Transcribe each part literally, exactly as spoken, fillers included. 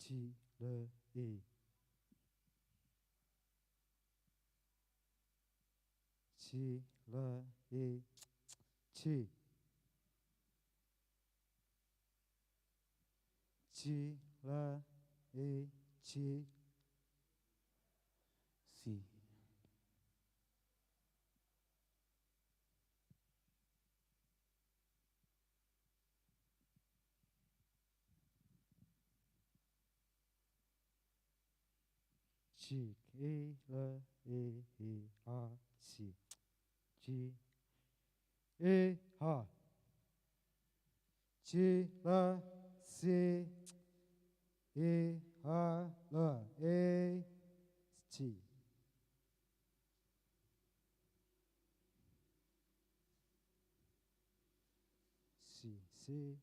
Ci, le, e. Ci, le, e, ci. Ci, le, e, ci. Si. Ci, e, le, e, e, a, si. Ci, e, ha. Ci, le, si. E, ha, le, e, ci. Si, si.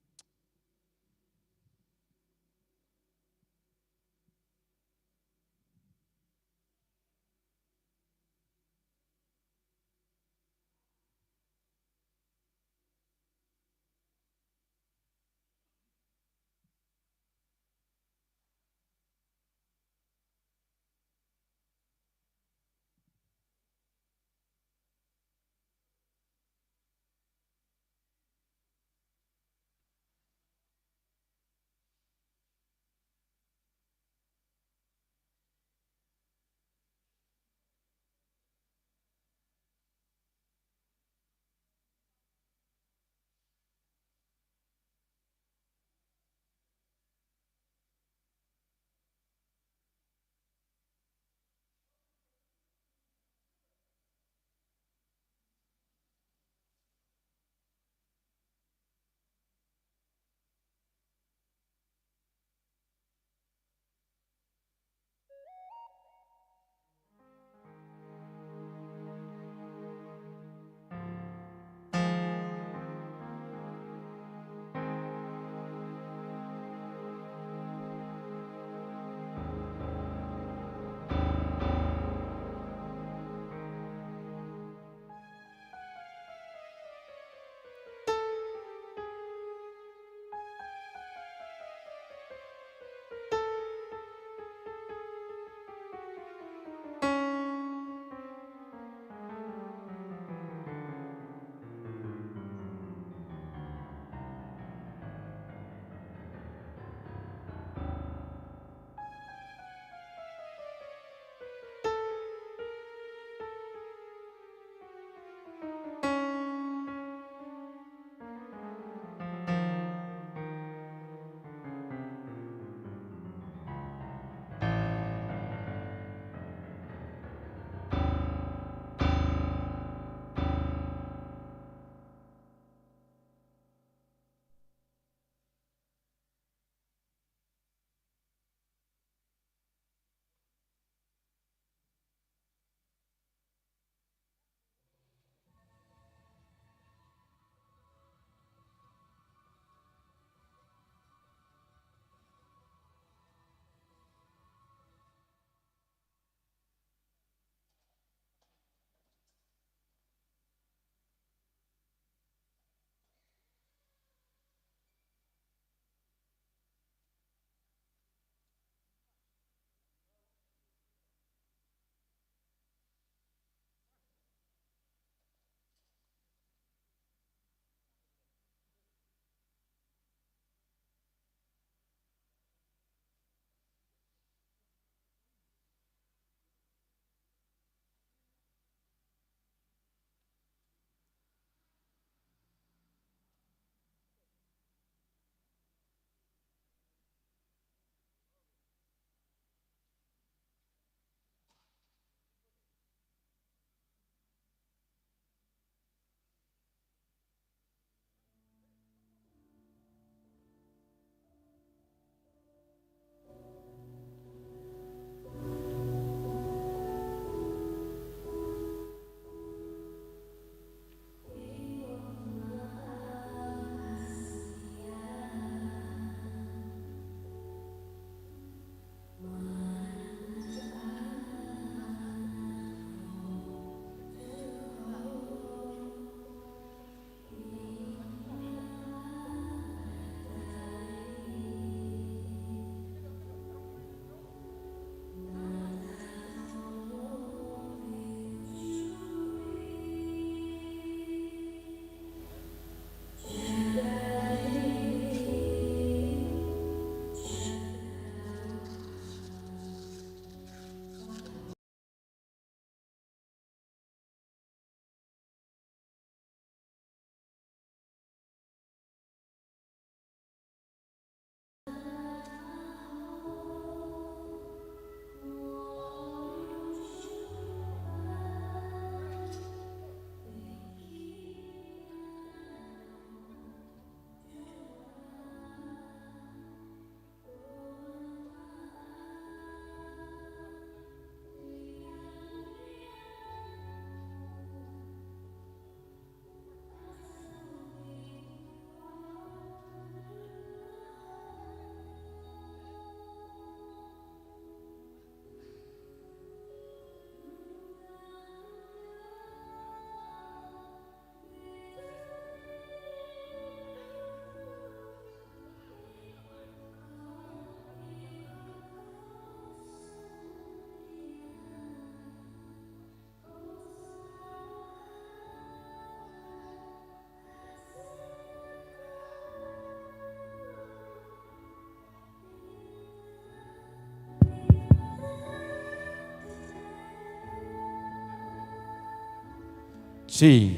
Si.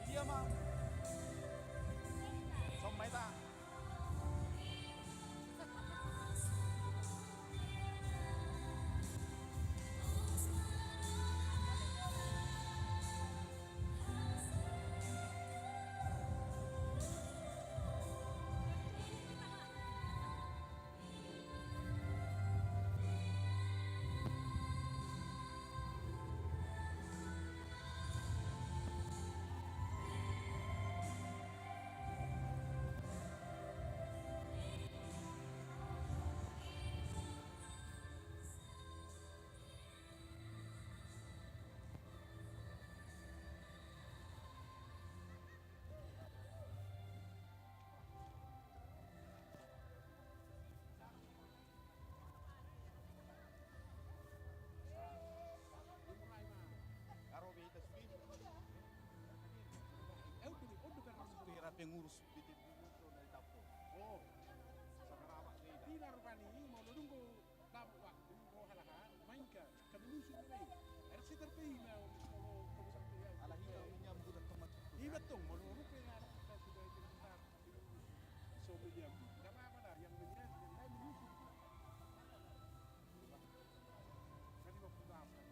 Dia ma. Sommai ta. Pengurus B T P Metro dari Tampung. Oh. Sama rapat dia. Tidak rupani, mau nunggu. Lamu waktu, oh, halahan, main ka, kami musuh ni, main. Ada sekitar pe, nah, kalau, kalau sampai ya. Ala hina menyambut dan teman. Iya, betul, mau rupa ya, kita sudah itu, kita, so menyambut. Nggak apa-apa lah, yang menyambut, yang lain menyusul. Kan lima puluh tahun.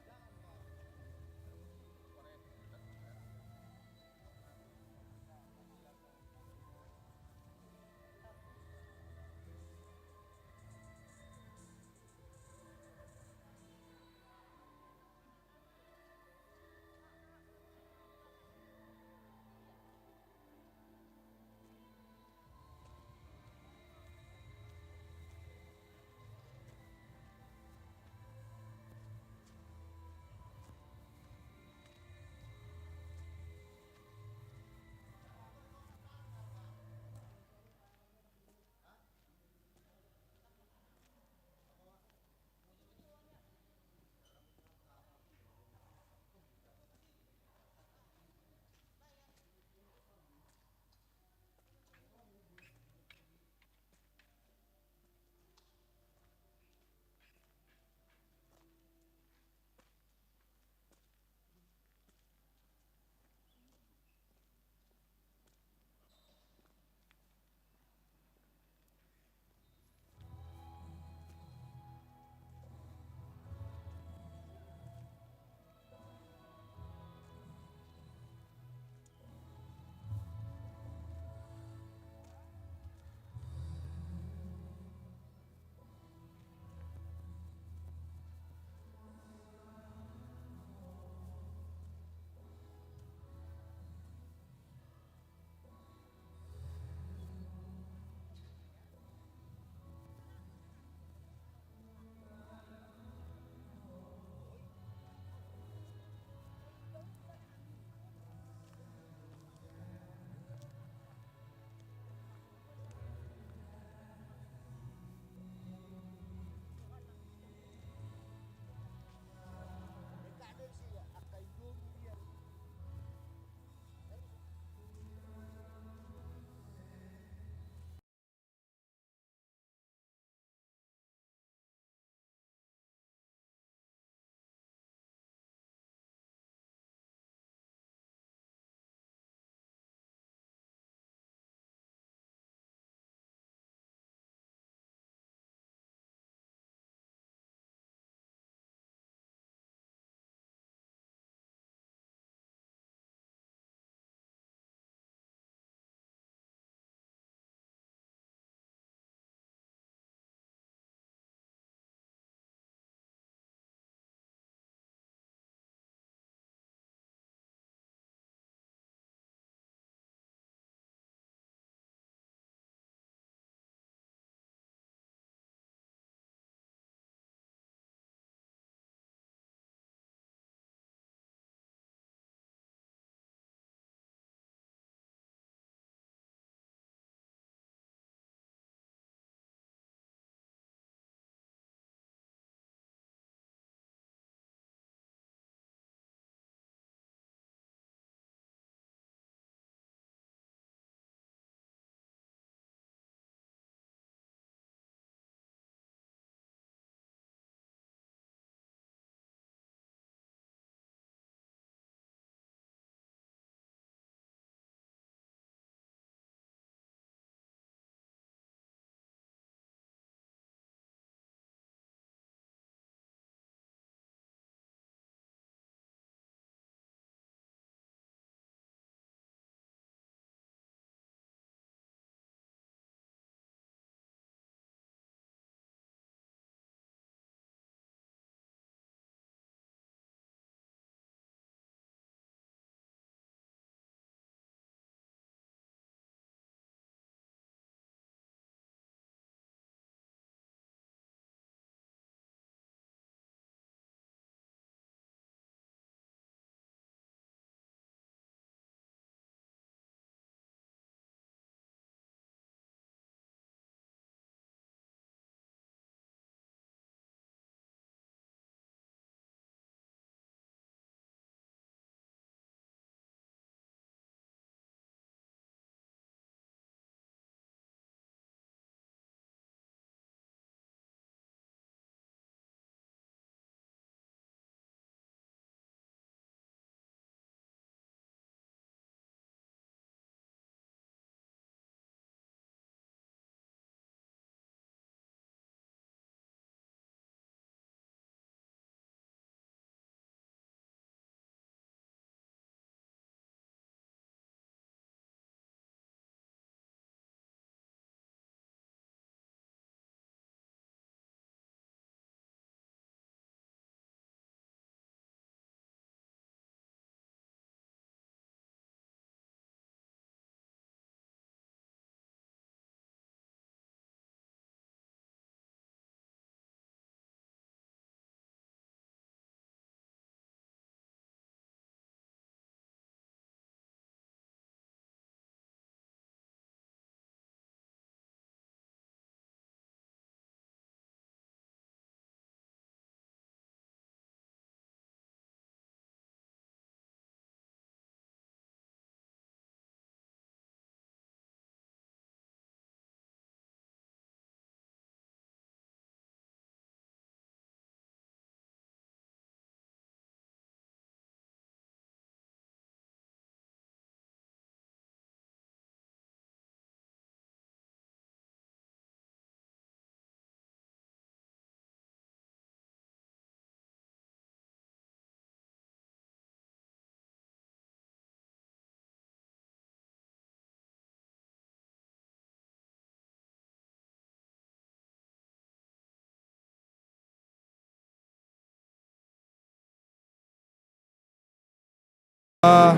Ah,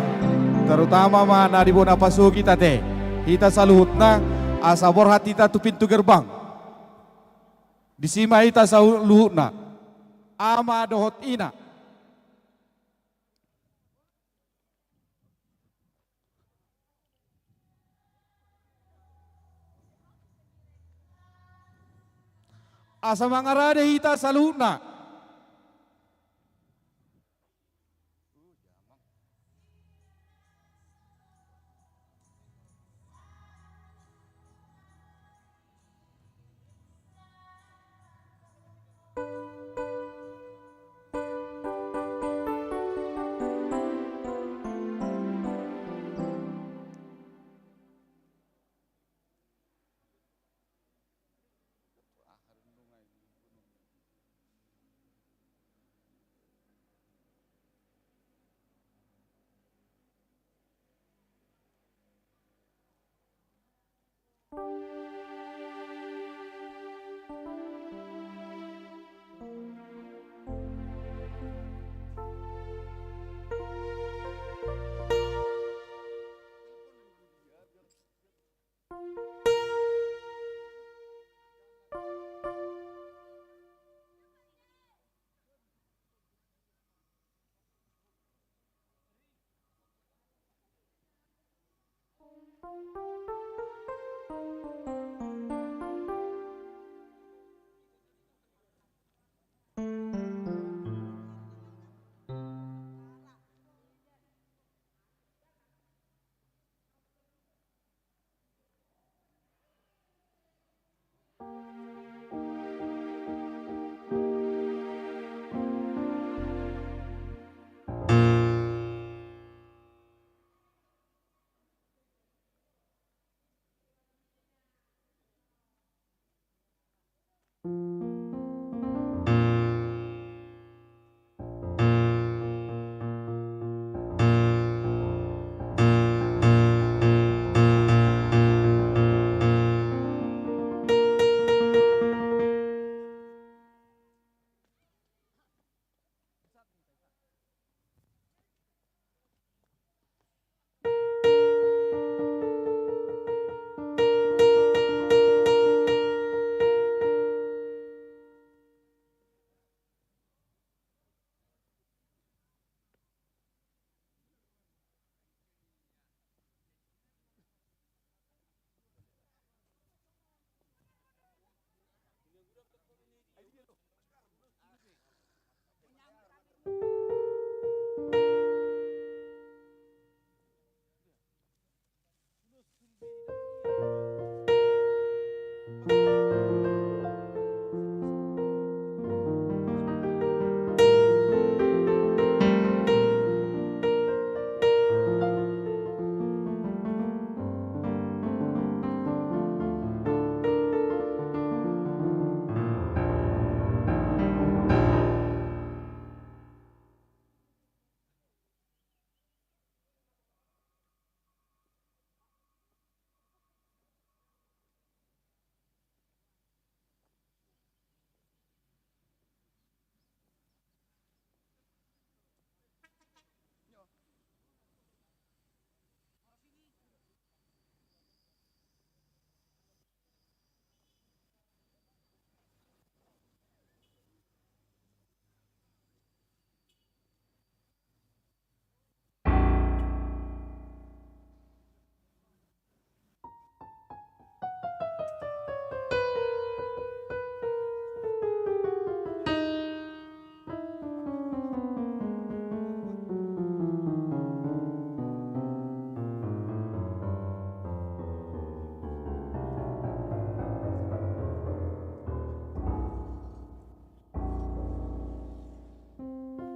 terutama ma na di bona pasogit ate. Hita saluhutna, asa borhat hita tu pintu gerbang. Disi ma hita saluhutna. Ama dohot ina. Asa mangarade hita saluhutna.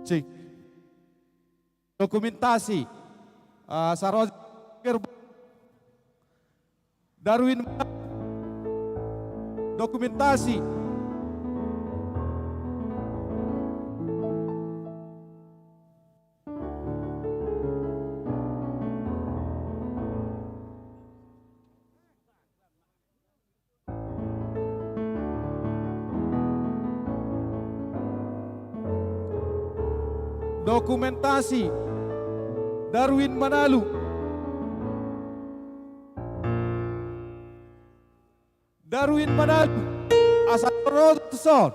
Cek. Dokumentasi. Ah, Saroja Darwin. Dokumentasi. Dokumentasi. Darwin Manalu. Darwin Manalu. Asa ro tuson.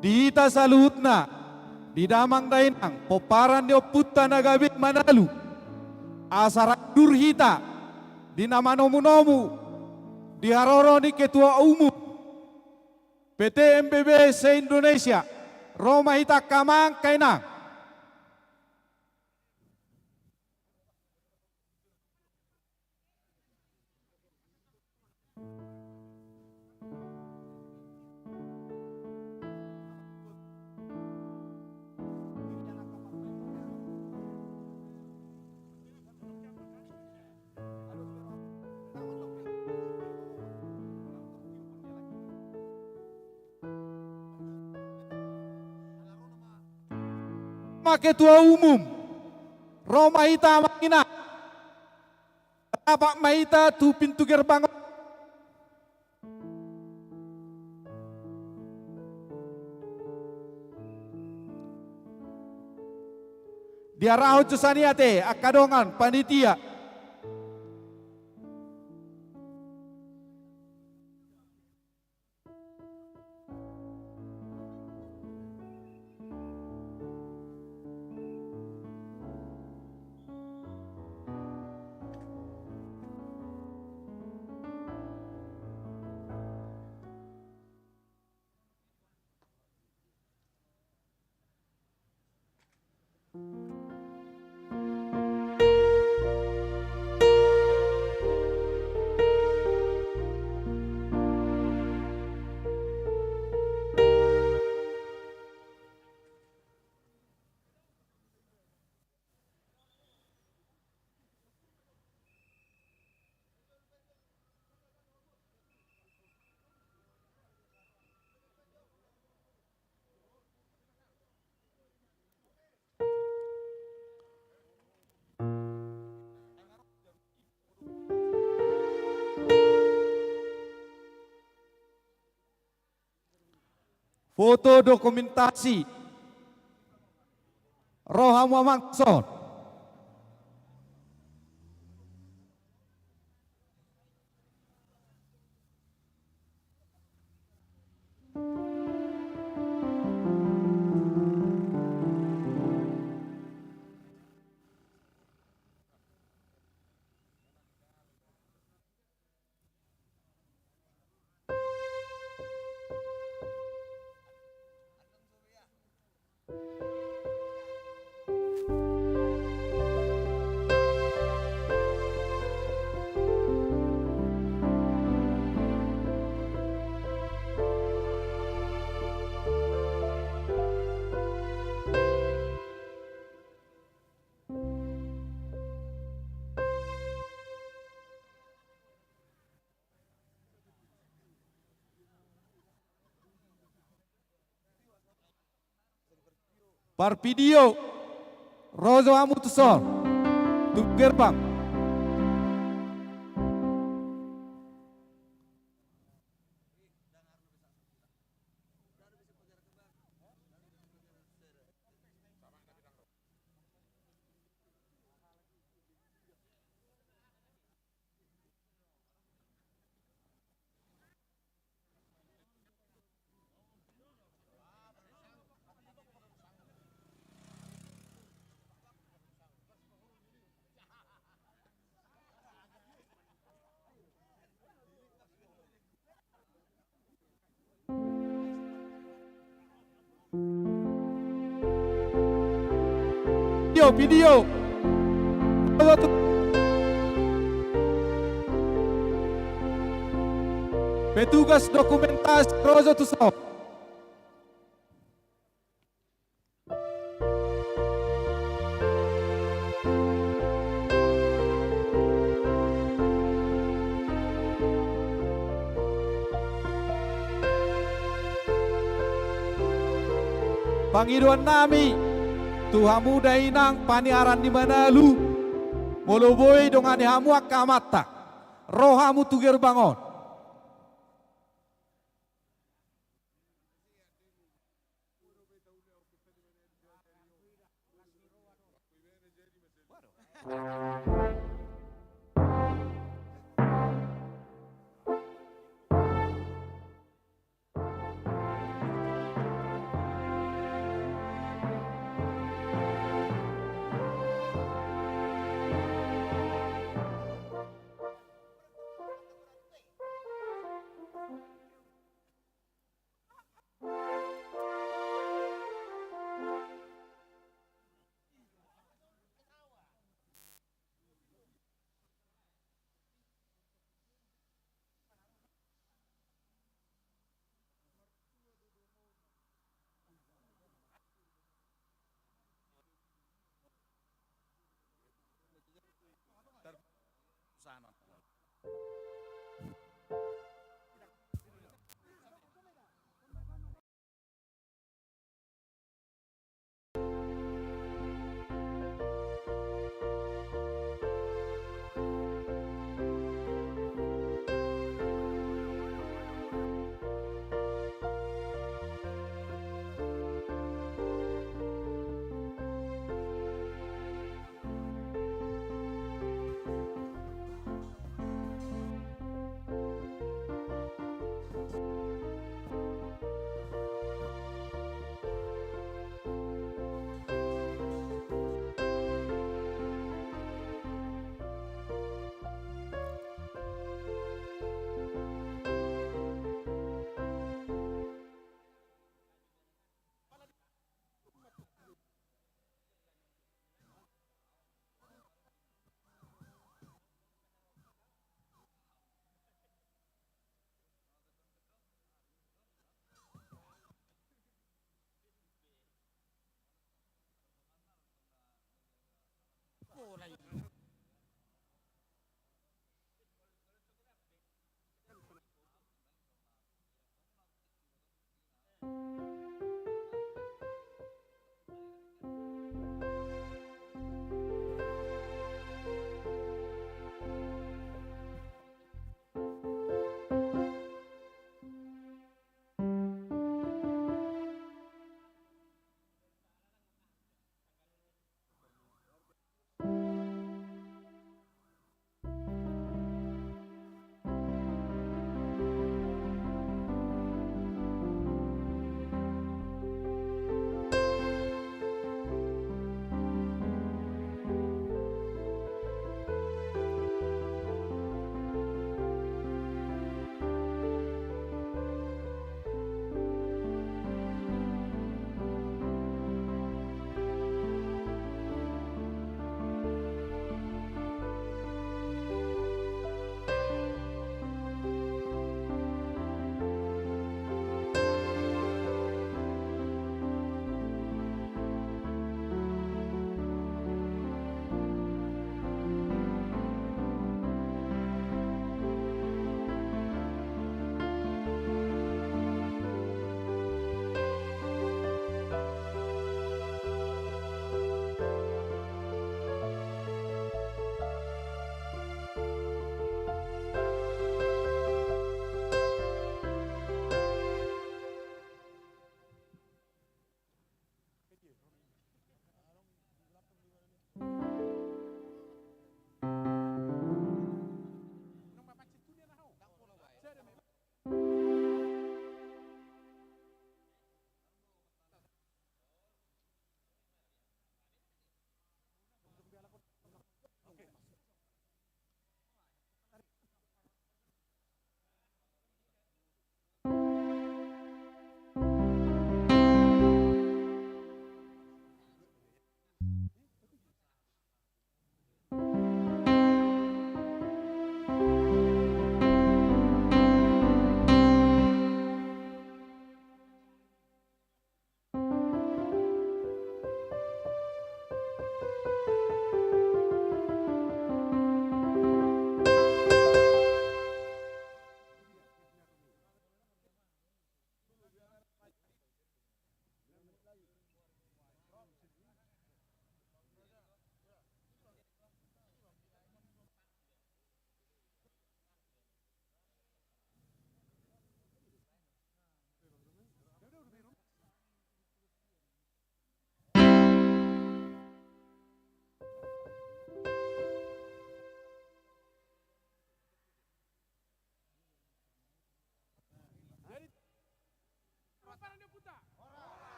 Di hita saluhutna, di damang dainang, pomparan ni ompunta na gabe Manalu, asa rap dur hita di na manomunomu di haroro ni Ketua Umum P T M B B se-Indonesia, ro ma hita angka amang, angka inang. Ma Ketua Umum, ro ma hita amang inang. Rap ma hita tu pintu gerbang. Diarahon jo sian i ate angka dongan panitia. Foto dokumentasi Ro hamu amang tu son. Parpidio, ro jo hamu tu son, tu gerbang. Pidio, pidio. Petugas dokumentasi, ro jo tu son. Pangidoan nami tu hamu dainang paniaran ni Manalu, molo boi dongani hamu angka amanta, ro hamu tu gerbang on.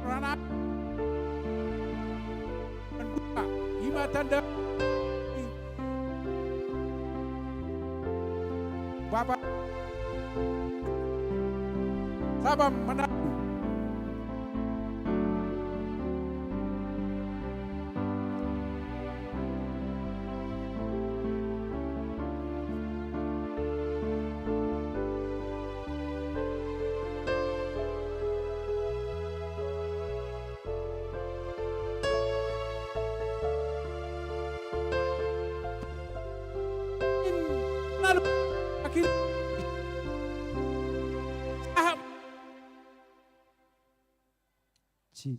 Ranap. Membuka. Ima tanda. Bapak Sabam menang. Lalu akhir. Sip.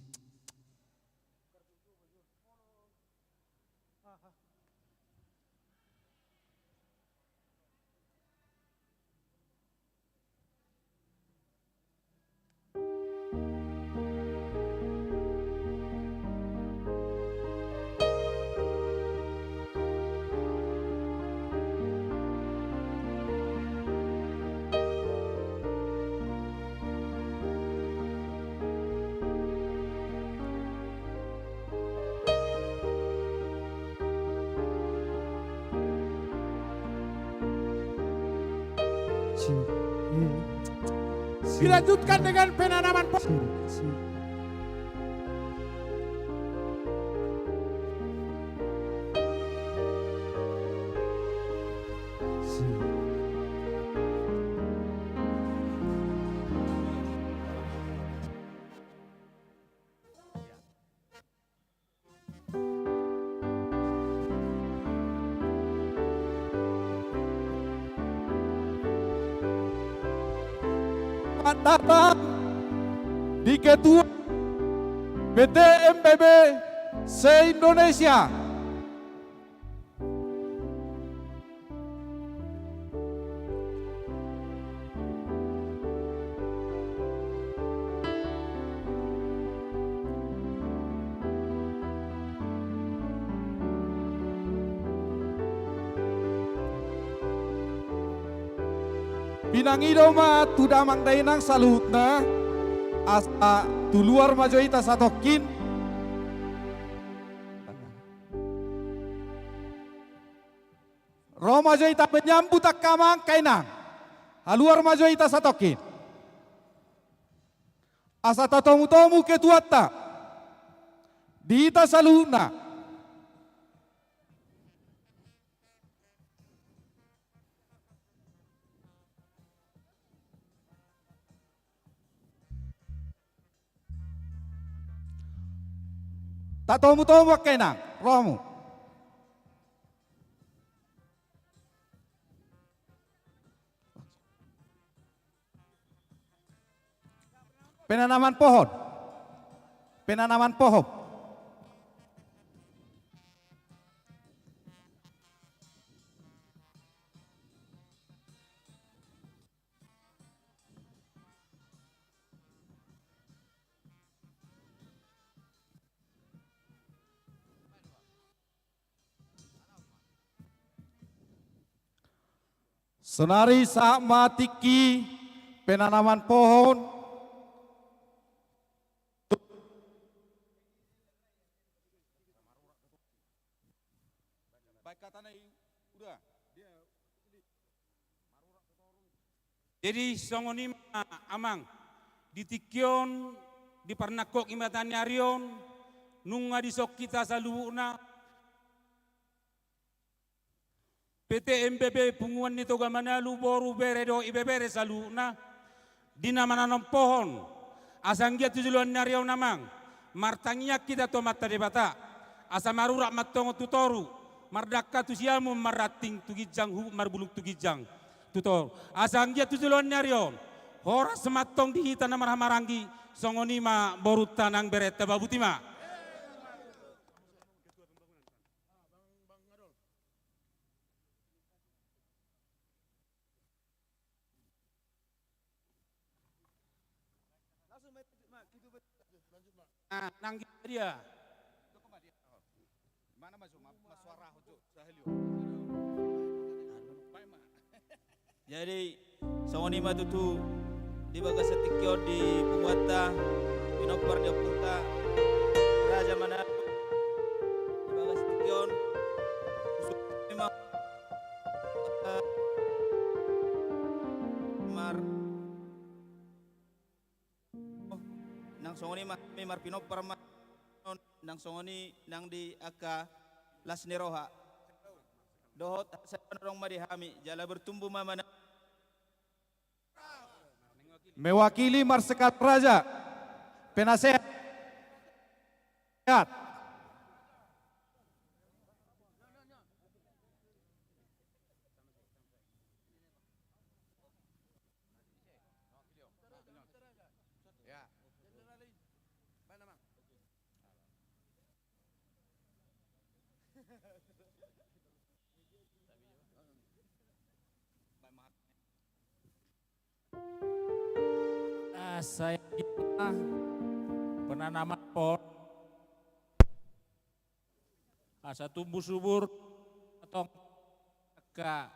Dilanjutkan dengan penanaman pohon. Selamat datang di Ketua P T M P B se-Indonesia. Pinangido ma tu damang dainang saluhutna, asa tu luar ma jo hita satongkin. Ro ma jo hita menyambut angka amang, angka inang. Haluar ma jo hita satongkin. Asa tatomutomu ketuanta di hita saluhutna. Tatomutomu angka inang, ro hamu. Penanaman pohon. Penanaman pohon. Sonari sahat ma tingki penanaman pohon. Jadi songon i ma amang, di tingki on, di parnangkok ni mata ni ari on, nunga dison hita saluhutna, P T M P B Punguan ni Toga Manalu, boru, bere dohot ibebere saluhutna, di na mananom pohon, asa anggiat tu joloan ni ari on amang, martangiang hita tu Amanta Debata, asa marurat ma antong tu toru, mardangka tu siamun, marranting tu ginjang, huhut marbulung tu ginjang, tu toru. Asa anggiat tu joloan ni ari on, horas ma antong di hita na marhahamaranggi, songon i ma borunta nang berenta, babuti ma. Ah, nang dia. Jadi, songon i ma tutu. di bagasan tingki on di punguanta, pinompar ni ompunta Raja Manado, di bagasan tingki on, usul memang, eh, mar-, nang songon i ma, marpinompar ma, nang songon i nang di angka las ni roha. Dohot hasadaon adong ma di hami, jala bertumbuh ma mana. Mewakili Marsekal Raja, penasehat. Ah, sai penanaman pohon asa tumbuh subur, tong angka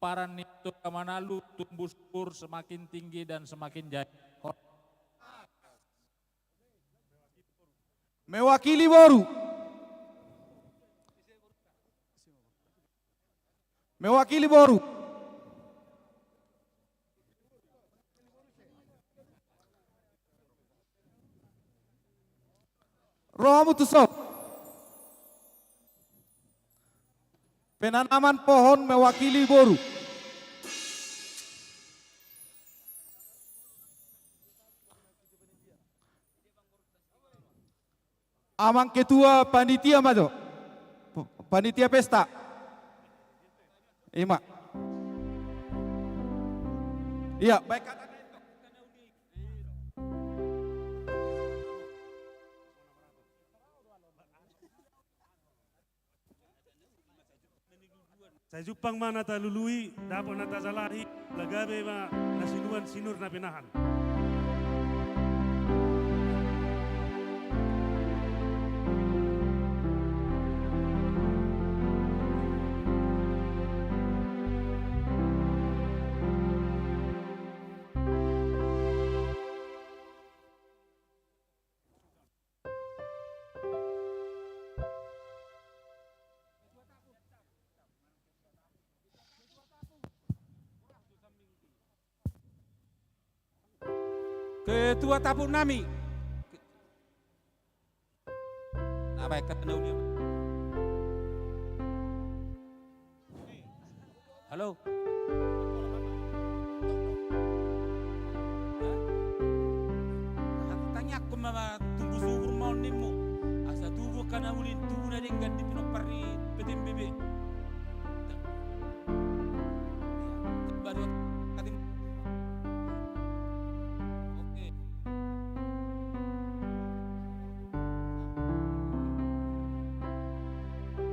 pomparan ni Toga Manalu tumbuh subur semakin tinggi dan semakin jaya. Mewakili boru. Mewakili boru. Rohamu tu son. Penanaman pohon mewakili boru. Amang ketua panitia ma jo. P-, panitia pesta. Ima. Iya, baik. Sai jumpang ma na talului, dapot na tajalahi, molo gabe ma na sinuan sinur na pinahan. Ketua tapuk nami. Na baen hata na uli. Halo. Hah? Tangiangkon ma tumbuh subur ma on nimmu. Asa tubu angka na uli, tubu na denggan di pinompar ni P T M B B. Oke.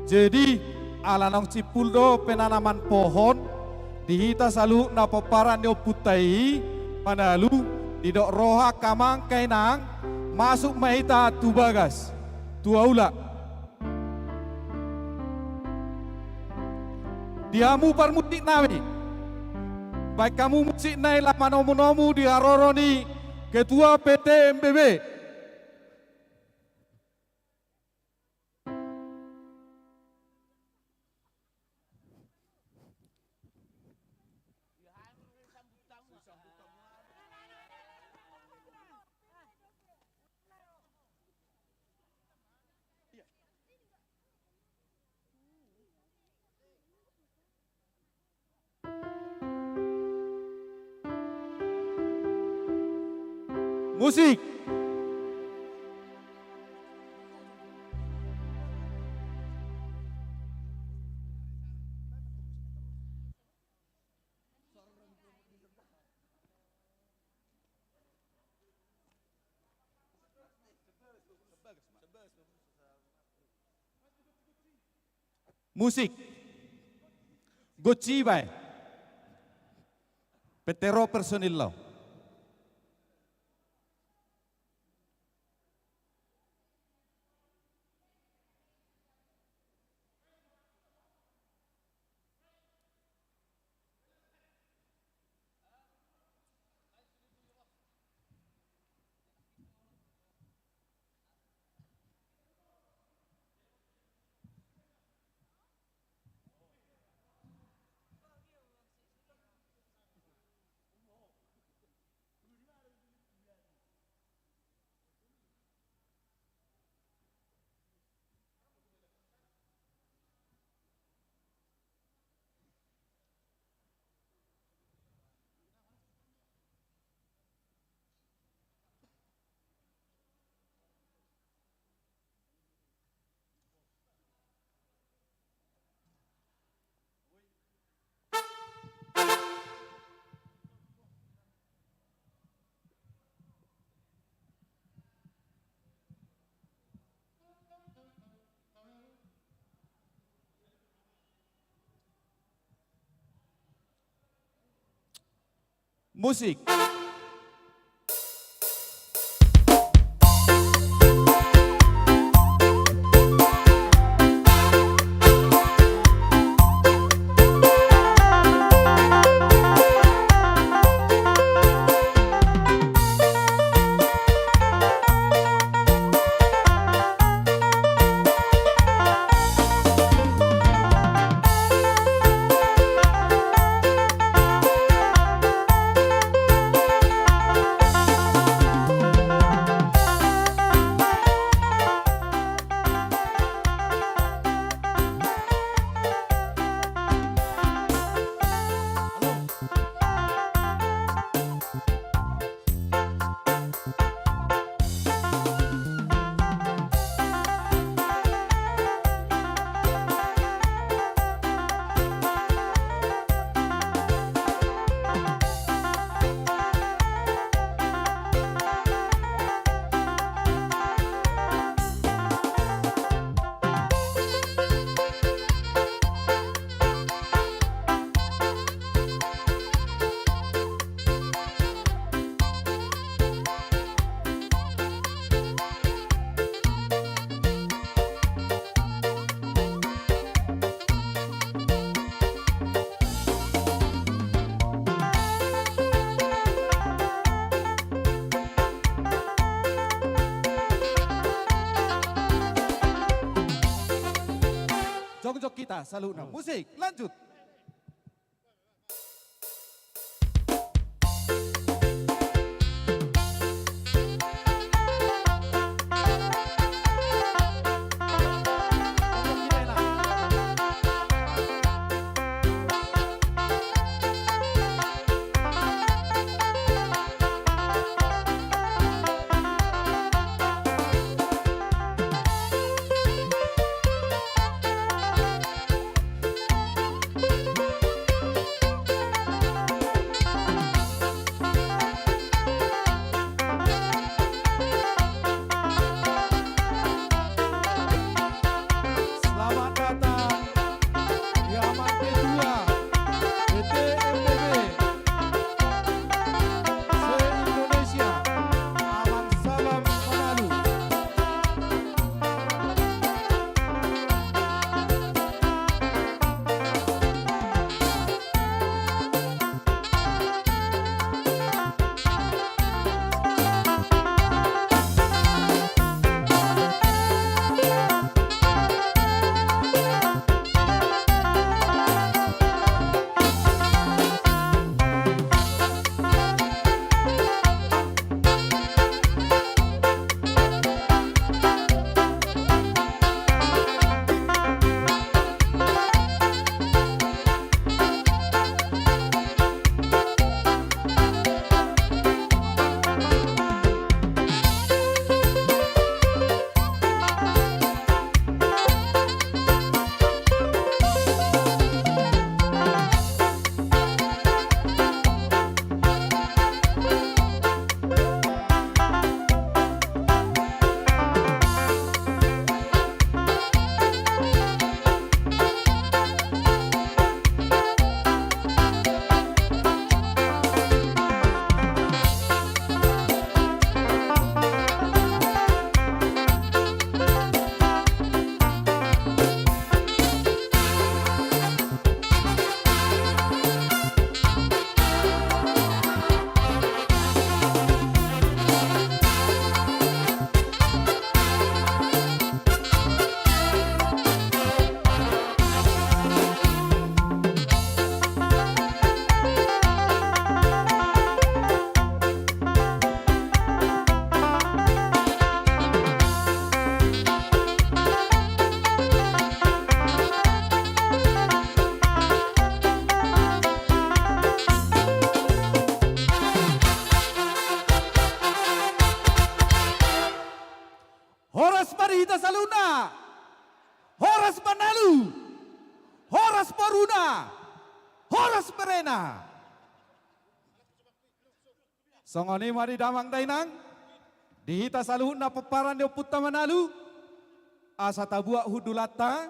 Jadi, ala naung simpul do penanaman pohon, di hita saluhutna pomparan ni ompunta i, Manalu, didok roha angka amang, angka inang, masuk ma hita tu bagas, tu aula. Di hamu parmusik nami, baen hamu musik na i laho manomu-nomu di haroro ni ketua P T M B B. Musik. Musik. Goci bae. Petero personil lo. Musik. Jongjong hita saluhutna. Musik, lanjut. Selamat datang di Amang Ketua B T M B B se-Indonesia, Amang Salam Manalu. Horas ma di hita saluhutna. Horas Manalu. Horas boruna. Horas berena. Songon i ma di damang dainang, di hita saluhutna pomparan ni Ompunta Manalu, asa tabuat hundulanta,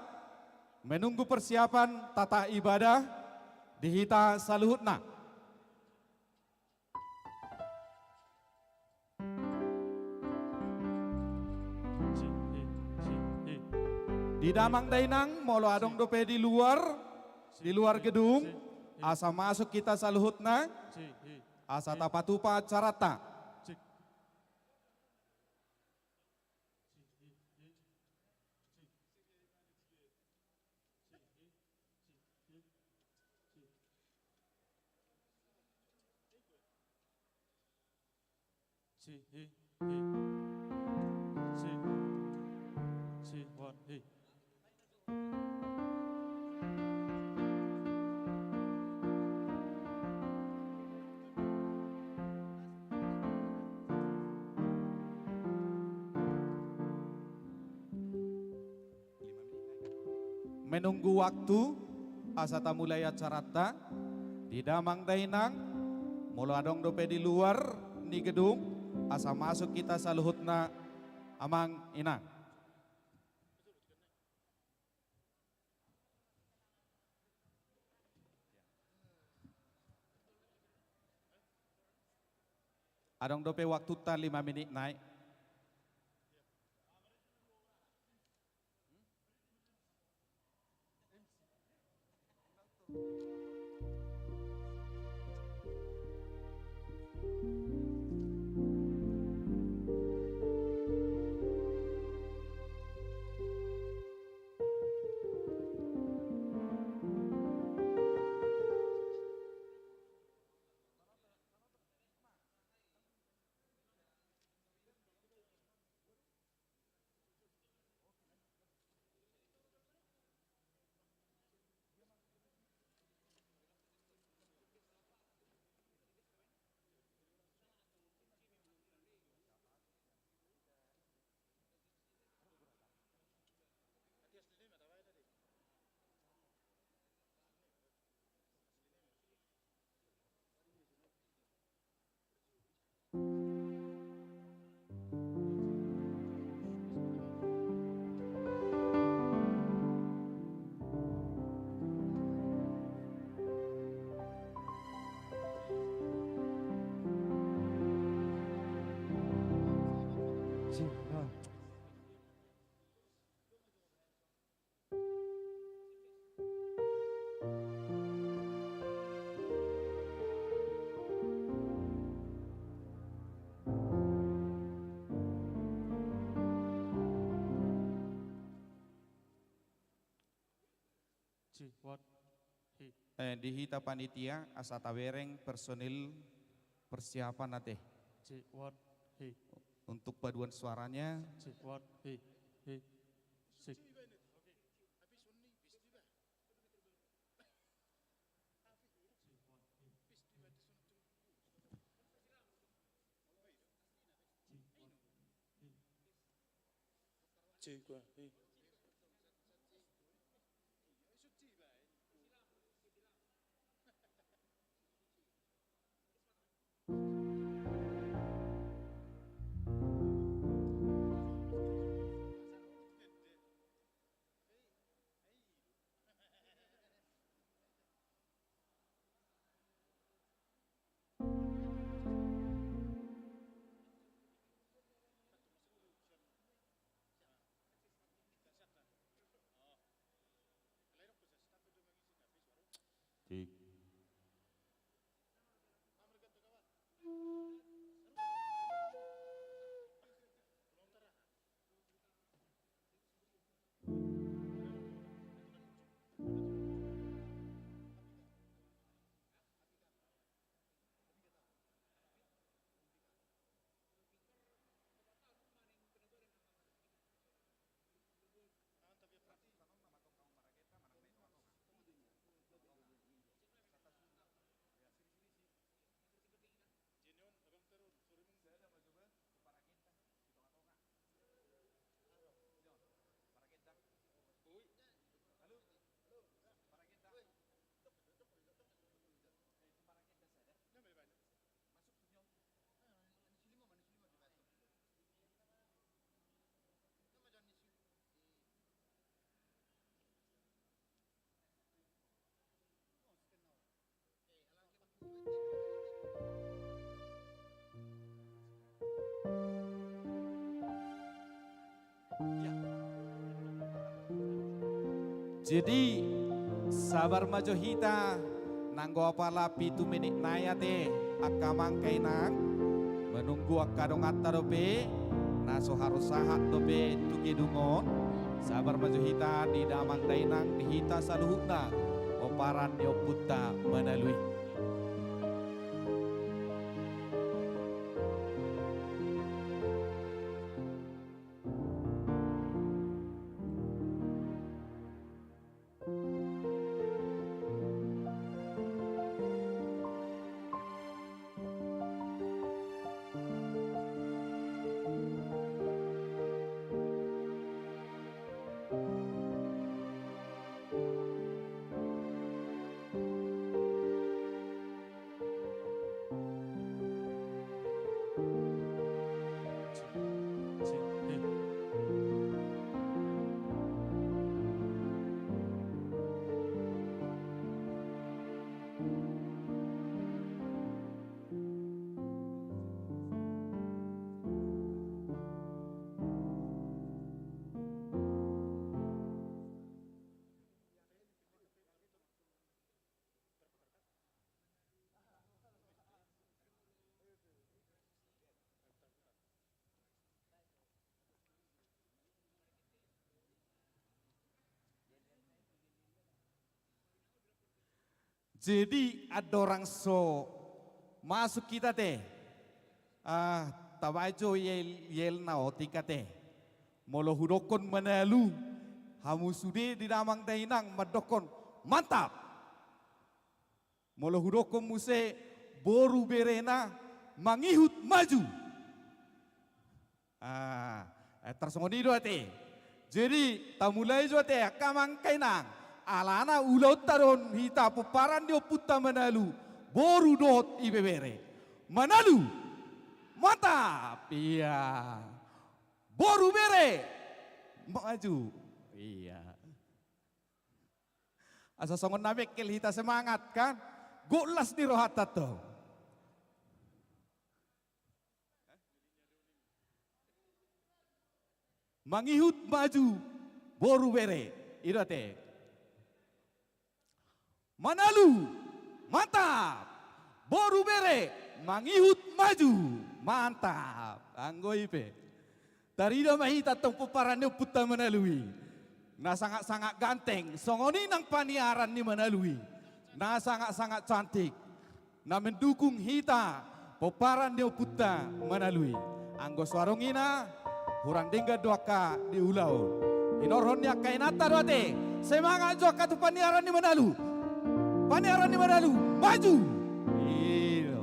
menunggu persiapan tata ibadah di hita saluhutna. Di damang dainang, molo adong dope di luar, di luar gedung, asa masuk hita saluhutna, asa tapatupa acaranta. Cik, hi, hi. Cik. Cik, one, hi. Menunggu waktu, asa tamulai acaranta, di damang dainang, molo adong dope di luar ni gedung, asa masuk hita saluhutna, amang inang. Adong dope waktunta lima menit nai. Cik, one, hi. Eh, di hita panitia, asa tabereng personil persiapan ate. Cik, one, hi. Untuk paduan suaranya. Cik, one, hi, hi. Cik. Cik, one, hi. Cik. Jadi, sabar ma jo hita, nanggo apala pitu menit nai ate, angka amang inang, menunggu angka donganta dope, na so haru sahat dope tu gedung on, sabar ma jo hita di damang dainang di hita saluhutna, pomparan ni ompunta Manalu i. Jadi, andorang so masuk hita ate, ah, tabaen jo yel, yelna otik ate. Molo hudokkon Manalu, hamu sude di damang dainang mandokkon, mantap. Molo hudokkon muse, boru berena mangihut maju. Ah, eh, tarsongon i do ate. Jadi, tamulai jo ate, angka amang inang. Alana ulaonta do on hita pomparan ni ompunta Manalu. Boru dohot ibebere. Manalu. Mantap. Iya. Boru bere. Maju. Iya. Asa songon na mengkel hita semangat, kan? Gok las ni rohanta tong. Mangihut maju, boru bere. I do ate. Manalu, mantap. Boru bere, mangihut maju, mantap. Anggo i pe. Tarida ma hita tong pomparan ni ompunta Manalu i. Na sangat-sangat ganteng, songon i nang paniaran ni Manalu i. Na sangat-sangat cantik. Na mendukung hita pomparan ni ompunta Manalu i. Anggo so adong ina, hurang denggan do angka di ulaon. Hinorhon ni angka inanta do ate. Semangat jo angka tu paniaran ni Manalu. Paniaran ni Manalu, maju. I do.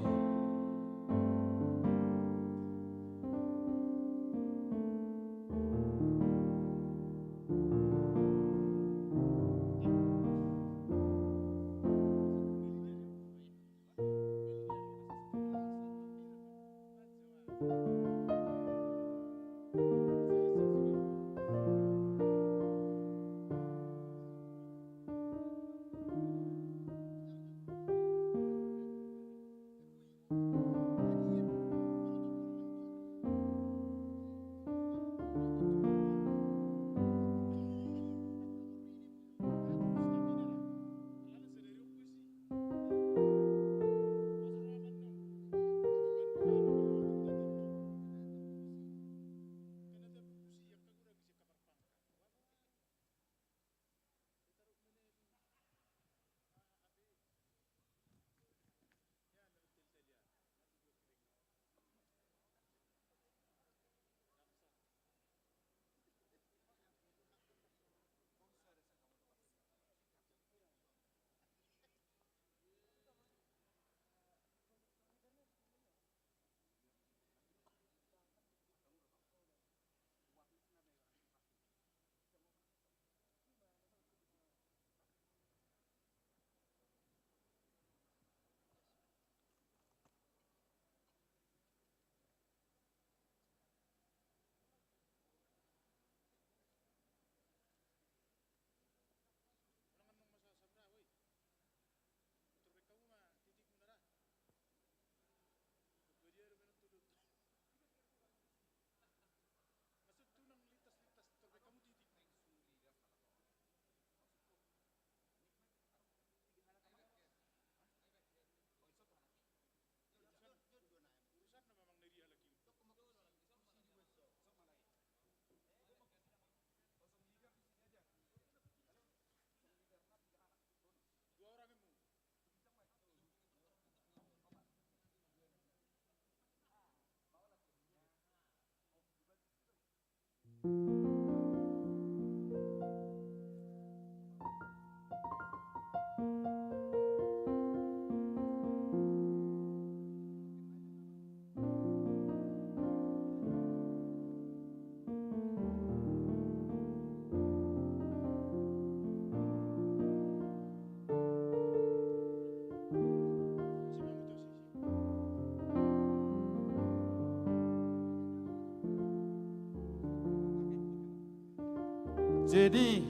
Jadi,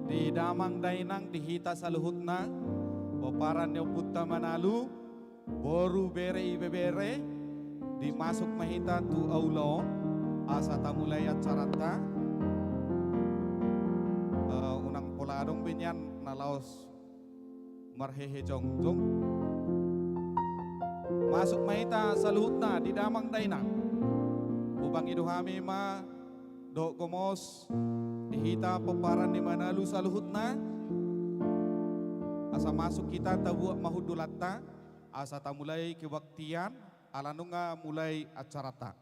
di damang dainang, di hita saluhutna, pomparan ni ompunta Manalu, boru, bere, ibebere, dimasuk ma hita tu aula on, asa tamulai acaranta. Eh, unang pola adong be nian na laos marhehe jongjong. Masuk ma hita saluhutna di damang dainang. Hupangido hami ma dohot gomos di hita pomparan ni Manalu saluhutna. Asa masuk hita, tabuat ma hundulanta, asa tamulai kebaktian, ala nunga mulai acaranta.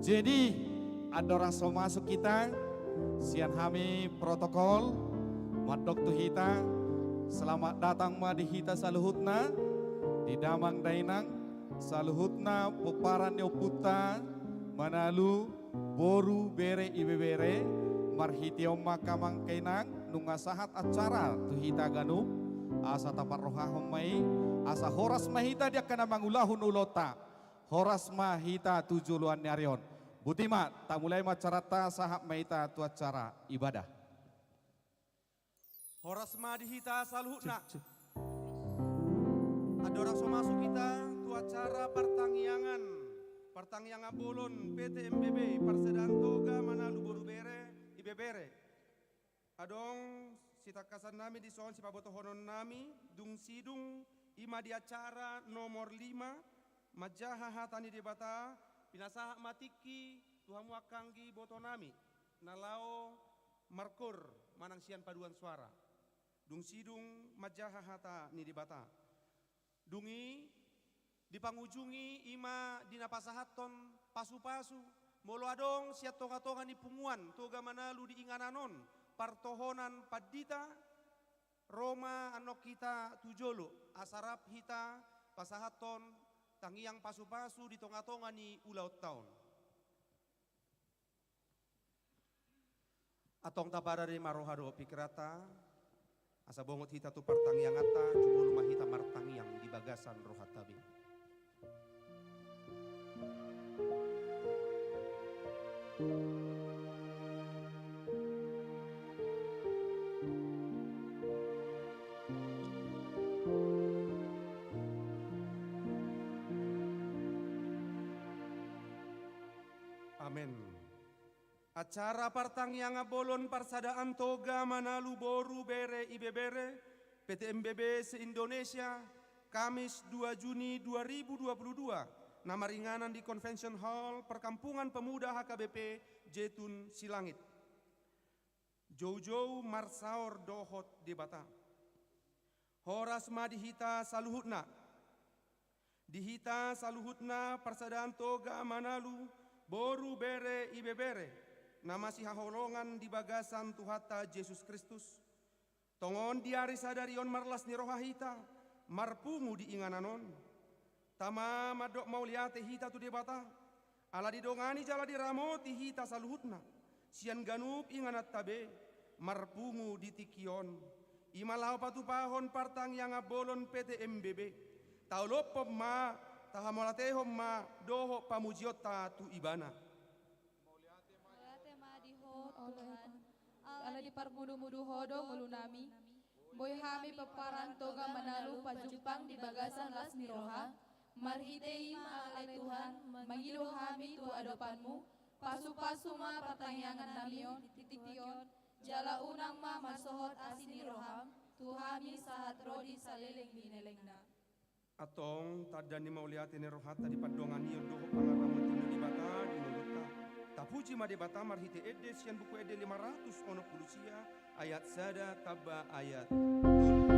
Jadi, andorang so masuk hita, sian hami protokol mandok tu hita, selamat datang ma di hita saluhutna, di damang dainang, saluhutna pomparan ni ompunta Manalu, boru, bere, ibebere, marhite on ma angka amang inang, nunga sahat acara tu hita ganup, asa taparrohahon ma i, asa horas ma hita di angka na mangulahon ulaonta, horas ma hita tu joloan ni ari on. Boti ma, tamulai ma acaranta, sahat ma hita tu acara ibadah. Horas ma di hita saluhutna. Cek, cek. Andorang so masuk hita tu acara partangiangan, partangiangan bolon P T M B B, Parsadaan Toga Manalu boru, bere, ibebere. Adong sitangkasannami dison, sipabotohononnami, dung sidung, i ma di acara nomor lima, manjaha hata ni Debata, pinasahat ma tingki tu hamu angka anggi ibotonami na laho markoor manang sian paduan suara. Dung sidung manjaha hata ni Debata. Dung i, di pangujungi, i ma di na pasahathon pasupasu, molo adong sian tongatonga ni punguan Toga Manalu di inganan on partohonan pandita, ro ma annon hita tu jolo, asa rap hita pasahathon tangiang pasupasu di tongatonga ni ulaonta on. Antong taparade ma roha dohot pingkiranta, asa bongot hita tu partangianganta, jumolo ma hita martangiang di bagasan rohanta be. Amen. Acara partangiangan bolon Parsadaan Toga Manalu boru, bere, ibebere, P T M B B se-Indonesia, Kamis dua Juni dua ribu dua puluh dua, na maringanan di Convention Hall Perkampungan Pemuda H K B P Jetun Silangit. Joujou marsaor dohot Debata. Horas ma di hita saluhutna. Di hita saluhutna Parsadaan Toga Manalu, boru, bere, ibebere, na masihaholongan di bagasan Tuhanta Jesus Kristus. Tongon di ari sadari on marlas ni roha hita, marpungu di inganan on. Tama mandok mauliate hita tu Debata, ala didongani jala diramoti hita saluhutna, sian ganup ingananta be, marpungu di tingki on. I ma laho patupahon partangiangan bolon P T M B B. Taolophon ma, tahamauliatehon ma, dohot pamujionta tu Ibana. Mauliate ma di Ho, Tuhan, ala diparmudumudu Ho do ngolunami. Boi hami pomparan Toga Manalu pajumpang di bagasan las ni roha, Marhite i ma ale Tuhan, mangido hami tu adopanMu, pasupasu ma partangiangan nami on di tingki on, jala unang ma marsohot asi ni rohaM tu hami sahat ro di saleleng ni lelengna. Antong tanda ni mauliate ni rohanta di pandonganion dohot pangaramon ni Debata di ngolunta. Tapuji ma Debata marhite ende sian Buku Ende lima ratus onom pulu sia, ayat sada tamba ayat tolu.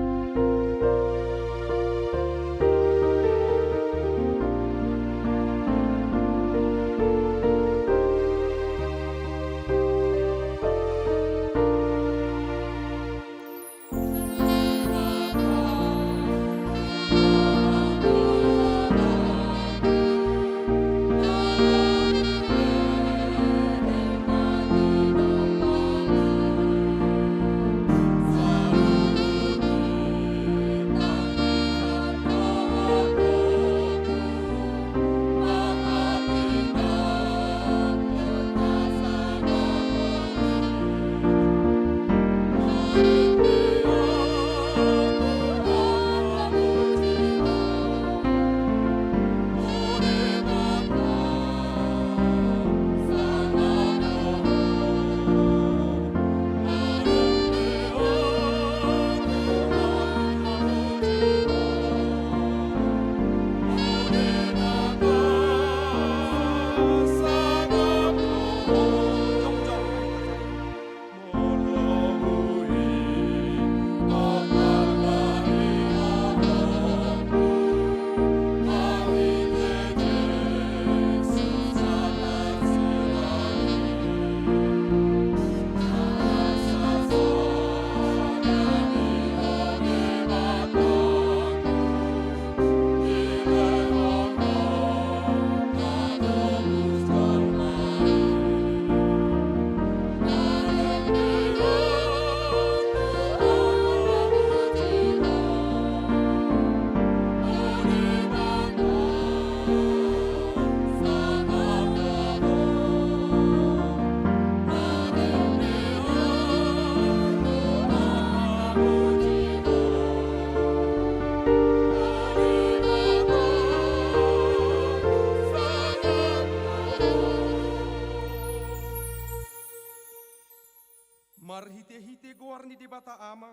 Marhitehite goar ni Debata Ama,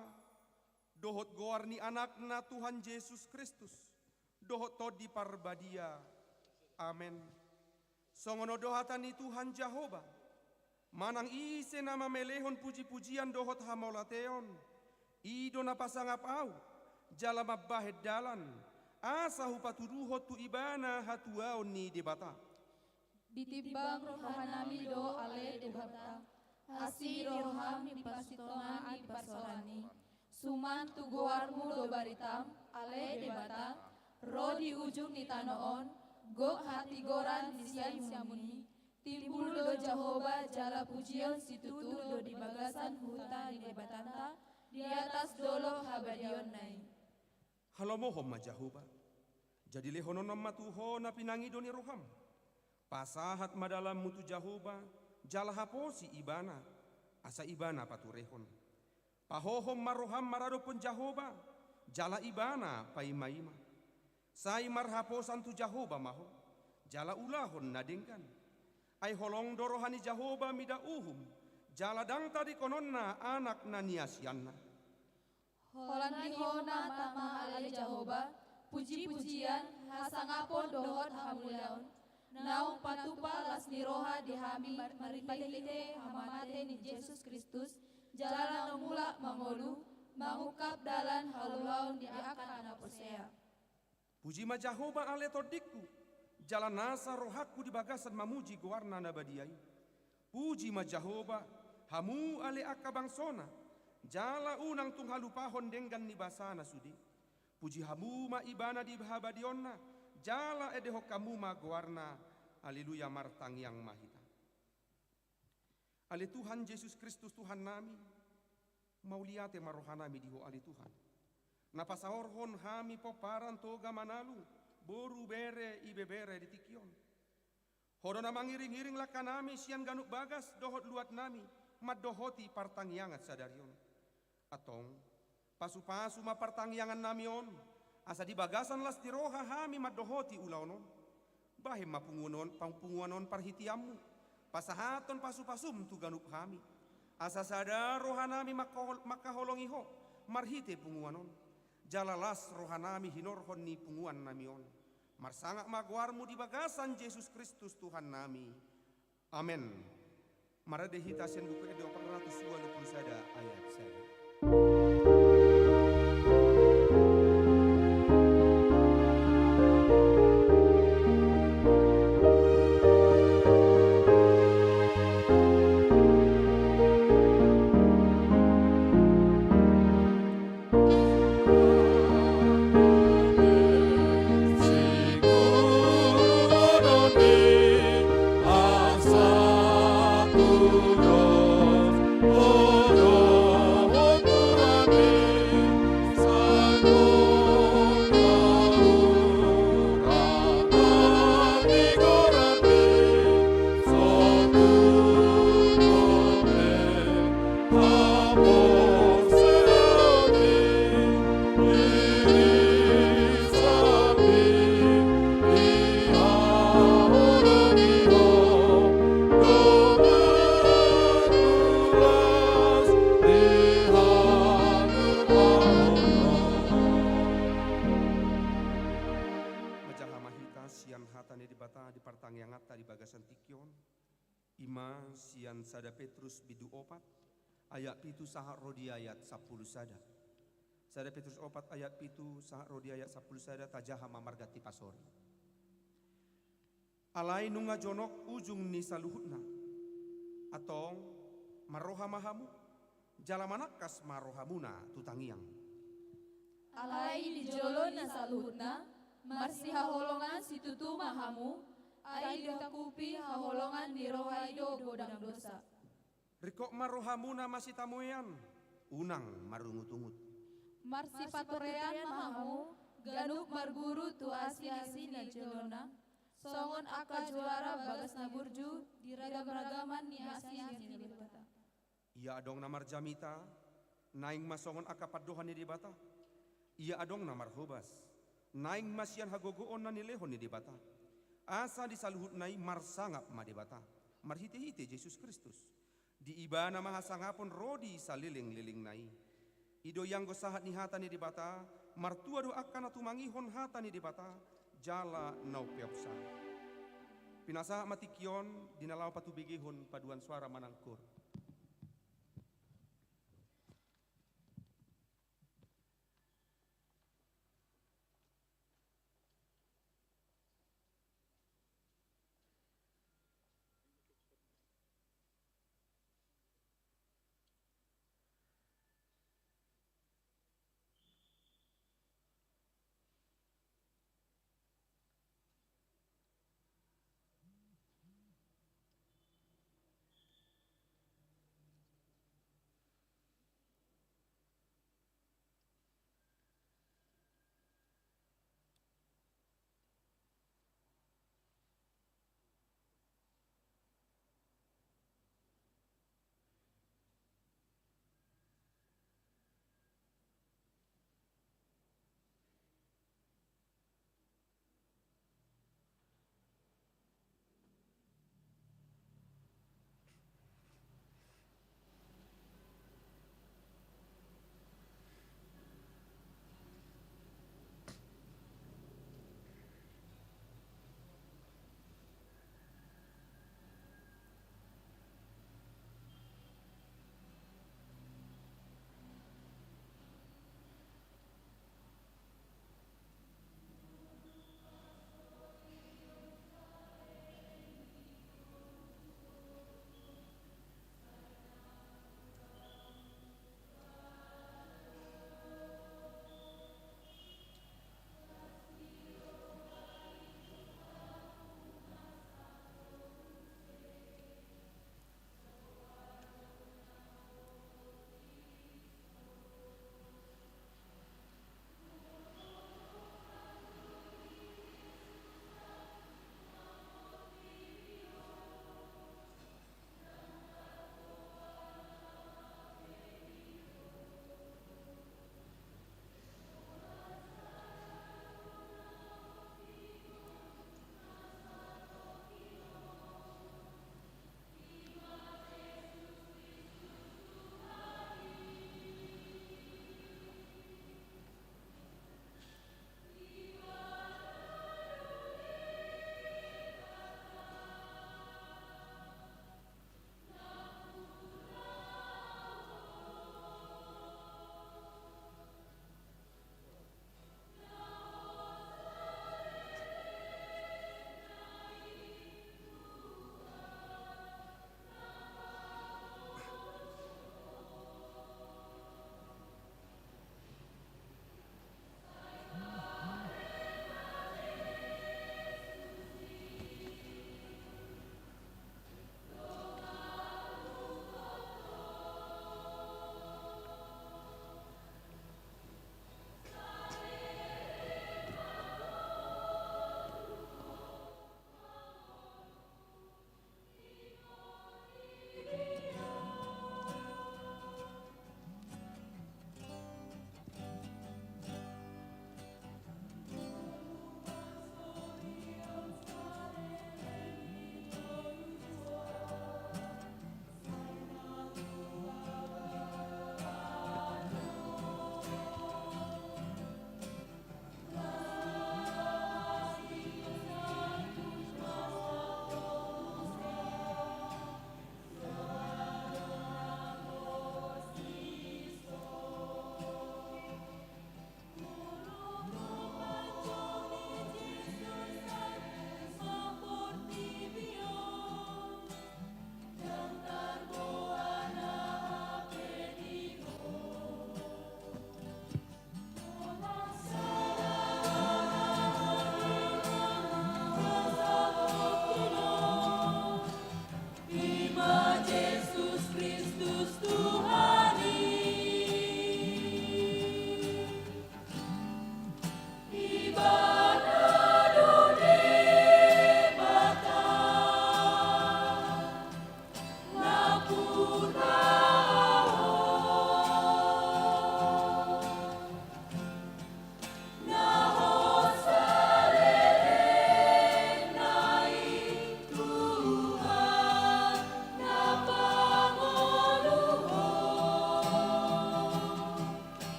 dohot goar ni Anakna Tuhan Jesus Kristus, dohot Tondi Parbadia. Amen. Songon on do hata ni Tuhan Jahowa: Manang ise na mamelehon pujipujian dohot hamauliateon, i do na pasangap Ahu, jala mambahen dalan, asa hupatuduhon tu ibana hatuaon ni Debata. Ditimbang rohanami do ale Tuhanta, asi ni roham di parsitongaan ni parsaoran i. Suman tu goarmu do baritam, ale Debata, ro di ujung ni tano on, gok hatigoran di siamun i. Timbul do Jahowa jala pujion situtu do di bagasan huta ni Debatanta, di atas dolok habadiaonna i. Halomohon ma Jahowa, jadi lehononmu ma tu ho na pinangido ni roham. Pasahat ma dalanmu tu Jahowa, jala haposi Ibana, asa Ibana paturehon. Pahohom ma roham maradophon Jahowa, jala Ibana paimaima. Sai marhaposan tu Jahowa ma ho, jala ulahon na denggan. Ai holong do roha ni Jahowa mida uhum, jala ndang tadingkononna anak na niasianna. Holan di ho ma ale Jahowa, pujipujian, hasangapon dohot hamuliaon, naung patupa las ni roha di hami marhitehite hamamate ni Jesus Kristus, jala naung mulak mangolu, mangungkap dalan haluaon di angka na porsea. Puji ma Jahowa ale tondingku, jala nasa rohangku di bagasan mamuji goarna na badia i. Puji ma Jahowa, hamu ale angka bangsona, jala unang tung halupahon denggan ni basana sude. Puji hamu ma Ibana di habadiaonna, jala endehon hamu ma goarna. Aleluya, martangiang ma hita. Ale Tuhan Jesus Kristus Tuhannami, mauliate ma rohanami di ho ale Tuhan. Na pasaorhon hami pomparan Toga Manalu, boru, bere, ibebere di tingki on. Ho do na mangiringiring langkanami sian ganup bagas dohot luatnami, mandohoti partangiangan sadari on. Antong, pasupasu ma partangiangannami on, Asa di bagasan las ni roha hami mandohoti ulaon on, bahen ma punguan on, pang-, punguan on parhiteanmu, pasahathon pasu-pasum tu ganup hami. Asa sada rohanami mangkahol-, mangkaholongi ho marhite punguan on. Jala las rohanami hinorhon ni punguannami on. Marsangap ma goarmu di bagasan Jesus Kristus Tuhannami. Amen. Marende hita sian Buku Ende opat ratus ualu pulu sada ayat sada. Manjaha ma hita sian hata ni Debata di partangianganta di bagasan tingki on. I ma sian sada Petrus bindu opat, ayat pitu sahat ro di ayat sampulu sada. Sada Petrus opat ayat pitu sahat ro di ayat sampulu sada, tajaha ma marganti pasori. Alai nunga jonok ujung ni saluhutna. Antong, marroha ma hamu, jala manangkas ma rohamuna tu tangiang. Alai di jolo ni saluhutna, marsihaholongan situtu ma hamu, ai ditangkupi haholongan ni roha i do godang dosa. Ringkot ma rohamuna masitamoean, unang marungutungut. Marsipaturean ma hamu, ganup marguru tu asi-asi ni jolona, songon angka juara bagas na burju di ragam-ragaman ni asi ni Debata. Ia adong na marjamita, naeng ma songon angka pandohan ni Debata. Ia adong na marhobas, naeng ma sian hagogoon na nilehon ni Debata. Asa di saluhutna i marsangap ma Debata, marhite-hite Jesus Kristus. Di Ibana ma hasangapon ro di saleleng-lelengna i. I do ianggo sahat ni hata ni Debata, martua do angka na tumangihon hata ni Debata, jala na umpeopsa. Pinasahat ma tingki on di na laho patubegehon paduan soara manang koor.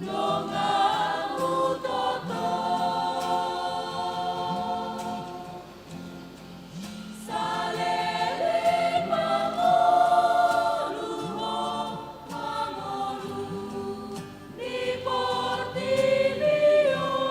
Donganmu toto, saleleng mangolu ho, mangolu di portibi on.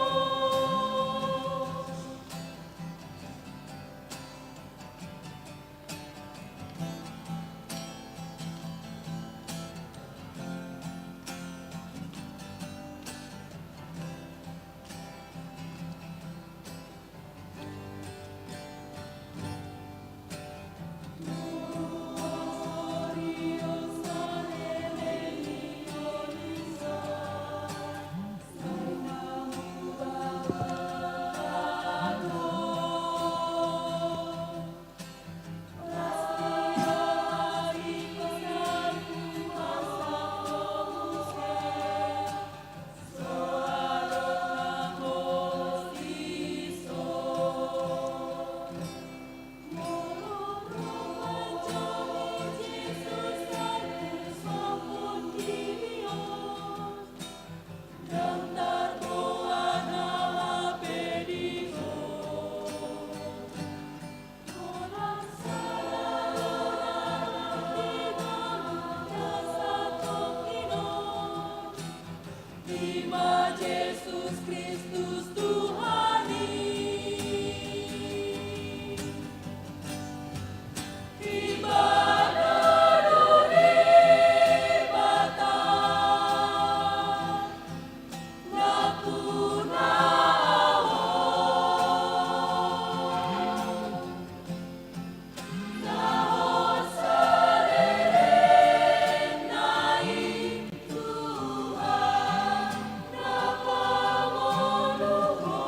Ima Jesus Kristus Tuhan i. Ibana do Debata, na pungu on, na hot salelengna i, Tuhan na pangolu ho.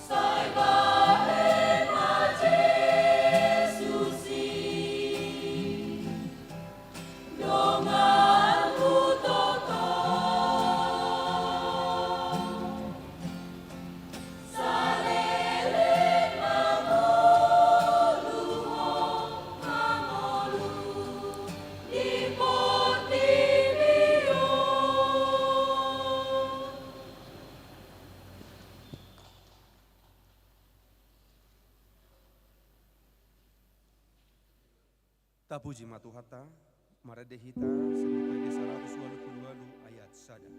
Sai bahen ma Jesus i, donganmu toto, saleleng mangolu ho, mangolu di portibi on. Tapuji ma Tuhanta. Marende hita sian Buku Ende saratus ualu pulu ualu ayat sada.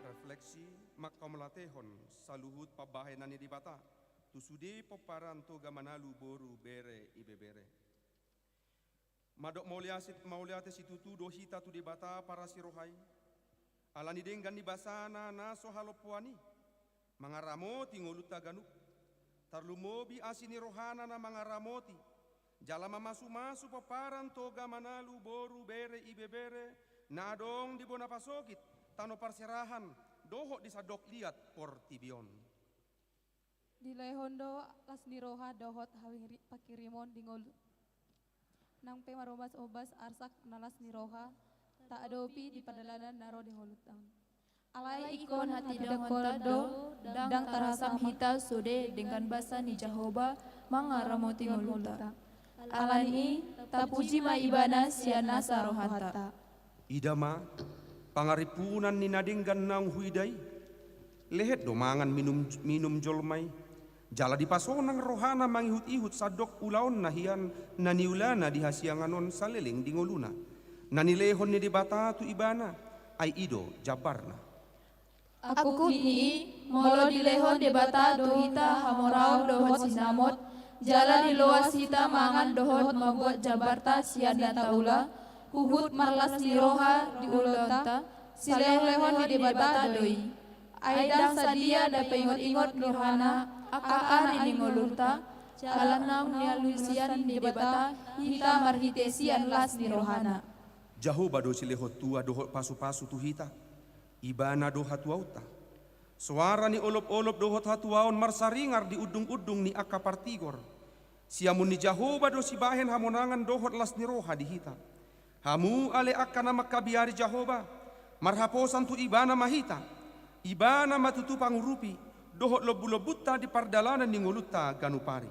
Refleksi, manghamauliatehon saluhut pambahenan ni Debata tu sude pomparan Toga Manalu boru bere ibebere. Mandok mauliate, mauliate situtu do hita tu Debata parasi roha i, ala ni denggan ni basana na so halompoan i, mangaramoti ngolunta ganup. Tarlumobi asi ni rohana na mangaramoti jala mamasumasu pomparan Toga Manalu boru bere ibebere na adong di bona pasogit, tano parserahan, dohot di sandok liat portibi on. Dilehon do las ni roha dohot hawiri-, panghirimon di ngolu. Nang pe marombas-ombas arsak na las ni roha, taadopi di pardalanan na ro di ngolunta on. Alai ingkon hatindanganta do, ndang tarhasam hita sude denggan basa ni Jahowa mangaramoti ngolunta. Ala ni i, tapuji ma Ibana sian nasa rohanta. Ida ma pangarimpunan ni na denggan naung huida i. Lehet do mangan minum, minum jolma i, jala dipasonang rohana mangihut-ihut sandok ulaonna hian na niulana di hasiangan on saleleng di ngoluna, na nilehon ni Debata tu ibana, ai i do jambarna. Angkup ni i, molo dilehon Debata do hita hamoraon dohot sinamot, jala diloas hita mangan dohot mambuat jambarta sian na taula, huhut marlas ni roha di ulaonta, silehonlehon ni Debata do i. Ai ndang sadia na paingotingot ni rohana angka ari ni ngolunta, jala naung nialusan ni Debata hita marhite sian las ni rohana. Jahowa do silehon tua dohot pasupasu tu hita. Ibana do hatuaonta. Soara ni olopolop dohot hatuaon marsaringar di undungundung ni angka partigor. Siamun ni Jahowa do sibahen hamonangan dohot las ni roha di hita. Hamu ale angka na mangkabiari Jahowa, marhaposan tu Ibana ma hita. Ibana ma tutu pangurupi dohot lombulombunta di pardalanan ni ngolunta ganup ari.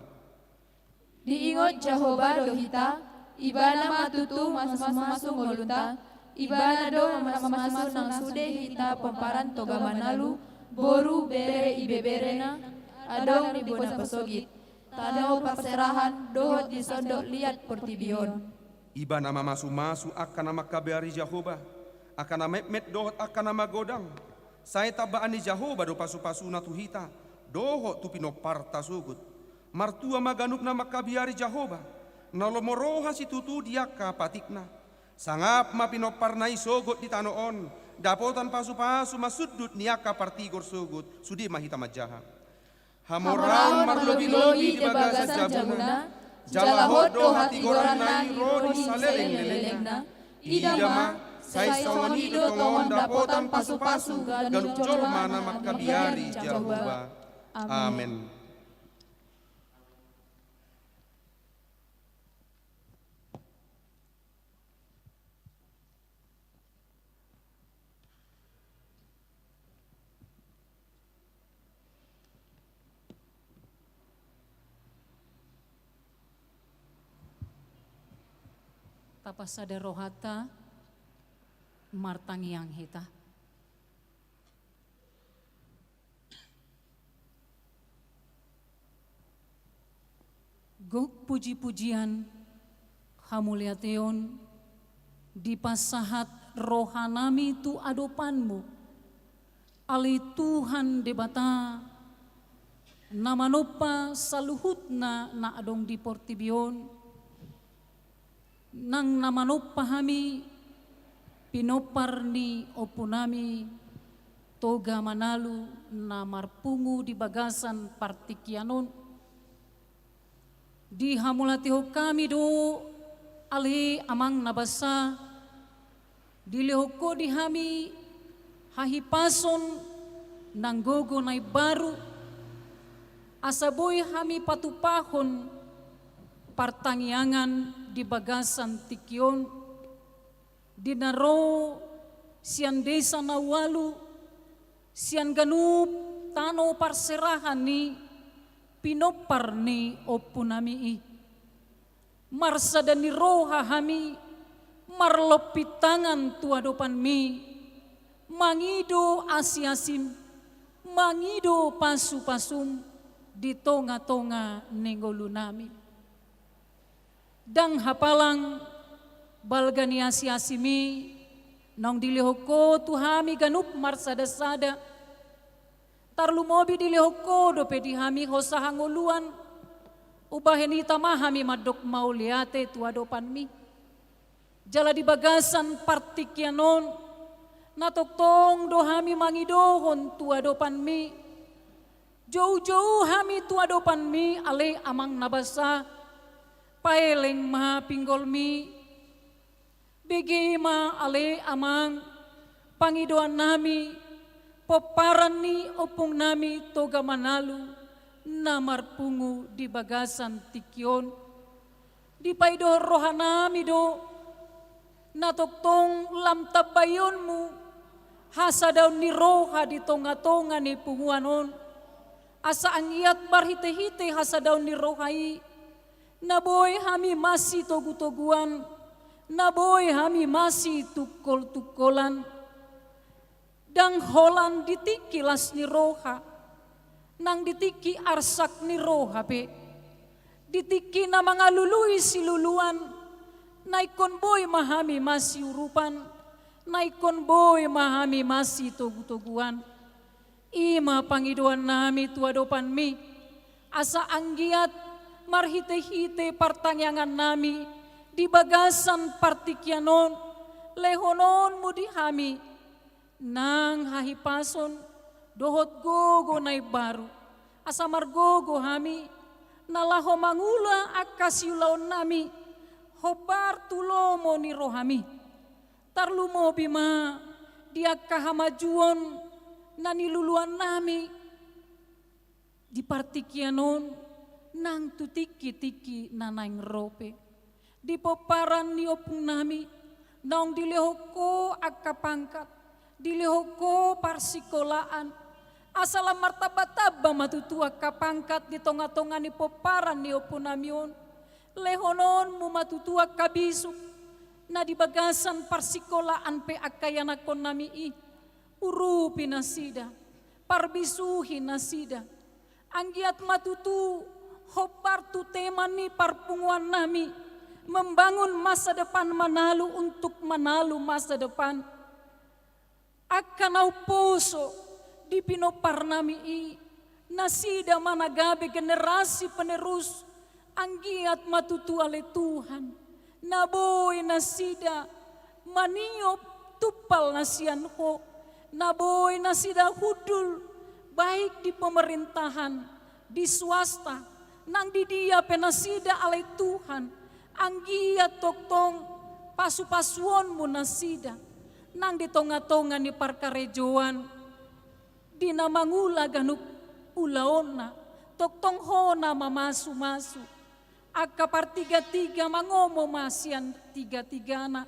Diingot Jahowa do hita, Ibana ma tutu mamasumasu ngolunta. Ibana do mamasumasu nang sude hita pomparan Toga Manalu, boru, bere, ibeberena, adong di bona pasogit, tano parserahan dohot di sandok liat portibi on. Ibana mamasumasu angka na mangkabiari Jahowa, angka na metmet dohot angka na magodang. Sai tambaan ni Jahowa do pasupasuna tu hita dohot tu pinomparta sogot. Martua ma ganup na mangkabiari Jahowa, na lomo roha situtu di angka patikna. Sangap ma pinomparna i sogot di tano on, dapotan pasupasu mansundut ni angka partigor sogot. Sude ma hita manjaha. Hamoraon marlobilobi di bagasan jabuna, jala hot do hatigoronna i ro di saleleng-lelengna. Ida ma, sai songon i do tongon dapotan pasupasu ganup jolma na mangkabiari Jahowa. Amen. Tapasada rohanta, martangiang hita. Gok pujipujian, hamuliateon, dipasahat rohanami tu adopanmu, ale Tuhan Debata, na manompa saluhutna na adong di portibi on, nang na manompa hami, pinompar ni ompunami, Toga Manalu na marpungu di bagasan partingkian on. Dihamuliatehon hami do, ale Amang na basa, dilehon Ho di hami hahipason nang gogo na imbaru, asa boi hami patupahon partangiangan di bagasan tingki on, di na ro sian desa na ualu, sian ganup tano parserahan ni pinompar ni ompunami i. Marsada ni roha hami marlompit tangan tu adopanmi, mangido asiasim, mangido pasupasum di tongatonga ni ngolunami. Ndang hapalang balga ni asiasim i naung dilehon Ho tu hami ganup marsadasada. Tarlumobi dilehon Ho dope di hami hosa hangoluan, umbahen hita ma hami mandok mauliate tu adopanmi. Jala di bagasan partingkian on, na tongtong do hami mangidohon tu adopanmi. Joujou hami tu adopanmi, ale Amang na basa, paeleng ma pinggolmi. Bege ma ale Amang, pangidoannami, pomparan ni ompungnami Toga Manalu, na marpungu di bagasan tingki on. Dipaidohon rohanami do, na tongtong lam tambaionmu, hasadaon ni roha di tongatonga ni punguan on, asa anggiat marhitehite hasadaon ni roha i, na boi hami masitogutoguan, na boi hami masitungkoltungkolan. Ndang holan di tingki las ni roha, nang di tingki arsak ni roha pe, di tingki na mangalului siluluan, na ingkon boi ma hami masiurupan, na ingkon boi ma hami masitogutoguan. I ma pangidoannami tu adopanMi, asa anggiat marhite-hite partangiangannami di bagasan partingkian on, lehononMu di hami nang hahipason dohot gogo na imbaru, asa margogo hami na laho mangula angka siulaonnami hombar tu lomo ni rohaMi. Tarlumobi ma di angka hamajuon na niluluannami di partingkian on nang tu tingki-tingki na naeng ro pe. Di pomparan ni ompungnami, naung dilehon Ho angka pangkat, dilehon Ho parsikolaan, asa lam martamba-tamba ma tutu angka pangkat di tonga-tonga ni pomparan ni ompungnami on. LehononMu ma tutu angka bisuk na di bagasan parsikolaan pe angka ianakkonnami i. Urupi nasida, parbisuhi nasida. Anggiat ma tutu hombar tu tema ni parpunguannami, membangun masa depan manalu untuk manalu masa depan. Angka na umposo di pinomparnami i, nasida ma na gabe generasi penerus. Anggiat ma tutu ale Tuhan, na boi nasida maniop tumpal na sian Ho, na boi nasida hundul, baik di pemerintahan, di swasta, nang di dia pe nasida ale Tuhan. Anggiat tongtong pasu-pasuonMu nasida nang di tonga-tonga ni parkarejoan, di na mangula ganup ulaonna, tongtong Ho na mamasu-masu. Angka partiga-tiga mangomo ma sian tiga-tigana.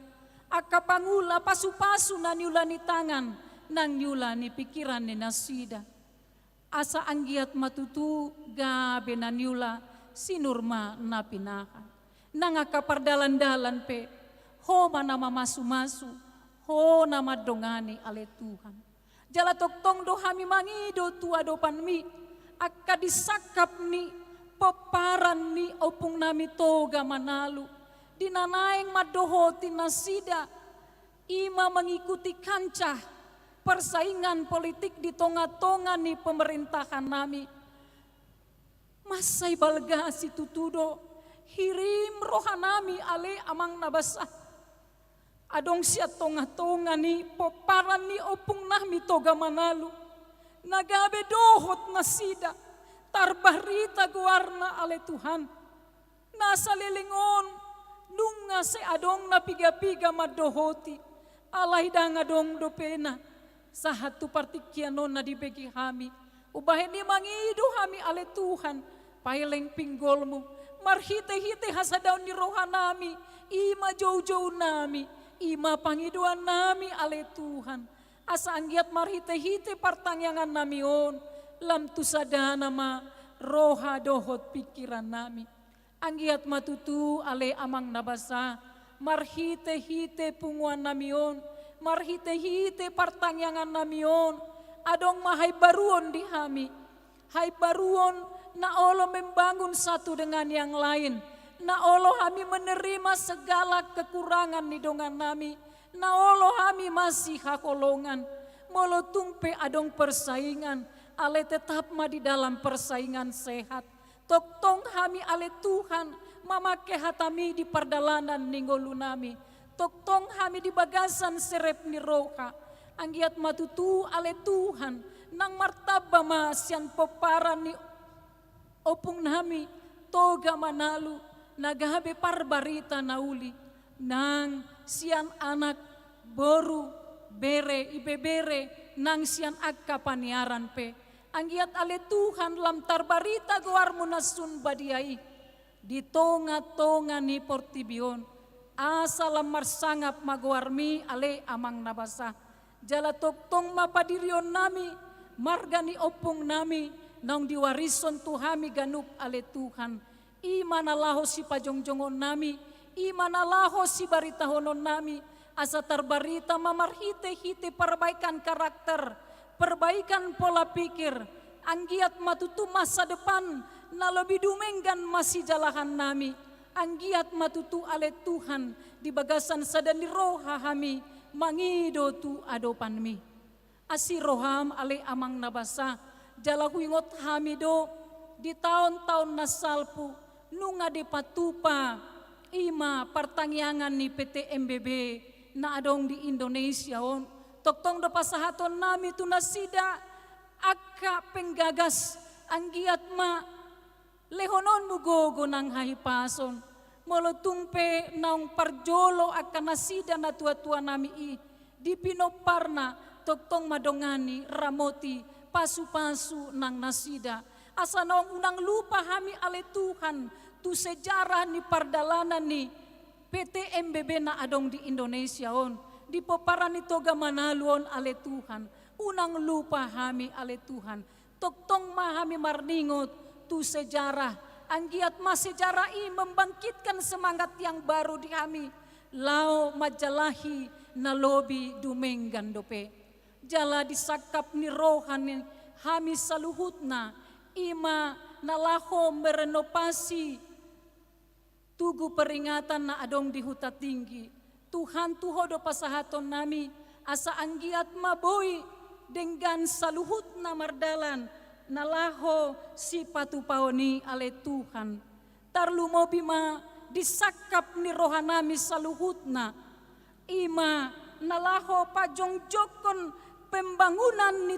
Angka pangula pasu-pasu na niula ni tangan nang niula ni pingkiran ni nasida. Asa anggiat ma tutu gabe na niula sinur ma na pinahan. Nang angka pardalan-dalan pe, Ho ma na mamasu-masu, Ho na mandongani ale Tuhan. Jala tongtong do hami mangido tu adopanMi, angka disangkap ni pomparan ni ompungnami Toga Manalu, di na naeng mandohoti nasida, i ma mengikuti kancah persaingan politik di tonga-tonga ni pemerintahannami. Mansai balga situtu do hirim rohanami ale Amang na basa. Adong sian tonga-tonga ni pomparan ni ompungnami Toga Manalu, na gabe dohot nasida, tarbarita goarna ale Tuhan. Na saleleng on, nunga sai adong na piga-piga mandohoti, alai ndang adong dopena, sahat tu partingkian on na dibege hami. Umbahen i mangido hami ale Tuhan, paeleng pinggolMu, marhite-hite hasadaon ni rohanami, i ma joujounami, i ma pangidoannami ale Tuhan. Asa anggiat marhite-hite partangiangannami on, lam tu sadana ma roha dohot pingkirannami. Anggiat ma tutu ale Amang na basa, marhite-hite punguannami on, marhite-hite partangiangannami on, adong ma haimbaruon di hami. Haimbaruon na olo membangun satu dengan yang lain, na olo hami menerima segala kekurangan ni dongannami, na olo hami masihaholongan. Molo tung pe adong persaingan, ale tetap ma di dalam persaingan sehat. Tongtong hami ale Tuhan, mamangke hataMi di pardalanan ni ngolunami. Tongtong hami di bagasan serep ni roha. Anggiat ma tutu ale Tuhan, nang martamba ma sian pomparan ni ompungnami Toga Manalu, na gabe parbarita na uli, nang sian anak, boru, bere, ibebere, nang sian angka paniaran pe. Anggiat ale Tuhan lam tarbarita goarMu na sun badia i di tonga-tonga ni portibi on, asa lam marsangap ma goarMi ale Amang na basa. Jala tongtong ma padirionnami marga ni ompungnami naung diwarishon tu hami ganup ale Tuhan. I ma na laho sipajongjongonnami, i ma na laho sibaritahononnami, asa tarbarita ma marhite-hite perbaikan karakter, perbaikan pola pikir, anggiat ma tutu masa depan na lobi dumenggan masijalahannami, anggiat ma tutu ale Tuhan di bagasan sada ni roha hami mangido tu adopanMi. Asi roham ale Amang na basa, jala huingot hami do di taon-taon na salpu, nunga dipatupa i ma partangiangan ni P T M B B na adong di Indonesia on. Tongtong do pasahatonnami tu nasida angka penggagas, anggiat ma lehononmu gogo nang hahipason. Molo tung pe naung parjolo angka nasida natuatuanami i di pinomparna, tongtong ma dongani, ramoti, pasupasu nang nasida. Asa naung unang lupa hami ale Tuhan tu sejarah ni pardalanan ni P T M B B na adong di Indonesia on, di pomparan ni Toga Manalu on ale Tuhan. Unang lupa hami ale Tuhan. Tongtong ma hami marningot tu sejarah, anggiat ma sejarah i membangkitkan semangat yang baru di hami laho manjalahi na lobi dumenggan dope. Jala di sangkap ni roha ni hami saluhutna, i ma na laho merenovasi tugu peringatan na adong di Huta Tinggi. Tuhan, tu Ho do pasahatonnami, asa anggiat ma boi denggan saluhutna mardalan na laho sipatupaon i ale Tuhan. Tarlumobi ma di sangkap ni rohanami saluhutna, i ma na laho pajongjongkon pembangunan ni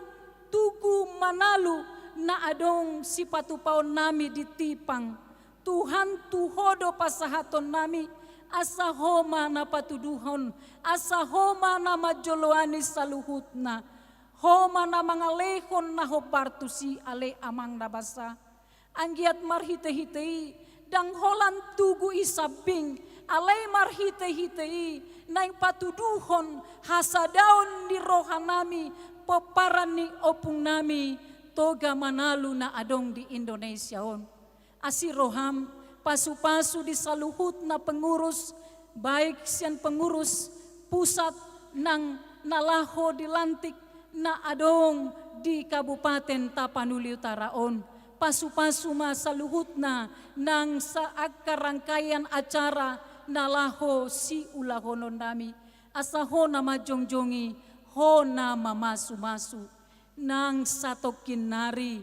Tugu Manalu na adong sipatupaonnami di Tipang. Tuhan, tu Ho do pasahatonnami, asa Ho ma na patuduhon, asa Ho ma na manjoloani saluhutna. Ho ma na mangalehon na hombar tusi ale Amang na basa. Anggiat marhitehite i, ndang holan tugu i sambing, alai marhitehite i naeng patuduhon hasadaon ni rohanami pomparan ni ompungnami Toga Manalu na adong di Indonesia on. Asi roham, pasupasu di saluhutna pengurus, baik sian pengurus pusat nang na laho dilantik na adong di Kabupaten Tapanuli Utara on. Pasupasu ma saluhutna nang sa angka rangkaian acara na laho siulahononnami. Asa Ho na manjongjongi, Ho na mamasumasu. Nang satongkin nari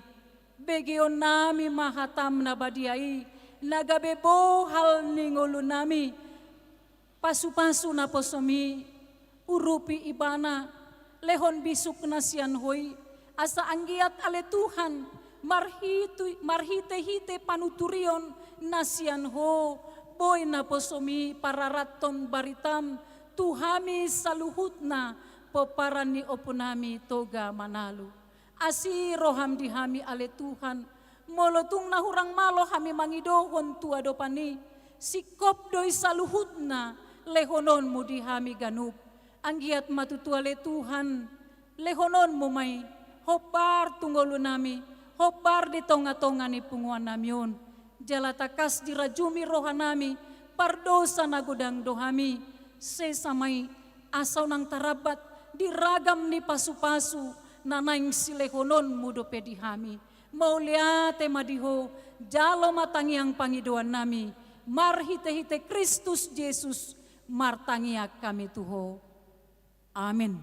begeonnami ma hatam na badia i, na gabe bohal ni ngolunami. Pasupasu naposomi, urupi ibana, lehon bisuk na sian Ho i, asa anggiat ale Tuhan, marhitu-, marhitehite panuturion na sian Ho, boi naposomi pararathon baritam tu hami saluhutna pomparan ni ompunami Toga Manalu. Asi roham di hami ale Tuhan, molo tung na hurang malo hami mangidohon tu adopan i, singkop do i saluhutna lehononmu di hami ganup. Anggiat ma tutu ale Tuhan, lehononmu ma i, hombar tu ngolunami, hombar di tongatonga ni punguannami on. Jala tangkas dirajumi rohanami, pardosa na godang do hami, sesa ma i, asa unang tarambat di ragam ni pasupasu na naeng silehononmu dope di hami. Mauliate ma di Ho, jalo ma tangiang pangidoannami, marhitehite Kristus Jesus, martangiang hami tu Ho. Amin.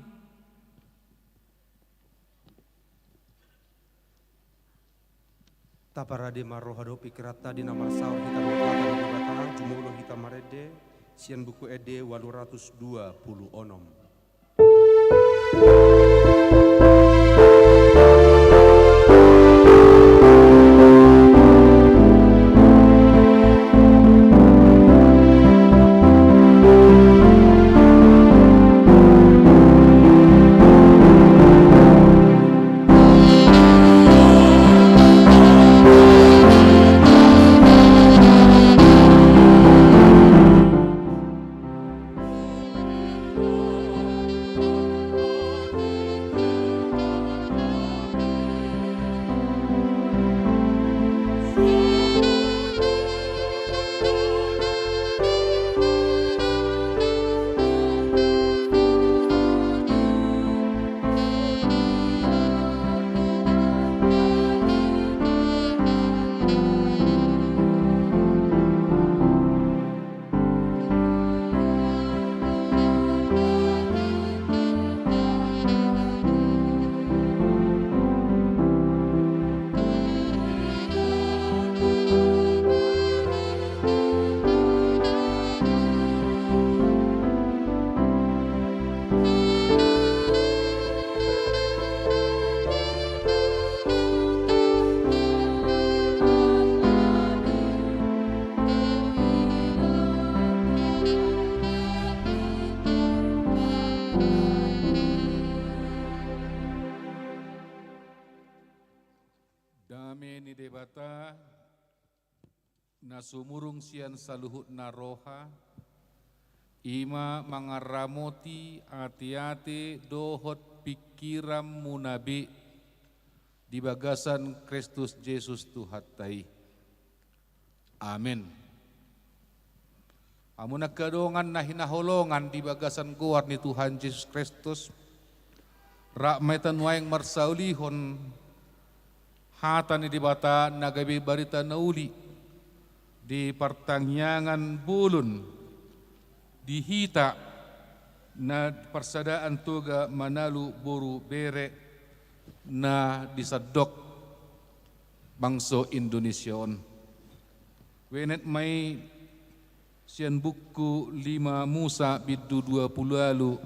Taparade ma roha dohot pingkiranta di na marsaor hita dohot hata ni Debata, jumolo hita marende sian Buku Ende ualu ratus dua pulu onom. Dame ni Debata, na sumurung sian saluhutna roha, i ma mangaramoti ateate dohot pingkiranmuna be di bagasan Kristus Jesus Tuhanta i. Amen. Hamu angka dongan na hinaholongan di bagasan goar ni Tuhan Jesus Kristus, rap ma hita nuaeng marsaulihon hata ni Debata na gabe barita na uli di partangiangan bolon di hita na parsadaan Toga Manalu Boru Bere na di sandok bangso Indonesia on. Huenget ma i sian buku lima Musa bindu dua pulu ualu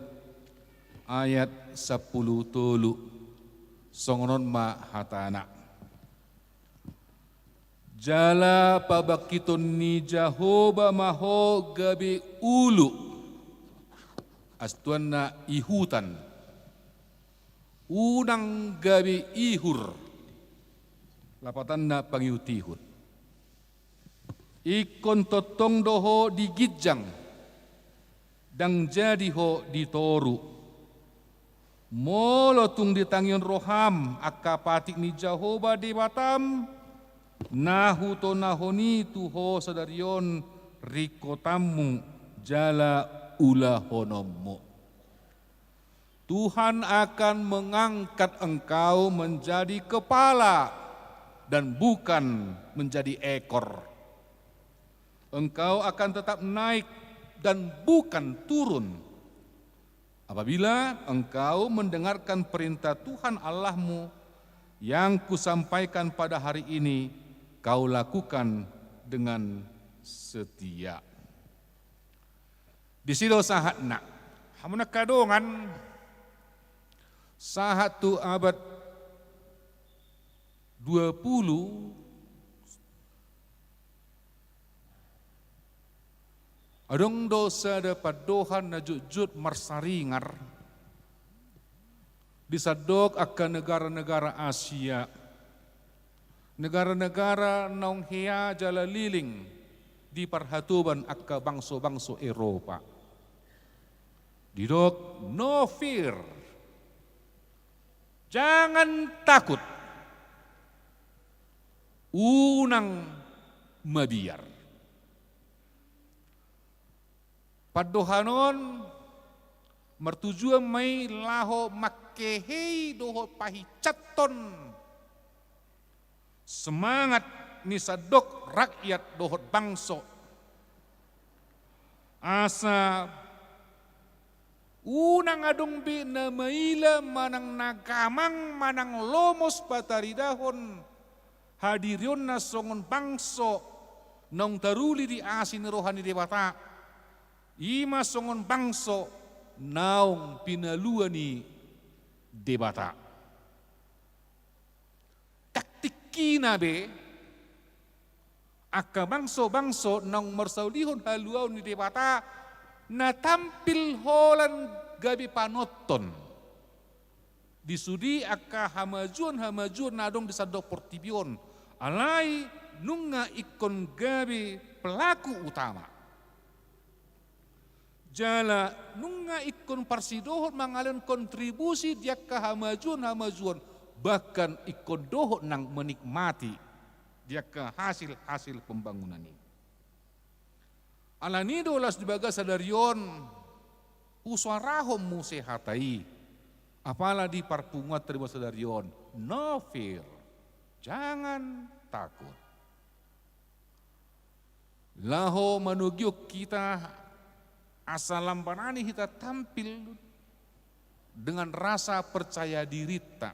ayat sampulu tolu. Songon on ma hatana. Jala pabangkiton ni Jahowa ma ho gabe ulu, astuanna ihutan, unang gabe ihur, lapatanna pangihutihut. Ingkon tongtong do ho di ginjang, ndang jadi ho di toru. Molo tung ditangihon roham angka patik ni Jahowa Debatam, na hutonahon i tu ho sadari on ringkotanmu jala ulahononmu, Tuhan akan mengangkat engkau menjadi kepala dan bukan menjadi ekor. Engkau akan tetap naik dan bukan turun. Apabila engkau mendengarkan perintah Tuhan Allahmu yang kusampaikan pada hari ini, kau lakukan dengan setia. Disi do sahatna. Hamu angka dongan, sahat tu abad dua pulu, adong do sada pandohan na jotjot marsaringar di sandok angka negara-negara Asia, negara-negara naung hea jala leleng di parhatoban angka bangso-bangso Eropa. Didok, no fear. Jangan takut. Unang mabiar. Pandohan on martujuan ma i laho manghehei dohot pahinsathon semangat ni sandok rakyat dohot bangso. Asa unang adong be na maila manang na gamang manang lomos pataridahon hadirionna songon bangso naung taruli di asi ni roha ni Debata, i ma songon bangso naung pinalua ni Debata. Ndang tingkina be angka bangso-bangso naung marsaulihon haluaon ni Debata na tampil holan gabe panonton di sude angka hamajuon-hamajuon na adong di sandok portibi on, alai nunga ingkon gabe pelaku utama. Jala nunga ingkon parsidohot mangalehon kontribusi di angka hamajuon-hamajuon, bahkan ingkon dohot nang menikmati di angka hasil-hasil pembangunan i. Alani do laos di bagas sadari on husuarahon muse hata i, apala di parpunguanta di bagas sadari on, no fear, jangan takut. Laho manogihon hita asa lam barani hita tampil dengan rasa percaya dirinta,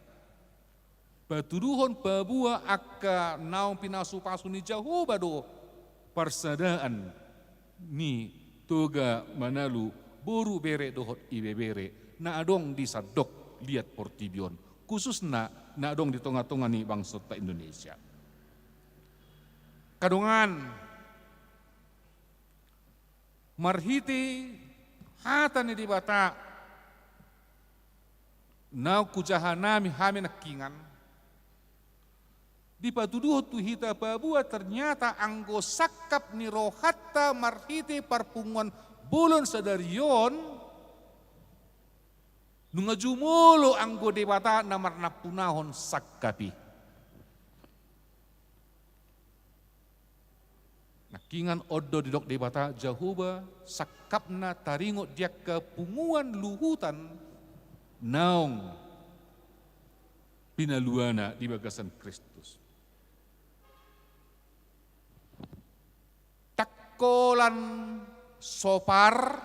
patuduhon paboa angka naung pinasupasu ni Jahowa do parsadaan ni Toga Manalu Boru Bere dohot Ibebere na adong di sandok liat portibi on, khususna na adong di tonga-tonga ni bangsonta Indonesia. Angka dongan, marhite hata ni Debata naung hujaha hami nangkiningan, dipatuduhon tu hita paboa ternyata anggo sangkap ni rohanta marhite parpunguan bolon sadari on, nunga jumolo anggo Debata na marnampunahon sangkap i. Nangkingan on do didok Debata, Jahowa sangkapna taringot di angka punguan luhutan naung pinaluana di bagasan Kristus. Tangkolan sopar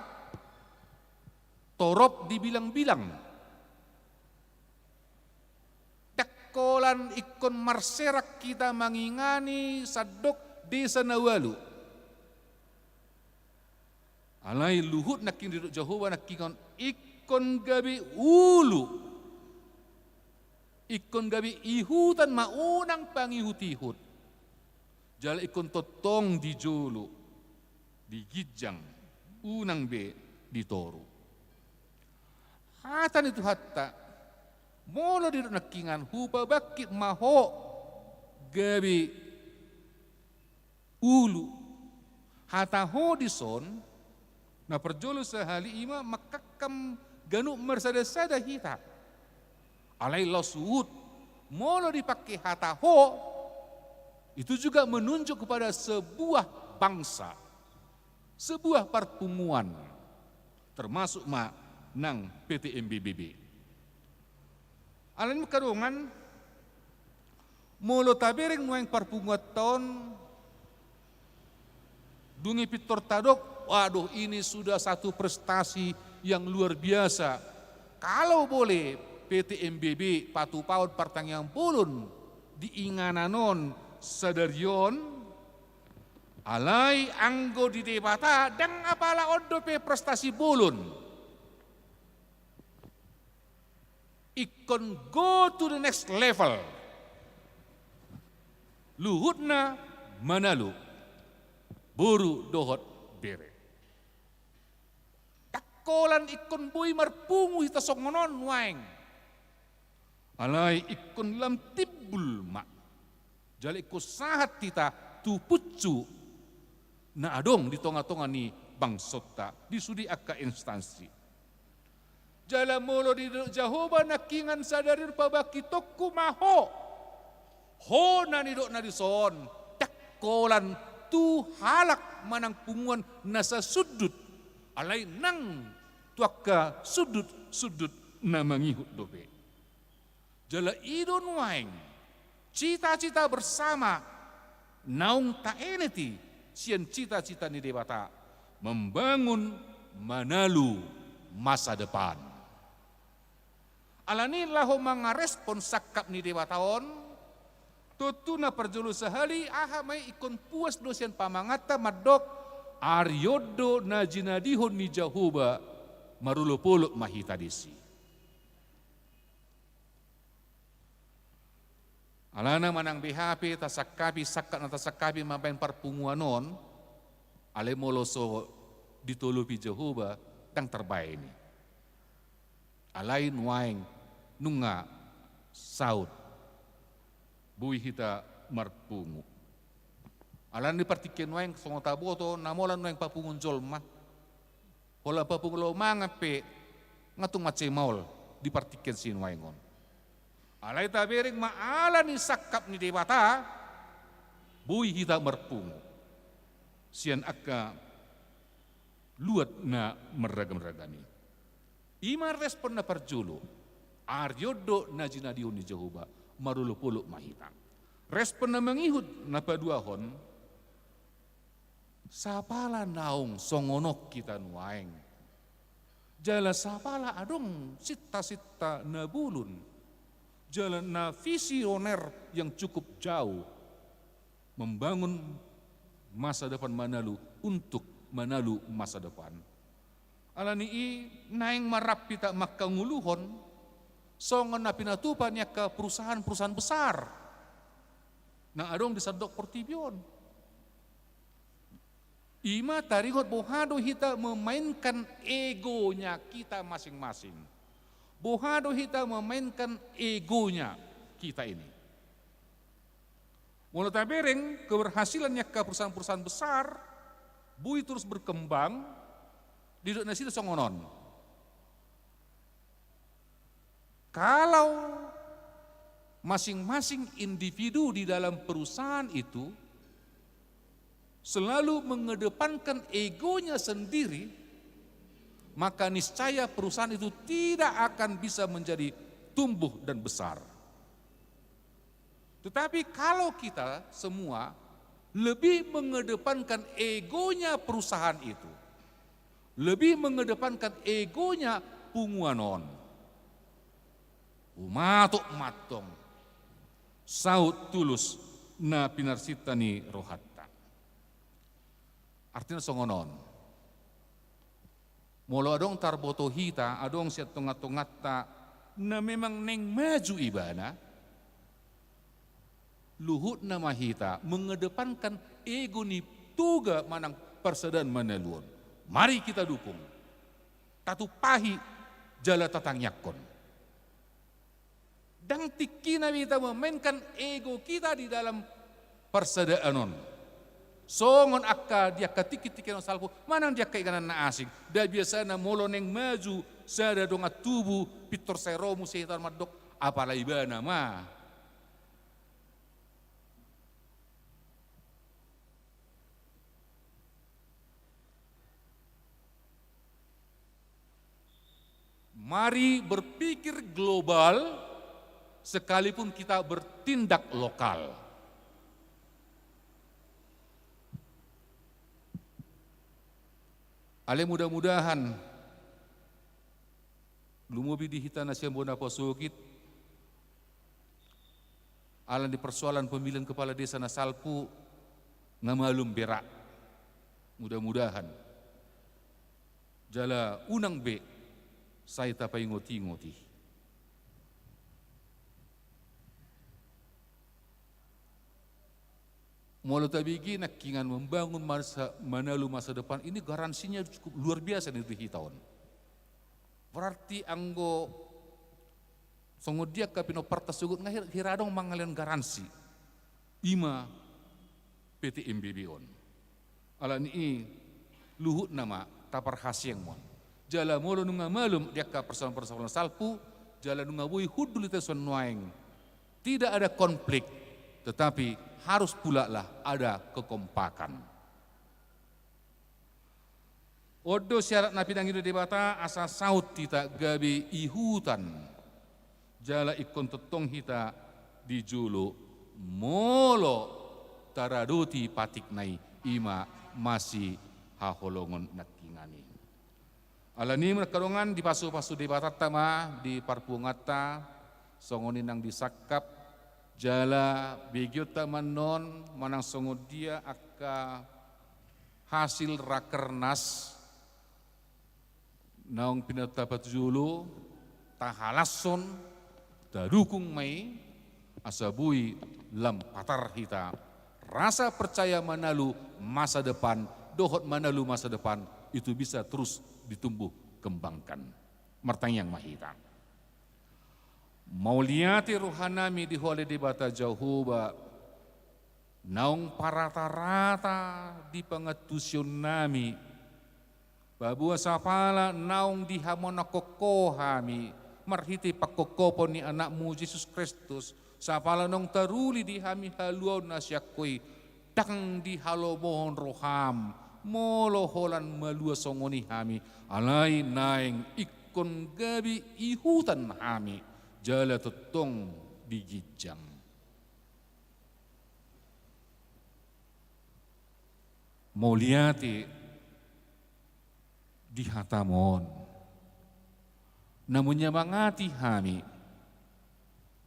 torop dibilang-bilang. Tangkolan ingkon marserak hita mangingani sandok desa na ualu. Alai luhut nangkin didok Jahowa nangkin on ingkon gabe ulu. Ingkon gabe ihutan ma, unang pangihut-ihut. Jala ingkon tongtong di jolo, di ginjang, unang be di toru. Hata ni Tuhanta, molo didok nangkingan, hupabangkit ma ho gabe ulu. Hata ho dison, na parjolo sahali i ma mangkangkam ganup marsada-sada hita. Alai laos huhut, molo dipangke hata ho, itu juga menunjuk kepada sebuah bangsa, sebuah parpunguan, termasuk ma nang P T M B B B. Alani angka dongan, molo tabereng nuaeng parpunguanta on, dung i pintor tadok, waduh, ini sudah satu prestasi yang luar biasa. Kalau boleh P T M B B patupaon partangiangan bolon di inganan on sadari on, alai anggo di Debata ndang apala on dope prestasi bolon. Ingkon go to the next level. Luhutna manalu boru dohot bere. Ndang holan ingkon boi marpungu hita songon on nuaeng. Alai ingkon lam timbul ma. Jala ingkon sahat hita tu punsu na adong di tonga-tonga ni bangsonta, di sude angka instansi. Jala molo didok Jahowa nangkingan sadari on pabangkitonku ma ho. Ho na nidokna dison, ndang holan tu halak manang punguan na sasundut, alai nang tu angka sundut-sundut na mangihut dope. Jala i do nuaeng cita-cita bersama naung taenet i sian cita-cita ni Debata, membangun, manalu masa depan. Alani laho mangarespon sangkap ni Debata on, tontu na parjolo sahali aha ma i, ingkon puas do sian pamanganta mandok, ari on do na jinadihon ni Jahowa, marolop-olop ma hita disi. Alana manang beha pe tasangkapi sangkap na tasangkapi mambaen parpunguan on, alai molo so ditolopi Jahowa, ndang tarbaen i. Alai nuaeng nunga saut boi hita marpungu. Alana di partingkian nuaeng songon taboto na mola nuaeng papunguon jolma. Holan papungu laho mangan pe nga tung mansai maol di partingkian sinuaeng on. Alai tabereng ma ala ni sangkap ni Debata, boi hita marpungu sian angka luat na marragam-ragam i. I ma respon na parjolo, ari on do na jinadihon ni Jahowa, marolop-olop ma hita. Respon na mangihut na paduahon, sapala naung songon on hita nuaeng. Jala sapala adong sinta-sinta na bolon. Jala na visioner yang cukup jauh. Membangun masa depan manalu untuk manalu masa depan. Alani i naeng ma rap hita mangkangoluhon songon na pinatupa ni angka perusahaan-perusahaan besar na adong di sandok portibi on. I ma taringot boha do hita memainkan egonya kita masing-masing. Boha do hita memainkan egonya kita ini. Molo tabereng keberhasilan ni angka perusahaan-perusahaan besar, boi terus berkembang, didok nasida songon on. Kalau masing-masing individu di dalam perusahaan itu selalu mengedepankan egonya sendiri, maka niscaya perusahaan itu tidak akan bisa menjadi tumbuh dan besar. Tetapi kalau kita semua lebih mengedepankan egonya perusahaan itu, lebih mengedepankan egonya punguan on, humatok mantong saut tulus na pinarsinta ni rohanta. Artina songon on. Molo adong tarboto hita, adong sian tonga-tonganta na memang naeng maju ibana, luhutna ma hita mengedepankan ego ni Toga manang Parsadaan Manalu on. Mari kita dukung, tatumpahi jala tatangiangkon. Ndang tingkina hita memainkan ego kita di dalam parsadaan on. Songon angka di angka tingki-tingki na salpu, manang di angka inganan na asing. Nda biasana molo naeng maju sada dongan tubu, pintor sai ro muse hita mandok, apala ibana ma. Mari berpikir global sekalipun kita bertindak lokal. Ale, mudah-mudahan lumobi di hita na sian bona pasogit, ala ni persoalan pemilihan kepala desa na salpu nga malum bera. Mudah-mudahan. Jala unang be sai tapaingot-ingot i. Molo tabege nangkiningan membangun masa, Manalu masa depan ini garansinya cukup luar biasa ni di hita on. Berarti anggo songon dia angka pinomparta sogot nga hir-, hira adong mangalehon garansi. Ima P T M B B on. Ala ni i luhutna ma taparhaseang ma on. Jala molo nunga malum di angka persoalan-persoalan salpu, jala nunga boi hundul hita sian nuaeng. Tidak ada konflik, tetapi harus pula lah ada kekompakan. On do syarat na pinangido Debata asa saut hita gabe ihutan. Jala ingkon tongtong hita di jolo molo taradoti patikna i, ima masihaholongon nangkiningan i. Ala ni i ma angka dongan, dipasu-pasu Debatanta ma di parpunguanta, songon i nang di sangkap, jala begeonta ma annon manang songon dia angka hasil rakernas naung pinatapatu jolo, tahalashon, tadukung ma i, asa boi lam patar hita. Rasa percaya Manalu masa depan, dohot Manalu masa depan, itu bisa terus ditumbuh kembangkan. Martangiang ma hita. Mauliate rohanami di Ho ale Debata Jahowa, naung parata-rata di pangantusionnami, paboa sapala naung dihamonangkon Ho hami, marhite pangkophopon ni Anakmu Jesus Kristus, sapala naung taruli di hami haluaon na sian Ho i, ndang dihalomohon roham, molo holan malua songon i hami, alai naeng ingkon gabe ihutan hami, jala tongtong di ginjang. Mauliate di hatamu on, na manyamangati hami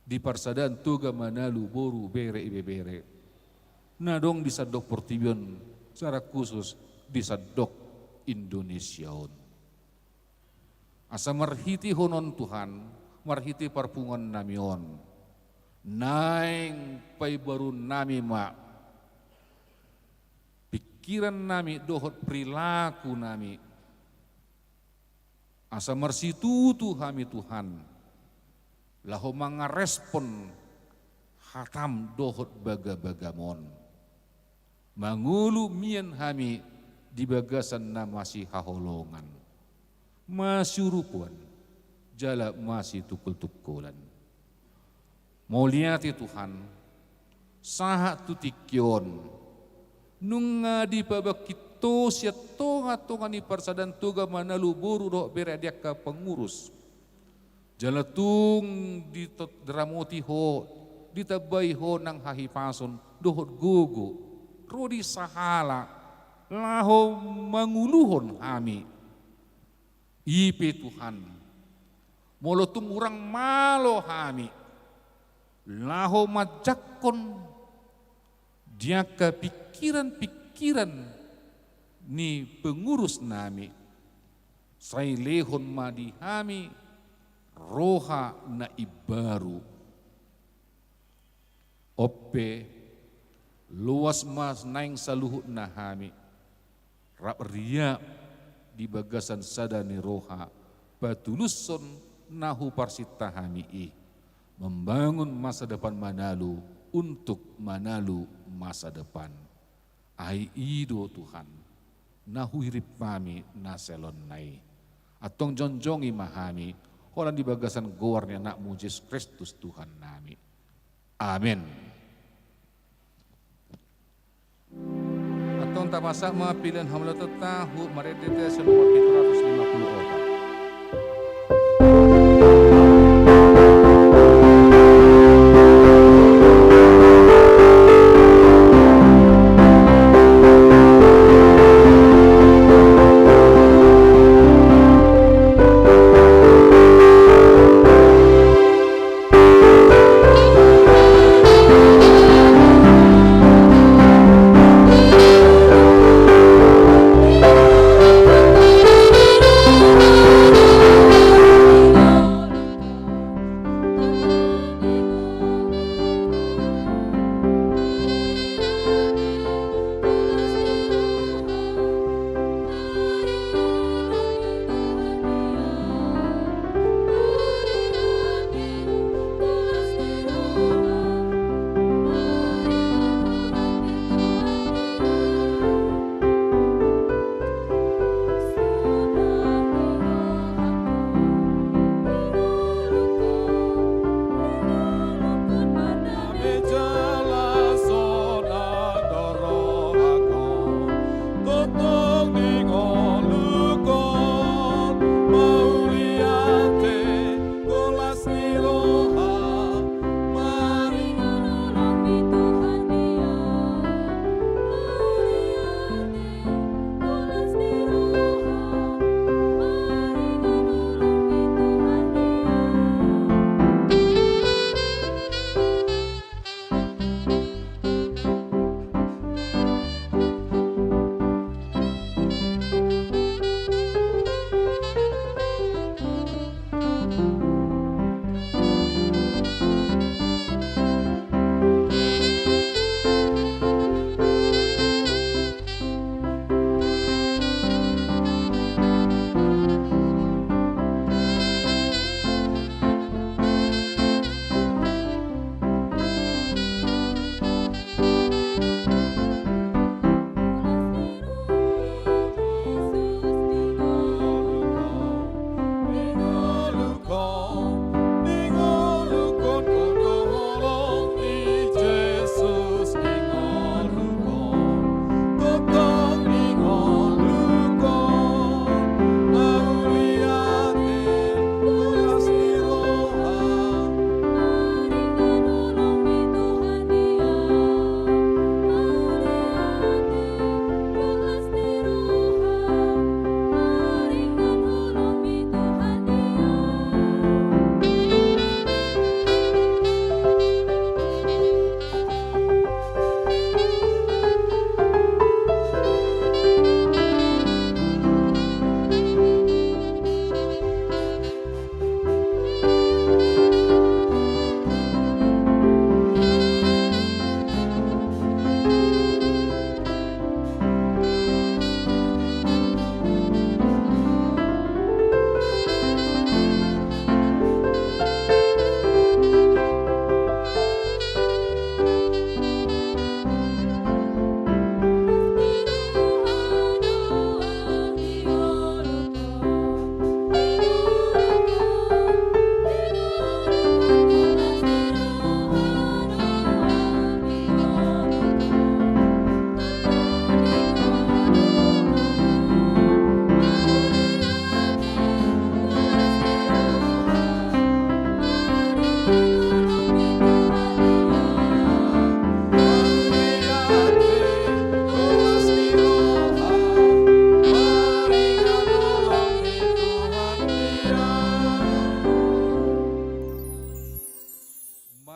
di parsadaan Toga Manalu boru bere ibebere, na adong di sandok portibi on, secara khusus di sandok Indonesia on. Asa marhitehon on Tuhan, marhite parpunguannami on, naeng paibaruonnami ma pingkirannami dohot perilakunami, asa marsitutu hami Tuhan, laho mangarespon hatam dohot bagabagam on. Mangolu mian hami di bagasan na masihaholongan, masiurupoan, jala masitungkoltungkolan. Mauliate Tuhan, sahat tu tingki on, nunga dipabangkit Ho sian tongatonga ni parsadaan Toga Manalu, boru dohot bere, di angka pengurus. Jala tung ditot-, diramoti Ho, ditambai Ho nang hahipason dohot gogo, ro di sahala laho manguluhon hami. I pe Tuhan, molo tung hurang malo hami laho manjangkon di angka pingkiran-pingkiran ni pengurus nami, sai lehon ma di hami roha na imbaru. On pe, loas ma naeng saluhutna hami, rap riap di bagasan sada ni roha, patulushon na huparsinta hami i, membangun masa depan Manalu untuk Manalu masa depan. Ai i do Tuhan, na huhirim hami na siala on i. Antong jongjongi ma hami, holan di bagasan goar ni Anak-Mu Jesus Kristus Tuhan nami. Amen. Antong tapasahat ma pelean hamauliateonta, huhut marende hita sian nomor pitu ratus lima puluh opat.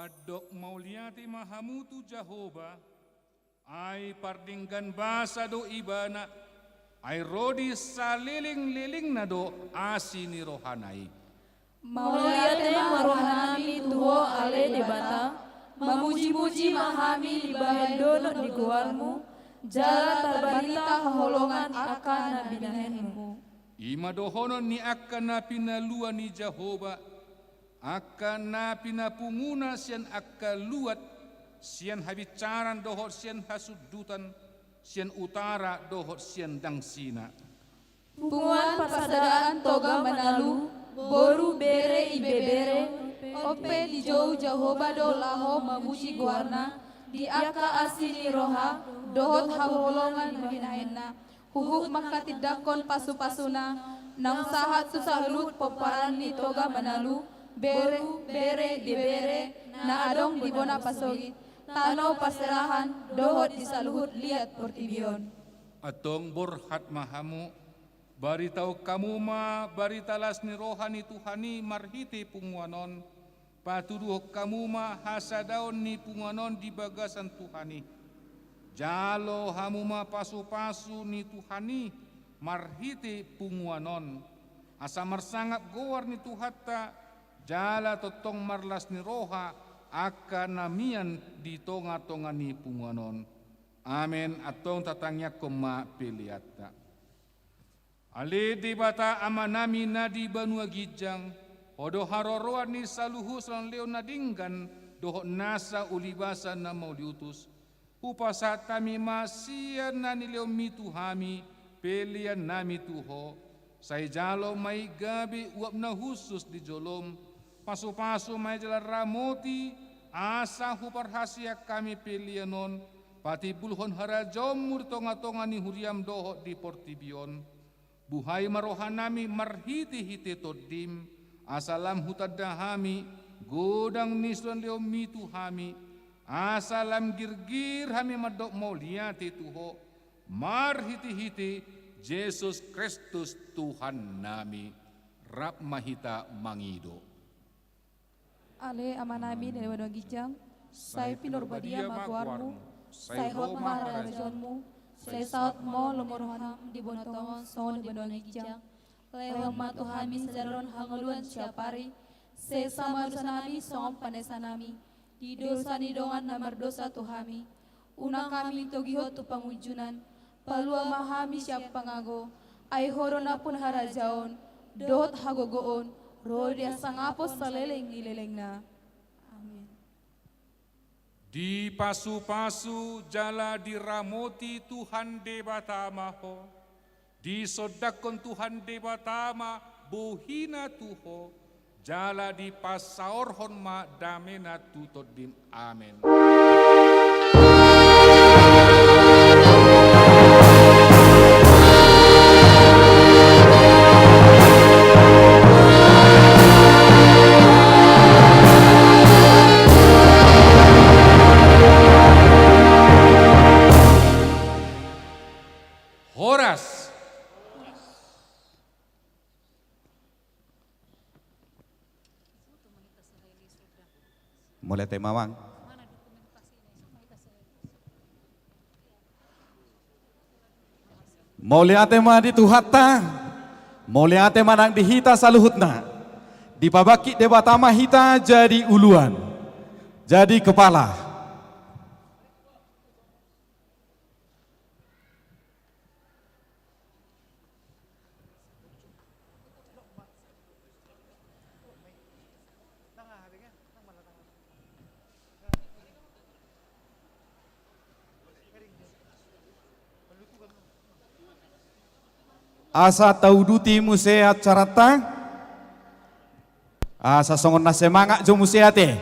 Mandok mauliate ma hamu tu Jahowa, ai pardenggan basa do Ibana, ai ro di salelenglelengna do asi ni rohana i. Mauliate ma rohanami tu Ho ale Debata, mamujimuji ma hami dibahen dolok ni goarMu, jala tarbarita haholongan angka na binahenMu. I ma dohonon ni angka na pinalua ni Jahowa, angka na pinapunguna sian angka luat, sian habinsaran dohot sian hasundutan, sian utara dohot sian dangsina. Punguan parsadaan Toga Manalu, boru, bere, ibebere, on pe dijou Jahowa do laho mamuji goarna, di angka asi ni roha dohot haholongan binahenna. Huhut manghatindanghon pasupasuna, naung sahat tu saluhut pomparan ni Toga Manalu, boru, bere, ibebere, na adong di bona pasogit, tano parserahan, dohot di saluhut liat portibi on. Antong borhat ma hamu, baritahon hamu ma barita las ni roha ni Tuhan i marhite punguan on, patuduhon hamu ma hasadaon ni punguan on di bagasan Tuhan i. Jalo hamu ma pasupasu ni Tuhan i marhite punguan on, asa marsangap goar ni Tuhanta, jala tongtong marlas ni roha angka na mian di tongatonga ni punguan on. Amen. Antong tatangiangkon ma peleanta. Ale Debata Amanami na di banua ginjang, Ho do haroroan ni saluhut sian leleng na denggan dohot nasa ulibasa na mauliutus. Hupasahat hami ma sian na nilehonMi tu hami peleannami tu Ho. Sai jalo ma i gabe uap na hushus di jolom. Pasupasu ma i jala ramoti, asa huparhaseang hami pelean on patimbulhon harajaonMu di tongatonga ni huriaM dohot di portibi on. Buhai ma rohanami marhitehite TondiM, asa lam hutanda hami godang ni siulahonMi tu hami, asa lam girgir hami mandok mauliate tu Ho, marhitehite Jesus Kristus Tuhannami. Rap ma hita mangido. Ale Amanami na di banua ginjang, sai pinarbadia ma goarMu, sai hot ma harajaonMu, sai saut ma lomo ni rohaM di banua tonga on songon na di banua ginjang. Lehon ma tu hami sadari on hangoluan siapari, sesa ma dosanami songon panesanami di dosa ni dongan na mardosa tu hami. Unang hami togihon tu pangunjunan, palua ma hami sian pangago, ai Ho do nampuna harajaon, dohot hagogoon, ro di hasangapon saleleng ni lelengna. Amen. Dipasupasu jala diramoti Tuhan Debata ma ho. Disondangkon Tuhan Debata ma bohina tu ho, jala dipasaorhon ma damena tu tondim. Amen. Horas. Mauliate ma, Amang. Mauliate ma di Tuhanta. Mauliate ma nang di hita saluhutna. Dipabangkit Debata ma hita jadi uluan, jadi kepala. Asa tauduti muse acaranta. Asa songon na semangat jo muse ate,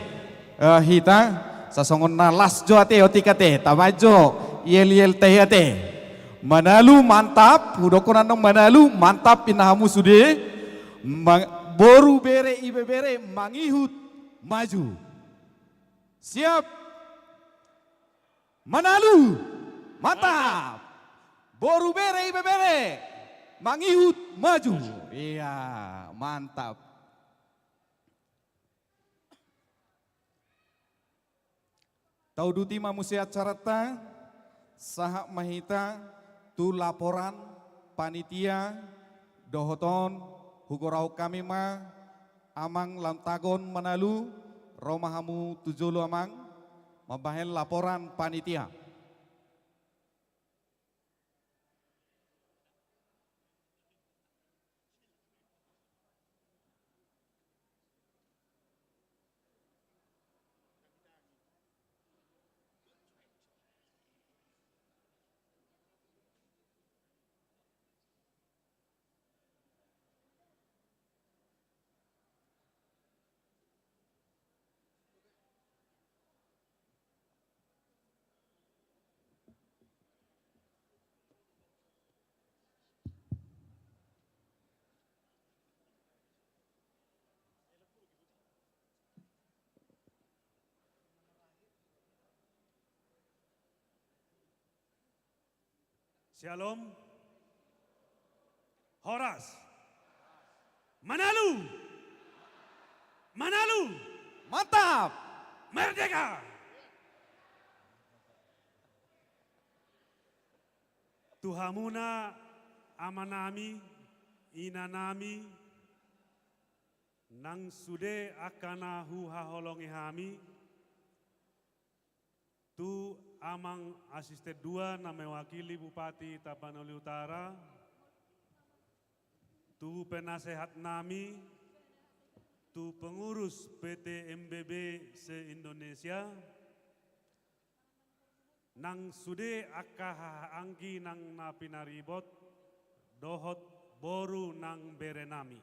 eh, hita, asa songon na las jo ate, otik ate, tama jo, yel-yel te ate. Manalu mantap, hudokkon annon Manalu mantap, inna hamu sude. Ma-, boru, bere, ibebere, mangihut maju. Siap. Manalu, mantap. Boru, bere, ibebere, mangihut maju. Iya, mantap. Tauduti ma muse acaranta, sahat ma hita tu laporan panitia, dohot on hugorahon hami ma Amang Lamtagon Manalu, ro ma hamu tu jolo Amang, mambahen laporan panitia. Syalom. Horas. Manalu. Manalu. Mantap. Merdeka. Tu hamuna amanami, inanami, nang sude angka na huhaholongi hami, tu Amang Asisten Dua na mewakili Bupati Tapanuli Utara, tu penasehatnami, tu pengurus P T M B B se-Indonesia, nang sude angka hahaanggi nang na pinaribot, dohot boru nang berenami.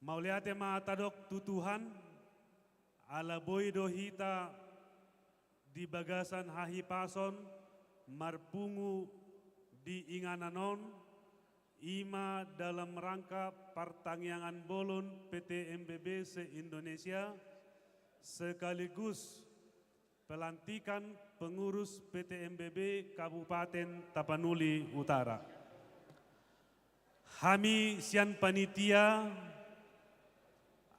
Mauliate ma tadok tu Tuhan, ala boi do hita di bagasan hahipason marpungu di inganan on, i ma dalam rangka partangiangan bolon P T M B B se-Indonesia, sekaligus pelantikan pengurus P T M B B Kabupaten Tapanuli Utara. Hami sian panitia,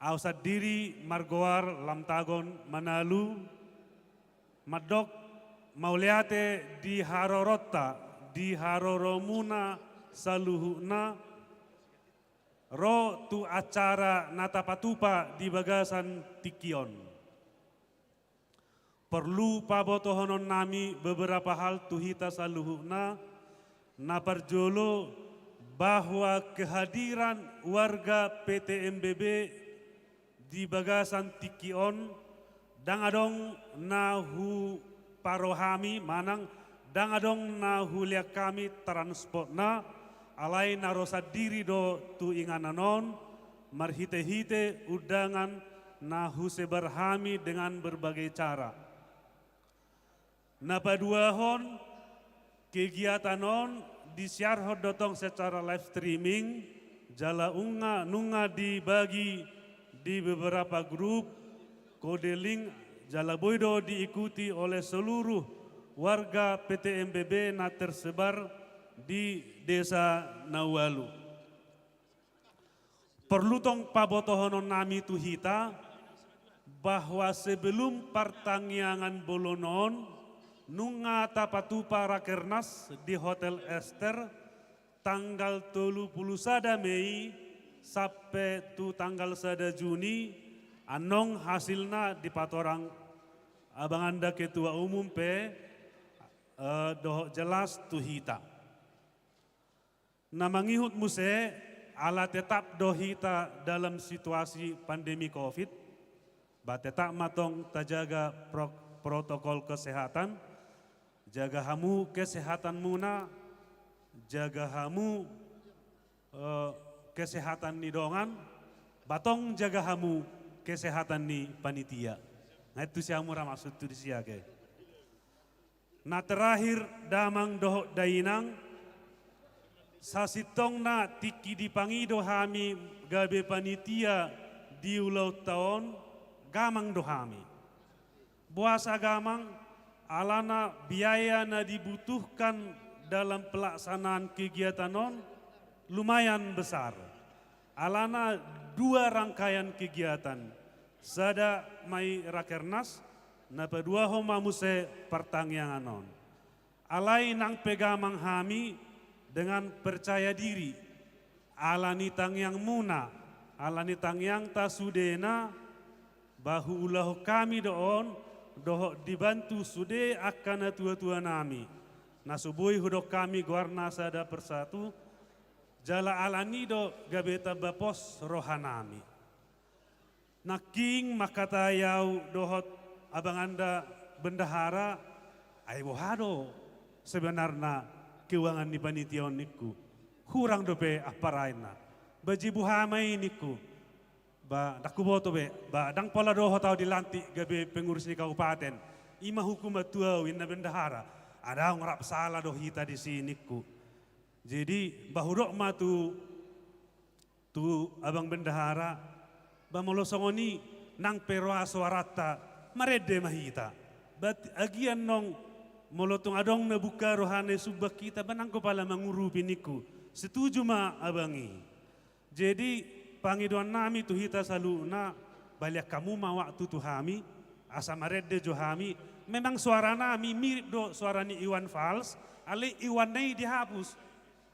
au sandiri margoar Lamtagon Manalu, mandok mauliate di haroronta, di haroromuna saluhutna, ro tu acara na tapatupa di bagasan tingki on. Porlu pabotohononnami beberapa hal tu hita saluhutna, na parjolo bahwa kehadiran warga P T M B B di bagasan tingki on, ndang adong na huparrohami manang ndang adong na hulean hami transportna, alai na ro sandiri do tu inganan on, marhitehite undangan na husebar hami dengan berbagai cara. Na paduahon, kegiatan on disiarhon do tong secara live streaming, jala nunga, nunga dibagi di beberapa grup, kode link, jala boi do diikuti oleh seluruh warga P T M B B na tersebar di desa na ualu. Porlu tong pabotohononnami tu hita, bahwa sebelum partangiangan bolon on, nunga tapatupa rakernas di Hotel Ester, tanggal tolu pulu sada Mei sampe tu tanggal sada Juni, annon hasilna dipatorang abanganda Ketua Umum pe, eh, dohot jelas tu hita. Na mangihut muse, ala tetap do hita dalam situasi pandemi covid, ba tetap ma tong tajaga pro-, protokol kesehatan, jaga hamu kesehatanmuna, jaga hamu, eh, kesehatan ni dongan, ba tong jaga hamu kesehatan ni panitia. Nga tu siamun ra masuk tu di sia ke. Na terakhir, damang dohot dainang, sasintongna tingki dipangido hami gabe panitia di ulaonta on, gamang do hami. Boasa gamang? Alana biaya na dibutuhkan dalam pelaksanaan kegiatan on lumayan besar. Alana dua rangkaian kegiatan, sada ma i rakernas, Na paduahon ma muse partangiangan on. Alai nang pe gamang hami dengan percaya diri, ala ni tangiangmuna, ala ni tangiangta sudena, ba huulahon hami do on, dohot dibantu sude angka natuatuanami, na so boi hudok hami goarna sada persatu, jala ala ni do gabe tamba pos rohanami. Nangkin mangkatai ahu dohot abanganda bendahara, ai boha do sebenarna keuangan ni panitia on ningku. Hurang dope amparainna. Ba je boha ma i ningku. Ba ndang huboto be, ba ndang pola dohot ahu dilantik gabe pengurus ni kabupaten. I ma hukuman tu ahu, ninna bendahara. Adong rap sala do hita disi ningku. Jadi ba hudok ma tu tu abang bendahara, ba molo songon i nang pe roa soaranta, marende ma hita. Ba agia nong molo tung adong na buka rohana i sumbang hita, ba nanggo pala mangurupi ningku. Setuju ma abang i. Jadi pangidoannami tu hita saluhutna, balian hamu ma waktu tu hami, asa marende jo hami. Memang soaranami mirip do soara ni Iwan Fals, alai Iwanna i dihapus.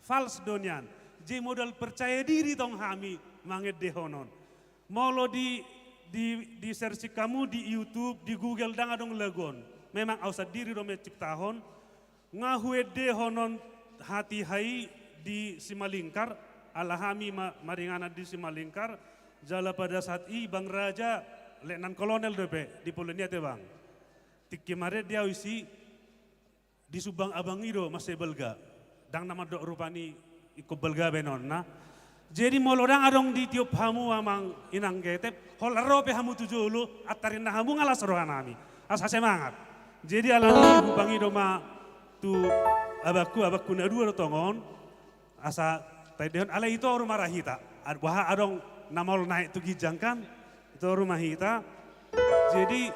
Fals do nian. Jadi modal percaya diri tong hami mangendehon on. Molo di, di, di searching hamu di YouTube, di Google, ndang adong lagu on. Memang ahu sandiri do menciptahon. Nga huendehon on hatiha i di Simalingkar, ala hami ma-, maringanan di Simalingkar, jala pada saat i Bang Raja, letnan kolonel dope, di Polan i ate Bang. Tingki marende ahu disi, disumbang abang i do mansai balga. Ndang na mandok rupani ingkon balga baenonna. Jadi molo ndang adong ditiop hamu amang inang Getep, holan ro pe hamu tu jolo, antarinna hamu nga las rohanami. Asa semangat. Jadi alani i hupangido ma tu abangku, abangku na dua do tong on. Asa taendehon, alai i toru ma ra hita. Ad-, boha adong na maol naek tu ginjang kan? I toru ma hita. Jadi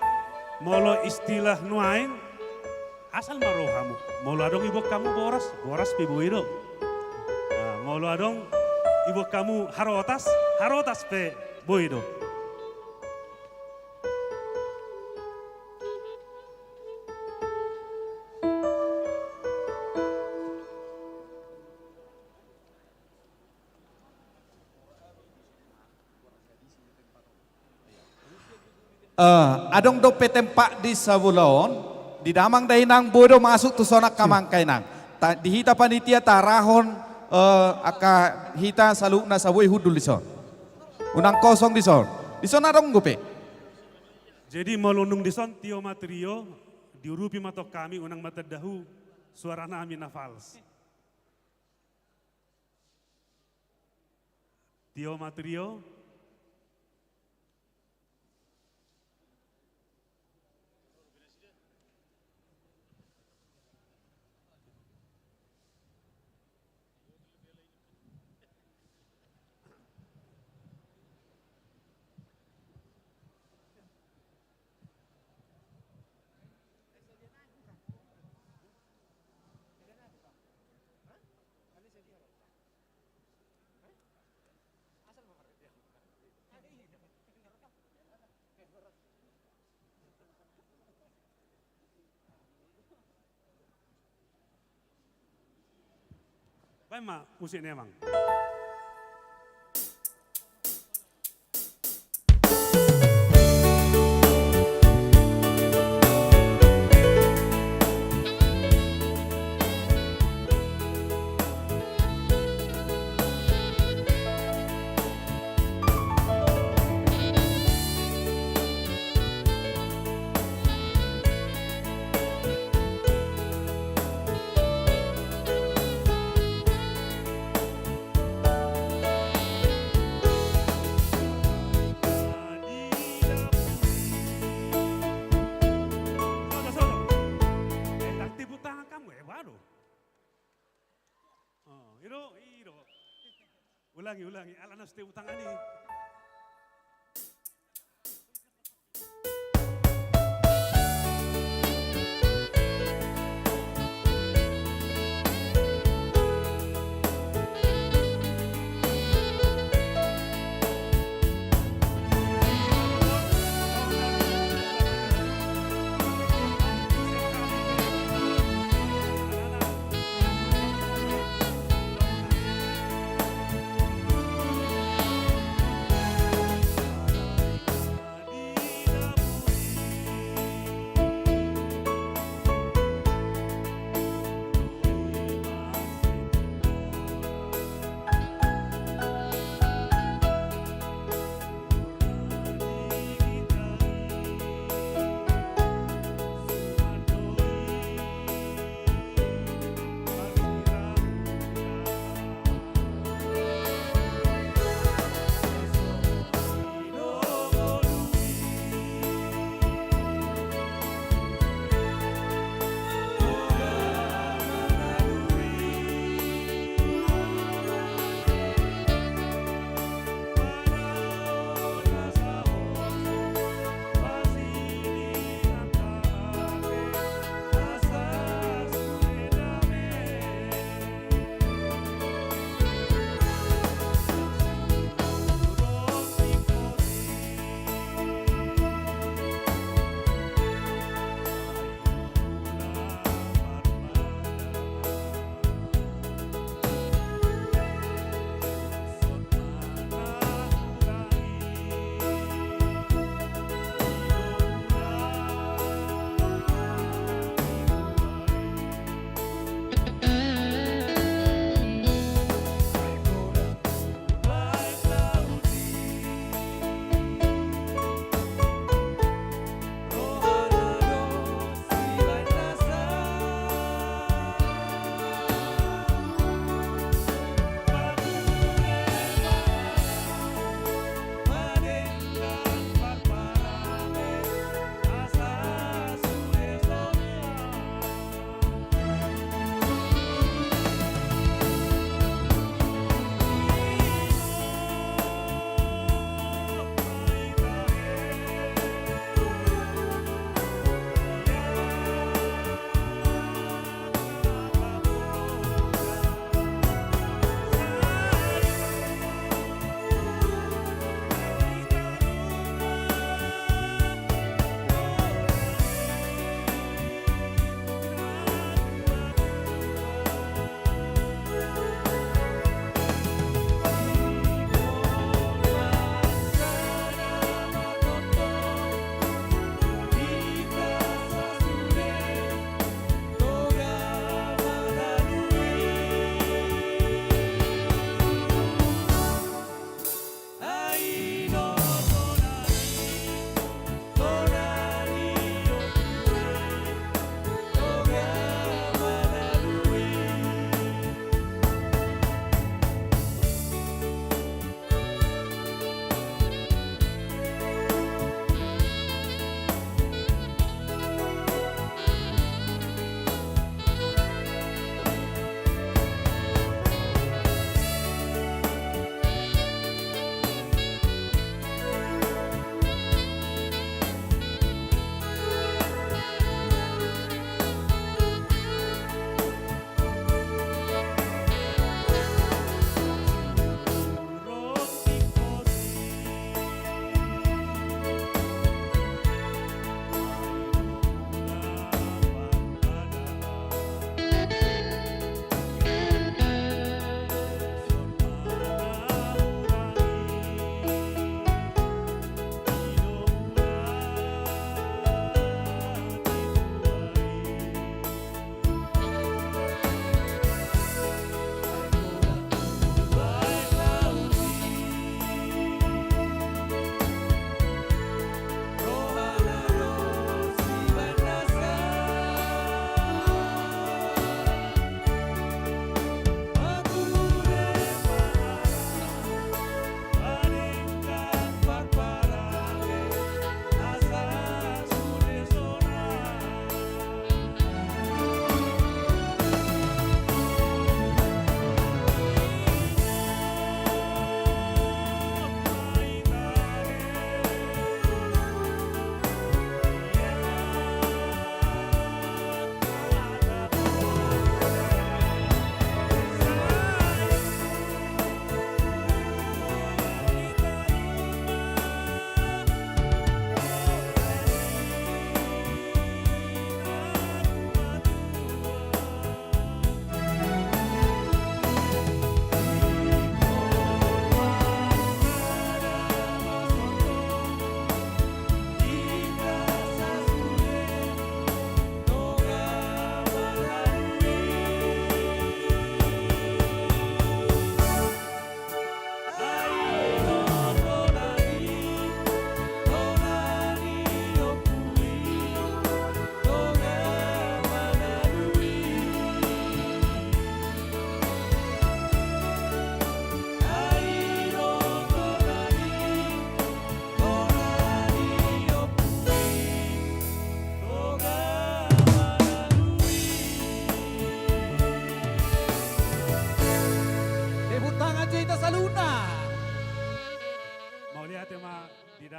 molo istilah nuaeng, asal ma ro hamu. Molo adong iboan hamu boras, boras pe boi do. Nah, molo adong iboan hamu harotas, harotas pe boi do. Eh, adong dope tempat di sabola on, di damang dainang boi do masuk tu son angka amang inang. Ta-, di hita panitia tarahon, eh, angka hita saluhutna asa boi hundul di son. Unang kosong di son. Di son adong dope. Jadi molo nunga di son tio ma trio, diurupi ma tong hami, unang ma tanda hu soaranami na fals. Tio ma trio. Baen ma musikna, Amang. Tepuk tangan kamu, eh, waduh. Oh, i do, i do. Ulangi, ulangi. Ala na so tepuk tangan i.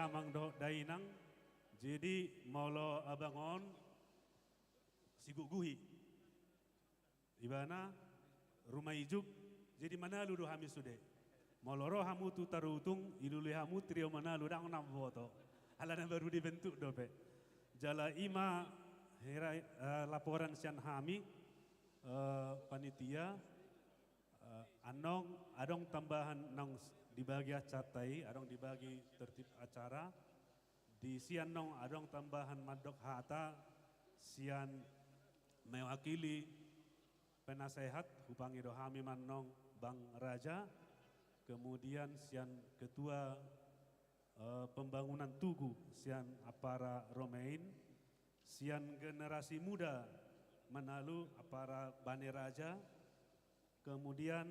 Amang dohot dainang, jadi molo abang on siguguhi. Ibana Ruma Ijuk, jadi Manalu do hami sude. Molo ro hamu tu Tarutung, ilului hamu trio Manalu, ndang na boto. Alana baru dibentuk dope. Jala ima hira, eh, laporan sian hami, eh, panitia, eh, annon adong tambahan naung s-, dibagi acarata i, adong dibagi tertib acara. Di sian annon adong tambahan mandok hata sian mewakili penasehat, hupangido hami ma annon Bang Raja, kemudian sian ketua, eh, pembangunan Tugu sian Ampara Romein, sian generasi muda Manalu Ampara Bane Raja, kemudian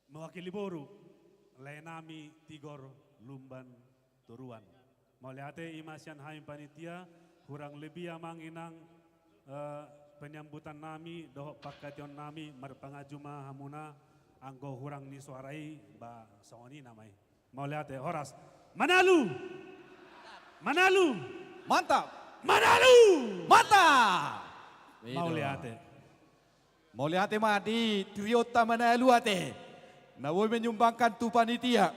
mewakili boru, lae nami Tigor Lumban Toruan. Mauliate, ima sian hami panitia, hurang lebih amang inang, eh, penyambutan nami dohot pangkataion nami marpanganju ma hamuna, anggo hurang ni suara i ba songon i nama i. Mauliate, horas. Manalu! Manalu! Mantap! Manalu! Mantap! Mauliate. Mauliate ma di trionta Manalu ate. Na boi menyumbangkan tu panitia.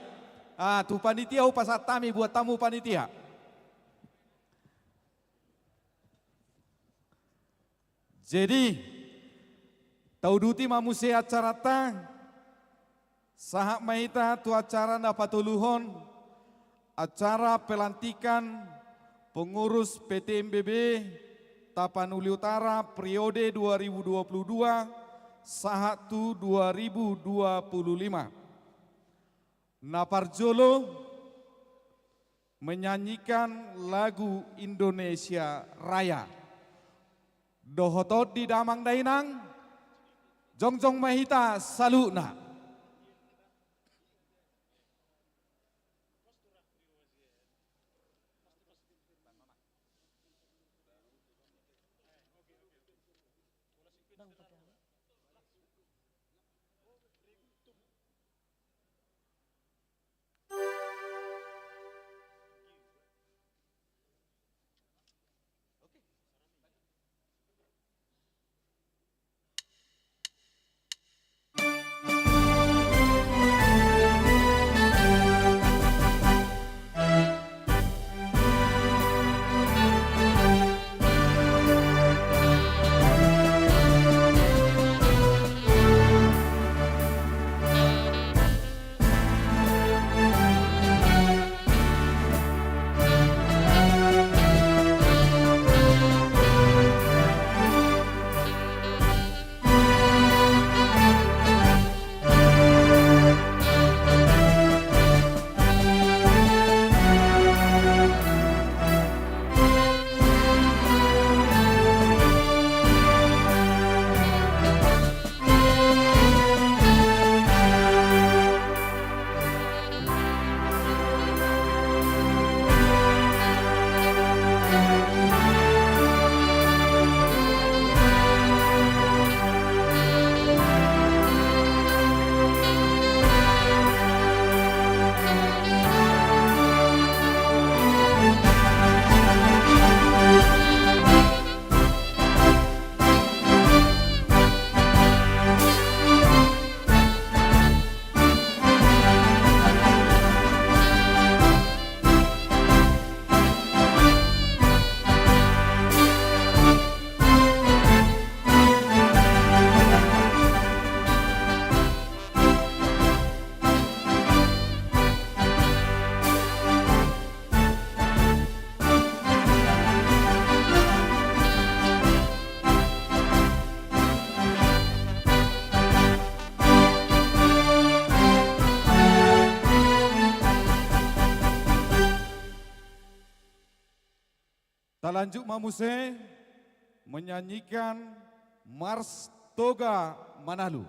Ah, tu panitia hupasahat hami buat hamu panitia. Jadi, tauduti ma muse acaranta. Sahat ma hita tu acara na patoluhon, acara pelantikan pengurus P T M B B Tapanuli Utara periode dua ribu dua puluh dua sahat tu dua ribu dua puluh lima. Na parjolo, menyanyikan lagu Indonesia Raya. Dohot on di damang dainang, jongjong ma hita saluhutna. Talanjut ma muse menyanyikan Mars Toga Manalu.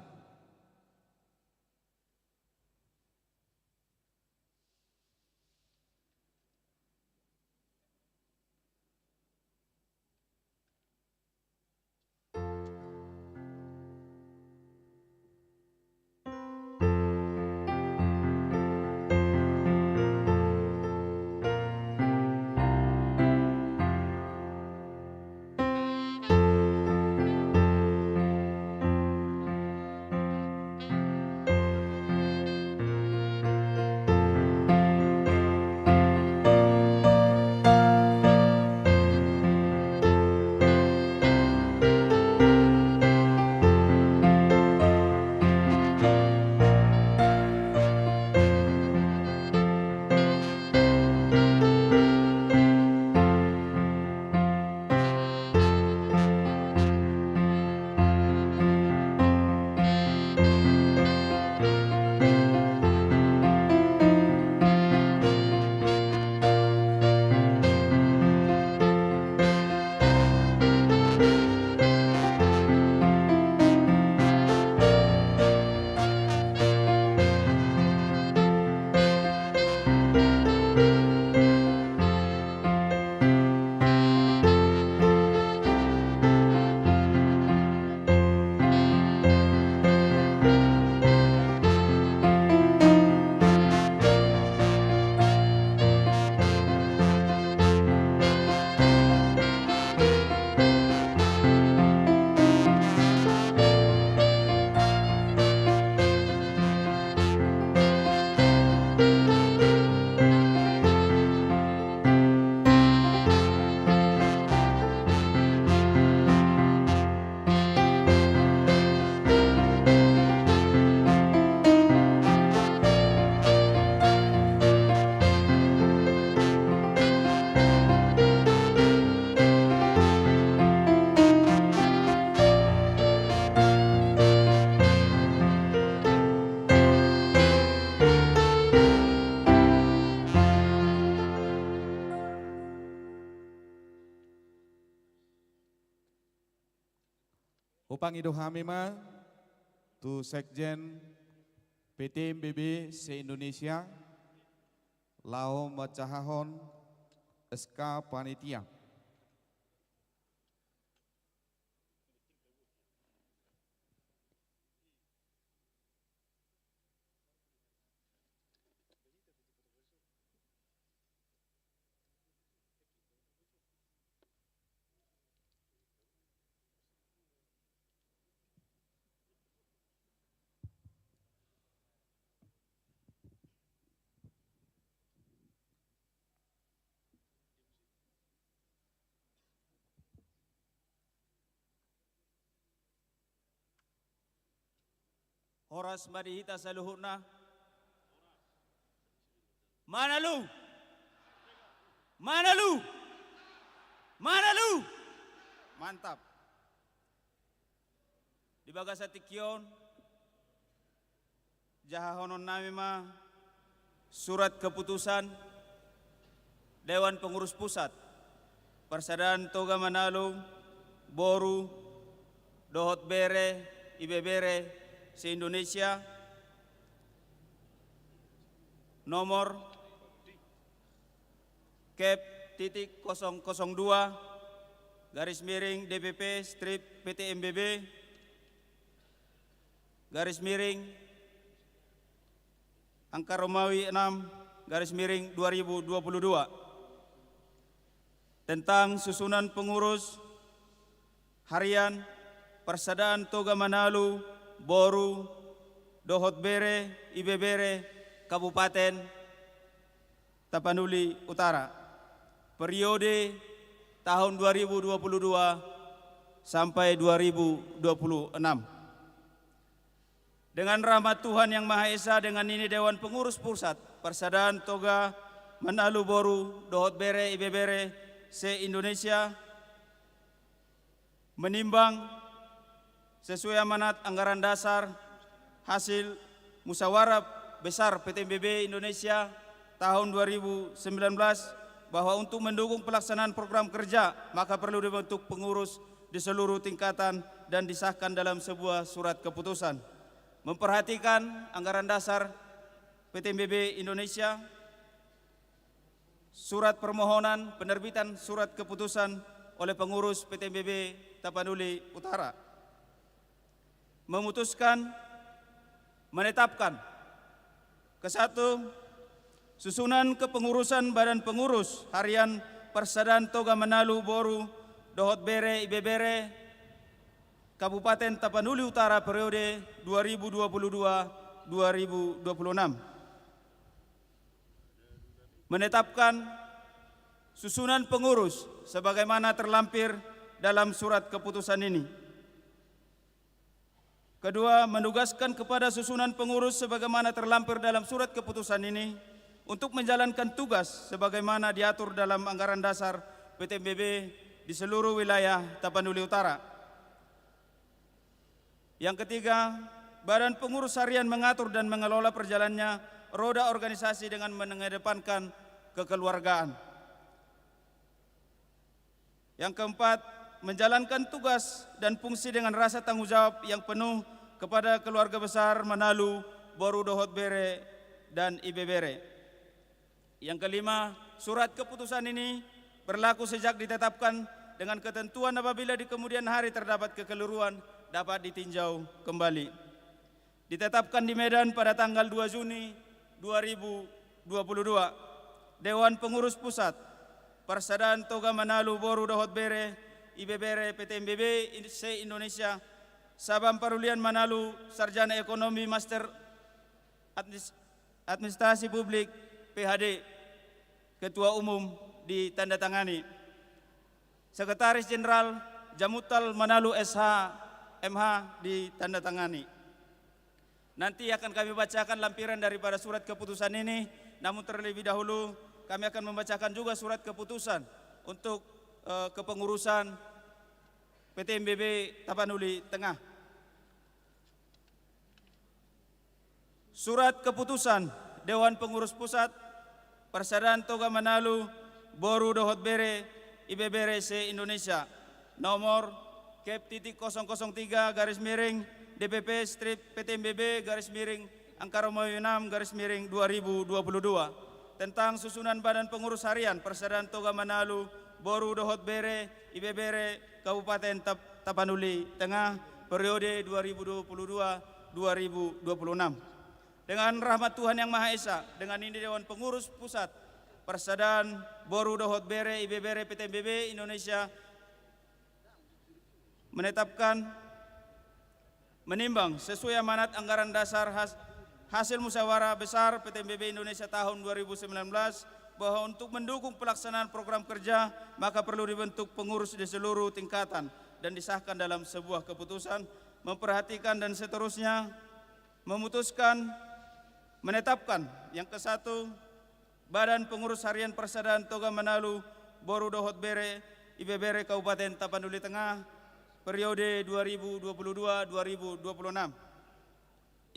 Hupangido hami ma tu Sekjen P T M B B se-Indonesia laho manjahahon S K panitia. Horas ma di hita saluhutna. Manalu! Manalu! Manalu! Mantap. Di bagasan tingki on, jahahononnami ma surat keputusan Dewan Pengurus Pusat Parsadaan Toga Manalu Boru dohot Bere Ibebere se-Indonesia, nomor Kep titik kosong kosong dua garis miring D P P strip P T M B B garis miring angka Romawi enam garis miring dua ribu dua puluh dua, tentang susunan pengurus harian Parsadaan Toga Manalu Boru dohot Bere Ibebere Kabupaten Tapanuli Utara, periode tahun dua ribu dua puluh dua sampai dua ribu dua puluh enam. Dengan rahmat Tuhan Yang Maha Esa, dengan ini Dewan Pengurus Pusat Parsadaan Toga Manalu Boru dohot Bere Ibebere se-Indonesia menimbang sesuai amanat anggaran dasar hasil musyawarah besar P T M B B Indonesia tahun dua ribu sembilan belas, bahwa untuk mendukung pelaksanaan program kerja, maka perlu dibentuk pengurus di seluruh tingkatan dan disahkan dalam sebuah surat keputusan. Memperhatikan anggaran dasar P T M B B Indonesia, surat permohonan penerbitan surat keputusan oleh pengurus P T M B B Tapanuli Utara. Memutuskan, menetapkan. Kesatu, susunan kepengurusan Badan Pengurus Harian Parsadaan Toga Manalu Boru dohot Bere Ibebere Kabupaten Tapanuli Utara periode dua ribu dua puluh dua dua ribu dua puluh enam. Menetapkan susunan pengurus sebagaimana terlampir dalam surat keputusan ini. Kedua, menugaskan kepada susunan pengurus sebagaimana terlampir dalam surat keputusan ini untuk menjalankan tugas sebagaimana diatur dalam anggaran dasar P T M B B di seluruh wilayah Tapanuli Utara. Yang ketiga, Badan Pengurus Harian mengatur dan mengelola perjalannya roda organisasi dengan mengedepankan kekeluargaan. Yang keempat, menjalankan tugas dan fungsi dengan rasa tanggung jawab yang penuh kepada keluarga besar Manalu, Boru dohot Bere dan Ibebere. Yang kelima, surat keputusan ini berlaku sejak ditetapkan, dengan ketentuan apabila di kemudian hari terdapat kekeliruan dapat ditinjau kembali. Ditetapkan di Medan pada tanggal dua Juni dua ribu dua puluh dua, Dewan Pengurus Pusat Parsadaan Toga Manalu Boru dohot Bere Ibebere P T M B B in-, se-Indonesia, Sabam Parulian Manalu, Sarjana Ekonomi, Master Admis-, Administrasi Publik, P H D, Ketua Umum, ditandatangani. Sekretaris Jenderal Jamutal Manalu S H M H, ditandatangani. Nanti akan kami bacakan lampiran daripada surat keputusan ini, namun terlebih dahulu kami akan membacakan juga surat keputusan untuk, eh, kepengurusan P T M B B Tapanuli Tengah. Surat keputusan Dewan Pengurus Pusat Parsadaan Toga Manalu Boru dohot Bere Ibebere se-Indonesia, nomor Kep titik kosong kosong tiga garis miring D P P strip P T M B B garis miring angka Romawi enam garis miring dua ribu dua puluh dua, tentang susunan Badan Pengurus Harian Persaudaraan Toga Manalu Boru dohot Bere Ibebere Kabupaten Tap-, Tapanuli Tengah, periode dua ribu dua puluh dua dua ribu dua puluh enam. Dengan rahmat Tuhan Yang Maha Esa, dengan ini Dewan Pengurus Pusat Persaudaraan Boru dohot Bere Ibebere P T M B B Indonesia menetapkan, menimbang sesuai amanat anggaran dasar has-, hasil musyawarah besar P T M B B Indonesia tahun dua ribu sembilan belas, bahwa untuk mendukung pelaksanaan program kerja, maka perlu dibentuk pengurus di seluruh tingkatan dan disahkan dalam sebuah keputusan, memperhatikan dan seterusnya, memutuskan, menetapkan, yang kesatu, Badan Pengurus Harian Persaudaraan Toga Manalu Boru dohot Bere Ibebere Kabupaten Tapanuli Tengah, periode dua ribu dua puluh dua dua ribu dua puluh enam.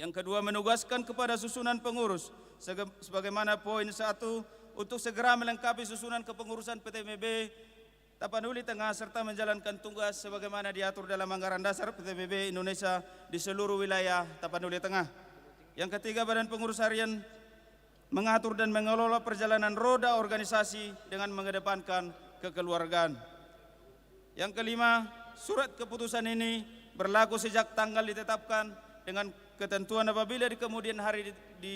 Yang kedua, menugaskan kepada susunan pengurus sege-, sebagaimana poin satu, untuk segera melengkapi susunan kepengurusan P T M B B Tapanuli Tengah serta menjalankan tugas sebagaimana diatur dalam anggaran dasar P T M B B Indonesia di seluruh wilayah Tapanuli Tengah. Yang ketiga, Badan Pengurus Harian mengatur dan mengelola perjalanan roda organisasi dengan mengedepankan kekeluargaan. Yang kelima, surat keputusan ini berlaku sejak tanggal ditetapkan, dengan ketentuan apabila di kemudian hari di, di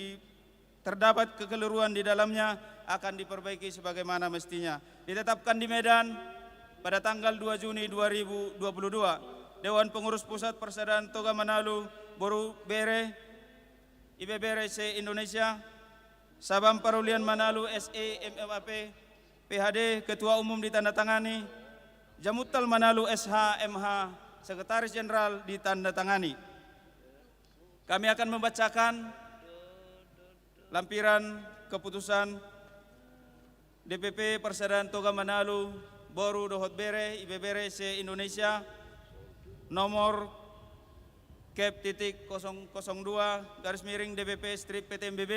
terdapat kekeliruan di dalamnya, akan diperbaiki sebagaimana mestinya. Ditetapkan di Medan pada tanggal dua Juni dua ribu dua puluh dua, Dewan Pengurus Pusat Persaudaraan Toga Manalu Boru Bere Ibebere se-Indonesia, Sabam Parulian Manalu S E M F A P, P H D, Ketua Umum ditandatangani, Jamuntal Manalu S H M H, Sekretaris Jenderal ditandatangani. Kami akan membacakan lampiran keputusan D P P Persaudaraan Toga Manalu Boru dohot Bere Ibebere se-Indonesia, nomor kep titik kosong kosong dua garis miring D P P strip P T M B B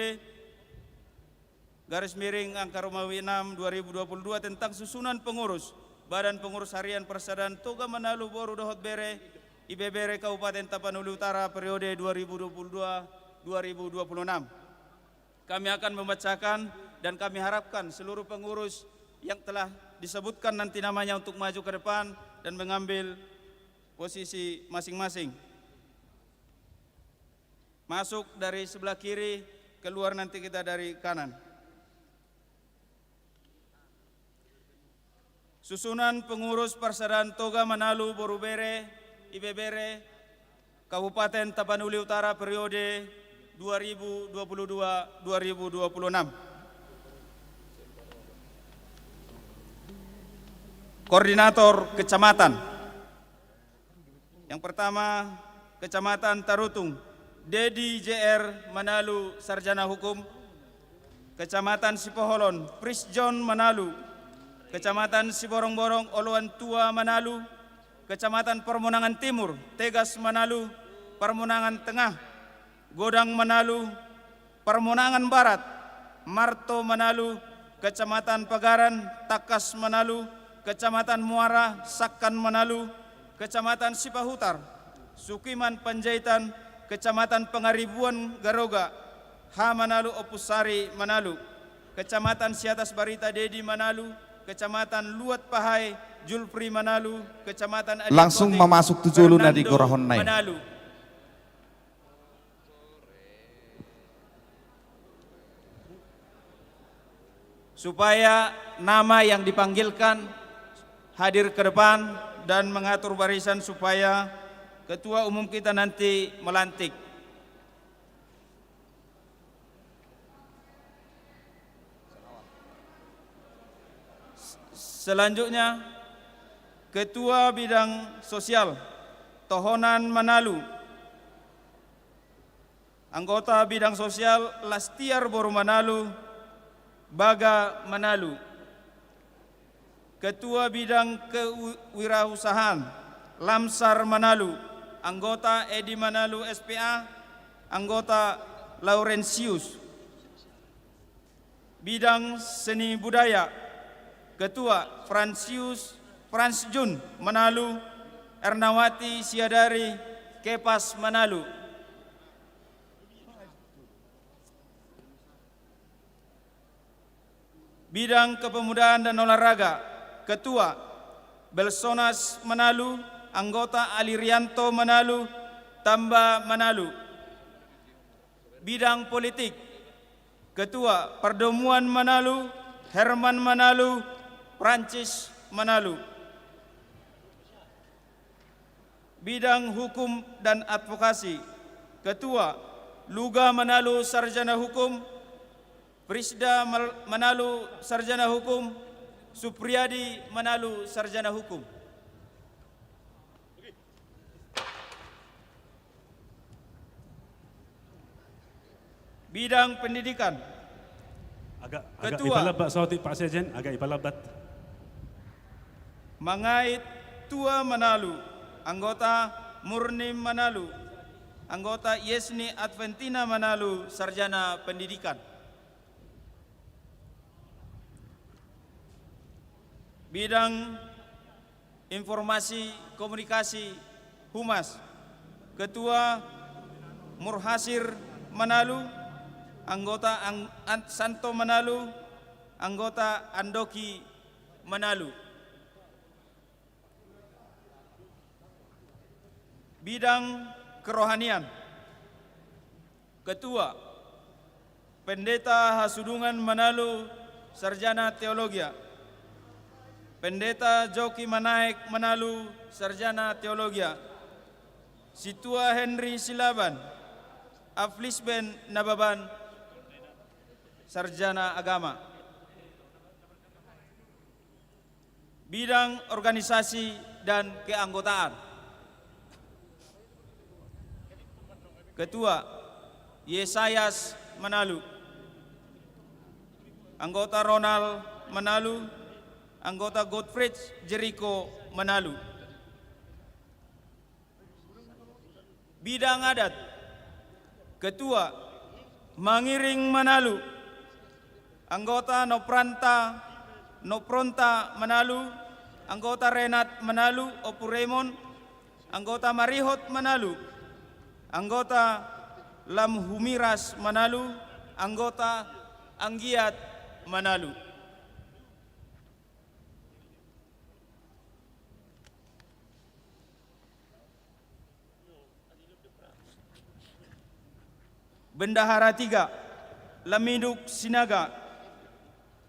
garis miring angka Romawi enam dua ribu dua puluh dua, tentang susunan pengurus Badan Pengurus Harian Persaudaraan Toga Manalu Boru dohot Bere Ibebere Kabupaten Tapanuli Utara periode dua ribu dua puluh dua dua ribu dua puluh enam. Kami akan membacakan dan kami harapkan seluruh pengurus yang telah disebutkan nanti namanya untuk maju ke depan dan mengambil posisi masing-masing. Masuk dari sebelah kiri, keluar nanti kita dari kanan. Susunan pengurus Persaudaraan Toga Manalu Boru Bere Ibebere Kabupaten Tapanuli Utara periode dua ribu dua puluh dua dua ribu dua puluh enam. Koordinator kecamatan. Yang pertama, Kecamatan Tarutung, Dedi J R Manalu, Sarjana Hukum. Kecamatan Sipoholon, Pris John Manalu. Kecamatan Siborongborong, Oloan Tua Manalu. Kecamatan Parmonangan Timur, Tegas Manalu. Parmonangan Tengah, Godang Manalu. Parmonangan Barat, Marto Manalu. Kecamatan Pagaran, Tangkas Manalu. Kecamatan Muara, Sakkan Manalu. Kecamatan Sipahutar, Sukiman Panjaitan. Kecamatan Pangaribuan Garoga, H Manalu, Ompusari Manalu. Kecamatan Siatas Barita, Dedi Manalu. Kecamatan Luat Pahai, Julfri Manalu. Kecamatan Adia Langsung Kote, mamasuk tu jolo na di Fernando gorahon na i. Manalu. Supaya nama yang dipanggilkan hadir ke depan dan mengatur barisan supaya ketua umum kita nanti melantik. Selanjutnya, Ketua Bidang Sosial, Tohonan Manalu. Anggota Bidang Sosial, Lastiar Boru Manalu, Baga Manalu. Ketua Bidang Kewirausahaan, Lamsar Manalu. Anggota, Edi Manalu, S P A. Anggota, Laurentius. Bidang Seni Budaya, Ketua, Fransius, Frans Jun Manalu. Ernawati Siadari Kepas Manalu. Bidang Kepemudaan dan Olahraga, Ketua, Belsonas Manalu, anggota Alirianto Manalu, Tamba Manalu. Bidang Politik, Ketua, Perdomuan Manalu, Herman Manalu, Prancis Manalu. Bidang Hukum dan Advokasi, Ketua, Luga Manalu, Sarjana Hukum, Prisda Mal-, Manalu, Sarjana Hukum, Supriyadi Manalu, Sarjana Hukum. Bidang Pendidikan. Agak, agak Ketua. Ipalambat saotik, Pak Sekjen, agak ipalambat. Mangait Tua Manalu, anggota Murni Manalu, anggota Yesni Adventina Manalu, Sarjana Pendidikan. Bidang Informasi Komunikasi, Humas, Ketua, Murhasir Manalu, anggota Ang-, An-, Santo Manalu, anggota Andoki Manalu. Bidang Kerohanian. Ketua, Pendeta Hasudungan Manalu, Sarjana Teologia. Pendeta Joki Manaek Manalu, Sarjana Teologia. Sintua Henry Silaban, Aflisben Nababan, Sarjana Agama. Bidang Organisasi dan Keanggotaan. Ketua, Yesayas Manalu. Anggota Ronald Manalu. Anggota Godfried Jeriko Manalu. Bidang Adat. Ketua, Mangiring Manalu. Anggota Nopranta, Nopronta Manalu. Anggota Renat Manalu, Ompu Raymond. Anggota Marihot Manalu. Anggota Lamhumiras Manalu. Anggota Anggiat Manalu. Bendahara tiga, Lamiduk Sinaga.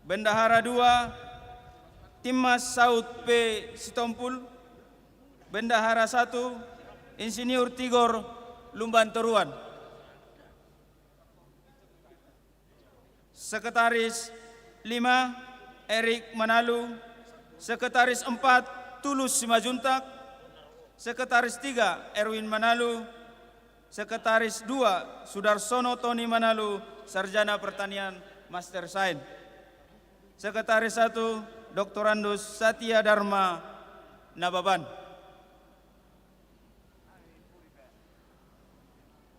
Bendahara dua, Timas Saud P. Sitompul. Bendahara satu, Insinyur Tigor Lumban Toruan. Sekretaris lima, Erik Manalu. Sekretaris empat, Tulus Simanjuntak. Sekretaris tiga, Erwin Manalu. Sekretaris dua, Sudarsono Toni Manalu, Sarjana Pertanian, Master Sains. Sekretaris satu, Doktorandus Satya Dharma Nababan.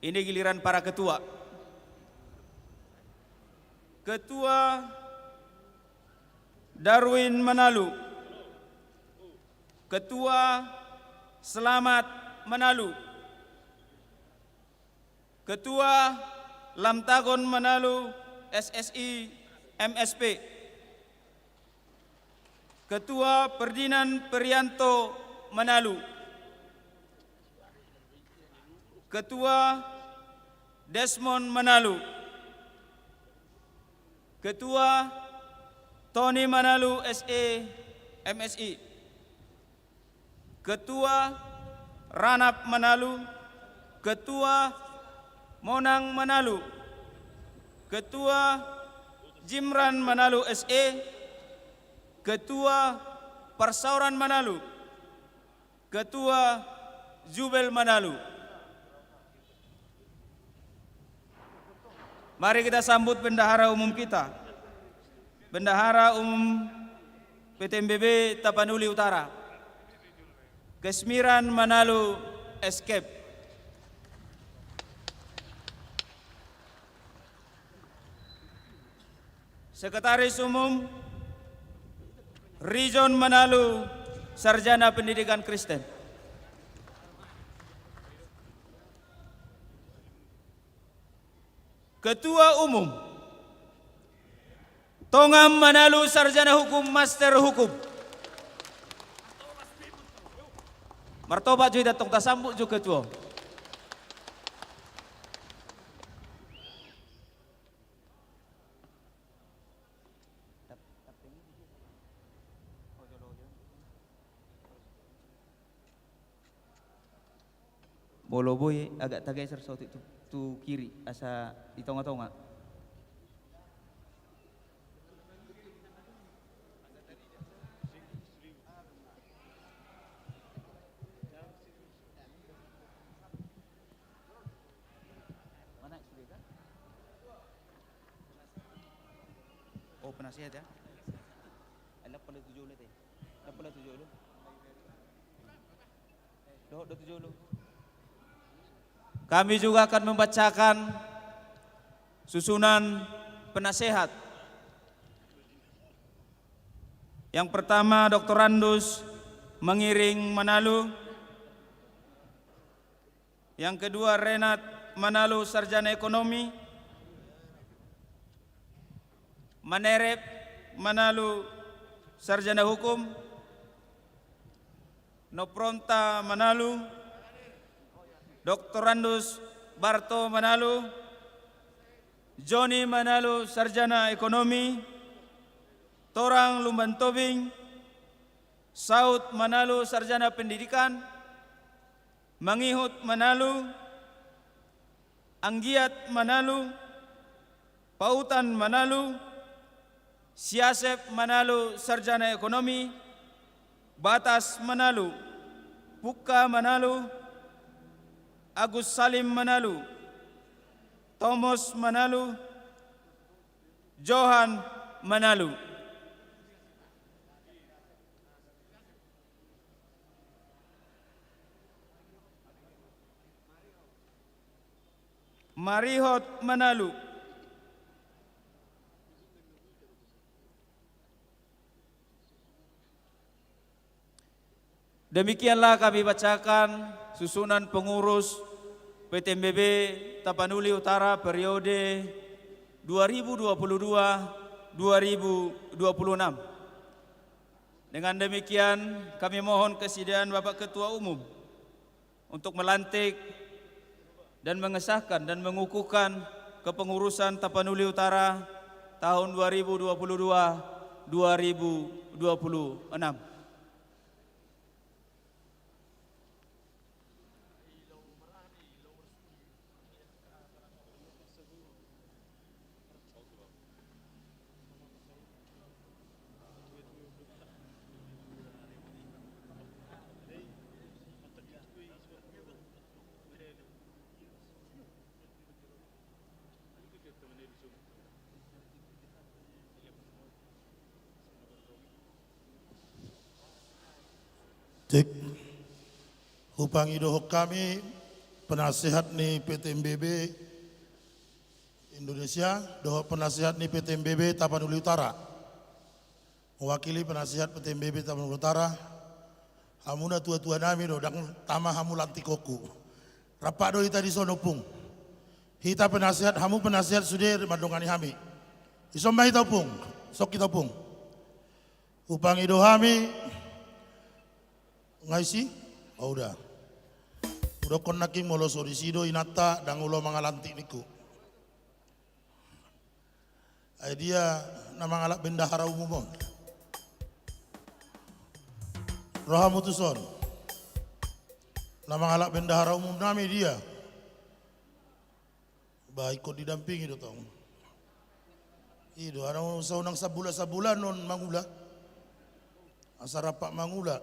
Ini giliran para ketua. Ketua Darwin Manalu. Ketua Selamat Manalu. Ketua Lamtagon Manalu, S S I, M S P. Ketua Ferdinand Ferianto Manalu. Ketua Desmond Manalu. Ketua Tony Manalu, S E, M S I. Ketua Ranap Manalu. Ketua Monang Manalu. Ketua Jimran Manalu, S E. Ketua Parsaoran Manalu. Ketua Jubel Manalu. Mari kita sambut bendahara umum kita. Bendahara Umum P T M B B Tapanuli Utara, Kesmiran Manalu, S K E P. Sekretaris Umum Rizon Manalu, Sarjana Pendidikan Kristen. Ketua Umum, Tongan Manalu, sarjana hukum, master hukum. Martopak jo hita, tong tasambut jo ketua. Molo boi, agak tageser saotik tu, tu kiri, asa di tonga-tonga. Oh, penasehat ya. Alah, pala tujuh lu, teh. Alah, pala tujuh lu. Dohot do tujuh lu. Kami juga akan membacakan susunan penasehat. Yang pertama, Doktorandus Mangiring Manalu. Yang kedua, Renat Manalu, sarjana ekonomi. Manerep Manalu, sarjana hukum. Nopronta Manalu. Doktorandus Barto Manalu. Joni Manalu, sarjana ekonomi. Torang Lumban Tobing. Saud Manalu, sarjana pendidikan. Mangihut Manalu, Anggiat Manalu, Pautan Manalu, Siasep Manalu, sarjana ekonomi, Batas Manalu, Pukka Manalu, Agus Salim Manalu, Tomos Manalu, Johan Manalu. Marihot Manalu. Demikianlah kami bacakan susunan pengurus P T M B B Tapanuli Utara periode dua ribu dua puluh dua, dua ribu dua puluh enam. Dengan demikian, kami mohon kesediaan Bapak Ketua Umum untuk melantik dan mengesahkan dan mengukuhkan kepengurusan Tapanuli Utara tahun dua ribu dua puluh dua, dua ribu dua puluh enam. Cek. Hupangidohon hami penasehat ni P T M B B Indonesia dohot penasehat ni P T M B B Tapanuli Utara. Mewakili penasehat P T M B B Tapanuli Utara, hamu na tuatua nami do, ndang tama hamu lantikonku. Rap do hita dison, Ompung. Hita penasehat, hamu penasehat sude mandongani hami. Dison ma hita, Ompung. Sok hita, Ompung. Hupangido hami. Nga disi? Oh, udah. Hudokkon nangkin molo so disi do inanta, ndang olo mangalantik ningku. Ai dia na mangalap bendahara umum on? Ro hamu tuson. Na mangalap bendahara umum nami dia? Ba, ingkon didampingi do tong. I do, adong so unang sabulan-sabulan on mangula. Asa rap mangula.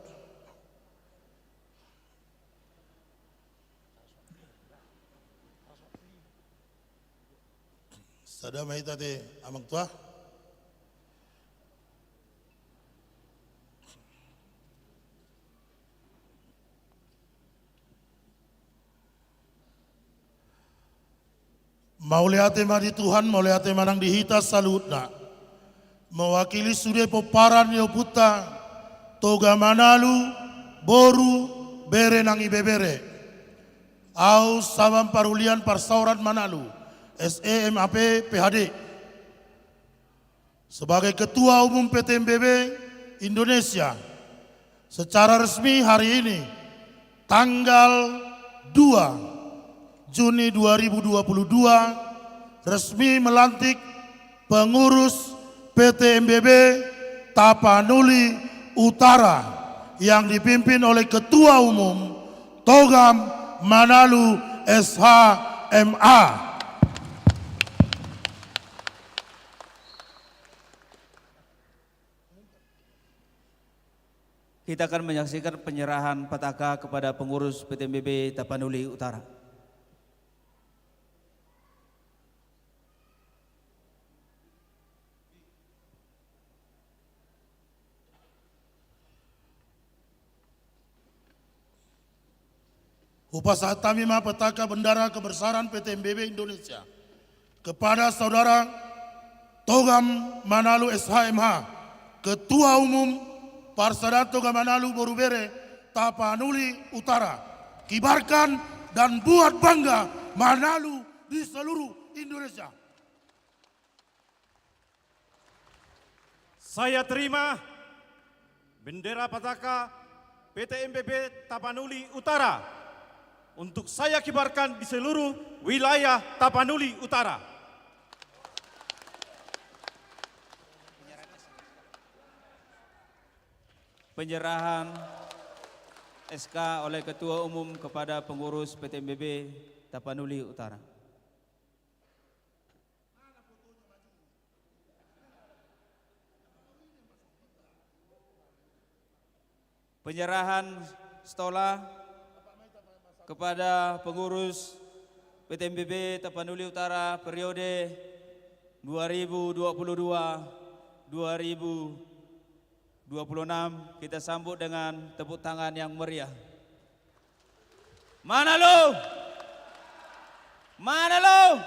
Sada ma hita te, Amang Tua. Mauliate ma di Tuhan, mauliate ma nang di hita saluhutna. Mewakili sude pomparan ni ompunta Toga Manalu, boru, bere nang ibebere. Ahu Saban Parulian Parsaoran Manalu, S E M A P, P H D, sebagai Ketua Umum P T M B B Indonesia, secara resmi hari ini, tanggal dua Juni dua ribu dua puluh dua, resmi melantik pengurus P T M B B Tapanuli Utara yang dipimpin oleh Ketua Umum Togam Manalu, S H M A. Kita akan menyaksikan penyerahan pataka kepada pengurus P T M B B Tapanuli Utara. Hupasahat hami ma pataka bendera kebesaran P T M B B Indonesia kepada Saudara Togam Manalu, S H M H, Ketua Umum Parsadaan Togam Manalu Boru Bere Tapanuli Utara. Kibarkan dan buat bangga Manalu di seluruh Indonesia. Saya terima bendera pataka P T M B B Tapanuli Utara untuk saya kibarkan di seluruh wilayah Tapanuli Utara. Penyerahan S K oleh Ketua Umum kepada pengurus P T M B B Tapanuli Utara. Penyerahan stola kepada pengurus P T M B B Tapanuli Utara periode dua ribu dua puluh dua, dua ribu dua puluh enam, kita sambut dengan tepuk tangan yang meriah. Manalu! Manalu!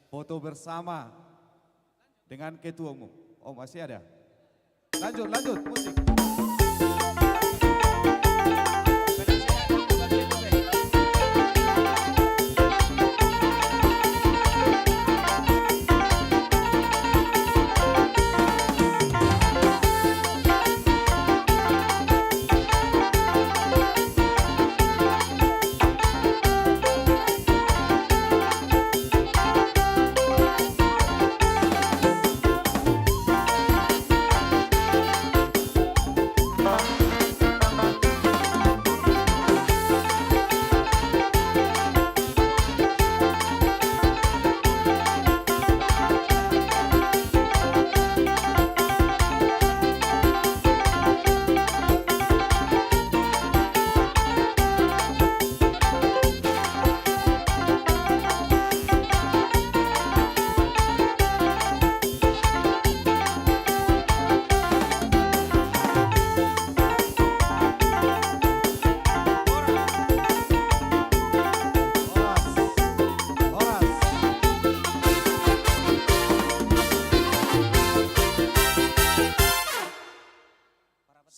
Foto bersama dengan ketua umum. Oh, masih ada. Lanjut, lanjut, musik.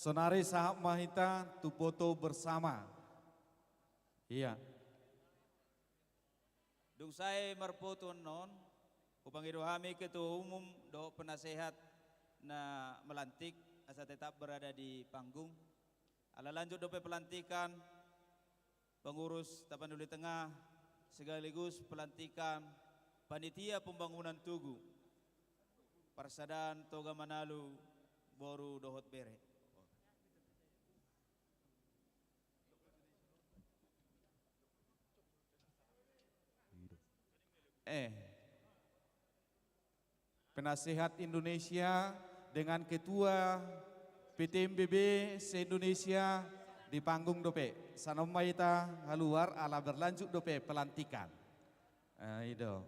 Sonari sahat ma hita tu foto bersama. Iya. Dung sae marfoto annon, hupangido hami ketua umum dohot penasehat na melantik asa tetap berada di panggung. Ala lanjut dope pelantikan, pengurus Tapanuli Tengah sekaligus pelantikan panitia pembangunan tugu Parsadaan Toga Manalu boru dohot bere. Eh. Penasehat Indonesia dengan ketua P T M B B se-Indonesia di panggung dope. Sanon ma hita haluar ala berlanjut dope pelantikan. Eh, i do.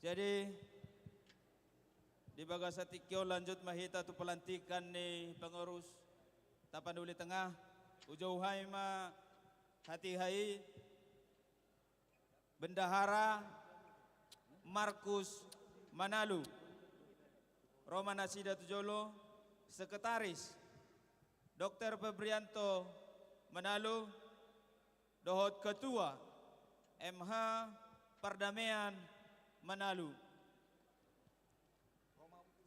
Jadi, di bagasan tingki on lanjut ma hita tu pelantikan ni pengurus Tapanuli Tengah, hujou hami ma hatiha i, Bendahara Markus Manalu, ro ma nasida tu jolo, Sekretaris Dokter Febrianto Manalu, dohot Ketua M H Pardamean Manalu.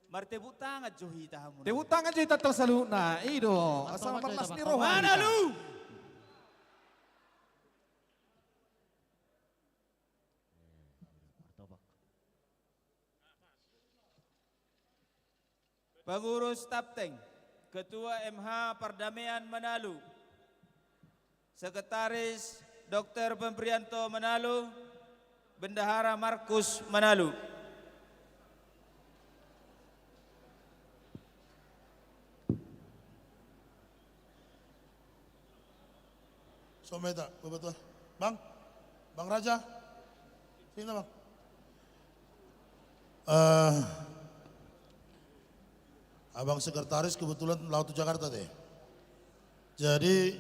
Martepuk tangan jo hita hamu. Tepuk tangan jo hita tu saluhutna. I do, asal marlas ni roha. Manalu. Pengurus Tapteng, Ketua M H Pardamean Manalu, Sekretaris Dokter Febrianto Manalu, Bendahara Markus Manalu. Someta, Bapak Tua. Bang, Bang Raja, sini, Bang. Eh, Abang Sekretaris kebetulan laho tu Jakarta, te. Jadi,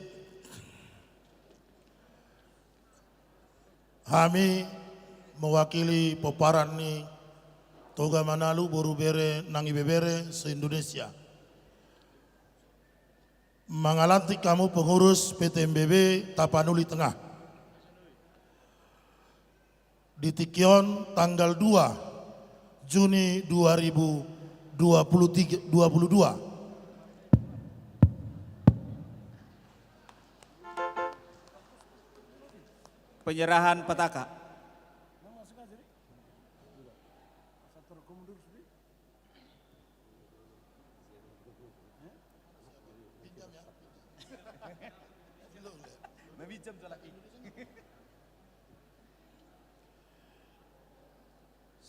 hami mewakili pomparan ni Toga Manalu, boru bere nang ibebere se-Indonesia. Mangalantik hamu pengurus P T M B B Tapanuli Tengah. Di tingki on tanggal dua Juni dua ribu dua puluh tiga, dua puluh dua. Penyerahan petaka.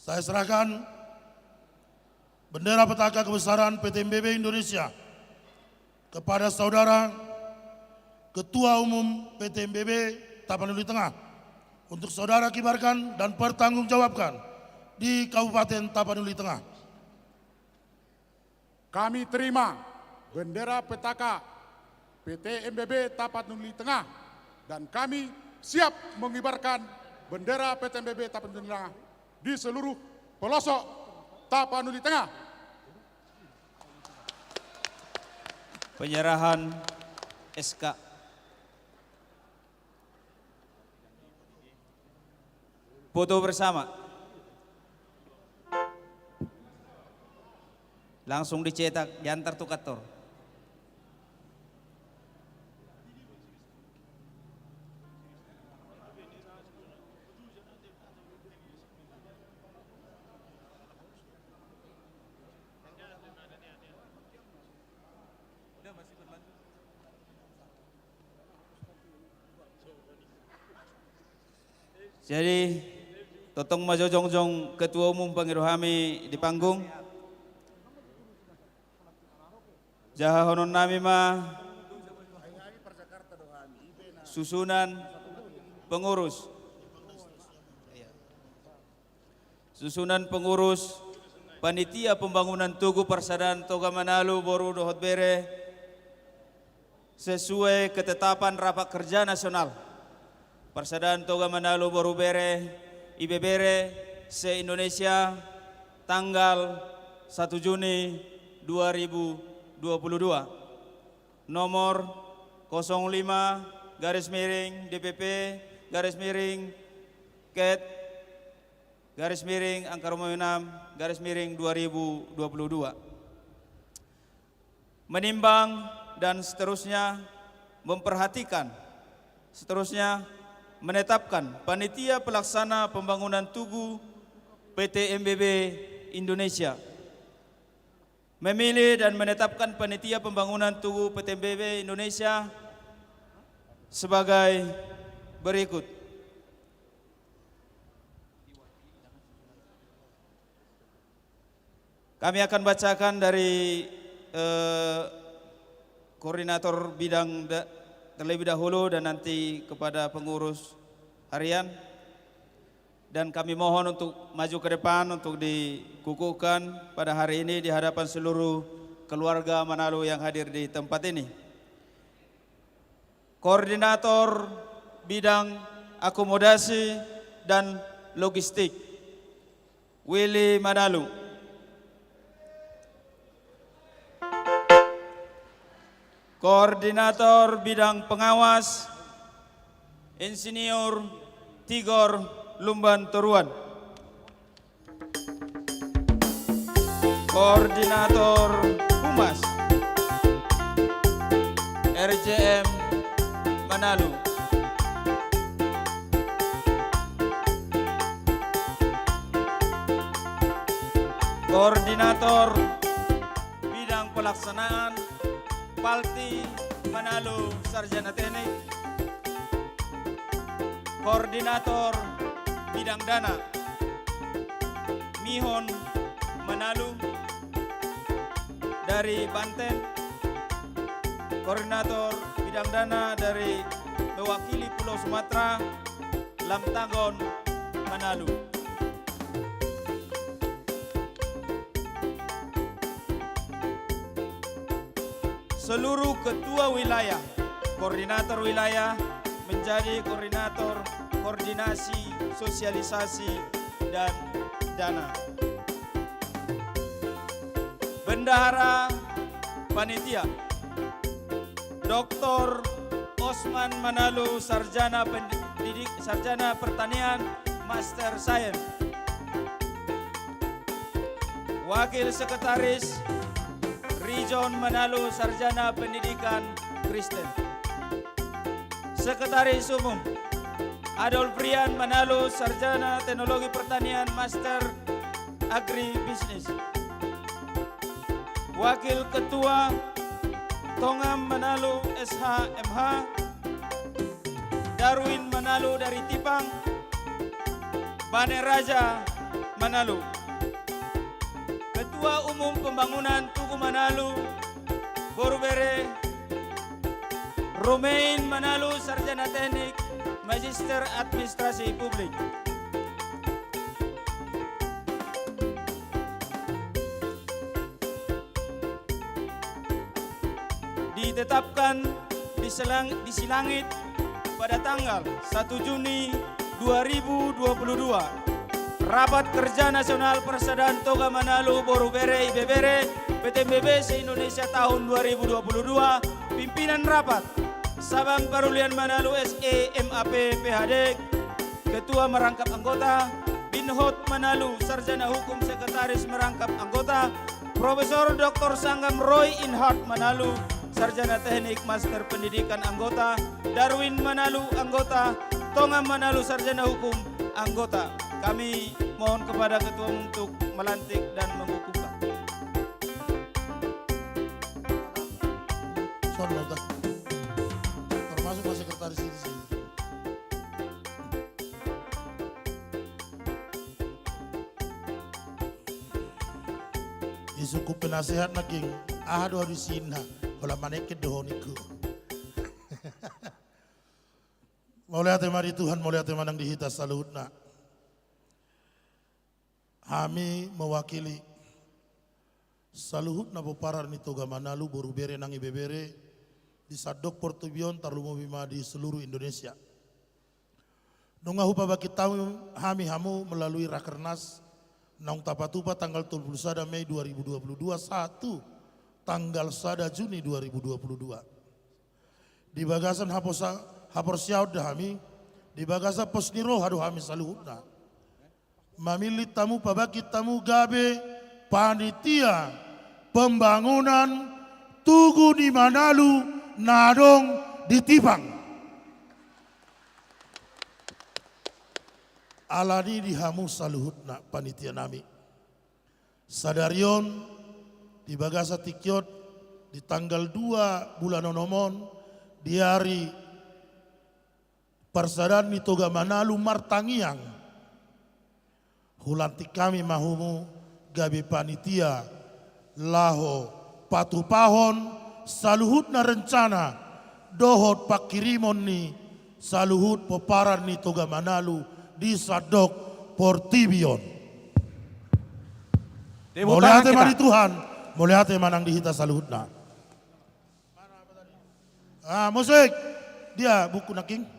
Saya serahkan bendera petaka kebesaran P T M B B Indonesia kepada saudara Ketua Umum P T M B B Tapanuli Tengah untuk saudara kibarkan dan pertanggungjawabkan di Kabupaten Tapanuli Tengah. Kami terima bendera petaka P T M B B Tapanuli Tengah dan kami siap mengibarkan bendera P T M B B Tapanuli Tengah di seluruh pelosok Tapanuli Tengah. Penyerahan S K. Foto bersama. Langsung dicetak, diantar tu kantor. Jadi, tongtong ma jo jongjong ketua umum pangido hami di panggung. Jahahonon nami ma susunan pengurus. Susunan pengurus Panitia Pembangunan Tugu Parsadaan Toga Manalu Boru dohot Bere sesuai ketetapan Rapat Kerja Nasional Parsadaan Toga Manalu Boru Bere, Ibebere, se-Indonesia, tanggal satu Juni dua ribu dua puluh dua. Nomor kosong lima garis miring D P P garis miring Ket garis miring angka rumah enam garis miring dua ribu dua puluh dua. Menimbang dan seterusnya memperhatikan, seterusnya menetapkan panitia pelaksana pembangunan tugu P T M B B Indonesia. Memilih dan menetapkan panitia pembangunan tugu P T M B B Indonesia sebagai berikut. Kami akan bacakan dari, eh, koordinator bidang da-, terlebih dahulu dan nanti kepada pengurus harian. Dan kami mohon untuk maju ke depan untuk dikukuhkan pada hari ini di hadapan seluruh keluarga Manalu yang hadir di tempat ini. Koordinator bidang akomodasi dan logistik, Willy Manalu. Koordinator bidang pengawas, Insinyur Tigor Lumban Toruan. Koordinator Humas, R J M Manalu. Koordinator bidang pelaksanaan, Palti Manalu Sarjana Teknik. Koordinator bidang dana, Mihon Manalu dari Banten. Koordinator bidang dana dari mewakili Pulau Sumatera, Lamtagon Manalu. Seluruh ketua wilayah, koordinator wilayah menjadi koordinator koordinasi sosialisasi dan dana. Bendahara panitia, Doktor Osman Manalu, sarjana pendidik, sarjana pertanian, master science. Wakil sekretaris, Rijon Manalu, sarjana pendidikan Kristen. Sekretaris umum, Adolf Rian Manalu, sarjana teknologi pertanian, master agribisnis. Wakil ketua, Tongam Manalu, S H M H. Darwin Manalu dari Tipang, Bane Raja Manalu. Ketua Ketua Umum Pembangunan Tugu Manalu, boru bere, Romain Manalu, Sarjana Teknik, Magister Administrasi Publik. Ditetapkan di Selang-, di Silangit pada tanggal satu Juni dua ribu dua puluh dua. Rapat Kerja Nasional Parsadaan Toga Manalu Boru Bere Ibebere P T M B B se-Indonesia tahun dua ribu dua puluh dua. Pimpinan rapat, Sabam Parulian Manalu S E M A P P H D, Ketua merangkap anggota, Binhot Manalu, Sarjana Hukum, Sekretaris merangkap anggota, Profesor Doktor Sanggam Roy Inhart Manalu, Sarjana Teknik, Master Pendidikan, anggota, Darwin Manalu, anggota, Tonga Manalu, Sarjana Hukum, anggota. Kami mohon kepada Ketua Umum untuk melantik dan mengukuhkan. Termasuk Pak Sekretaris ini sih. Isungkun penasehat nangkin, aha do ahu di sinna, holan manengken do ho ningku. Mauliate ma di Tuhan, mauliate ma nang di hita saluhutna. Hami mewakili saluhutna pomparan ni Toga Manalu, boru bere nang ibebere, di sandok portibi on tarlumobi ma di seluruh Indonesia. Nunga hupabangkit hami, hami hamu melalui Rakernas, naung tapatupa tanggal tolu pulu sada Mei dua ribu dua pulu dua sahat tu tanggal sada Juni dua ribu dua pulu dua. Di bagasan haposa-, haporseaon do hami, di bagasan pos ni roha do hami saluhutna. Mamillit hamu, pabangkit hamu gabe panitia pembangunan Tugu ni Manalu na adong di Tipang. Alani di hamu saluhutna panitia nami. Sadari on, di bagasan tingki on, di tanggal dua bulan onom on, di ari parsadaan ni Toga Manalu martangiang, hulantik hami ma hamu gabe panitia laho patupahon saluhutna rencana dohot pangkirimon ni saluhut pomparan ni Toga Manalu di sandok portibi on. Tepuk tangan kita. Mauliate ma di Tuhan, mauliate ma nang di hita saluhutna. Ah, musik. Dia buku nangkin.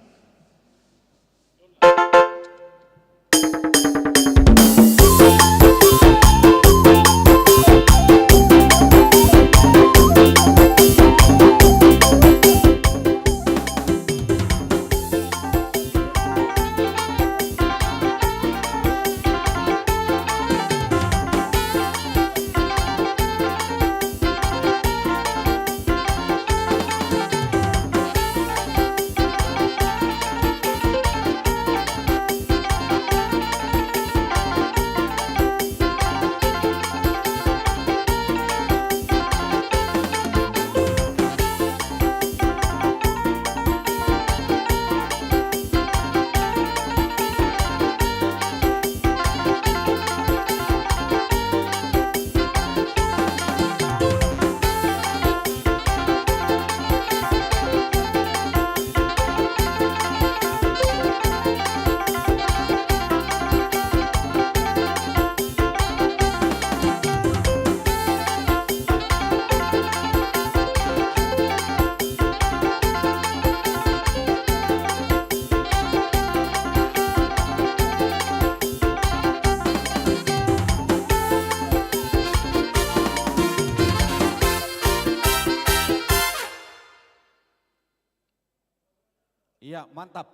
Iya, mantap.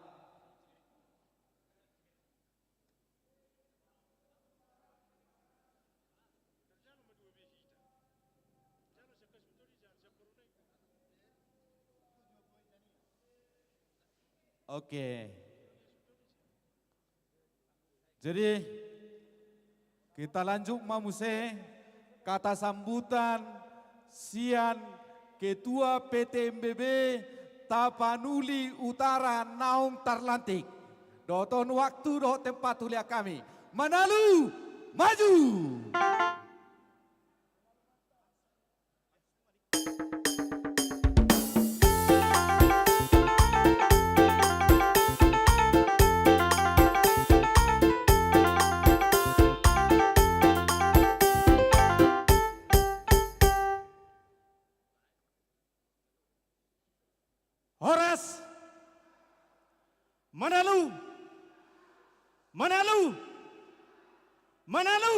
Oke. Jadi, kita lanjut ma muse kata sambutan sian Ketua P T M B B Tapanuli Utara naung tarlantik. Dohot on waktu dohot tempat hulean hami. Manalu maju! Manalu! Manalu! Manalu!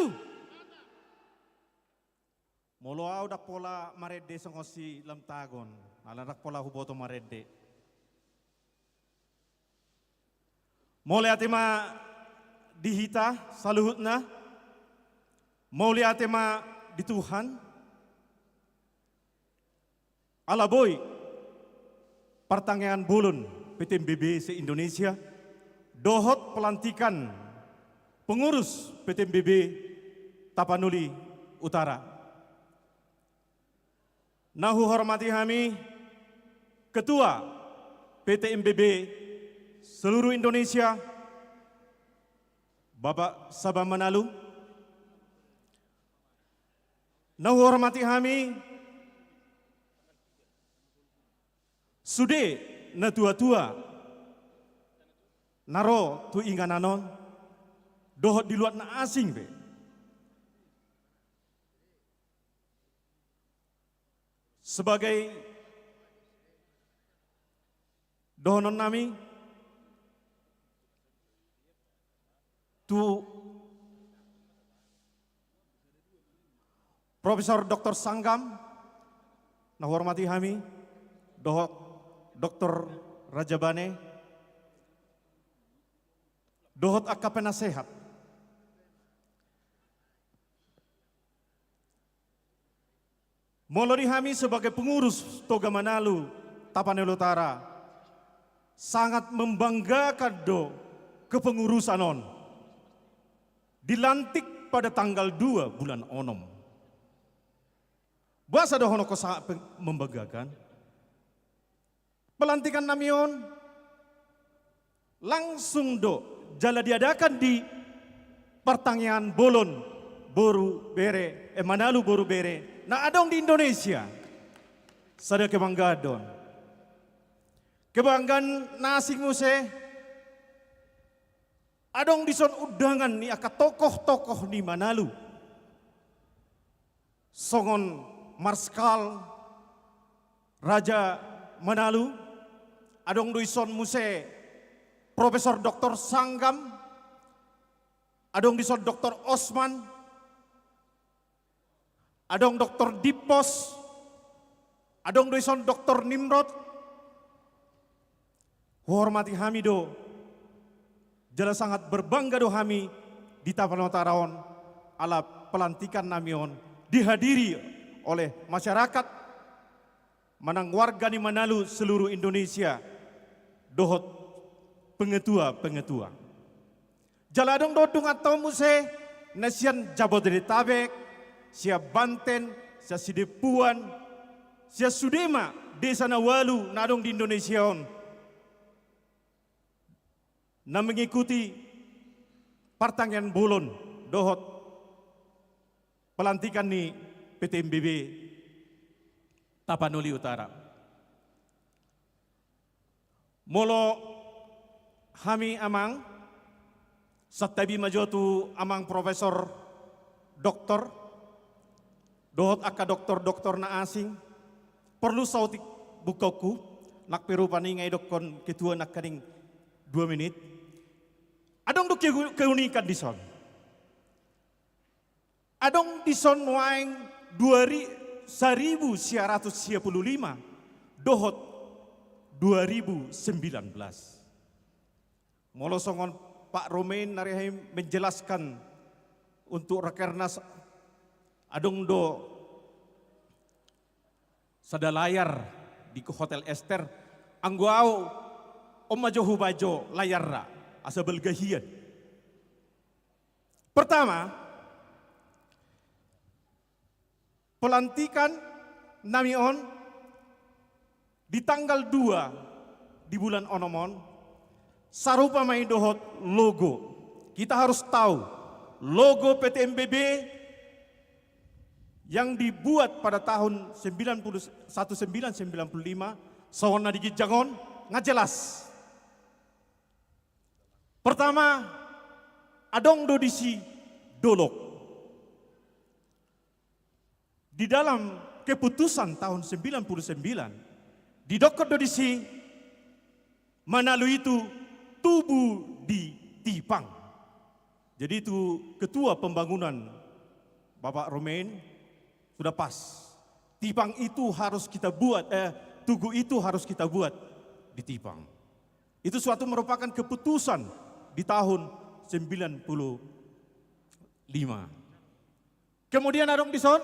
Molo au ndang pola marende songon si Lamtagon, ala ndang pola huboto marende. Mauliate ma di hita saluhutna, mauliate ma di Tuhan, ala boi partangiangan bolon P T M B B se-Indonesia, dohot pelantikan pengurus P T M B B Tapanuli Utara. Na huhormati hami Ketua P T M B B seluruh Indonesia, Bapak Saba Manalu. Na huhormati hami sude natua-tua na ro tu inganan on, dohot di luat na asing pe. Sebagai dohonon nami tu Profesor Doktor Sanggam, na huhormati hami, dohot Doktor Rajabane, dohot angka penasehat. Molo di hami sebagai pengurus Toga Manalu Tapanuli Utara, sangat membanggakan do kepengurusan on. Dilantik pada tanggal dua bulan onom. Boasa dohononku sangat pe-, membanggakan? Pelantikan nami on langsung do jala diadakan di partangiangan bolon boru bere, eh, Manalu boru bere na adong di Indonesia. Sada kebanggaan do on. Kebanggaan na asing muse, adong dison undangan ni angka tokoh-tokoh ni Manalu. Songon Marskal Raja Manalu, adong do dison muse Profesor Doktor Sanggam, adong dison Doktor Osman, adong Doktor Dimpos, adong do dison Doktor Nimrod. Huhormati hami do, jala sangat berbangga do hami di Tapanuli Utara on, ala pelantikan nami on dihadiri oleh masyarakat manang warga ni Manalu seluruh Indonesia, dohot pengetua-pengetua. Jala adong do dunganta on muse na sian Jabodetabek, sian Banten, sian Sidempuan, sian sude ma desa na ualu na adong di Indonesia on, na mengikuti partangiangan bolon dohot pelantikan ni P T M B B Tapanuli Utara. Molo hami amang, santabi ma jo tu amang profesor, doktor, dohot angka doktor-doktor na asing, porlu saotik bungkaonku, nang pe rupani nga didokkon ketua nangkaning dua menit. Adong do keu-, keunikan dison. Adong dison nuaeng dua ri-, saribu sia ratus sia pulu lima dohot dua ribu sembilan belas. Molo songon Pak Romain na ro hami menjelaskan untuk Rakernas, adong do sada layar di Hotel Ester, anggo au on ma jo hubaen jo layarna, asa balga hian. Pertama, pelantikan nami on di tanggal dua di bulan onom on, sarupa ma i dohot logo. Kita harus tahu, logo P T M B B yang dibuat pada tahun sembilan puluh, satu sembilan sembilan puluh lima, songon na di ginjang on, nga jelas. Pertama, adong do disi dolok. Di dalam keputusan tahun sembilan puluh sembilan, didokkon do disi, Manalu itu Tugu di Tipang. Jadi itu ketua pembangunan Bapak Romain sudah pas. Tipang itu harus kita buat, eh, tugu itu harus kita buat di Tipang. Itu suatu merupakan keputusan di tahun sembilan puluh lima. Kemudian adong dison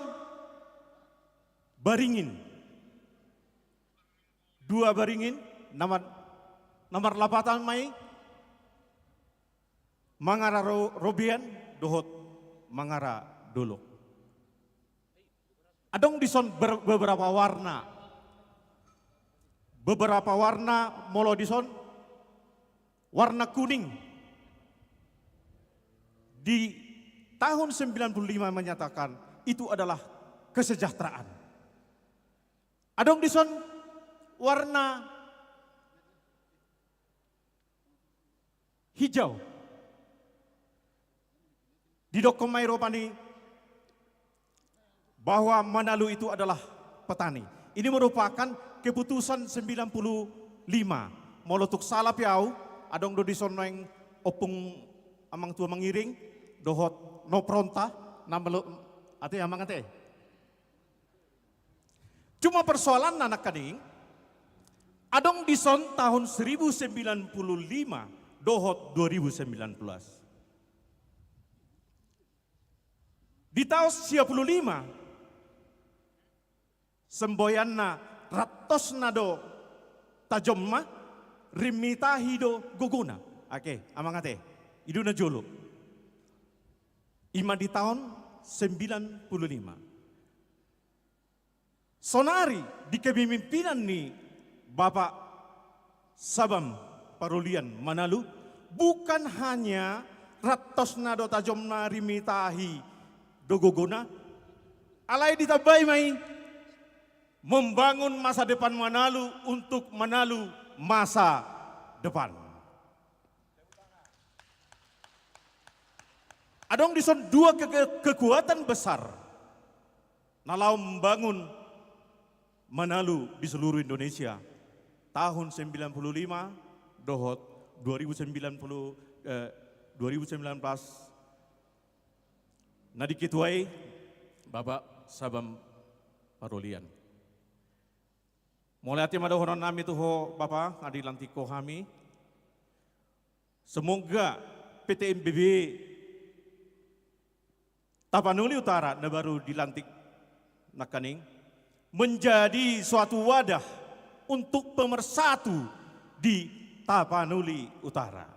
baringin. Dua baringin, na mar-, na marlapatan ma i, Mangara Ro-, Robean dohot Mangara Dolok. Adong dison ber-, beberapa warna. Beberapa warna molo dison warna kuning. Di tahun sembilan puluh lima menyatakan itu adalah kesejahteraan. Adong dison warna hijau. Didokkon ma i rupani bahwa Manalu itu adalah petani. Ini merupakan keputusan sembilan puluh lima. Molo tung sala pe au, adong do dison naeng ompung amang tua mangiring, dohot nopronta, na melo-, ate amang ate. Cuma persoalanna nangkaning, adong dison tahun seribu sembilan puluh lima dohot dua ribu sembilan belas. Di tahun sia puluh lima, semboyanna rantosna do tajomna, rimitahi do gogona. Oke, amang ate, i do na jolo. I ma di tahun sembilan puluh lima. Sonari di kepemimpinan ni Bapak Sabam Parolian Manalu, bukan hanya rantosna do tajomna, rimitahi do gogona, alai ditambai ma i membangun masa depan Manalu untuk Manalu masa depan. Adong dison dua ke-, ke-, kekuatan besar na laho membangun Manalu di seluruh Indonesia tahun sembilan puluh lima dohot dua ribu sembilan puluh, eh, dua ribu sembilan belas, na diketuai Bapak Sabam Parolian. Mauliate ma dohonon nami tu ho Bapa, nga dilantik ho hami. Semoga P T M B B Tapanuli Utara na baru dilantik nangkaning menjadi suatu wadah untuk pemersatu di Tapanuli Utara.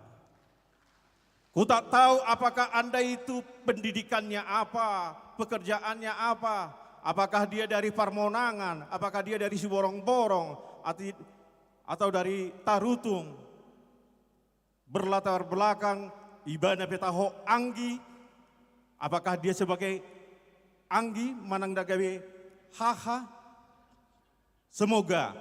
Ku tak tahu apakah Anda itu pendidikannya apa, pekerjaannya apa, apakah dia dari Parmonangan, apakah dia dari Siborongborong, ati-, atau dari Tarutung. Berlatar belakang ibana pe taho anggi, apakah dia sebagai anggi manang na gabe haha. Semoga,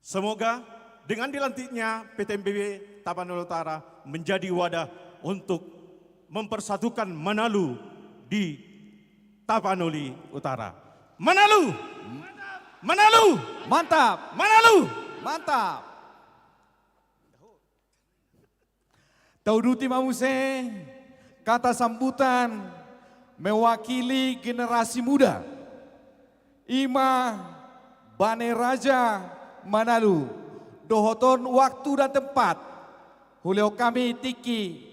semoga dengan dilantiknya P T M B B Tapanuli Utara menjadi wadah untuk mempersatukan Manalu di Tapanuli Utara. Manalu! Manalu! Mantap! Manalu! Mantap! Tauduti ma muse kata sambutan mewakili generasi muda. I ma Bane Raja Manalu, dohoton waktu dan tempat. Hulehon hami tingki.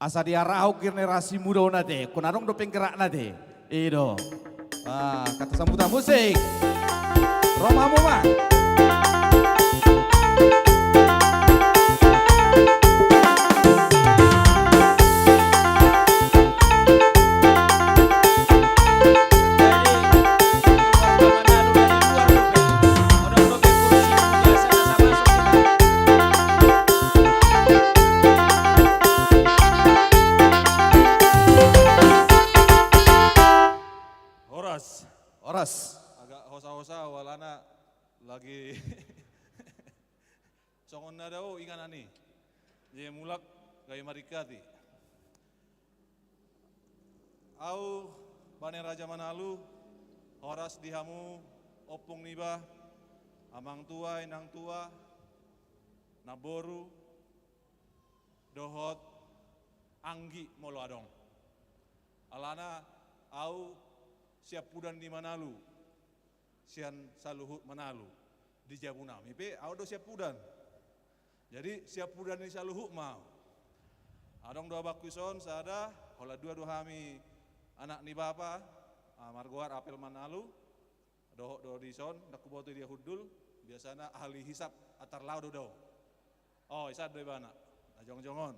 Asa diarahon generasi muda on ate, hona adong do penggerakna ate. I do. Ah, kata sambutan musik. Ro ma hamu ma. Horas. Horas. Agak hosa-hosa, walana lagi songon na dao inganan i. Jadi mulak Gabe maringkati. Ahu, bane Raja Manalu, horas di hamu ompung niba, amang tua, inang tua, namboru, dohot anggi molo adong. Alana ahu siampudan ni Manalu, sian saluhut Manalu. Di jabunami pe ahu do siampudan. Jadi siampudan ni saluhut ma ahu. Adong do abangku dison sada, holan dua do hami anak ni bapa, ah, margoar Apel Manalu, dohot do dison, ndang huboto dia hundul, biasana ahli hisap antar laho do dao. Oh, isan do ibana, na jongjong on.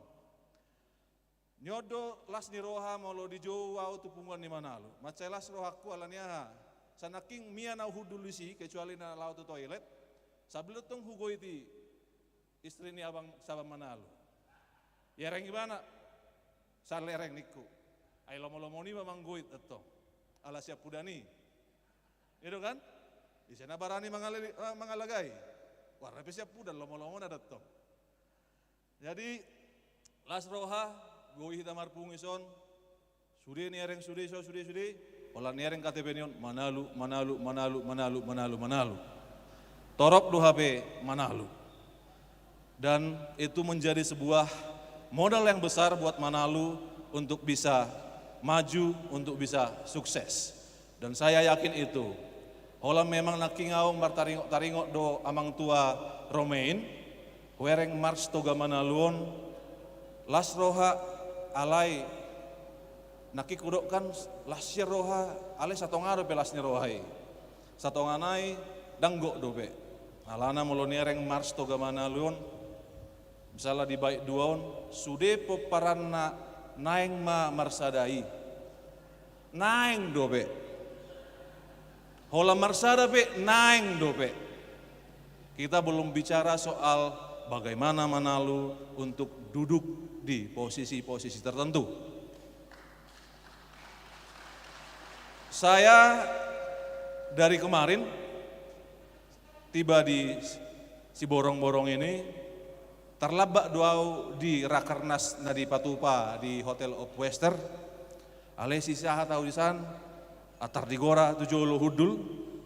Nion do las ni roha molo dijou ahu tu punguan ni Manalu. Mansai las rohangku ala ni aha? Sanangkin mian ahu hundul disi, kecuali na laho tu toilet, sambil do tong hugoiti istri ni abang Sabang Manalu. Iereng ibana, sale iereng ningku. Ai lomo-lomo niba manggoit do tong. Ala siampudan i. Iya do kan? Ise na barani mangale-, eh, mangalagai. Warna pe siampudan, lomo-lomona do tong. Jadi, las roha, goi hita marpungu dison, sude niereng sude, so sude, sude, holan niereng K T P nion, Manalu, Manalu, Manalu, Manalu, Manalu, Manalu. Torop do hape Manalu. Dan itu menjadi sebuah modal yang besar buat Manalu untuk bisa maju, untuk bisa sukses. Dan saya yakin itu. Holan memang nangkin ahu martaringot-taringot do amang tua Romain, huereng Mars Toga Manalu on, las roha alai nangkin hudok kan las ni roha, alai satonga dope las ni roha i. Satonga nai ndang gok dope. Alana molo niereng Mars Toga Manalu on, misalna di bait dua on, sude pomparanna naeng ma marsada i. Naeng dope. Holan marsada pe naeng dope. Kita belum bicara soal bagaimana Manalu untuk duduk di posisi-posisi tertentu. Saya dari kemarin tiba di Siborongborong ini, tarlambat do ahu di Rakernas na dipatupa di Hotel of Western. Alai sisahat ahu disan, antar digora tu jolo hundul,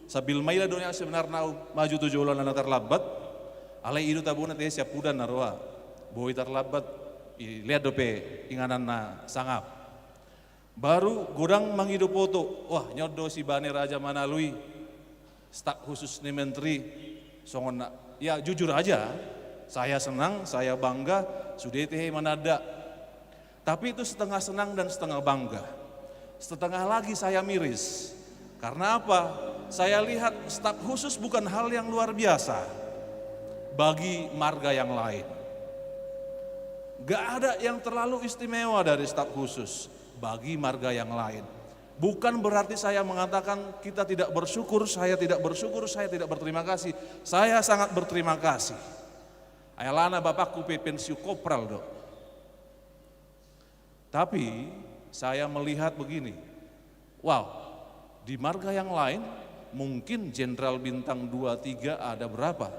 sambil maila do nian sebenarna ahu maju tu jolo alana tarlambat. Alai i do tabona tehe siampudan na roa. Boi tarlambat, i lean dope inganan na sangap. Baru godang mangido foto, wah, nion do si Bane Raja Manalu i, staf khusus ni menteri, songon na, ya, jujur aja, saya senang, saya bangga, sude tehe mananda. Tapi itu setengah senang dan setengah bangga. Setengah lagi saya miris. Karena apa? Saya lihat staf khusus bukan hal yang luar biasa bagi marga yang lain. Gak ada yang terlalu istimewa dari staf khusus bagi marga yang lain. Bukan berarti saya mengatakan kita tidak bersyukur, saya tidak bersyukur, saya tidak berterima kasih. Saya sangat berterima kasih. Ai alana bapakku pe pensiun kopral do. Tapi saya melihat begini, wow, di marga yang lain mungkin jenderal bintang dua tiga ada berapa?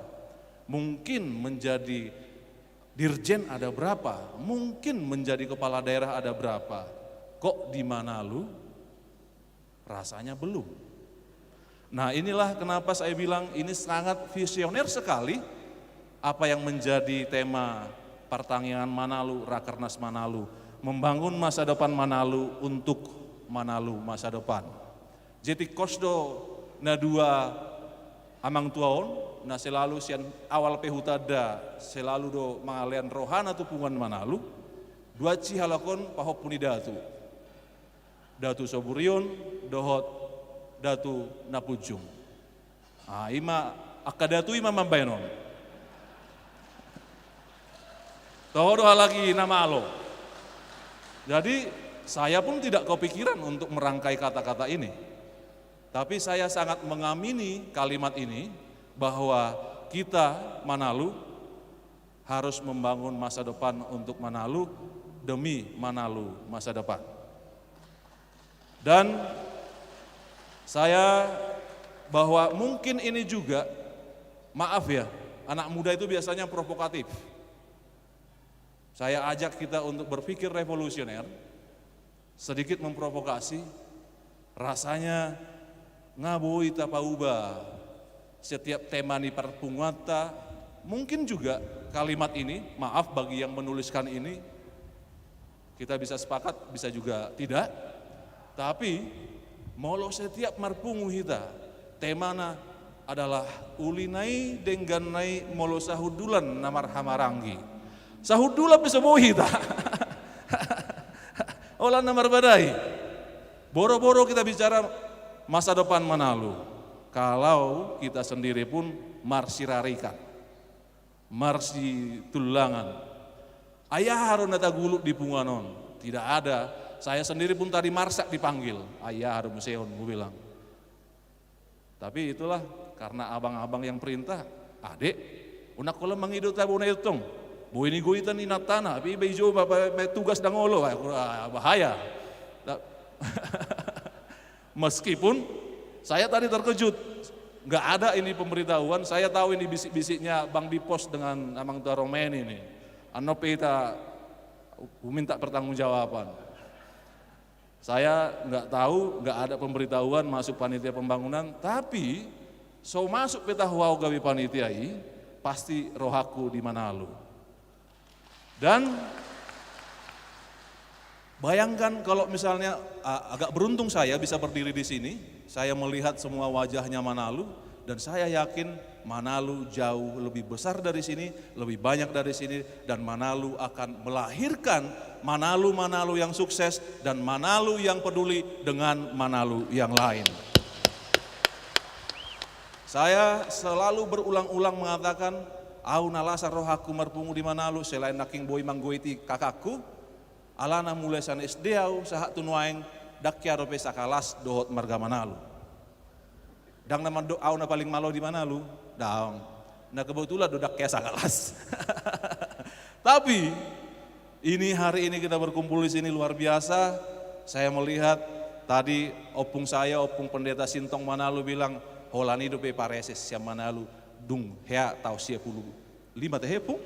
Mungkin menjadi dirjen ada berapa? Mungkin menjadi kepala daerah ada berapa? Kok di Manalu rasanya belum. Nah, inilah kenapa saya bilang ini sangat visioner sekali apa yang menjadi tema Partangiangan Manalu, Rakernas Manalu, membangun masa depan Manalu untuk Manalu masa depan. Jadi tingkos do na dua amang tua on, na selalu sian awal pe hutanda, selalu do mangalean rohana tu punguan Manalu, dua si halak on pahompu ni datu. Datu Soburion dohot Datu Napunjung. Ah, ima, angka datu ima mambaen on. Toho do halak i na malo. Jadi, saya pun tidak kepikiran untuk merangkai kata-kata ini. Tapi saya sangat mengamini kalimat ini, bahwa kita Manalu harus membangun masa depan untuk Manalu, demi Manalu masa depan. Dan saya, bahwa mungkin ini juga, maaf ya, anak muda itu biasanya provokatif. Saya ajak kita untuk berpikir revolusioner, sedikit memprovokasi, rasanya nga boi tapauba setiap tema ni parpunguanta, mungkin juga kalimat ini, maaf bagi yang menuliskan ini, kita bisa sepakat, bisa juga tidak. Tapi molo setiap marpungu hita, temana adalah uli na i, denggan na i, molo sahundulan na marhamaranggi. Sahundulan pe so boi hita. Holan na marbadai. Boro-boro kita bicara masa depan Manalu, kalau kita sendiri pun marsirarikan, marsitullangan. Ai aha do na tagulut di punguan on? Tidak ada. Saya sendiri pun tadi marsak dipanggil. Ai aha do muse on, kubilang. Tapi itulah, karena abang-abang yang perintah, adek, unang holan mangido tabo na i tong. Boi ni goitan inantana, tapi iba i jo ba, ba, ba, tugas ndang olo, ah, bahaya. Ta-, meskipun saya tadi terkejut, nggak ada ini pemberitahuan, saya tahu ini bisik-bisiknya Bang Dipos dengan Amang Tua Romain ini. Annon pe hita huminta pertanggungjawaban. Saya nggak tahu, nggak ada pemberitahuan masuk panitia pembangunan, tapi so masuk pe tahu au gabe panitia i, pasti rohangku di Manalu. Dan bayangkan kalau misalnya, a-, agak beruntung saya bisa berdiri di sini, saya melihat semua wajahnya Manalu, dan saya yakin Manalu jauh lebih besar dari sini, lebih banyak dari sini, dan Manalu akan melahirkan Manalu-Manalu yang sukses dan Manalu yang peduli dengan Manalu yang lain. Saya selalu berulang-ulang mengatakan, au na las rohangku marpungu di Manalu, selain nangkin boi manggoiti kakakku, alana mulai sian S D au sahat tu nuaeng, ndang hea dope sakalas dohot marga Manalu. Ndang na mandok au na paling malo di Manalu, daong. Na kebetulan do ndang hea sakalas. Tapi, ini, hari ini kita berkumpul di sini luar biasa. Saya melihat tadi opung saya, Opung Pendeta Sintong Manalu bilang, holan i dope pareses sian Manalu, dung hea taon sia pulu lima tehe, Pung?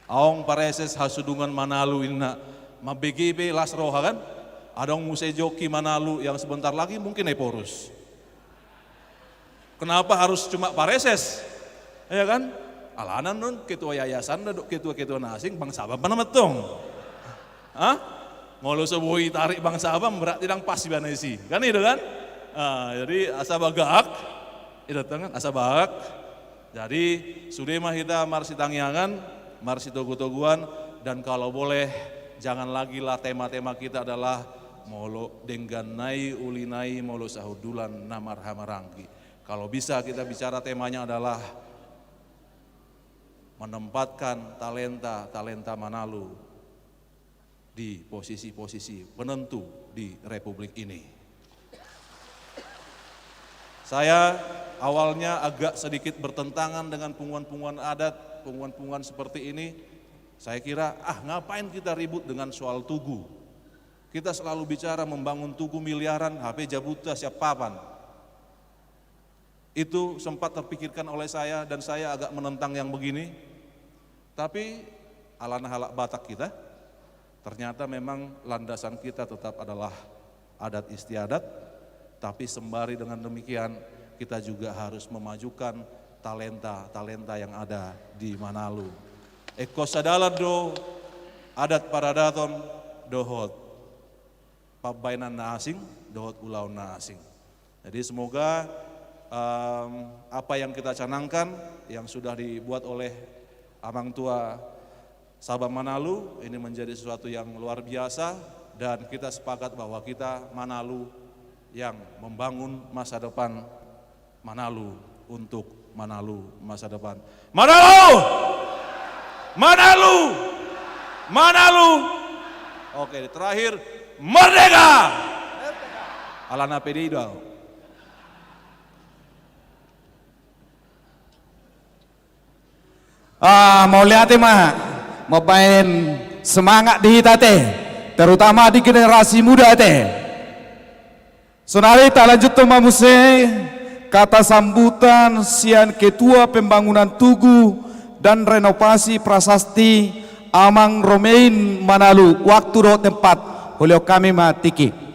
Adong pareses hasudungan Manalu inna. Mambege pe las roha kan? Adong muse joki Manalu yang sebentar lagi mungkin Ephorus. Kenapa harus cuma pareses? Ya kan? Alana non ketua yayasan dohot ketua-ketua na asing Bang Sabam pe nama tong. Hah? Molo so boi tarik Bang Sabam berarti ndang pas ibana isi. Kan itu kan? Ah, jadi asa bagak. Itu kan? Asa bagak. Jadi, sude ma hita marsitangiangan, marsitogu-toguan, dan kalau boleh, jangan lagi lah tema-tema kita adalah molo denggan na i, uli na i, molo sahundulan na marhamaranggi. Kalau bisa kita bicara temanya adalah menempatkan talenta-talenta Manalu di posisi-posisi penentu di Republik ini. Saya awalnya agak sedikit bertentangan dengan punguan-punguan adat, punguan-punguan seperti ini. Saya kira, ah, ngapain kita ribut dengan soal tugu? Kita selalu bicara membangun tugu miliaran, hape jabunta sian papan. Itu sempat terpikirkan oleh saya dan saya agak menentang yang begini. Tapi alana halak Batak kita, ternyata memang landasan kita tetap adalah adat istiadat, tapi sembari dengan demikian kita juga harus memajukan talenta-talenta yang ada di Manalu. Ingkon sadalan do adat paradaton dohot pambaenan na asing dohot ulaon na asing. Jadi semoga, em, apa yang kita canangkan, yang sudah dibuat oleh Amang Tua Sabam Manalu, ini menjadi sesuatu yang luar biasa dan kita sepakat bahwa kita Manalu yang membangun masa depan Manalu untuk Manalu masa depan. Manalu! Manalu! Manalu! Oke, terakhir, merdeka! Alana pede i do au. Ah, mauliate ma, mambaen semangat di hita ate, terutama di generasi muda ate. Sonari talanjuthon ma muse kata sambutan sian Ketua Pembangunan Tugu dan Renovasi Prasasti Amang Romain Manalu, waktu dohot tempat, hulehon hami ma tingki.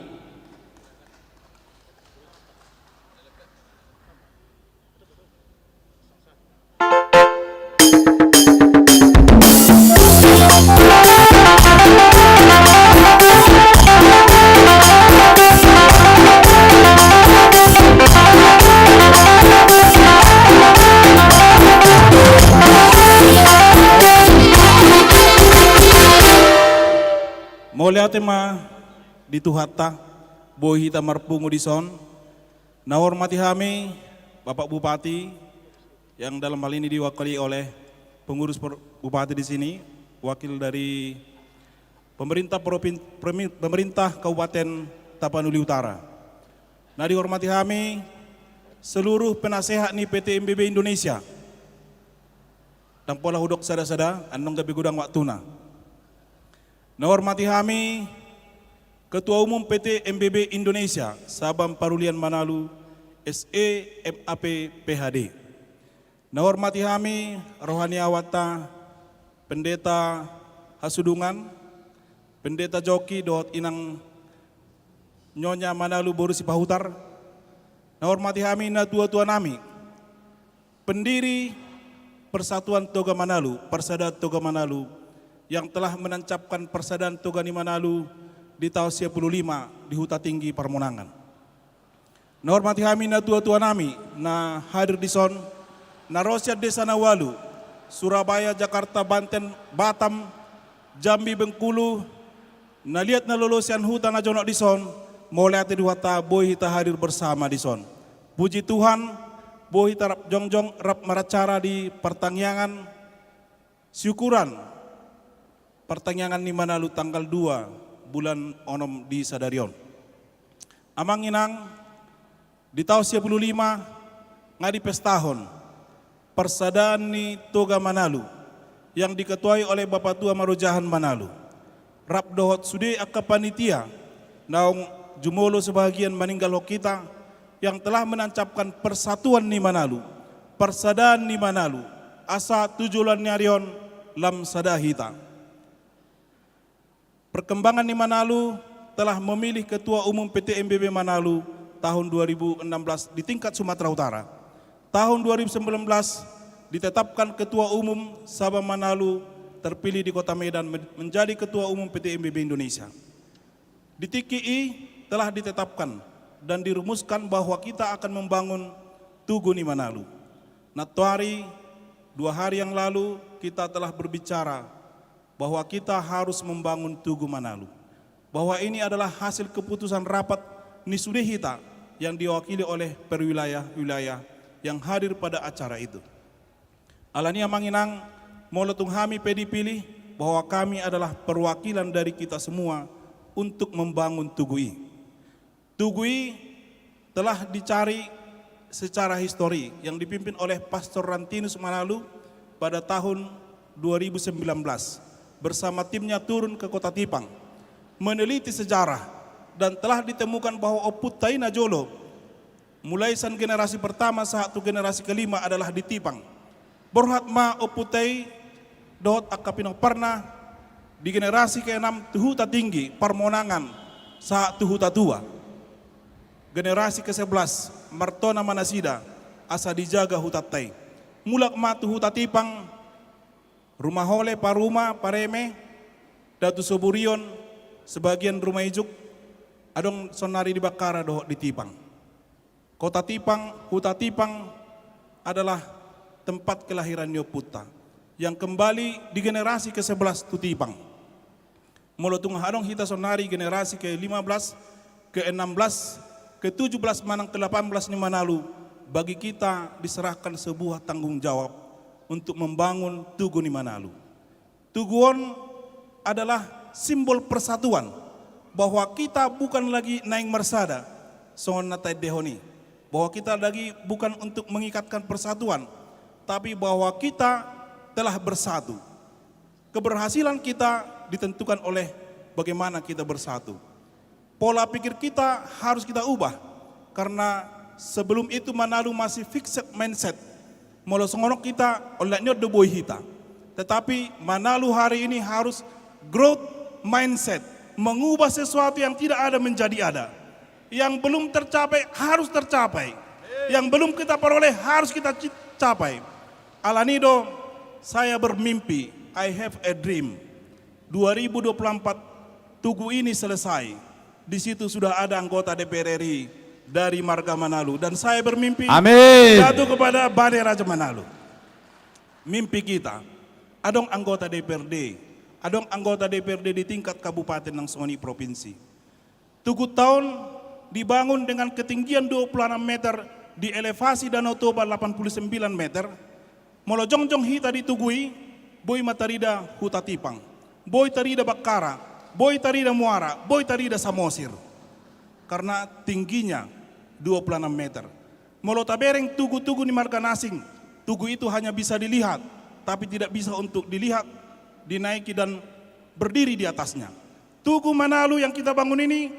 Mauliate ma di Tuhanta, boi hita marpungu dison. Na hormati hami Bapak Bupati, yang dalam hal ini diwakili oleh pengurus per-, Bupati di sini, wakil dari pemerintah propin-, premi-, pemerintah Kabupaten Tapanuli Utara. Na dihormati hami seluruh penasehat ni P T M B B Indonesia. Ndang pola hudok sada-sada, annon gabe godang waktuna. Na hormati hami Ketua Umum P T M B B Indonesia, Sabam Parulian Manalu, S E, M A P, P H D. Na hormati hami rohaniawanta Pendeta Hasudungan, Pendeta Joki dohot inang Nyonya Manalu boru Sipahutar. Na hormati hami natua-tua nami, pendiri Persatuan Toga Manalu, Parsadaan Toga Manalu, yang telah menancapkan Parsadaan Toga ni Manalu di taon sia pulu lima di Huta Tinggi Parmonangan. Na hormati hami natua-tua nami na hadir dison, na ro sian desa na ualu, Surabaya, Jakarta, Banten, Batam, Jambi, Bengkulu, na liat na lolo sian huta na jonok dison, mauliate di Tuhanta boi hita hadir bersama dison. Puji Tuhan, boi hita rap jongjong, rap maracara di partangiangan syukuran, partangiangan ni Manalu tanggal dua bulan onom di sadari on. Amang inang, di taon sia pulu lima nga dipestahon Parsadaan ni Toga Manalu yang diketuai oleh Bapatua Marojahan Manalu, rap dohot sude angka panitia naung jumolo sebahagian maninggalhon hita, yang telah menancapkan persatuan ni Manalu, parsadaan ni Manalu, asa tu joloan ni ari on lam sada hita. Perkembangan ni Manalu telah memilih Ketua Umum P T M B B Manalu tahun dua ribu enam belas di tingkat Sumatera Utara. Tahun dua ribu sembilan belas ditetapkan Ketua Umum Sabam Manalu terpilih di Kota Medan men-, menjadi Ketua Umum P T M B B Indonesia. Di tingki i telah ditetapkan dan dirumuskan bahwa kita akan membangun Tugu ni Manalu. Nantoari, dua hari yang lalu, kita telah berbicara bahwa kita harus membangun Tugu Manalu. Bahwa ini adalah hasil keputusan rapat ni sude hita yang diwakili oleh perwilayah-wilayah yang hadir pada acara itu. Alani i amang inang, molo tung hami pe dipilih, bahwa kami adalah perwakilan dari kita semua untuk membangun Tugu i. Tugu i telah dicari secara histori yang dipimpin oleh Pastor Rantinus Manalu pada tahun dua ribu sembilan belas bersama timnya turun ke Kota Tipang, meneliti sejarah, dan telah ditemukan bahwa ompunta i na jolo, mulai sian generasi pertama sahat tu generasi kelima adalah di Tipang. Borhat ma ompunta i dohot angka pinomparna di generasi keenam tu Huta Tinggi Parmonangan sahat tu Hutatua. Generasi kesebelas martona ma nasida asa dijaga hutanta i. Mulak ma tu Huta Tipang, Rumahole, Paruma, Pareme, Datu Soburion, sebagian Rumah Ijuk, adong sonari di Bakkara dohot di Tipang. Kota Tipang, Huta Tipang adalah tempat kelahiran ni ompunta yang kembali di generasi kesebelas tu Tipang. Molo tung adong hita sonari generasi kelima belas, keenam belas, ketujuh belas manang kedelapan belas ni Manalu, bagi kita diserahkan sebuah tanggung jawab untuk membangun Tugu ni Manalu. Tugu on adalah simbol persatuan, bahwa kita bukan lagi naeng marsada, songon na taendehon i, bahwa kita lagi bukan untuk mengikatkan persatuan, tapi bahwa kita telah bersatu. Keberhasilan kita ditentukan oleh bagaimana kita bersatu. Pola pikir kita harus kita ubah, karena sebelum itu Manalu masih fixed mindset. Molo songon on hita, olat ni on do boi hita. Tetapi Manalu hari ini harus growth mindset, mengubah sesuatu yang tidak ada menjadi ada. Yang belum tercapai harus tercapai. Yang belum kita peroleh harus kita ci-, capai. Alani do, saya bermimpi, I have a dream. Dua ribu dua puluh empat Tugu ini selesai. Di situ sudah ada anggota D P R R I dari marga Manalu. Dan saya bermimpi, amin, jatuh kepada Balai Raja Manalu. Mimpi kita. Adong anggota D P R D. Adong anggota D P R D di tingkat kabupaten nang songon i provinsi. Tugu ta on dibangun dengan ketinggian dua puluh enam meter di elevasi Danau Toba delapan puluh sembilan meter. Molo jongjong hita di tugu i, boi ma tarida Huta Tipang, boi tarida Bakkara, boi tarida Muara, boi tarida Samosir. Karena tingginya dua puluh enam meter. Molo tabereng tugu-tugu ni marga na asing, tugu itu hanya bisa dilihat, tapi tidak bisa untuk dilihat, dinaiki dan berdiri di atasnya. Tugu Manalu yang kita bangun ini,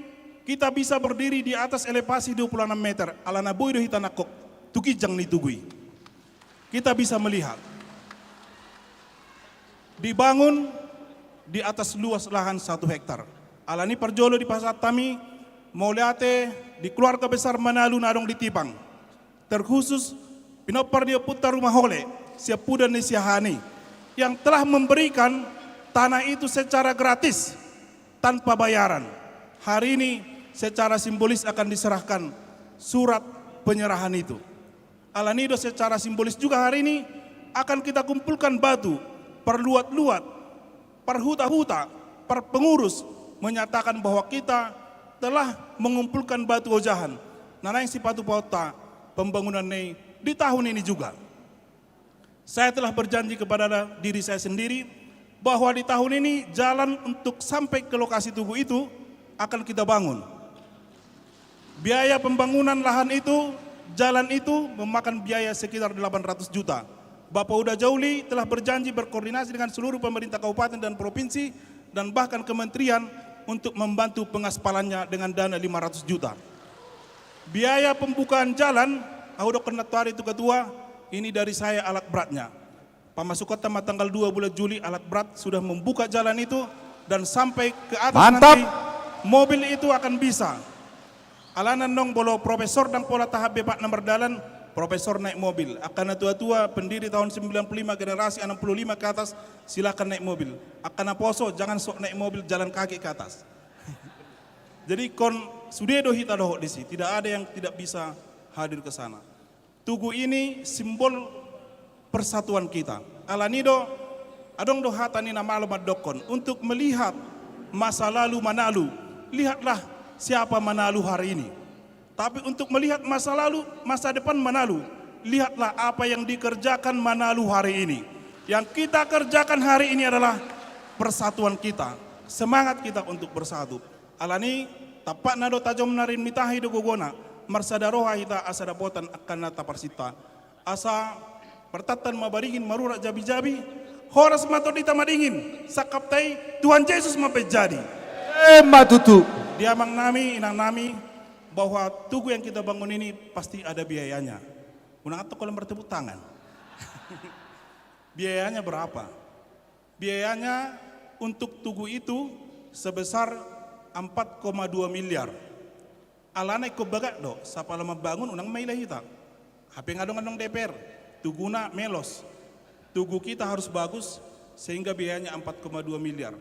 kita bisa berdiri di atas elevasi dua puluh enam meter. Alana boi do hita nangkok tu ginjang ni tugu i. Kita bisa melihat. Dibangun di atas luas lahan satu hektar. Alani parjolo dipasahat hami mauliate di keluarga besar Manalu na adong di Tipang. Terkhusus pinompar ni ompunta Rumahole, siampudan ni Siahaan i, yang telah memberikan tanah itu secara gratis, tanpa bayaran. Hari ini secara simbolis akan diserahkan surat penyerahan itu. Alani do secara simbolis juga hari ini akan kita kumpulkan batu, perluat-luat, parhuta-huta, parpengurus menyatakan bahwa kita telah mengumpulkan batu ojahan na naeng sipatupaonta pembangunan na i di tahun ini juga. Saya telah berjanji kepada diri saya sendiri bahwa di tahun ini jalan untuk sampai ke lokasi tugu itu akan kita bangun. Biaya pembangunan lahan itu, jalan itu memakan biaya sekitar delapan ratus juta. Bapak Uda Jauli telah berjanji berkoordinasi dengan seluruh pemerintah kabupaten dan provinsi dan bahkan kementerian untuk membantu pengaspalannya dengan dana lima ratus juta. Biaya pembukaan jalan, ahu dokkon nantoari tu ketua, ini dari saya alat beratnya. Pamasukonta ma tanggal dua bulan Juli, alat berat sudah membuka jalan itu dan sampai ke atas. Mantap. Nanti mobil itu akan bisa. Alana nong molo profesor ndang pola tahap be patna mardalan, profesor naik mobil. Angka na tua-tua, pendiri tahun sembilan puluh lima, generasi enam puluh lima ke atas, silakan naik mobil. Angka na poso, jangan sok naik mobil, jalan kaki ke atas. Jadi ingkon sude do hita dohot disi, tidak ada yang tidak bisa hadir ke sana. Tugu ini simbol persatuan kita. Alani do, adong do hata ni na malo mandokkon, untuk melihat masa lalu Manalu, lihatlah siapa Manalu hari ini. Tapi untuk melihat masa lalu, masa depan Manalu, lihatlah apa yang dikerjakan Manalu hari ini. Yang kita kerjakan hari ini adalah persatuan kita, semangat kita untuk bersatu. Alani, tampakna do tajomna rim ni tahi do gogona, marsada roha hita asa dapotan angka na taparsinta. Asa martantan ma baringin, marurat jabi-jabi, horas ma tondita madingin, sangkapta i Tuhan Jesus ma penjadi. Emma tutu. Di amangnami, inangnami, bahwa tugu yang kita bangun ini pasti ada biayanya. Unang antong holan bertepuk tangan. Biayanya berapa? Biayanya untuk tugu itu sebesar empat koma dua miliar. Alana ingkon bagak do, sapala mambangun unang maila hita. Hape nga adong annon D P R, tuguna melos. Tugu kita harus bagus, sehingga biayanya empat koma dua miliar.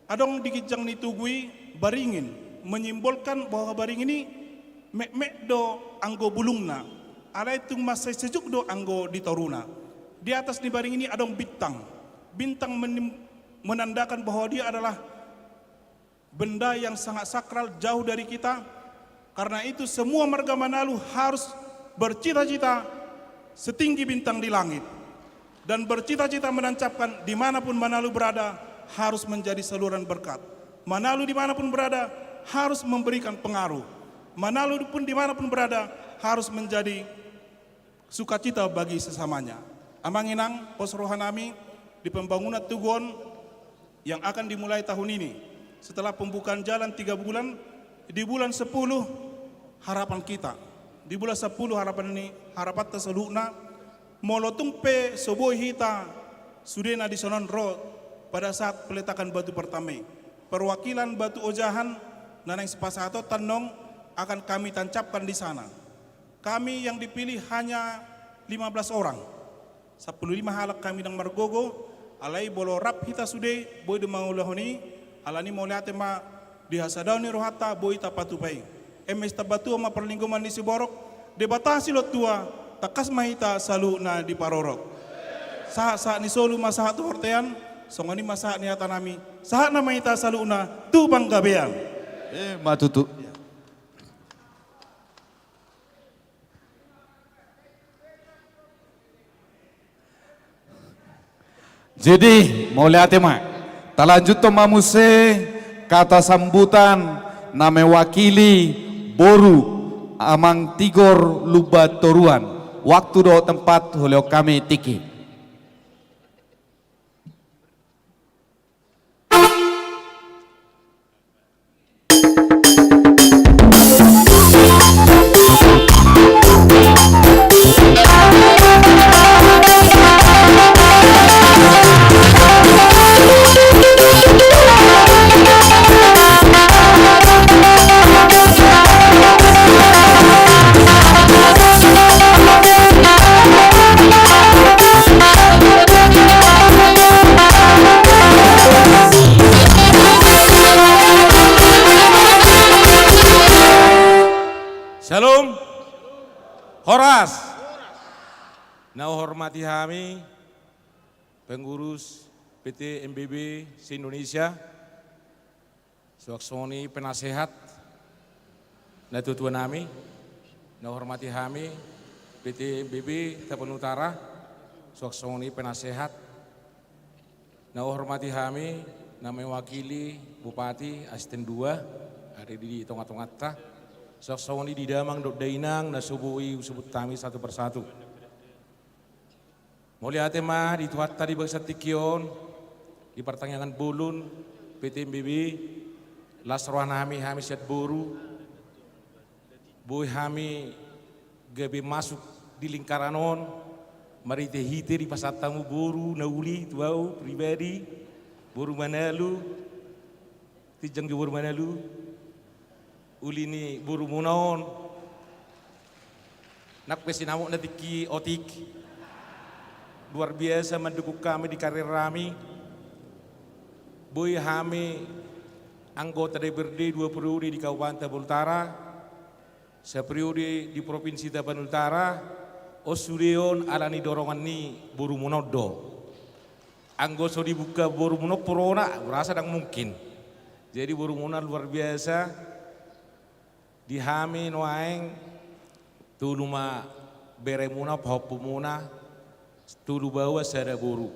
Adong di ginjang ni tugu i baringin, menyimbolkan bahwa baringin i metmet do anggo bulungna. Alai tung mansai sejuk do anggo di toruna. Di atas ni baringin i adong bintang. Bintang menim-, menandakan bahwa dia adalah benda yang sangat sakral, jauh dari kita. Karena itu, semua marga Manalu harus bercita-cita setinggi bintang di langit. Dan bercita-cita menancapkan dimanapun Manalu berada harus menjadi saluran berkat. Manalu dimanapun berada harus memberikan pengaruh. Manalu pun dimanapun berada harus menjadi sukacita bagi sesamanya. Amang inang, pos rohanami di pembangunan tugu on yang akan dimulai tahun ini. Setelah pembukaan jalan tiga bulan, di bulan sepuluh harapan kita. Di bulan sepuluh harapan ni, harapanta saluhutna, molo tung pe so boi hita Sude na dison on ro pada saat peletakan batu pertama i. Perwakilan batu ojahan na naeng sipasahaton tandong akan kami tancapkan di sana. Kami yang dipilih hanya lima belas orang. Sampulu lima halak hami ndang margogo, alai molo rap hita sude boi do mangulahon i, alani mauliate ma di hasadaon ni rohanta boi tapatupa i. Eme sitambatua ma parlinggoman ni siborok, Debata silehon tua, tangkas ma hita saluhutna diparorot. Sahat-sahat ni solu ma sahat tu hortean, songon i ma sahat ni hata nami, sahat nama hita saluhutna tu panggabean. Eh, ma tutu. Jadi, mauliate ma. Talanjuthon ma muse kata sambutan na mewakili boru Amang Tigor Lumban Toruan. Waktu dohot tempat hulehon hami tingki. Shalom. Horas. Na huhormati hami pengurus P T M B B se-Indonesia, suang songon i penasehat, na tuatua nami, na huhormati hami P T M B B Tapanuli Utara, suang songon i penasehat, na huhormati hami na mewakili Bupati, asisten dua, ari di tongatonganta, suang songon i di damang dohot dainang na so boi husebut hami satu persatu. Mauliate ma di Tuhanta di bagasan tingki on, di partangiangan bolon P T M B B, las roha nami hami sian boru, boi hami gabe masuk di lingkaran on, marhitehite dipasahat hamu boru na uli tu ahu pribadi, boru Manalu, tinjang jo boru Manalu, uli ni borumuna on. Nang pe sinamotna tingki otik. Luar biasa mandukung hami di karir hami. Boi hami anggota D P R D dua periode di Kabupaten Tapanuli Utara, saperiode di Provinsi Tapanuli Utara, on sude on ala ni dorongan ni borumuna on do. Anggo so dibuka borumuna on purona, hurasa ndang mungkin. Jadi borumuna luar biasa. Di hami nuaeng tolu ma beremuna, pahompumuna, tolu baoa sada boru.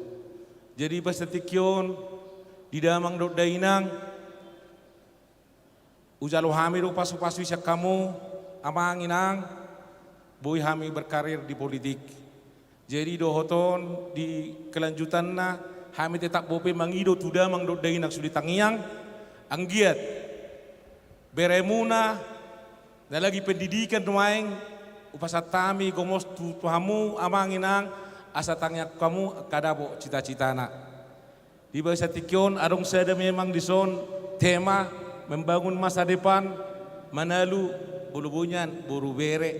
Jadi bagasan tingki on, di damang dohot dainang, hujalo hami do pasupasu sian hamu, amang inang, boi hami berkarir di politik. Jadi dohot on di kelanjutanna, hami tetap bope mangido tu damang dohot dainang sude tangiang, anggiat beremuna na lagi pendidikan nuaeng, hupasahat hami gomos tu, tu hamu amang inang, asa tangiang hamu angka dapot cita-citana. Di bagasan tingki on adong sada memang dison tema membangun masa depan Manalu, molo boi nian boru bere.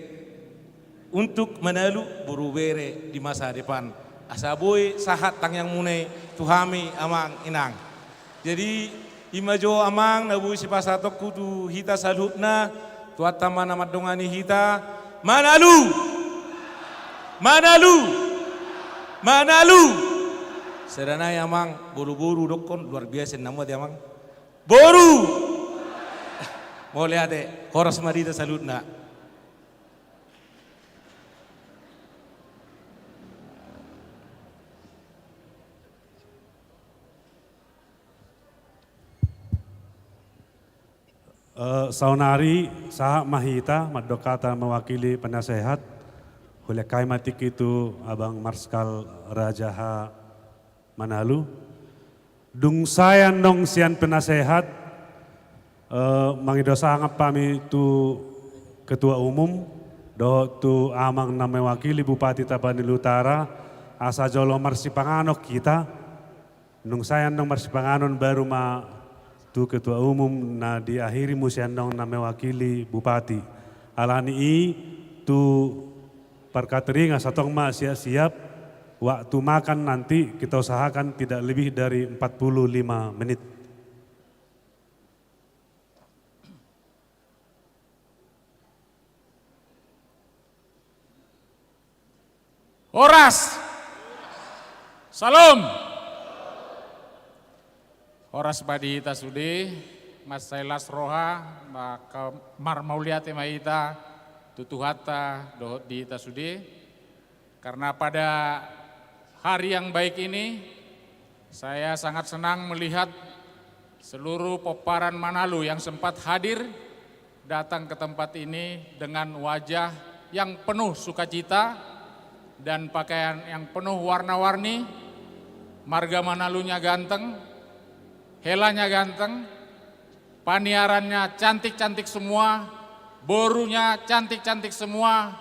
Untuk Manalu boru bere di masa depan. Asa boi sahat tangiangmuna i tu hami amang inang. Jadi ima jo amang na boi sipasahatonku tu hita saluhutna, Tuhanta ma na mandongani hita. Manalu! Manalu! Manalu! Sada nai amang, boru-boru dokkon, luar biasa na muat i amang. Boru! Mauliate, horas ma di hita saluhutna. Eh, saonari sahat ma hita mandok hata mewakili penasehat. Hulehon hami ma tingki tu Abang Marskal Raja H Manalu. Dung sae annon sian penasehat, eh, mangido sangap hami tu Ketua Umum dohot tu Amang na mewakili Bupati Tapanuli Utara, Asa jolo marsipanganon hita, nunga sae annon marsipanganon baru ma tu ketua umum na diakhiri muse annon na mewakili bupati. Alani i tu parkateringan asa tong ma siap-siap, waktu makan nanti kita usahakan tidak lebih dari empat puluh lima menit. Horas. Salam. Horas ma di hita sude, mansai las roha, maka marmauliate ma hita tu Tuhanta dohot di hita sude. Karena pada hari yang baik ini, saya sangat senang melihat seluruh pomparan Manalu yang sempat hadir datang ke tempat ini dengan wajah yang penuh sukacita dan pakaian yang penuh warna-warni. Marga Manalunya ganteng, helanya ganteng, paniarannya cantik-cantik semua, borunya cantik-cantik semua,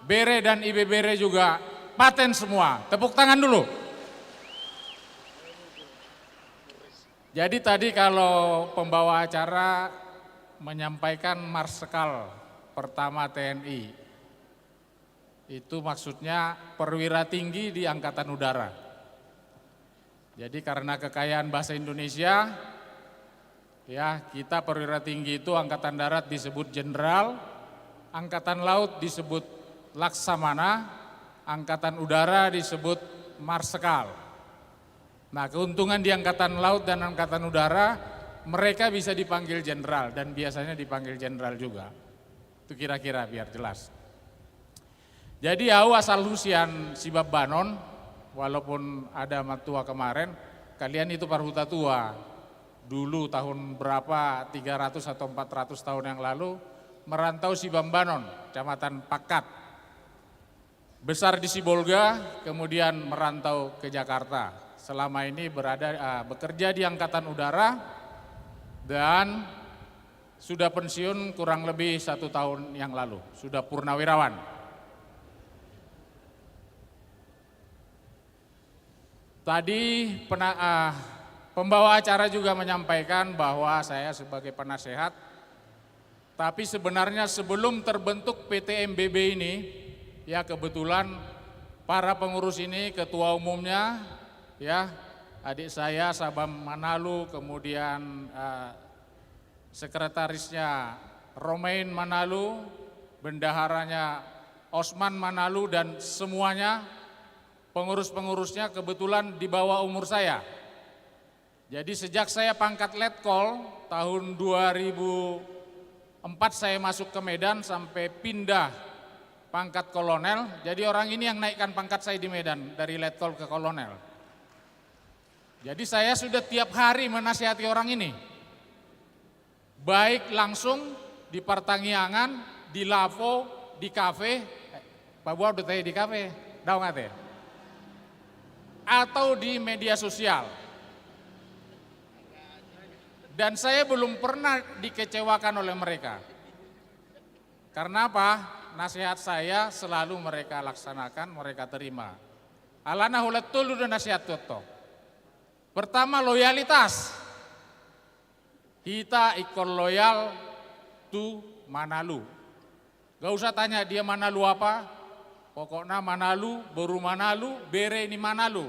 bere dan ibebere juga paten semua. Tepuk tangan dulu. Jadi tadi kalau pembawa acara menyampaikan Marsekal pertama T N I, itu maksudnya perwira tinggi di Angkatan Udara. Jadi karena kekayaan bahasa Indonesia, ya, kita perwira tinggi itu Angkatan Darat disebut jenderal, Angkatan Laut disebut laksamana, Angkatan Udara disebut marsekal. Nah, keuntungan di Angkatan Laut dan Angkatan Udara, mereka bisa dipanggil jenderal dan biasanya dipanggil jenderal juga. Itu kira-kira biar jelas. Jadi au asal husian Sibambanon, walaupun ada matua kemarin, kalian itu parhuta tua. Dulu tahun berapa, tiga ratus atau empat ratus tahun yang lalu, merantau Sibambanon, Kecamatan Pangkat. Besar di Sibolga, kemudian merantau ke Jakarta. Selama ini berada, ah, bekerja di Angkatan Udara dan sudah pensiun kurang lebih satu tahun yang lalu, sudah purnawirawan. Tadi pena-, ah, pembawa acara juga menyampaikan bahwa saya sebagai penasehat, tapi sebenarnya sebelum terbentuk P T M B B ini, ya, kebetulan para pengurus ini, ketua umumnya, ya, adik saya Sabam Manalu, kemudian, eh, sekretarisnya Romain Manalu, bendaharanya Osman Manalu, dan semuanya pengurus-pengurusnya kebetulan di bawah umur saya. Jadi sejak saya pangkat letkol, tahun dua ribu empat saya masuk ke Medan sampai pindah pangkat kolonel. Jadi orang ini yang naikkan pangkat saya di Medan, dari letkol ke kolonel. Jadi saya sudah tiap hari menasihati orang ini. Baik langsung di partangiangan, di lavo, di kafe, eh, paboa do tahe di kafe, daong ate. Atau di media sosial. Dan saya belum pernah dikecewakan oleh mereka. Karena apa? Nasihat saya selalu mereka laksanakan, mereka terima. Alana holan tolu do nasihat tu ho. Pertama, loyalitas. Hita ingkon loyal tu Manalu. Gak usah tanya dia Manalu apa, pokokna Manalu, boru Manalu, bere ni Manalu.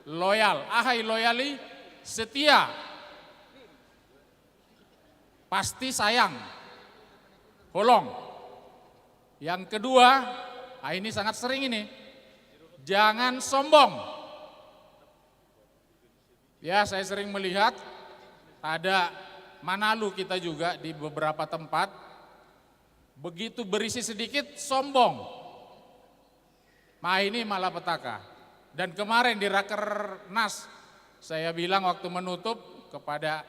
Loyal. Aha i loyal i? Setia. Pasti sayang. Holong. Yang kedua, ah, ini sangat sering ini. Jangan sombong. Ya, saya sering melihat ada Manalu kita juga di beberapa tempat. Begitu berisi sedikit, sombong. Nah, ini malapetaka. Dan kemarin di Rakernas, saya bilang waktu menutup kepada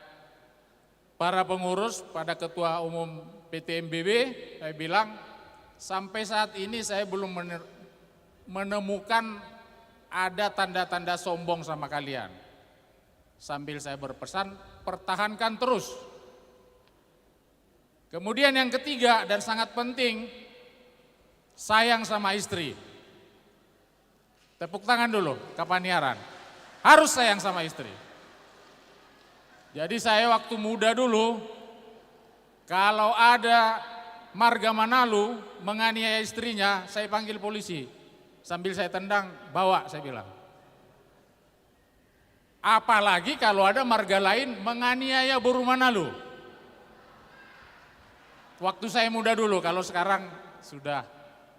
para pengurus, pada ketua umum P T M B B, saya bilang, sampai saat ini saya belum mener-, menemukan ada tanda-tanda sombong sama kalian. Sambil saya berpesan, pertahankan terus. Kemudian yang ketiga dan sangat penting, sayang sama istri. Tepuk tangan dulu, Kapaniaran. Harus sayang sama istri. Jadi saya waktu muda dulu, kalau ada marga Manalu menganiaya istrinya, saya panggil polisi. Sambil saya tendang, "Bawa," saya bilang. Apalagi kalau ada marga lain menganiaya boru Manalu. Waktu saya muda dulu, kalau sekarang sudah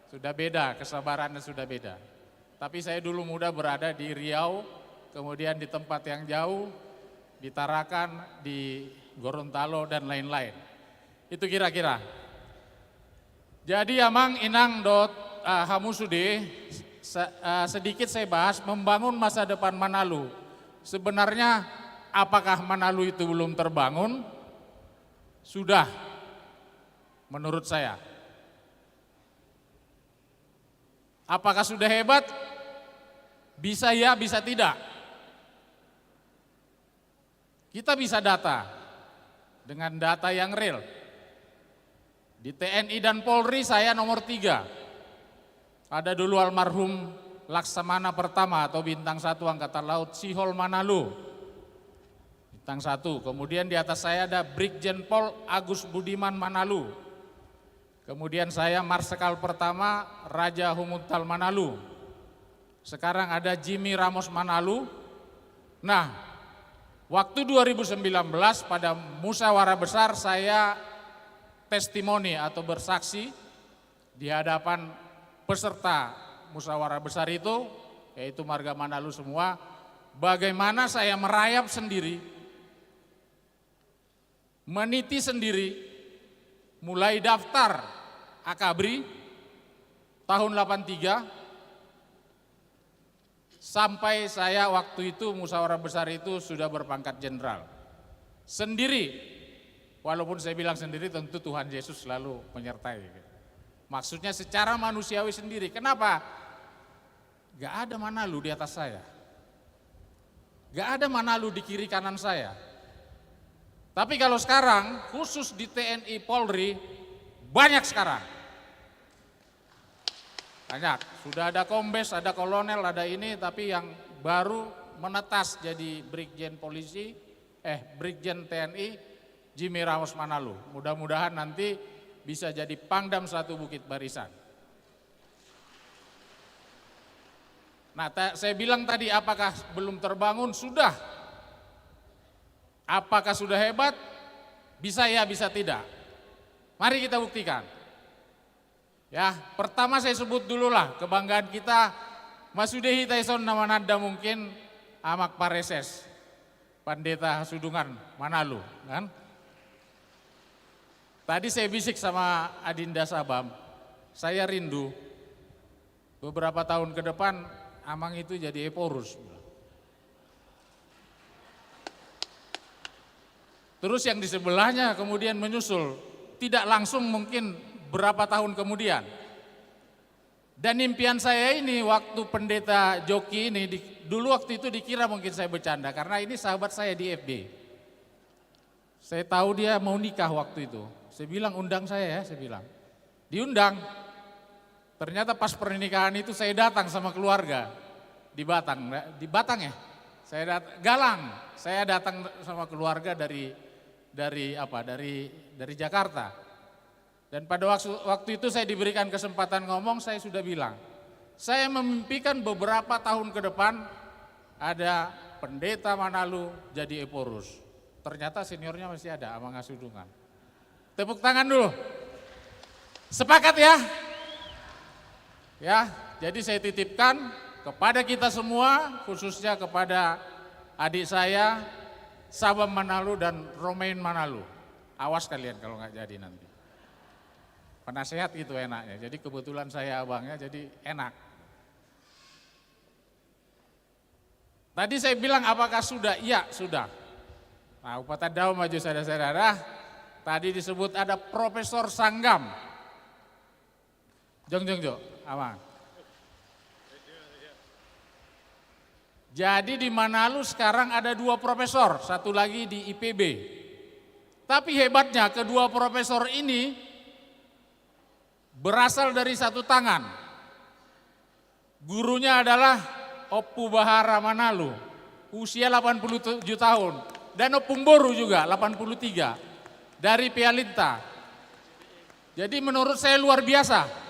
sudah beda, kesabarannya sudah beda. Tapi saya dulu muda berada di Riau, kemudian di tempat yang jauh, di Tarakan, di Gorontalo, dan lain-lain. Itu kira-kira. Jadi, Amang, Inang, dohot, eh, hamu sude, se-, eh, sedikit saya bahas membangun masa depan Manalu. Sebenarnya, apakah Manalu itu belum terbangun? Sudah, menurut saya. Apakah sudah hebat? Bisa ya, bisa tidak. Kita bisa data dengan data yang real. Di T N I dan Polri saya nomor tiga. Ada dulu almarhum Laksamana Pertama atau Bintang Satu Angkatan Laut Sihol Manalu. Bintang Satu. Kemudian di atas saya ada Brigjen Pol Agus Budiman Manalu. Kemudian saya Marsekal Pertama Raja Humuntal Manalu. Sekarang ada Jimmy Ramos Manalu. Nah, waktu dua ribu sembilan belas pada musyawarah besar saya testimoni atau bersaksi di hadapan peserta musyawarah besar itu, yaitu marga Manalu semua, bagaimana saya merayap sendiri, meniti sendiri, mulai daftar Akabri tahun delapan tiga, sampai saya waktu itu, musyawarah besar itu sudah berpangkat jenderal. Sendiri, walaupun saya bilang sendiri, tentu Tuhan Yesus selalu menyertai. Maksudnya secara manusiawi sendiri. Kenapa? Gak ada Manalu di atas saya. Gak ada Manalu di kiri kanan saya. Tapi kalau sekarang, khusus di T N I Polri, banyak sekarang. Banyak. Sudah ada kombes, ada kolonel, ada ini, tapi yang baru menetas jadi brigjen polisi, eh, brigjen T N I, Jimmy Ramos Manalu. Mudah-mudahan nanti bisa jadi Pangdam Satu Bukit Barisan. Nah, ta-, saya bilang tadi, apakah belum terbangun? Sudah. Apakah sudah hebat? Bisa ya, bisa tidak. Mari kita buktikan. Ya, pertama saya sebut dululah kebanggaan kita, masude hita ison na mananda mungkin Amak Pareses, Pandeta Hasudungan Manalu, kan? Tadi saya bisik sama Adinda Sabam, saya rindu beberapa tahun ke depan Amang itu jadi Ephorus. Terus yang di sebelahnya kemudian menyusul, tidak langsung, mungkin berapa tahun kemudian. Dan impian saya ini waktu Pendeta Joki ini, di, dulu waktu itu dikira mungkin saya bercanda, karena ini sahabat saya di F B. Saya tahu dia mau nikah waktu itu. Saya bilang, "Undang saya ya," saya bilang. Diundang. Ternyata pas pernikahan itu saya datang sama keluarga di Batang, di Batang ya. Saya dat-, Galang. Saya datang sama keluarga dari, dari apa? Dari, dari Jakarta. Dan pada waktu, waktu itu saya diberikan kesempatan ngomong, saya sudah bilang, "Saya memimpikan beberapa tahun ke depan ada Pendeta Manalu jadi Ephorus." Ternyata seniornya masih ada, Amang Hasudungan. Tepuk tangan dulu. Sepakat ya? Ya, jadi saya titipkan kepada kita semua, khususnya kepada adik saya, Sabam Manalu dan Romain Manalu. Awas kalian kalau nggak jadi nanti. Penasehat gitu enaknya. Jadi kebetulan saya abangnya, jadi enak. Tadi saya bilang, apakah sudah? Iya, sudah. Nah, hupatandaon ma jo sada-sada. Tadi disebut ada Profesor Sanggam. Jong, jong, jong, Amang. Jadi di Manalu sekarang ada dua profesor, satu lagi di I P B. Tapi hebatnya kedua profesor ini berasal dari satu tangan. Gurunya adalah Ompu Bahara Manalu, usia delapan puluh tujuh tahun, dan Ompung Boru juga delapan puluh tiga, dari Pealinta. Jadi menurut saya luar biasa.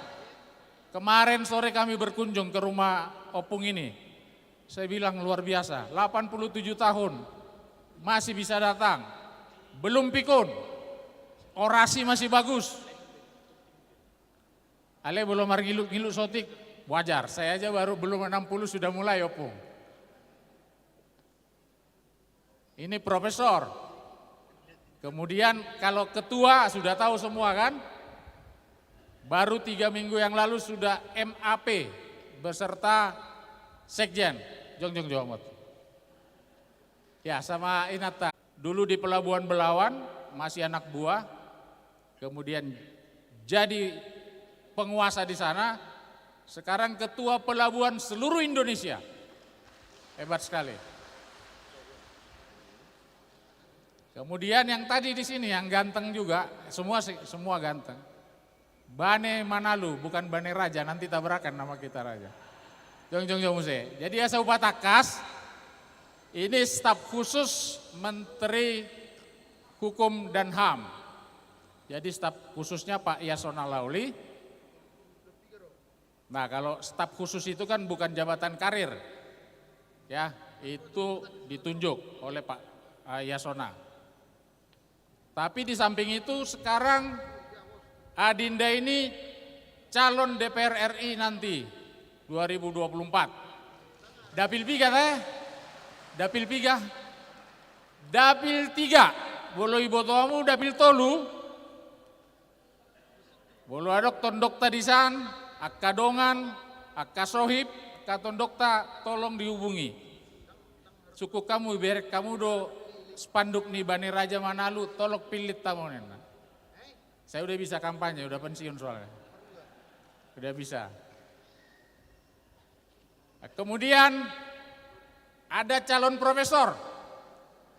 Kemarin sore kami berkunjung ke rumah Ompung ini. Saya bilang luar biasa, delapan puluh tujuh tahun masih bisa datang. Belum pikun. Orasi masih bagus. Ale, belum marngilu-ngilu sotik, wajar. Saya aja baru belum enam puluh sudah mulai, Ompung. Ini profesor. Kemudian kalau ketua sudah tahu semua kan? Baru tiga minggu yang lalu sudah M A P beserta sekjen. Jong, jong, jong. Ya, sama inanta. Dulu di Pelabuhan Belawan, masih anak buah. Kemudian jadi penguasa di sana. Sekarang ketua pelabuhan seluruh Indonesia. Hebat sekali. Kemudian yang tadi di sini, yang ganteng juga, semua, semua ganteng. Bane Manalu, bukan Bane Raja, nanti tabrakan nama kita raja. Jong, jong, jong, muse. Jadi asa hupatangkas, ini staf khusus Menteri Hukum dan HAM. Jadi staf khususnya Pak Yasona Lawli. Nah, kalau staf khusus itu kan bukan jabatan karir. Ya, itu ditunjuk oleh Pak, eh, Yasona. Tapi di samping itu sekarang Adinda ini calon D P R R I nanti dua ribu dua puluh empat. Dapil piga, teh? Dapil piga? Dapil tiga. Molo diboto hamu dapil tolu. Molo adong tondokta di san, angka dongan, angka sohib, angka tondokta, tolong dihubungi. Sungkun hamu, ibereng hamu do spanduk ni Bane Raja Manalu, tolong pillit hamu, ninna. Saya udah bisa kampanye, udah pensiun soalnya. Udah bisa. Kemudian ada calon profesor,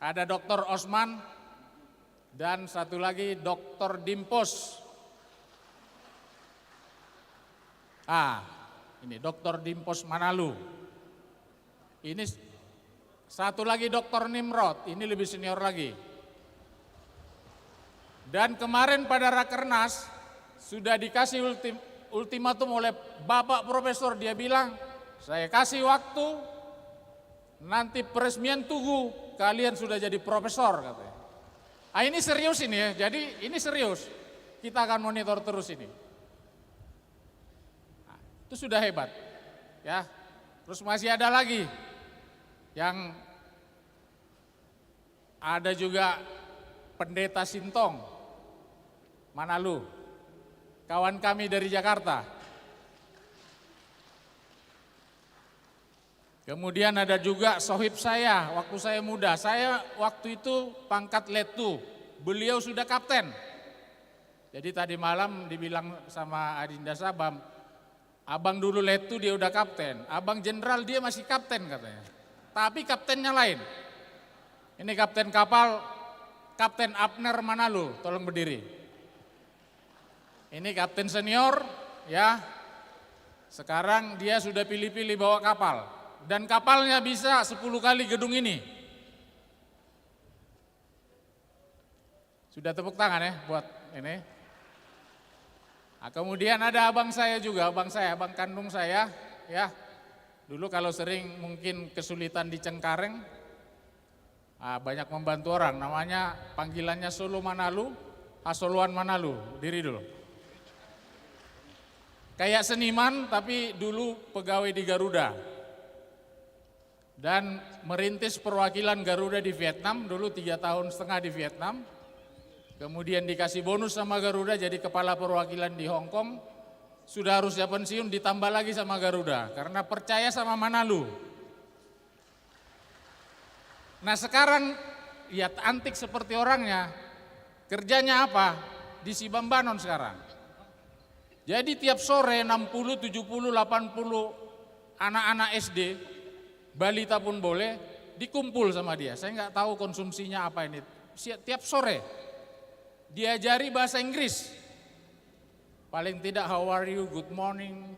ada Doktor Osman, dan satu lagi Doktor Dimpos. Ah, ini Doktor Dimpos Manalu. Ini s-, satu lagi Doktor Nimrod, ini lebih senior lagi. Dan kemarin pada rakernas sudah dikasih ultim-, ultimatum oleh Bapak Profesor, dia bilang, "Saya kasih waktu, nanti peresmian tugu kalian sudah jadi profesor," katanya. Ah, ini serius ini ya, jadi ini serius. Kita akan monitor terus ini. Nah, itu sudah hebat, ya. Terus masih ada lagi yang ada juga Pendeta Sintong Manalu, kawan kami dari Jakarta. Kemudian ada juga sohib saya, waktu saya muda. Saya waktu itu pangkat lettu, beliau sudah kapten. Jadi tadi malam dibilang sama Adinda Sabam, "Abang dulu lettu, dia udah kapten. Abang jenderal, dia masih kapten," katanya. Tapi kaptennya lain. Ini kapten kapal, Kapten Abner Manalu, tolong berdiri. Ini kapten senior, ya. Sekarang dia sudah pilih-pilih bawa kapal. Dan kapalnya bisa sepuluh kali gedung ini. Sudah tepuk tangan ya buat ini. Nah, kemudian ada abang saya juga, abang saya, abang kandung saya, ya. Dulu kalau sering mungkin kesulitan di Cengkareng, ah, banyak membantu orang, namanya, panggilannya Solo Manalu, Hasoloan Manalu, diri dulu. Kayak seniman, tapi dulu pegawai di Garuda. Dan merintis perwakilan Garuda di Vietnam, dulu tiga tahun setengah di Vietnam. Kemudian dikasih bonus sama Garuda jadi kepala perwakilan di Hong Kong. Sudah harusnya pensiun, ditambah lagi sama Garuda karena percaya sama Manalu. Nah, sekarang, ya, antik seperti orangnya. Kerjanya apa? Di Sibambanon sekarang. Jadi tiap sore enam puluh, tujuh puluh, delapan puluh anak-anak S D, balita pun boleh, dikumpul sama dia. Saya nggak tahu konsumsinya apa ini. Si-, tiap sore diajari bahasa Inggris. Paling tidak, "How are you? Good morning."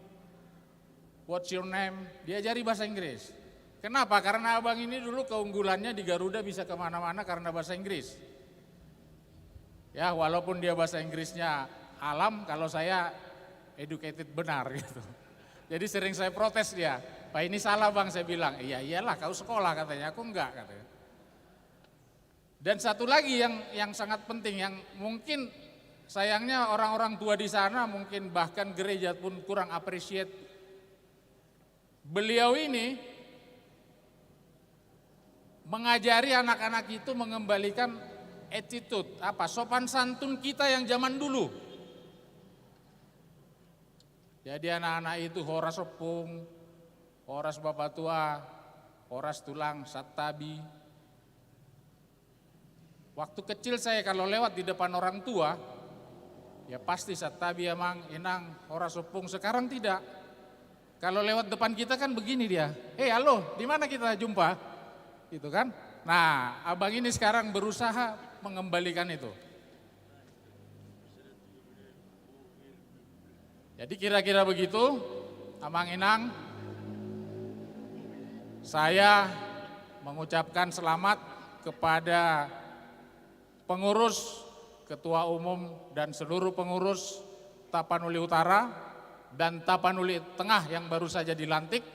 What's your name? Diajari bahasa Inggris. Kenapa? Karena abang ini dulu keunggulannya di Garuda bisa kemana-mana karena bahasa Inggris. Ya, walaupun dia bahasa Inggrisnya alam, kalau saya educated benar gitu. Jadi sering saya protes dia, "Pak, ini salah, Bang," saya bilang. "Iya, iyalah, kau sekolah," katanya, "aku enggak," katanya. Dan satu lagi yang, yang sangat penting, yang mungkin sayangnya orang-orang tua di sana, mungkin bahkan gereja pun kurang appreciate. Beliau ini mengajari anak-anak itu mengembalikan attitude, apa, sopan santun kita yang zaman dulu. Jadi anak-anak itu horas ompung, horas bapatua, horas tulang, santabi. Waktu kecil saya kalau lewat di depan orang tua, ya pasti santabi, amang, inang, horas ompung. Sekarang tidak. Kalau lewat depan kita kan begini dia, "Hei, halo, di mana kita jumpa?" Gitu kan. Nah, abang ini sekarang berusaha mengembalikan itu. Jadi kira-kira begitu, amang inang, saya mengucapkan selamat kepada pengurus, ketua umum, dan seluruh pengurus Tapanuli Utara dan Tapanuli Tengah yang baru saja dilantik.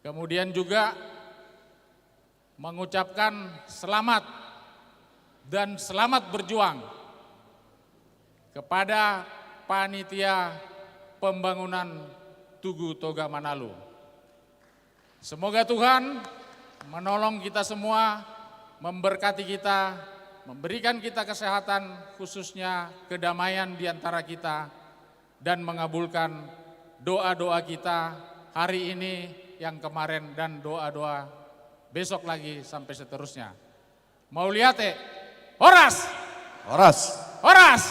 Kemudian juga mengucapkan selamat dan selamat berjuang kepada panitia pembangunan Tugu Toga Manalu. Semoga Tuhan menolong kita semua, memberkati kita, memberikan kita kesehatan, khususnya kedamaian di antara kita, dan mengabulkan doa-doa kita hari ini, yang kemarin, dan doa-doa besok lagi sampai seterusnya. Mauliate. Horas. Horas. Horas.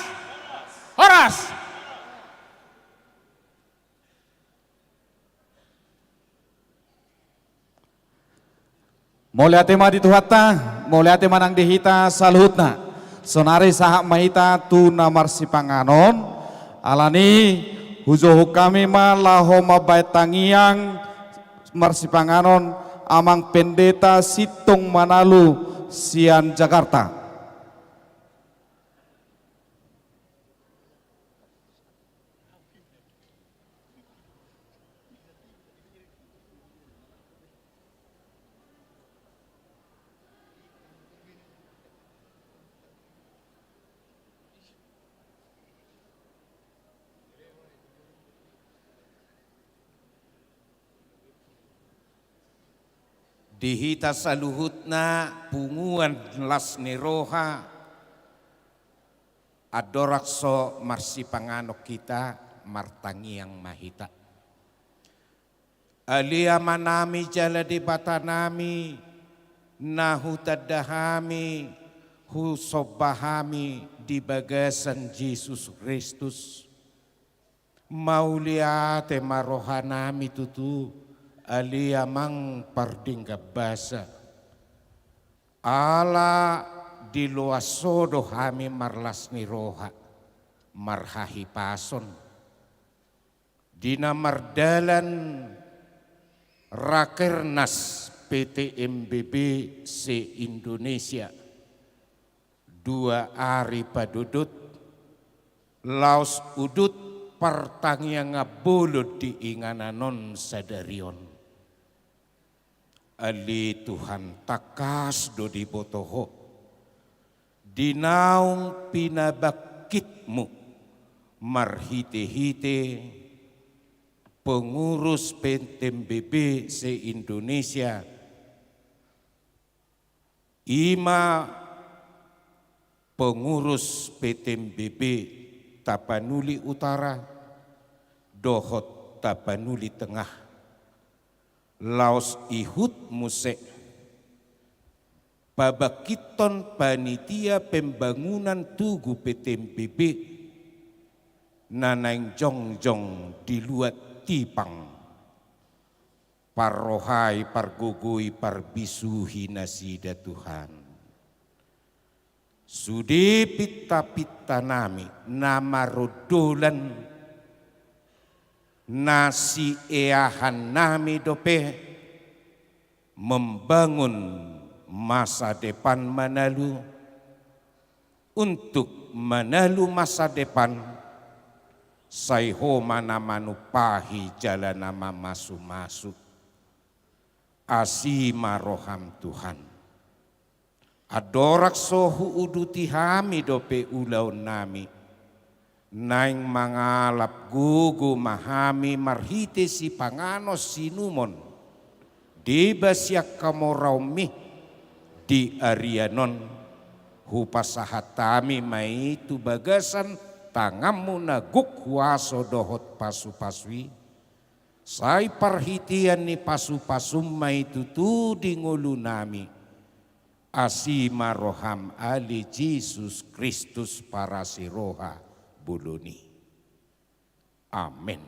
Horas. Mauliate ma di Tuhanta, mauliate ma nang di hita saluhutna. Saonari sahat ma hita tu na marsipanganon, alani hujouhon hami ma laho mambahen tangiang marsipanganon Amang Pendeta Sintong Manalu sian Jakarta. Di hita saluhutna punguan las ni roha, andorang so marsipanganon hita, martangiang ma hita. Ale Amanami jala Debatanami, na hutanda hami, husomba hami di bagasan Jesus Kristus. Mauliate ma rohanami tutu, ale Amang pardenggan basa. Ala diloas Ho do hami marlas ni roha, marhahipason. Di na mardalan Rakernas P T M B B se-Indonesia. Dua ari padodot, laos udut partangiangan bolon di inganan on sadari on. Ale Tuhan, tangkas do diboto Ho di naung pinabangkit-Mu marhite-hite pengurus P T M B B se-Indonesia, i ma pengurus P T M B B Tapanuli Utara dohot Tapanuli Tengah. Laos ihut muse pabangkithon panitia pembangunan tugu P T M B B na naeng jongjong di luat tipang. Parrohai, pargogoi, parbisuhi nasida Tuhan. Sude pinta-pintanami na marondolan Na sieahan nami dope membangun masa depan Manalu, untuk Manalu masa depan, sai Ho ma na manumpahi jala na mamasu-masu. Asi ma roham Tuhan. Andorang so huuduti hami dope ulaon nami, naeng mangalap gogo ma hami marhite sipanganon sinumon deba sian hamoraonmi di arian on, hupasahat hami ma i tu bagasan tanganmu na gok huaso dohot pasu-pasu i. Sai parhitean ni pasu-pasum ma i tutu di ngolu nami. Asi ma roham ale Jesus Kristus parasi roha bolon i. Amen.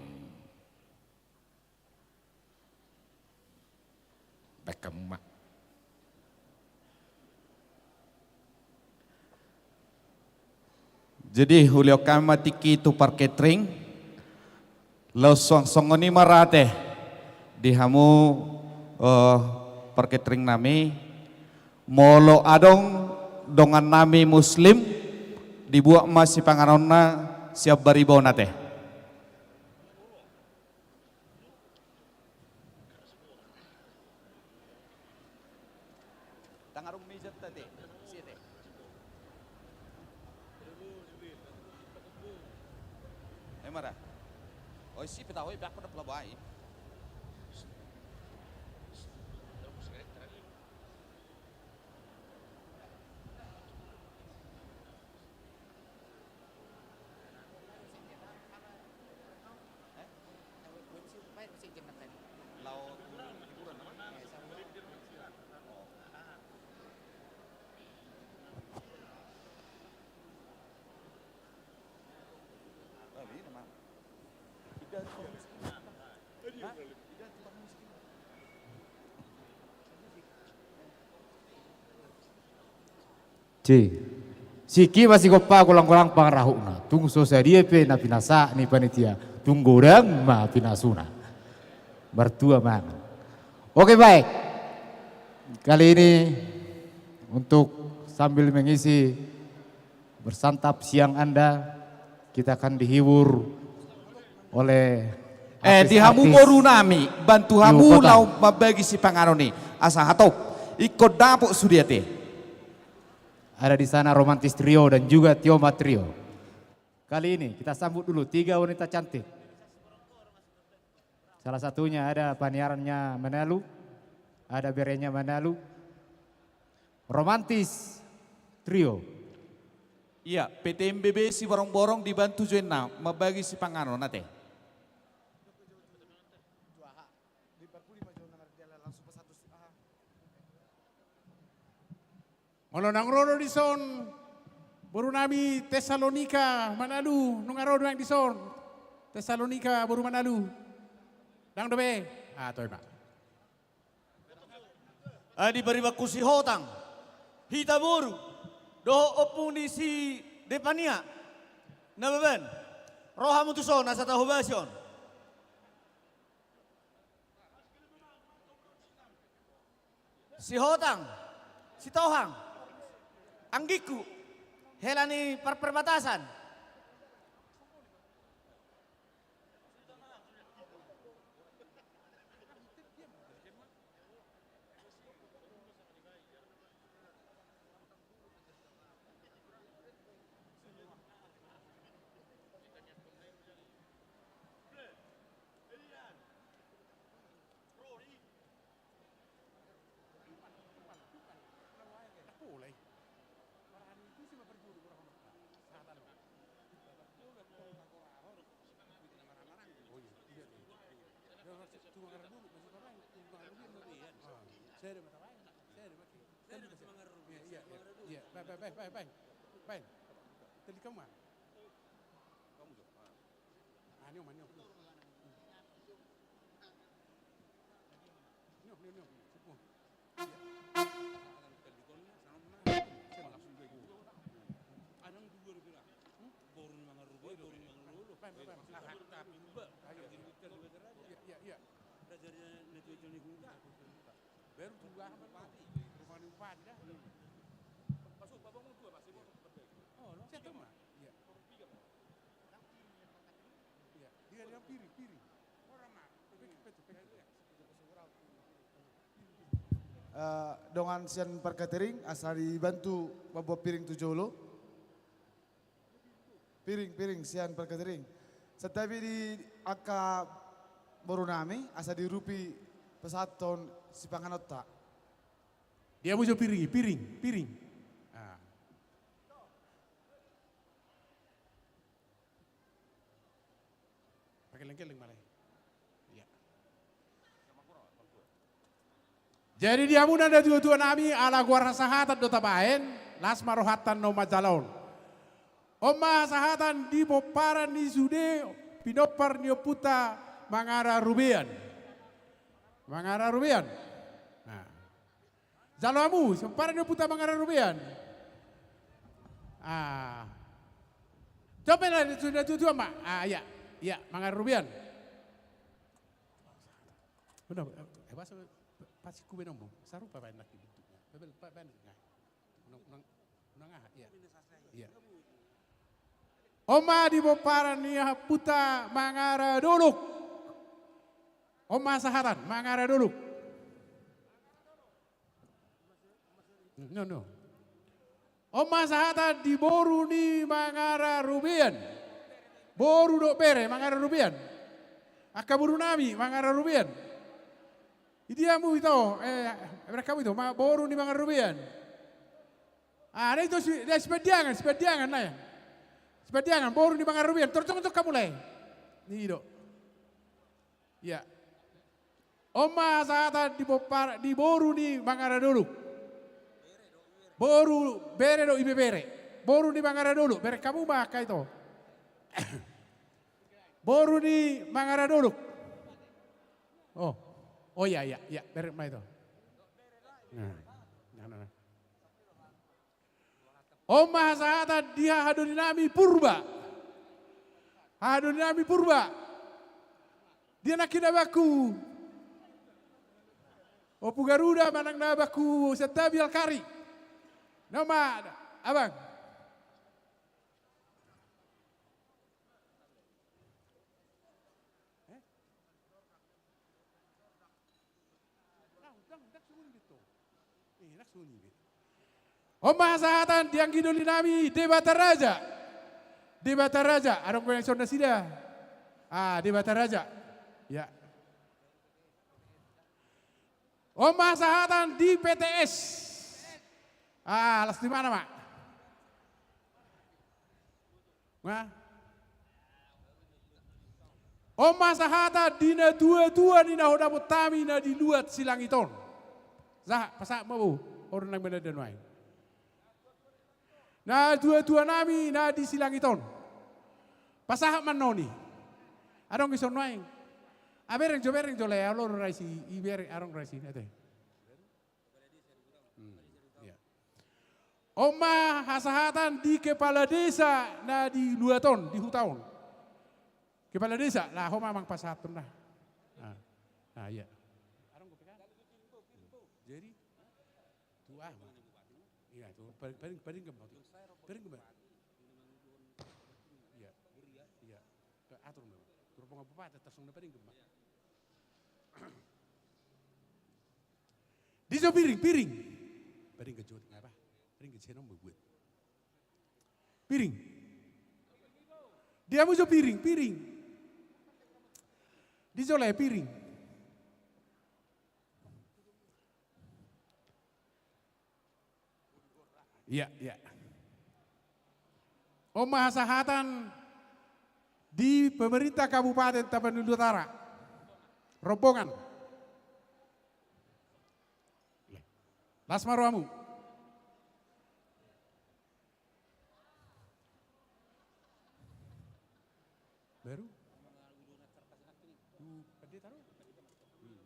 Baik, hamu ma. Jadi, hulehon hami ma tingki tu parketring. Laos suang songon i ma ra ate di hamu, eh, parketring nami. Molo adong dongan nami Muslim, dibuat ma sipanganonna sian bariba on ate. Ndang adong mejanta te, ise te? Emara. Oi, si petaho i, bakko da pelabai. Si, singkop ma sigompa, golang-golang pangarahutna. Tung so sadia pe na pinasahat ni panitia, tung godang ma pinasuna. Martua mangan. Oke, baik. Kali ini untuk sambil mengisi bersantap siang Anda, kita akan dihibur oleh, eh, di hamu artis-artis boru nami, bantu hamu laho mambagi sipanganon i. Asa hatop, ingkon dapot sude ate. Ada di sana Romantis Trio dan juga Tioma Trio. Kali ini kita sambut dulu tiga wanita cantik. Salah satunya ada paniarannya Manalu, ada berenya Manalu. Romantis Trio. Iya, P T M B B Siborongborong dibantu jo inna mambagi sipanganon ate. Molo naung ro do dison boru nami Tesalonika Manalu, nunga ro do naeng dison Tesalonika boru Manalu. Ndang dope? Ah, toe ma. Adi baribanku si Hotang, hita boru dohot ompung ni si Depania Nababan, ro hamu tuson asa tahobasi on. Si Hotang, si Tohang, anggingku, hela ni parperbatasan. Eh, dongan sian parkatering, asa dibantu mamboan piring tu jolo. Piring, piring sian parkatering. Santabi di angka boru nami, asa diurupi pasahathon sipanganonta. Dia muse piring, piring, piring. Ah. Pakeleng-keleng ma lae. Iya. Jadi di hamuna natuatua nami, ala goar hasahatan do tabaen, las ma rohanta na manjalo on. On ma hasahatan di pomparan ni sude pinompar ni ompunta Mangararubean. Mangararubean. Nah. Jalo hamu, pomparan ni ompunta Mangararubean. Ah. Coba lah, sudah tutu ma. Ah, iya. Iya, Mangararubean. Benar, eh, bahasa, pasti ku benar, Bu. Sarupa baen nanti bentuknya. Bebel, pa-, baen, nah. Unang, unang, unang aha, iya. Iya. On ma di pomparan ni ompunta Mangaradolok. On ma hasahatan, Mangaradolok. No, no. On ma hasahatan di boru ni Mangararubean. Boru dohot bere Mangararubean. Angka boru nami Mangararubean. Idia hamu ito, eh, bereng hamu ito, ma-, boru ni Mangararubean. Ah, na ito si, na Sipandiangan, Sipandiangan na ya. Sipandiangan, boru ni Mangararubean, tor jongjong hamu lae. Ni do. Iya. On ma hasahatan di pompar-, di boru ni Mangaradolok. Boru, bere dohot ibebere. Boru ni Mangaradolok, bereng hamu ma angka ito. Boru ni Mangaradolok. Oh. Oh iya, iya, iya, bereng ma ito. Nah. Nah, nah, nah. On ma hasahatan di hahadoli nami Purba. Hahadoli nami Purba. Dia nangkin abangku Ompu Garuda manang na abangku Santabi Alkari. Na on ma, abang. Eh? Ndang, ndang, ndang songon i be to. Eh, ndang songon i be. On ma hasahatan di anggi doli nami Debata Raja. Debata Raja, adong pe na dison nasida. Ah, Debata Raja. Ya. On ma hasahatan di P T S. Ah, las di mana, Mak? Nah. On ma hasahatan di natuatua ni na hudapot hami na di luat Silangit on. Sahat, pasahat ma, boru, on nang mananda nuaeng. Natuatua nami na di Silangit on. Pasahat ma annon i. Adong dison nuaeng. Ah, bereng jo, bereng jo lae, olo do ra isi, i bereng, adong ra isi, ate. Hmm, iya. On ma hasahatan di kepala desa na di luat on, di huta on. Kepala desa, laho ma amang pasahathon na. Ah. Ah, iya. Jadi, tu aha ma. Iya, tu, paling, paling, paling gampang. Paling gampang. Iya. Iya. Atur ma. Tu rombongan bupati, atas na paling gampang. Dison piring, piring. Piring gajuet, nga apa? Piring gajuet, na mambuat. Piring. Dia muse piring, piring. Dison lae piring. Iya, iya. On ma hasahatan di pemerintah Kabupaten Tapanuli Utara. Rombongan. Las ma rohamu. Baru? Tu pandita do? Hmm.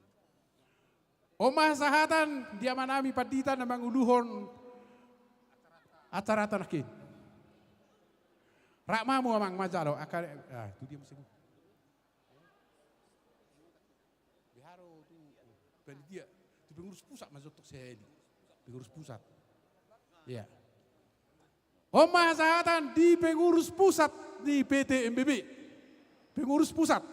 On ma hasahatan di amanami pandita na manguluhon acara tanahkin. Rap ma hamu amang manjalo, angka, ah, tu dia muse. Biharo tu. Panitia, di pengurus pusat ma jontok sahali. Pengurus pusat. Iya. On ma hasahatan di pengurus pusat di P T M B B. Pengurus pusat.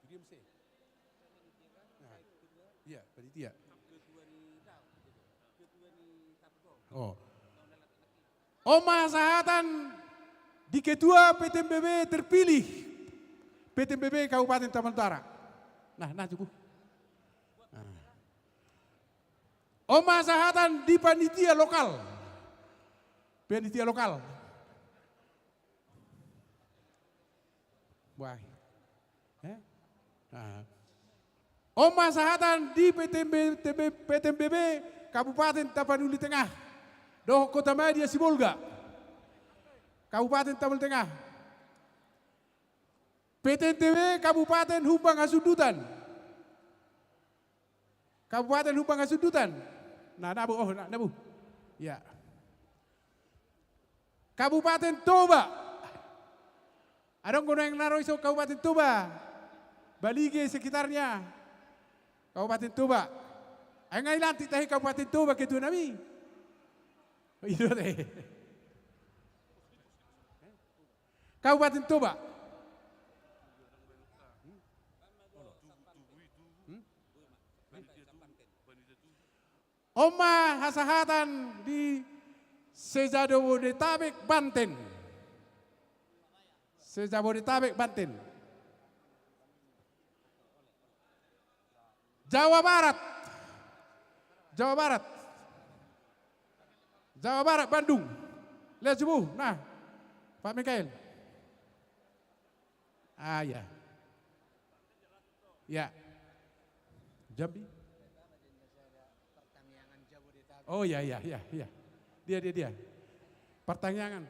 Dia mesti. Nah, iya, panitia. Oh. On ma hasahatan di ketua P T M B B terpilih, P T M B B Kabupaten Tapanuli Utara. Nah, nah, cukup. Nah. On ma hasahatan di panitia lokal. Panitia lokal. Wah. Eh? Ah. On ma hasahatan di P T M B, P T M B B Kabupaten Tapanuli Tengah. Dohot Kotamadya Sibolga. Kabupaten Tapanuli Tengah. P T M B B Kabupaten Humbang Hasundutan. Kabupaten Humbang Hasundutan. Nah, nabu, oh, nah, nabu. Ya. Kabupaten Toba. Adong do nuaeng na ro i so Kabupaten Toba. Balige sekitarnya. Kabupaten Toba. Ai nga ilantik tahi Kabupaten Toba ketua nami. Ido te. Kabupaten Toba. Hmm? On ma hasahatan di se-Jabodetabek Banten. Se-Jabodetabek Banten. Jawa Barat. Jawa Barat. Jawa Barat, Bandung. Lihat subuh. Nah, Pak Mikael. Ah, ya. Ya. Jambi. Oh, ya, ya, ya, ya. Dia, dia, dia. Partangiangan.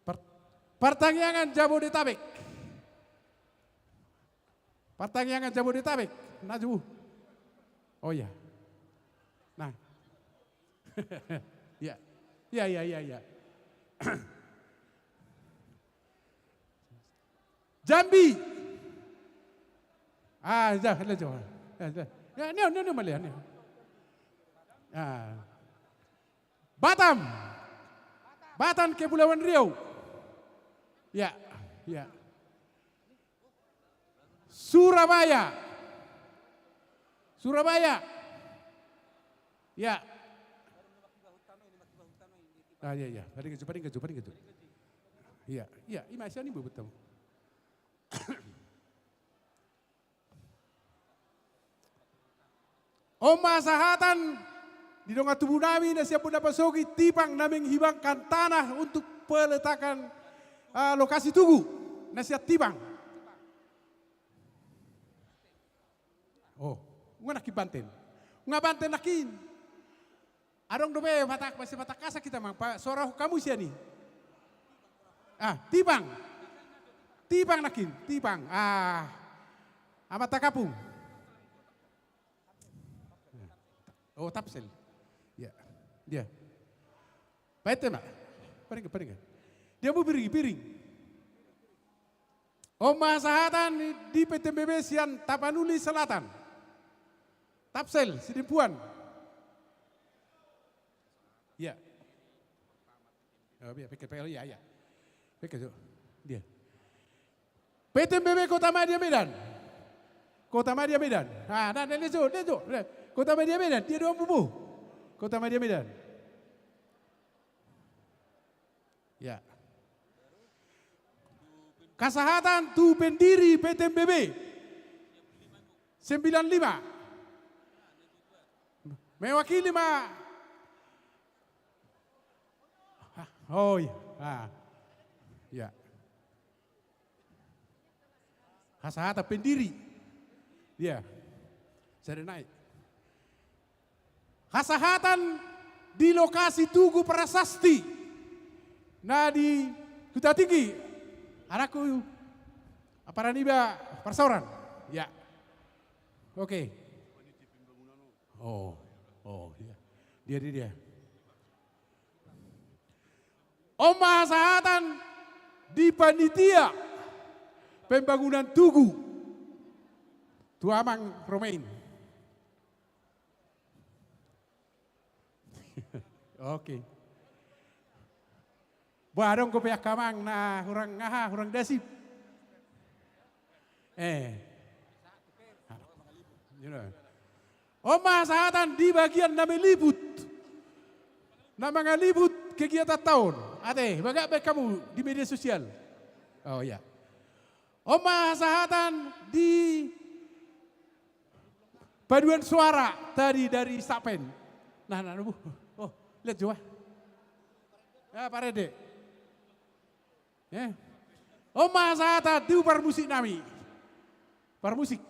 Par-, Partangiangan Jabodetabek. Partangiangan Jabodetabek. Nah, ju. Oh, ya. Nah. Ya. Ya, ya, ya, ya. Jambi. Ah, ya, ya, ya. Ya, ya. Ya, neo, neo, neo, malihat, neo. Ah. Batam. Batam, Kepulauan Riau. Ya, ya. Surabaya. Surabaya. Ya. Ah, ya, ya. Paling keju, paling keju, paling keju. Ya, ya. Ima sian ibu betul. On ma hasahatan di dongan tubu nami na sian Bondapasogi, Tipang, na menghibahkan tanah untuk peletakan, ah, lokasi tugu na sian Tipang. Oh, nunga nangkin Banten. Nunga Banten nangkin. Adong dope Batak, masih Batak kasak kita mang, pa, sorahon hamu sian i. Ah, Tipang. Tipang nangkin, Tipang. Ah, Amanta Kampung. Oh, Tapsel. Ya, dia. Paete ma. Paringan, paringan. Dia mau piring, piring. On ma hasahatan di P T M B B sian Tapanuli Selatan. Tapsel, Sidempuan. Iya. Oh, iya, pikir, pikir, iya, iya. Pikir, tuh. Dia. P T M B B Kotamadya Medan. Kotamadya Medan. Ah, nah, nah, dia, tuh, dia, tuh. Kotamadya Medan, dia dua bubu. Kotamadya Medan. Ya. Hasahatan tu pendiri P T M B B. Sembilan lima. Mewakili ma. Oh, iya. Ah. Ya. Hasahatan pendiri. Iya. Sada nai. Hasahatan di lokasi tugu prasasti na di Huta Tinggi. Anakku, apa niba parsaoran? Ya. Oke. Oh. Oh, iya. Dia, dia, dia. On ma hasahatan di panitia pembangunan tugu tu Amang Romain. Oke. Bah, adong dope angka amang na hurang aha, hurang dasip. Eh. On ma hasahatan di bagian na meliput, na mangaliput kegiatan taon. Ate, bagak baen hamu di media sosial. Oh, iya. On ma hasahatan di paduan suara tadi dari Sapen. Nah, nah, nah, oh, lihat juga. Ah, parede. Eh. On ma hasahatan tu parmusik nami. Parmusik.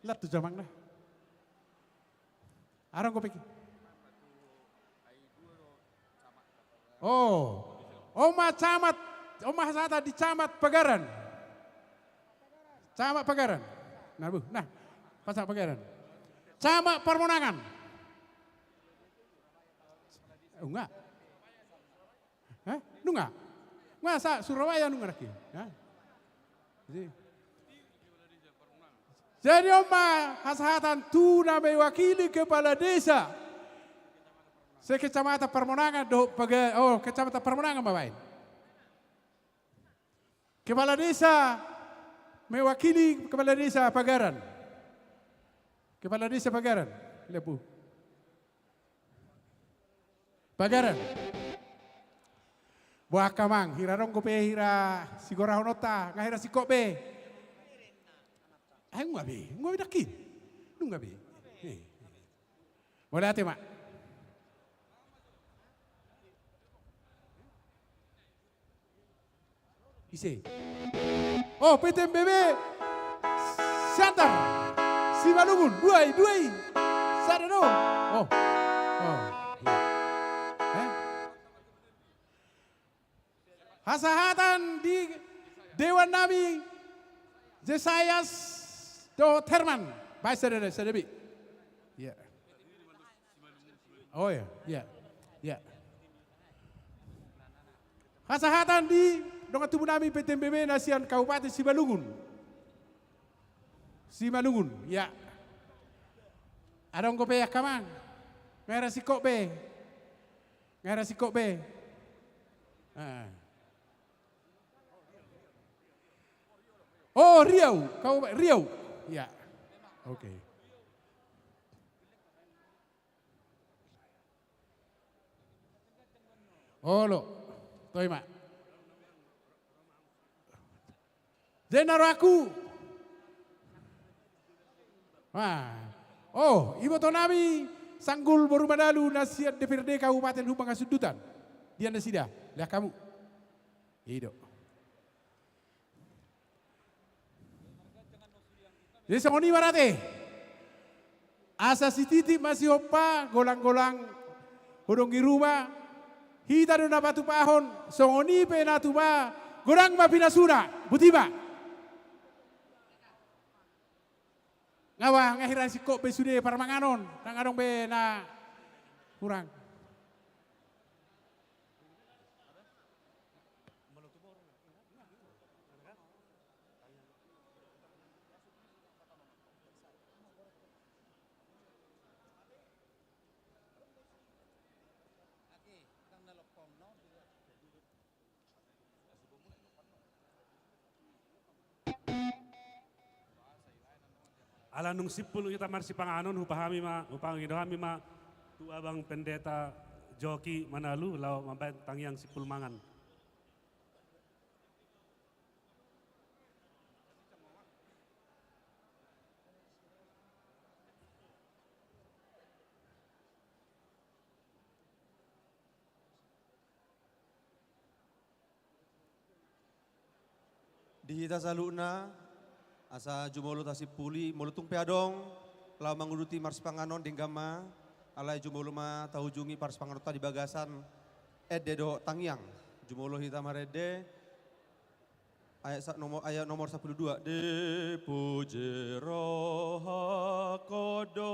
Lihat tu jamang dah. Adong dope. Oh. On ma camat, on ma hasahatan di camat Pagaran. Camat Pagaran. Nah, bu, nah. Pasak Pagaran. Camat Parmonangan. Enggak. Hah? Nunga? Masa Surabaya nunga lagi? Hah? Jadi, jadi on ma hasahatan tu na mewakili kepala desa se-Kecamatan Parmonangan dohot Paga-, oh, Kecamatan Parmonangan ma baen. Kepala desa mewakili kepala desa Pagaran. Kepala desa Pagaran. Lebu. Pagaran. Boha angka amang, hira adong dope hira sigorahononta, nga hira singkop be. Eh, nunga be, nunga be dangkin. Nunga be. Eh. Mauliate ma. Ise. Oh, P T M B B. Siantar. Simalungun. Dua i, dua i. Sada do. Oh. Oh. Iya. Eh? Hasahatan di dewan nami Jesayas dohot Herman. Baen sada, sada be. Iya. Oh, iya, iya. Iya. Hasahatan di dongan tubu nami P T M B B na sian Kabupaten Simalungun. Simalungun, ya. Adong dope angka amang. Nga hira singkop be. Nga hira singkop be. Ah. Oh, Riau, kau Riau. Ya. Oke. Olo, toe ma. Jena rohangku. Wah. Oh, iboto nami Sanggul boru Manalu na sian D P R D Kabupaten Humbang Hasundutan. Dia nasida, lihat kamu. I do. Jadi songon i ma ate. Asa sititi ma sihompa, golang-golang, hodong i ruma, hita do na patupahon, songon i pe na tupa, godang ma pinasuna, boti ma. Nga ba, nga hira singkop be sude parmanganon, ndang adong be na hurang. Ala nunga simpul hita marsipanganon, hupahami ma, hupangido hami ma tu abang pendeta Joki Manalu laho mambaen tangiang simpul mangan. Di hita saluhutna, asa jumolo tasimpuli, molo tung pe adong laho manguduti marsipanganon, denggan ma, alai jumolo ma taujungi parsipanganonta di bagasan ende dohot tangiang. Jumolo hita marende, ayat sa-, nomor, ayat nomor sampulu dua. Dipuji rohangkon do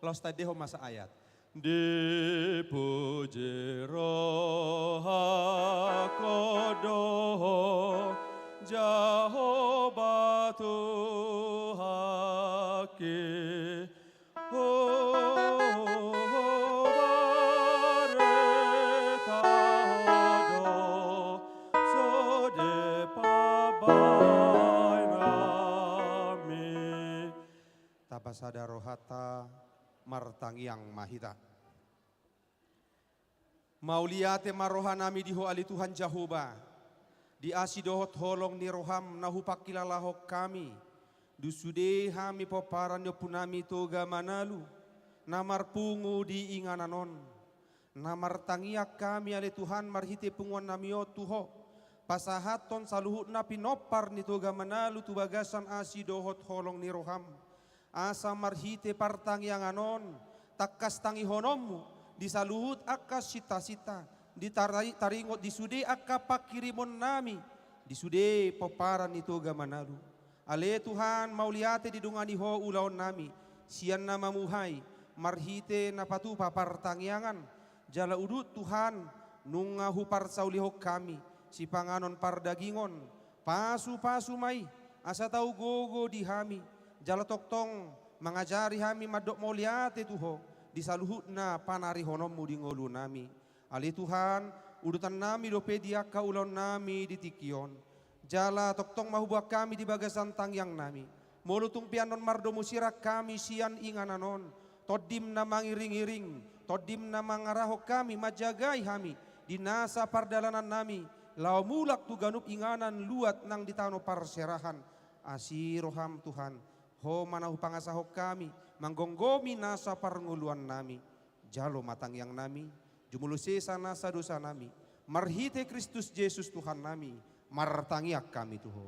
Laos tandahon ma saayat. Dipuji rohangku do Ho, Jahowa Tuhanki. Hubarita Ho do sude pambahenanmi. Tapasada rohanta, martangiang ma hita. Mauliate ma rohanami di Ho ale Tuhan Jahowa, di asi dohot holong ni roham na hupangkilalahon hami, dung sude hami pomparan ni ompunami Toga Manalu, na marpungu di inganan on. Na martangiang hami ale Tuhan marhite punguannami on tu Ho, pasahathon saluhutna pinompar ni Toga Manalu tu bagasan asi dohot holong ni roham. Asa marhite partangiangan on, tangkas tangihononmu di saluhut angka sintasinta, di tarai-, taringot di sude angka panghirimonnami, di sude pomparan ni Toga Manalu. Ale Tuhan, mauliate didongani Ho ulaonnami, sian na mamuhai, marhite na patupa partangiangan, jala udut Tuhan, nunga huparsaulihon hami, sipanganon pardagingon, pasupasu ma i, asa tau gogo di hami, jala tongtong mangajari hami mandok mauliate tu Ho, di saluhutna panarihononmu di ngolunami. Ale Tuhan, udutannami dope di angka ulaonnami di tingki on. Jala tongtong ma huboan hami di bagasan tangiangnami. Molo tung pe annon mardomu sirang hami sian inganan on, Tondim na mangiringiring, Tondim na mangarahon hami, manjagai hami, di nasa pardalanannami, laho mulak tu ganup inganan luat nang di tano parserahan. Asi roham Tuhan, Ho ma na hupangasahon hami, manggomgomi nasa parngoluannami. Jalo ma tangiangnami, jumolo sesa nasa dosanami, marhite Kristus Jesus Tuhannami, martangiang hami tu Ho.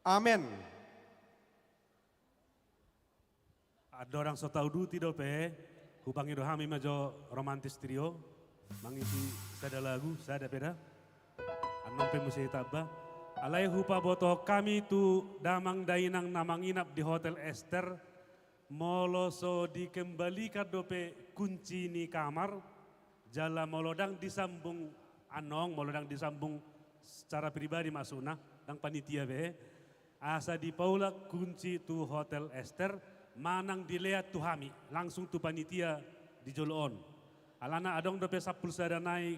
Amen. Andorang so tauduti dope, hupangido hami ma jo Romantis Trio, mangisi sada lagu, sada pe da. Annon pe muse tamba. Alai hupabotohon hami tu damang dainang na manginap di Hotel Ester, molo so dikembalikan dope kunci ni kamar, jala molo ndang disambung annon, molo ndang disambung secara pribadi maksudna, ndang panitia be, asa dipaulak kunci tu Hotel Ester, manang dilean tu hami, langsung tu panitia di jolo on. Alana adong dope sampulu sada nai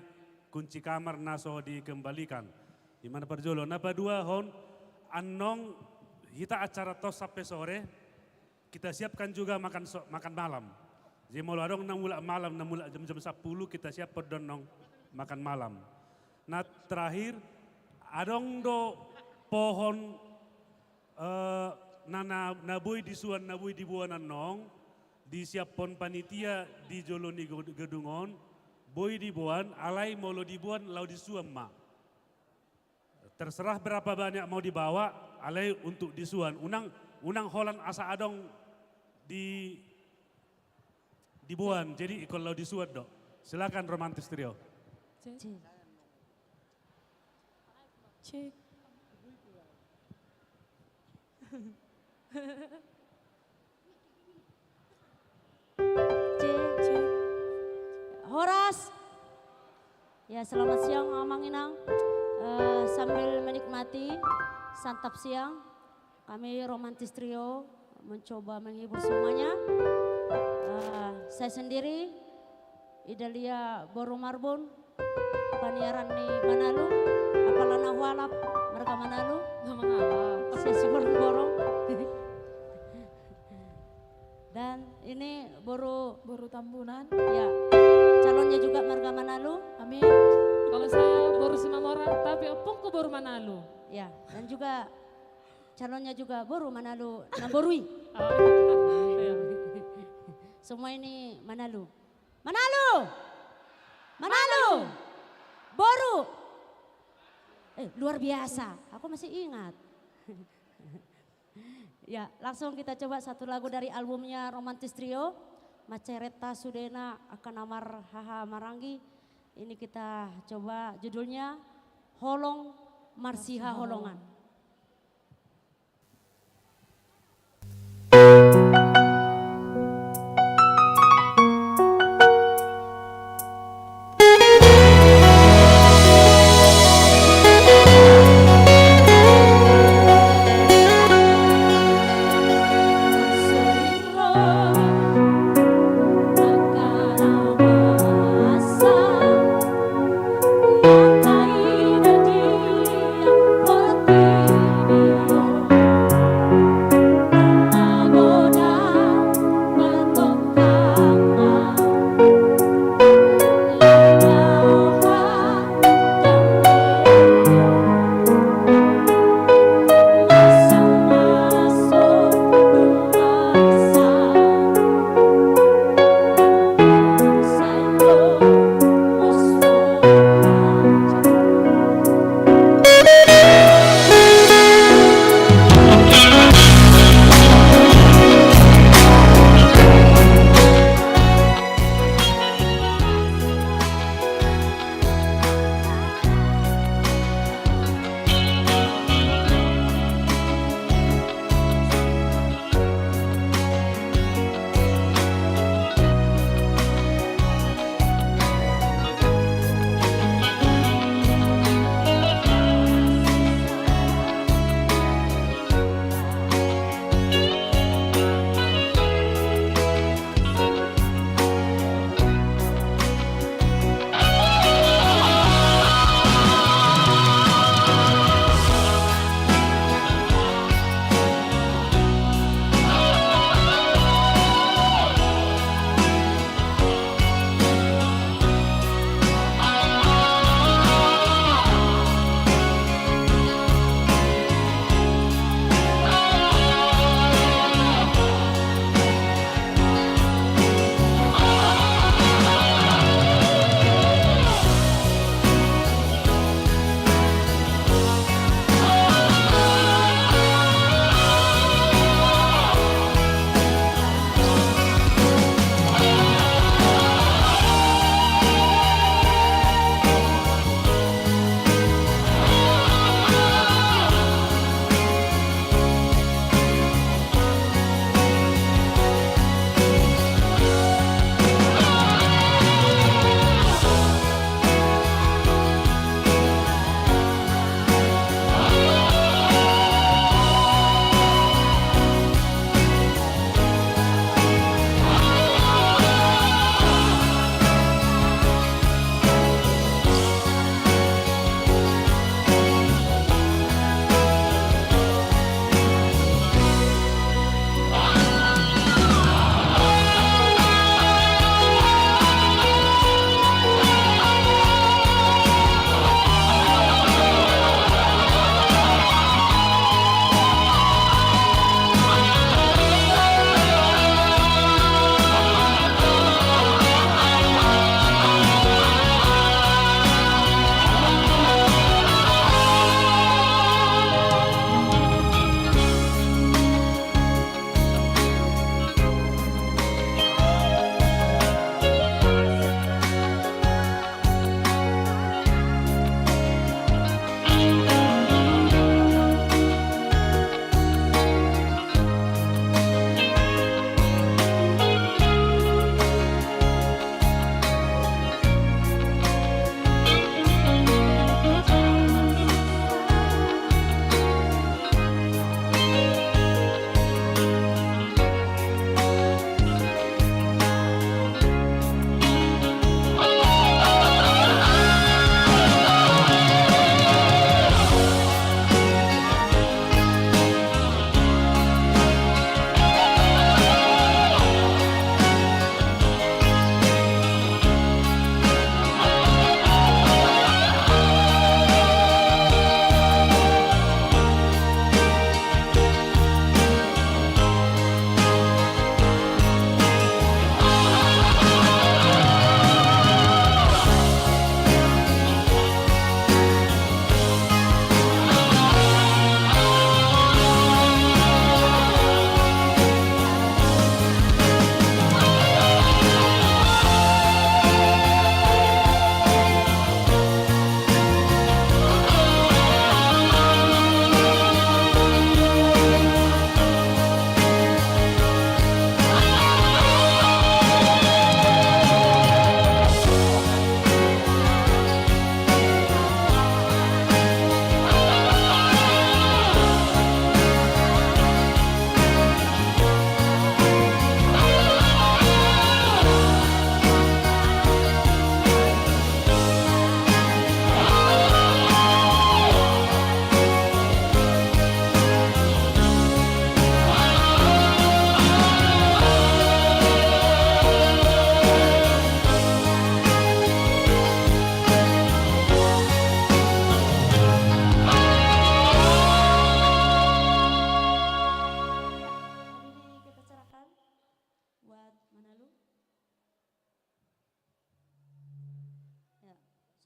kunci kamar na so dikembalikan. I ma na parjolo, na paduahon, annon hita acara tos sampe sore, kita siapkan juga makan so-, makan malam. Jadi molo adong na mulak malam, na mulak jam-jam sampulu, kita siapkan do annon makan malam. Na terakhir, adong do pohon, eh, na, na, na boi disuan, na boi diboan annon, disiaphon panitia di jolo ni go-, gedung on, boi diboan, alai molo diboan laho disuan ma. Terserah berapa banyak mau dibawa, alai untuk disuan. Unang, unang holan asa adong di, diboan, jadi ingkon laho disuan do. Silakan Romantis Trio. Cek. Cek. Cek, cek. Horas. Ya, selamat siang, Amang Inang. Eh, sambil menikmati santap siang, kami Romantis Trio mencoba menghibur semuanya. Eh, saya sendiri, Idalia boru Marbun, paniaran ni Manalu, apala na hualap, marga Manalu. Na mangalap. Sian Siborongborong. Dan ini boru, boru Tambunan. Ya, calonnya juga marga Manalu. Amin. Kalau saya boru Simamora, tapi ompungku boru Manalu. Ya, dan juga calonnya juga boru Manalu, na borui. Oh, iya. Semua ini Manalu. Manalu! Manalu! Boru! Eh, luar biasa. Aku masih ingat. Ya, langsung kita coba satu lagu dari albumnya Romantis Trio. Macereta sudena akan amar haha maranggi. Ini kita coba judulnya Holong Marsihaholongan.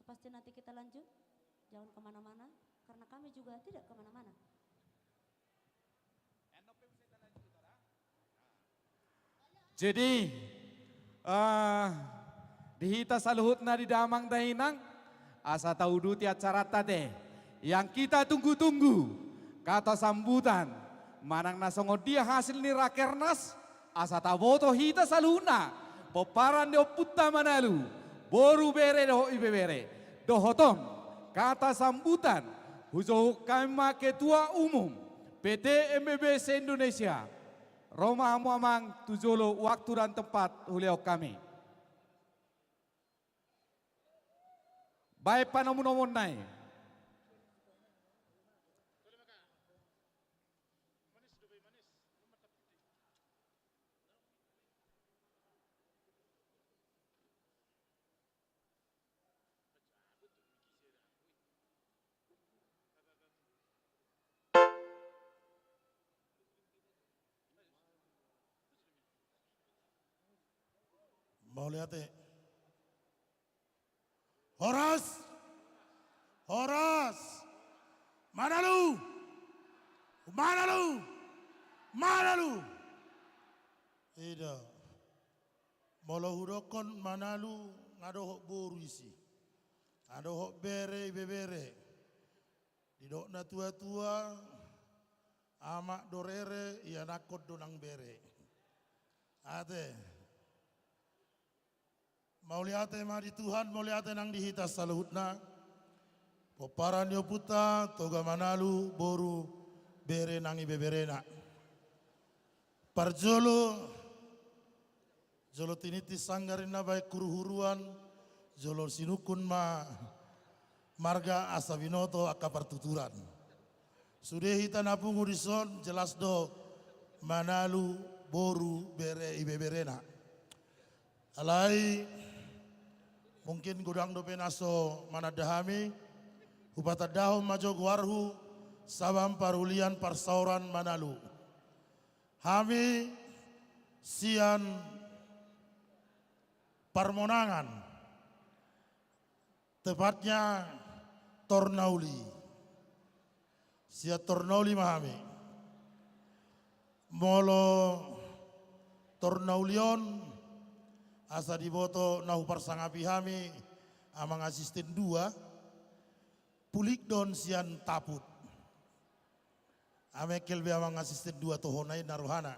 Pasti nanti kita lanjut, jangan kemana-mana, karena kami juga tidak kemana-mana. Jadi, eh, di hita saluhutna di damang dainang, asa tauduti acaranta te. Yang kita tunggu-tunggu, kata sambutan, manang na songon dia hasil ni rakernas, asa taboto hita saluhutna, pomparan ni ompunta Manalu, boru, bere dohot ibebere. Dohot on, kata sambutan, hujohon hami ma Ketua Umum P T M B B se-Indonesia. Ro ma hamu amang tu jolo, waktu dan tempat hulehon hami. Baen panomunomuonna i. Mauliate. Horas! Horas! Manalu! Manalu! Manalu! Ida. Molo hudokkon Manalu, nga dohot boru isi. Nga dohot bere, ibebere. Didok na tua-tua, amak do rere, ianakhon do nang bere. Ate. Mauliate ma di Tuhan, mauliate nang di hita saluhutna. Pomparan ni ompunta Toga Manalu, boru, bere nang ibeberena. Parjolo, jolo tiniti sanggar ninna baen huruhuruan, jolo sinungkun ma marga asa binoto angka partuturan. Sude hita na pungu dison, jelas do Manalu, boru, bere, ibeberena. Alai, mungkin godang dope na so mananda hami, hupatandahon ma jo goarhu, Sabang Parulian Parsaoran Manalu. Hami sian Parmonangan, tepatnya Tornauli. Sian Tornauli ma hami. Molo Tornauli on, asa diboto na huparsangapi hami, amang asisten dua, pulik do on sian Taput. Amengkel be amang asisten dua tohona i na rohana.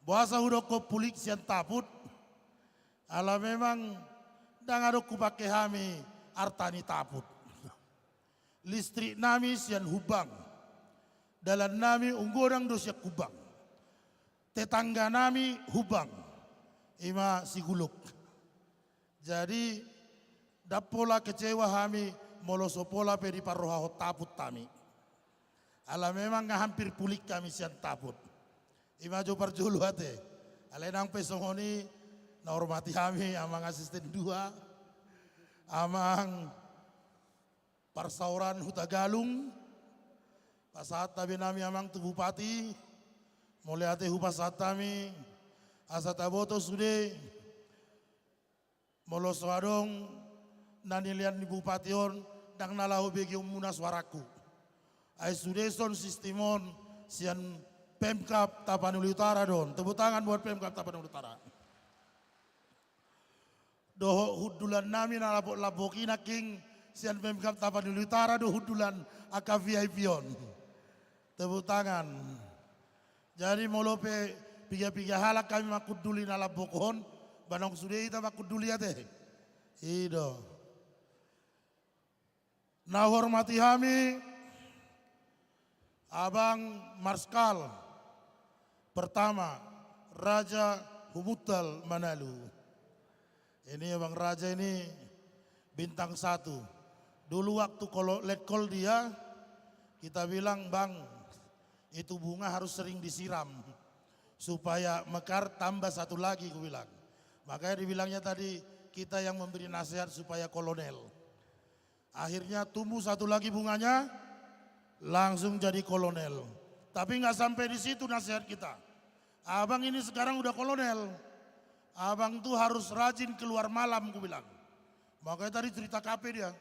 Boasa hudokkon pulik sian Taput? Ala memang ndang adong hupangke hami arta ni Taput. Listrik nami sian Humbang. Dalan nami umgodang do sian Humbang. Tetangga nami Humbang. Ima Siguluk. Jadi, ndang pola kecewa hami, molo so pola pe diparrohahon Taput hami. Ala memang nga hampir pulik hami sian Taput. Ima jo parjolo ate. Alai nang pe songon i, na hormati hami, amang asisten dua, amang parsaoran Hutagalung, pasahat tabe nami amang tu bupati, mauliate hupasahat hami, asa taboto sude, molo so adong na nilean ni bupati on, ndang na laho begeonmuna suarangku. Ai sude son sistim on sian Pemkab Tapanuli Utara do on. Tepuk tangan buat Pemkab Tapanuli Utara. Dohot hundulan nami na lambok-lambok i nangkin sian Pemkab Tapanuli Utara do hundulan angka V I P on. Tepuk tangan. Jadi molo pe piga-piga halak hami manghunduli na lambok on, ba naung sude hita manghunduli ate. I do. Na huhormati hami, Abang Marskal pertama, Raja Humuntal Manalu. Ini Abang Raja ini bintang satu. Dulu waktu kolo-, letkol dia, kita bilang, "Bang, itu bunga harus sering disiram supaya mekar tambah satu lagi," kubilang. Makanya dibilangnya tadi, kita yang memberi nasihat supaya kolonel. Akhirnya tumbuh satu lagi bunganya, langsung jadi kolonel. Tapi nggak sampai di situ nasihat kita. Abang ini sekarang udah kolonel. Abang tuh harus rajin keluar malam, kubilang. Makanya tadi cerita kafe dia.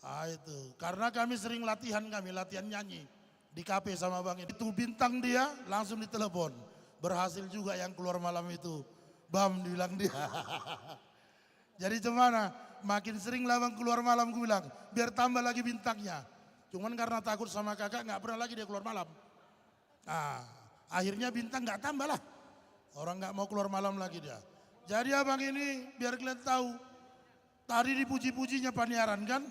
Ah, itu. Karena kami sering latihan, kami latihan nyanyi di kafe sama abang ini. Itu bintang dia, langsung ditelepon. "Berhasil juga yang keluar malam itu, Bam," dibilang dia. Jadi cuman, makin sering lah abang keluar malam, ku bilang, "Biar tambah lagi bintangnya." Cuman karena takut sama kakak, nggak pernah lagi dia keluar malam. Nah, akhirnya bintang nggak tambah lah. Orang nggak mau keluar malam lagi dia. Jadi abang ini, biar kalian tahu, tadi dipuji-pujinya Paniaran kan?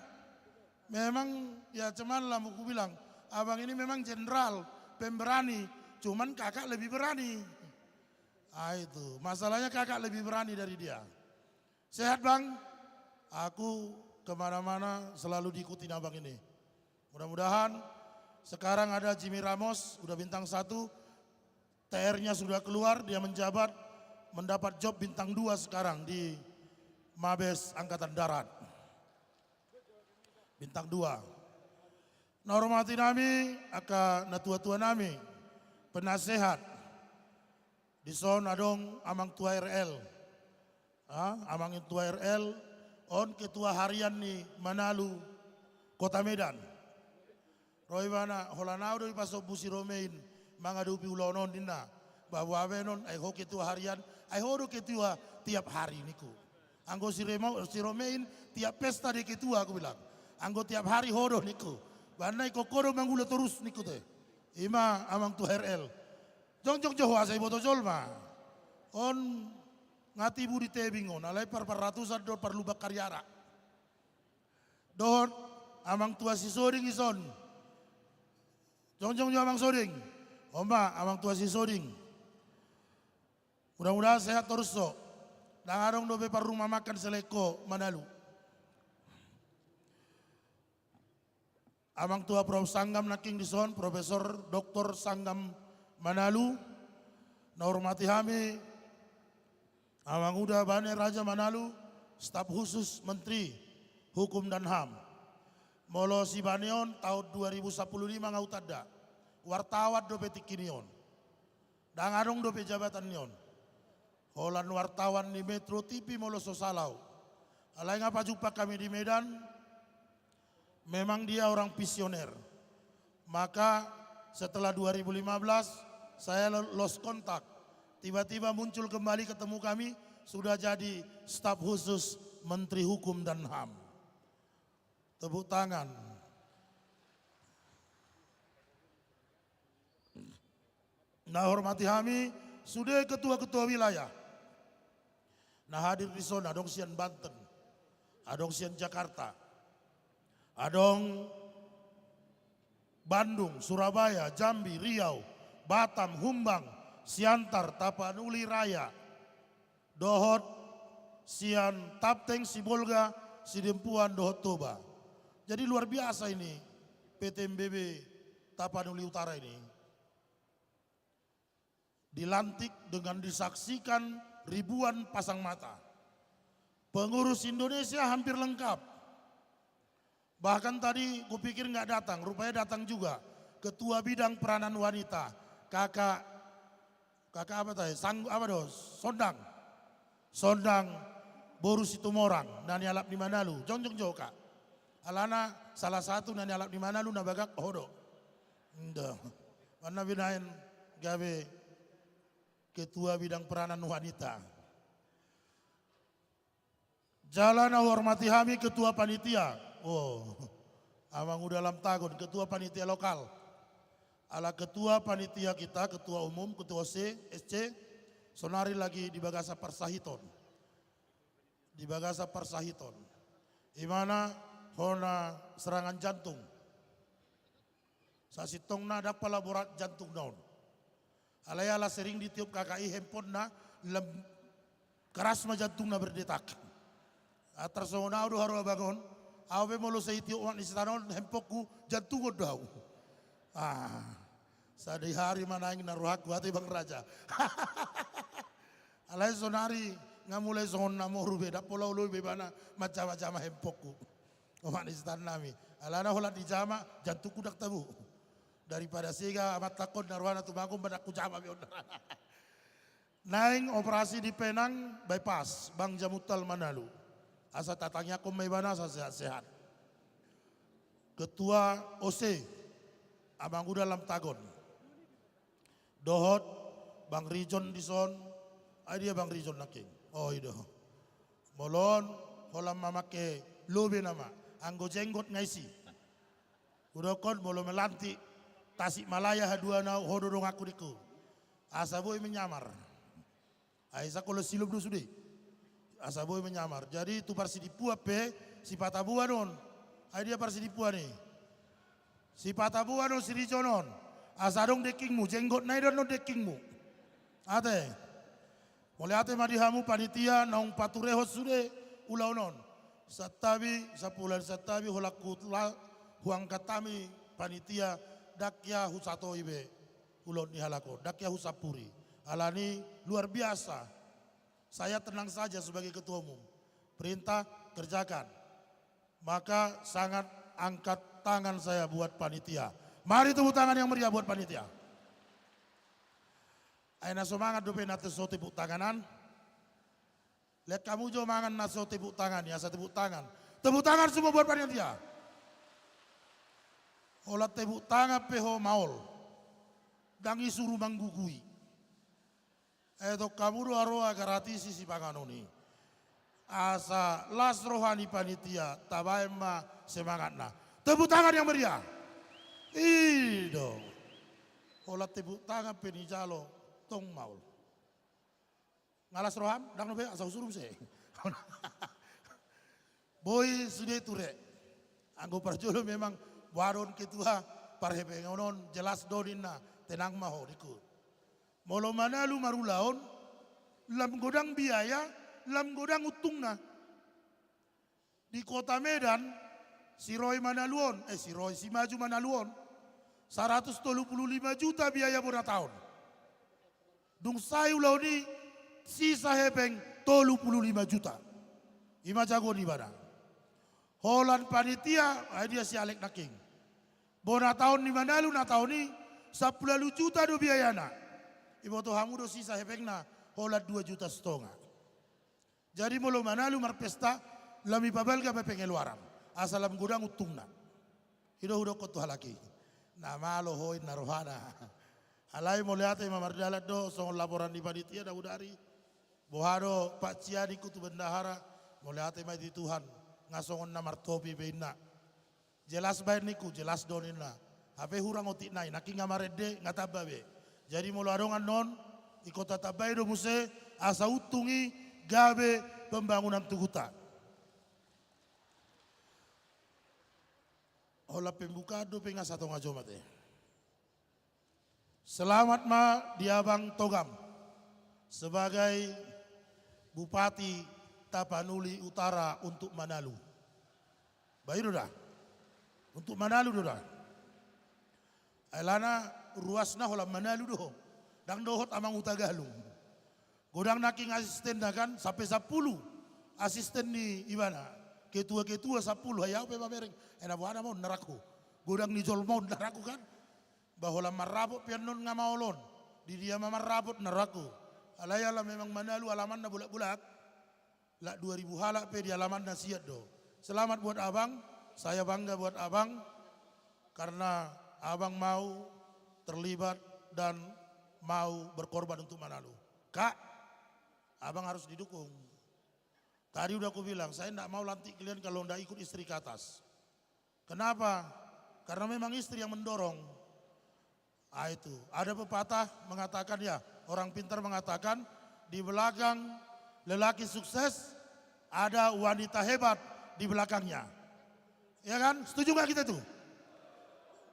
Memang ya cuman lah mau ku bilang, abang ini memang jenderal, pemberani. Cuman kakak lebih berani. Ah, itu. Masalahnya kakak lebih berani dari dia. Sehat, Bang? Aku kemana-mana selalu diikutin abang ini. Mudah-mudahan sekarang ada Jimmy Ramos, udah bintang satu, T R-nya sudah keluar, dia menjabat, mendapat job bintang dua sekarang di Mabes Angkatan Darat. Bintang dua. Na hormati nami, angka natua-tua nami, penasehat. Dison adong Amang Tua R L. Ah, Amang Tua R L, on ketua harian ni Manalu Kota Medan. Ro ibana, holan ahu do dipasombu si Romein mangadopi ulaon on, ninna. Bah, boha be on, ai ho ketua harian, ai ho do ketua tiap hari, ningku. Anggo si Remo-, si Romein tiap pesta do ketua, ku bilang. Anggo tiap hari ho do, ningku. Bah, na ingkon ho do mangula torus, ningku te. Ima Amang Tua R L. Jongjong jo ho asa diboto jolma. On nga tibu di tebing on, alai par-, parparatusan do parlubang kariara. Dohot Amang Tua Sisoding dison. Jongjong jo Amang Soding. On ma Amang Tua Sisoding. Mudah-mudahan sehat torus ho. Ndang adong dope parrumah makan selain ho Manalu. Amang Tua Prof Sanggam nangkin dison, Profesor Doktor Sanggam Manalu, na hormati hami, Amang Uda Bane Raja Manalu, staf khusus Menteri Hukum dan HAM. Molo si Bane on taon dua ribu sapuluh lima nga hutanda. Wartawan dope tingki ni on. Ndang adong dope jabatan ni on. Holan wartawan ni Metro T V molo so sala ahu. Alai nga pajumpang hami di Medan, memang dia orang visioner. Maka setelah dua ribu lima belas, saya lo-, lost contact. Tiba-tiba muncul kembali, ketemu kami, sudah jadi staf khusus Menteri Hukum dan HAM. Tepuk tangan. Na hormati hami, sude ketua-ketua wilayah. Na hadir dison, adong sian Banten, adong sian Jakarta, adong Bandung, Surabaya, Jambi, Riau, Batam, Humbang, Siantar, Tapanuli Raya, dohot sian Tapteng, Sibolga, Sidempuan, dohot Toba. Jadi luar biasa ini P T M B B Tapanuli Utara ini. Dilantik dengan disaksikan ribuan pasang mata. Pengurus Indonesia hampir lengkap. Bahkan tadi kupikir nggak datang, rupanya datang juga. Ketua Bidang Peranan Wanita, Kakak, Kakak apa tadi? Sang-, apa do? Sondang. Sondang boru Situmorang, na nialap ni Manalu. Jongjong jo ho, Kak. Alana salah satu na nialap ni Manalu na bagak ho do. Ndo. Mana binaen gabe Ketua Bidang Peranan Wanita. Jala na hormati hami Ketua Panitia. Oh, Amang Uda Lamtagon, Ketua Panitia Lokal. Ala Ketua Panitia kita, Ketua Umum, Ketua S C, S C, sonari lagi di bagasan parsahiton. Di bagasan parsahiton. Imana hona serangan jantung. Sasintongna ndang pala borat jantungna on. Alai ala sering ditiup kakak i handphonena, lem-, keras ma jantungna berdetak. Atar songon ahu do haru abang on, ahu pe molo sai ditiup omak ni setan on handphonku, jantung on do ahu. Ah, sadihari ma naeng na rohangku ate Bang Raja. Alai sonari nga mulai songon na moru be, ndang pola olo be ibana manjama-jama handphonku. Omak ni setan nami. Alana holan dijama, jantungku ndang tabo. Daripada sega amanta on na rohana tumanggung, mending hujama be on. Naeng operasi di Penang, bypass, Bang Jamuntal Manalu. Asa tatangiangkon ma ibana asa sehat-sehat. Ketua O C, Amanguda Lamtagon. Dohot Bang Rijon dison, ai dia Bang Rijon nangkin. Oh, i do. Molo on, holan mamangke lobe nama, anggo jenggot nga isi. Hudokkon molo melantik Tasikmalaya haduana, ho do donganku ningku. Asa boi menyamar. Ai sangkolo silop do sude. Asa boi menyamar. Jadi tu parsidimpuan pe, sipata boan on. Ai dia parsidimpuan i. Sipata boan on si Rijon on. Asa adong dengkingmu, jenggot na i do annon dengkingmu. Ate. Mauliate ma di hamu panitia naung paturehon sude ulaon on. Santabi, sampulu ari santabi, holan hula-, huangkat hami panitia, ndang hea husatoi be ulaon ni halak on, ndang hea husampuri. Alani luar biasa. Saya tenang saja sebagai ketua umum. Perintah, kerjakan. Maka sangat angkat tangan saya buat panitia. Mari tepuk tangan yang meriah buat panitia. Ai na so mangan dope na so tepuk tanganan. Lihat kamu jo mangan na so tepuk tangan, ya, asa tepuk tangan. Tepuk tangan semua buat panitia. Holan tepuk tangan pe ho maol. Ndang i suru manggugui. Etong hamu do aroa gratis i sipanganon i. Asa las roha ni panitia, tabaen ma semangatna. Tepuk tangan yang meriah. I do. Holan tepuk tangan pe nijalo, tong maol. Nga las roham, ndang dope, asa husuru muse. Boi sude ture. Anggo parjolo memang boha do on ketua, parhepengon on jelas do ninna, tenang ma ho ningku. Molo Manalu marulaon, lam godang biaya, lam godang untungna. Di Kota Medan, siroi Manalu on, eh, siroi, simaju Manalu on, saratus tolu pulu lima juta biaya bona taon. Dung sae ulaon i, sisa hepeng tolu pulu lima juta. I ma jago ni ibana. Holan panitia, ai dia si Alek nangkin. Bona taon ni Manalu na taon i, sampulu ualu juta do biayana. Iboto hamu do sisa hepengna, holan dua juta satonga. Jadi molo Manalu marpesta, lam ipabalga ma pengeluaran, asa lam godang untungna. I do hudokkon tu halak i. Na malo ho inna rohana. Alai mauliate ma mardalan do, songon laporan ni panitia na hudari. Boha do Pak Cia ningku tu bendahara, mauliate ma di Tuhan, nga songon na martopi be inna. Jelas baen ningku, jelas do ninna. Hape hurang otik nai, nangkin nga marende, nga tamba be. Jadi molo adong annon, ingkon tatambai do muse, asa untung i gabe pembangunan tu huta. Holan pembukaan dope, nga satonga jom ate. Selamat ma di Abang Togam sebagai Bupati Tapanuli Utara untuk Manalu. Ba i do da. Untuk Manalu do da. Alana ruasna holan Manalu do. Ndang dohot Amang Hutagalung. Godang nangkin asistenna kan, sampe sampulu asisten ni ibana. Ketua-ketua sampulu, ai au pe mamereng. Ena boha nama on na rangku. Godang ni jolma on na rangku kan. Ba holan marrapot pe annon nga maol on. Di dia ma marrapot na rangku. Alai ala memang Manalu alamanna bolak-bolak. Lak dua ribu halak pe di alamanna siat do. Selamat buat Abang, saya bangga buat Abang, karena Abang mau terlibat dan mau berkorban untuk Manalu. Kak, Abang harus didukung. Tadi udah aku bilang, saya ndak mau lantik kalian kalau ndak ikut istri ke atas. Kenapa? Karena memang istri yang mendorong. Ah, itu. Ada pepatah mengatakan, ya, orang pintar mengatakan, di belakang lelaki sukses, ada wanita hebat di belakangnya. Ya kan? Setuju nggak kita tuh?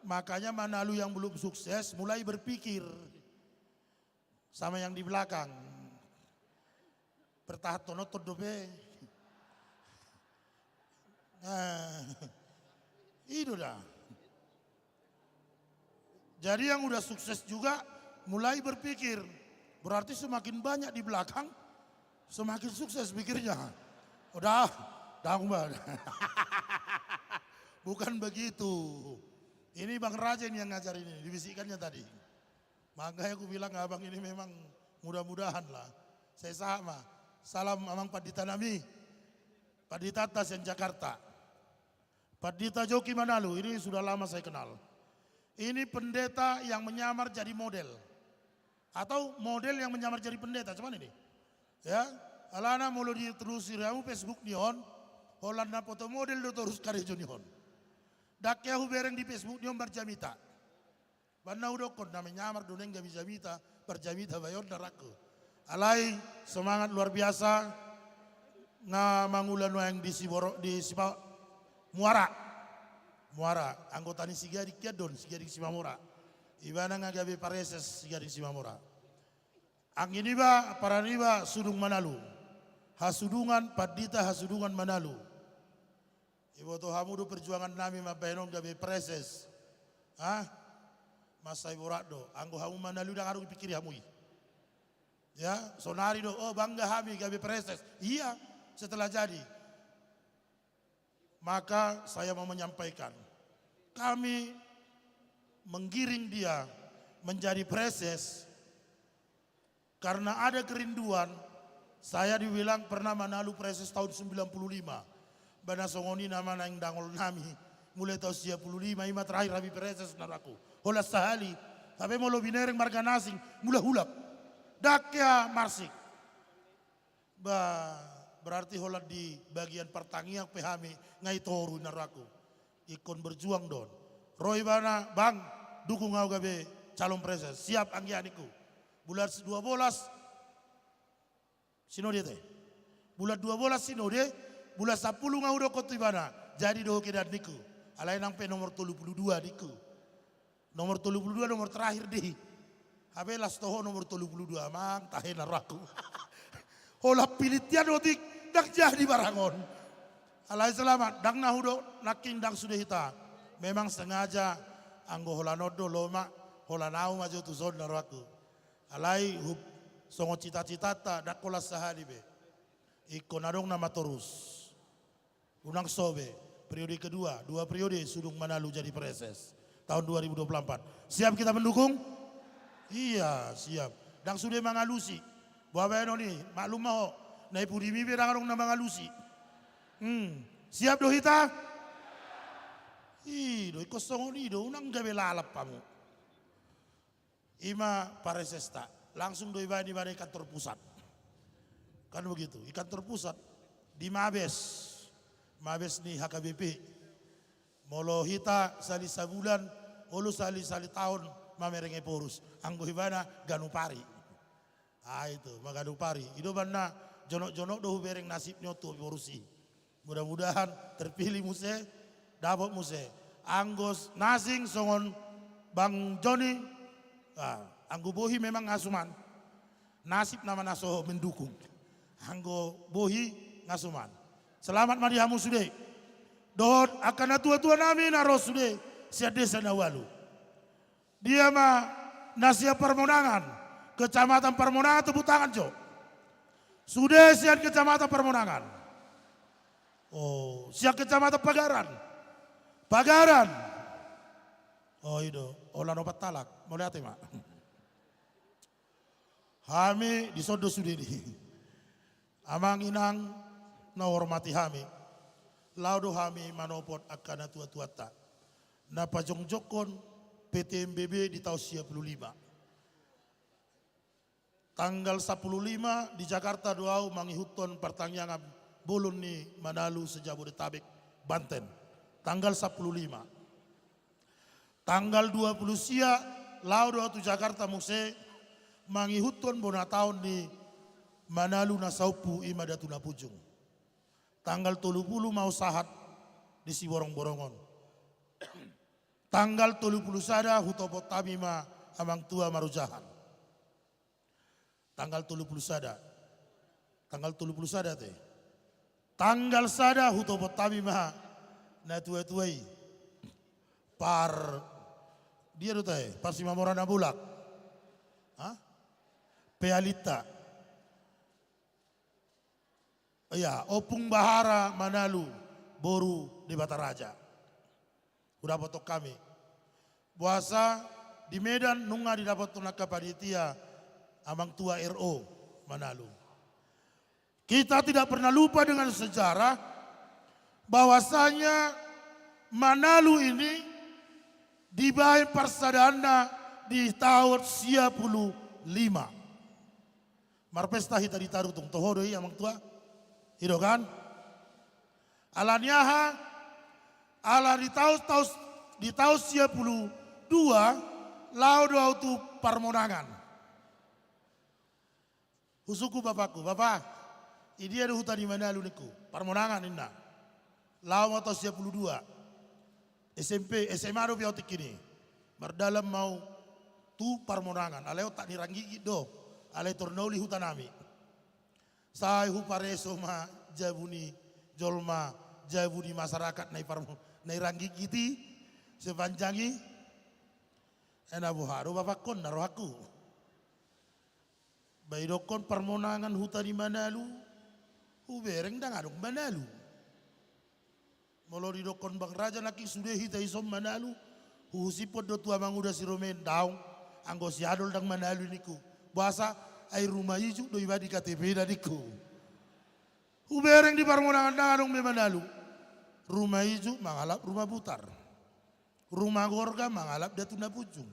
Makanya Manalu yang belum sukses, mulai berpikir sama yang di belakang. Pertahanhon dope. Nah, i do da. Jadi yang udah sukses juga mulai berpikir. Berarti semakin banyak di belakang, semakin sukses pikirnya. Udah, tanggung banget. Bukan begitu. Ini Bang Raja ini yang ngajarin ini, dibisikkannya tadi. Makanya aku bilang abang ini memang mudah-mudahan lah. Saya sama. Salam Amang Pandita nami. Panditanta sian Jakarta. Pandita Joki Manalu, ini sudah lama saya kenal. Ini pendeta yang menyamar jadi model. Atau model yang menyamar jadi pendeta, cuman ini. Ya, alana molo ditelusuri hamu Facebook ni on, holan na foto model do torus karejo ni on. Ndang hea hubereng di Facebook ni on marjamita. Ba na hudokkon na menyamar do naeng gabe jamita, parjamita bae on, na rangku. Alai semangat luar biasa, nga mangula nuaeng di Siboro, di Siba, Muara. Muara, anggota ni Sigading hian do on, Sigading Simamora. Ibana nga gabe pareses Sigading Simamora. Anggi niba, para niba, Sudung Manalu. Hasudungan, pandita hasudungan Manalu. Iboto hamu do perjuangan nami mambahen on gabe preses. Ah? Mansai borat do. Anggo hamu Manalu, ndang adong dipikiri hamu i. Ya, sonari do, oh, bangga hami gabe preses. Iya, setelah jadi. Maka saya mau menyampaikan, kami menggiring dia menjadi preses karena ada kerinduan. Saya dibilang pernah Manalu preses tahun sembilan puluh lima. Ba na songon i nama naeng dangol nami. Mulai tahun sembilan puluh lima, ima terakhir hami preses, na rangku. Holan sahali. Tapi molo binereng marga na asing, mulak-ulak. Ndang hea marsik. Ba, berarti holan di bagian partangiang pe hami nga i toru, na rangku. Ingkon berjuang do on. Ro ibana, "Bang, dukung au gabe calon preses." "Siap, anggia," ningku. Bulan dua belas sinode te. Bulan dua belas sinode, bulan sampulu nga hudokkon tu ibana, "Jadi do ho kedan," ningku. Alai nang pe nomor tolu puluh dua, ningku. Nomor tolu puluh dua nomor terakhir di. Hape las toho nomor tolu puluh dua, amang, tahe, na rangku. Holan pilitian otik, ndang jadi barang on. Alai selamat, ndang na hudok nangkin ndang sude hita. Memang sengaja, anggo holan on do lomak, holan au ma jo tuson, na rangku. Alai hup, songon cita-citanta, ndang holan sahali be. Ingkon adong nama torus. Unang sobe, periode kedua, dua periode Sudung Manalu jadi preses. Tahun dua ribu dua puluh empat. Siap kita mendukung? Iya, siap. Ndang sude mangalusi. Boha baenon i, maklum ma ho. Na i pudimi pe ndang adong na mangalusi. Hmm. Siap do hita? I do, ingkon songon i do, unang gabe lalap hamu. Ima paresesta. Langsung do ibaen ibana i kantor pusat. Kan begitu, i kantor pusat. Di Mabes. Mabes ni H K B P. Molo hita sahali sabulan, olo sahali, sahali taon mamereng Ephorus. Anggo ibana ganup ari. Ah, itu, ma ganup ari. I do umbahen na jonok-jonok do hubereng nasib ni on tu Ephorus i. Mudah-mudahan terpilih muse, dapot muse. Anggo s-, na asing songon Bang Joni, ah, anggo bohi memang nga suman. Nasib nama na so mendukung. Anggo bohi nga suman. Selamat ma di hamu sude. Dohot angka natua-tua nami na ro sude sian desa na ualu. Dia ma na sian Parmonangan, Kecamatan Parmonangan, tepuk tangan jo. Sude sian Kecamatan Parmonangan. Oh, sian Kecamatan Pagaran. Pagaran. Oh, i do, holan opat halak. Mauliate ma. Hami dison do sude di. Amang inang na huhormati hami, laho do hami manopot angka natua-tuanta na pajongjongkon P T M B B di taon sia pulu lima. Tanggal sampulu lima di Jakarta do au mangihuthon partangiangan bolon ni Manalu se-Jabodetabek, Banten. Tanggal sampulu lima. Tanggal dua pulu sia, laho do au tu Jakarta muse, mangihuthon bona taon ni Manalu na saompu, i ma Datu Napunjung. Tanggal tolu pulu ma au sahat di Siborongborong on. Tanggal tolu pulu sada hutopot hami ma amang tua marojahan. Tanggal tolu pulu sada. Tanggal tolu pulu sada te. Tanggal sada hutopot hami ma natua-tua i. Par, dia do tahe, Parsimamora na bolak. Hah? Pealinta. Ia, Ompung Bahara Manalu, boru Debata Raja. Hudapothon hami. Boasa di Medan nunga didapothon angka panitia amang tua R O Manalu. Kita tidak pernah lupa dengan sejarah, bahwasanya Manalu ini dibaen parsadaanna di taon sia pulu lima. Marpesta hita di Tarutung, toho do i, amang tua? I do kan? Ala ni aha? Ala di taon, taon, di taon sia pulu dua, laho do ahu tu Parmonangan. Husungkun bapakku, "Bapa, i dia do huta ni Manalu?" ningku. "Parmonangan," ninna. Laho ma ahu taon sia pulu dua. S M P, S M A dope ahu tingki i. Mardalan ma ahu tu Parmonangan. Alai otak ni Ranggigit do. Alai tor na uli hutanami. Sai hupareso ma jabu ni jolma, jabu ni masyarakat na i Parmo-, na i Ranggigit i, sepanjang i. Ai na boha do bapakkon na rohangku. Ba idokkon Parmonangan huta ni Manalu, hubereng ndang adong Manalu. Molo didokkon Bang Raja nangkin sude hita i son Manalu, huhusipon do tu amanguda si Romen, "Daong, anggo si Adol ndang Manalu i," ningku. "Boasa? Ai ruma ijuk do iba di K T P-na," ningku. Hubereng di Parmonangan ndang adong be Manalu. Ruma ijuk mangalap Ruma Butar. Ruma Gorga mangalap Datu Napunjung.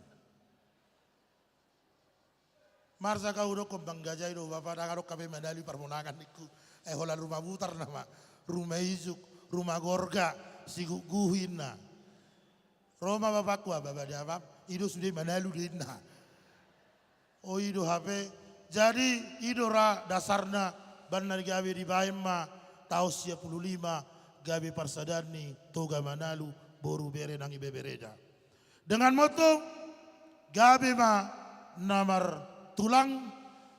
Marsak ahu dokkon, "Bang, gaja i do, Bapa, ndang adong hape Manalu i Parmonangan," ningku. "Ai holan Ruma Butar nama, Ruma Ijuk, Ruma Gorga, Sigukguhi," ninna. Ro ma bapakku, "Ah, Bapa, da, Bapa, i do sude Manalu do," ninna. "O, i do hape." Jadi i do ra dasarna, baen na gabe dibaen ma taon sia pulu lima gabe parsadaan ni Toga Manalu, boru bere nang ibeberena. Dengan motto, gabe ma na martulang,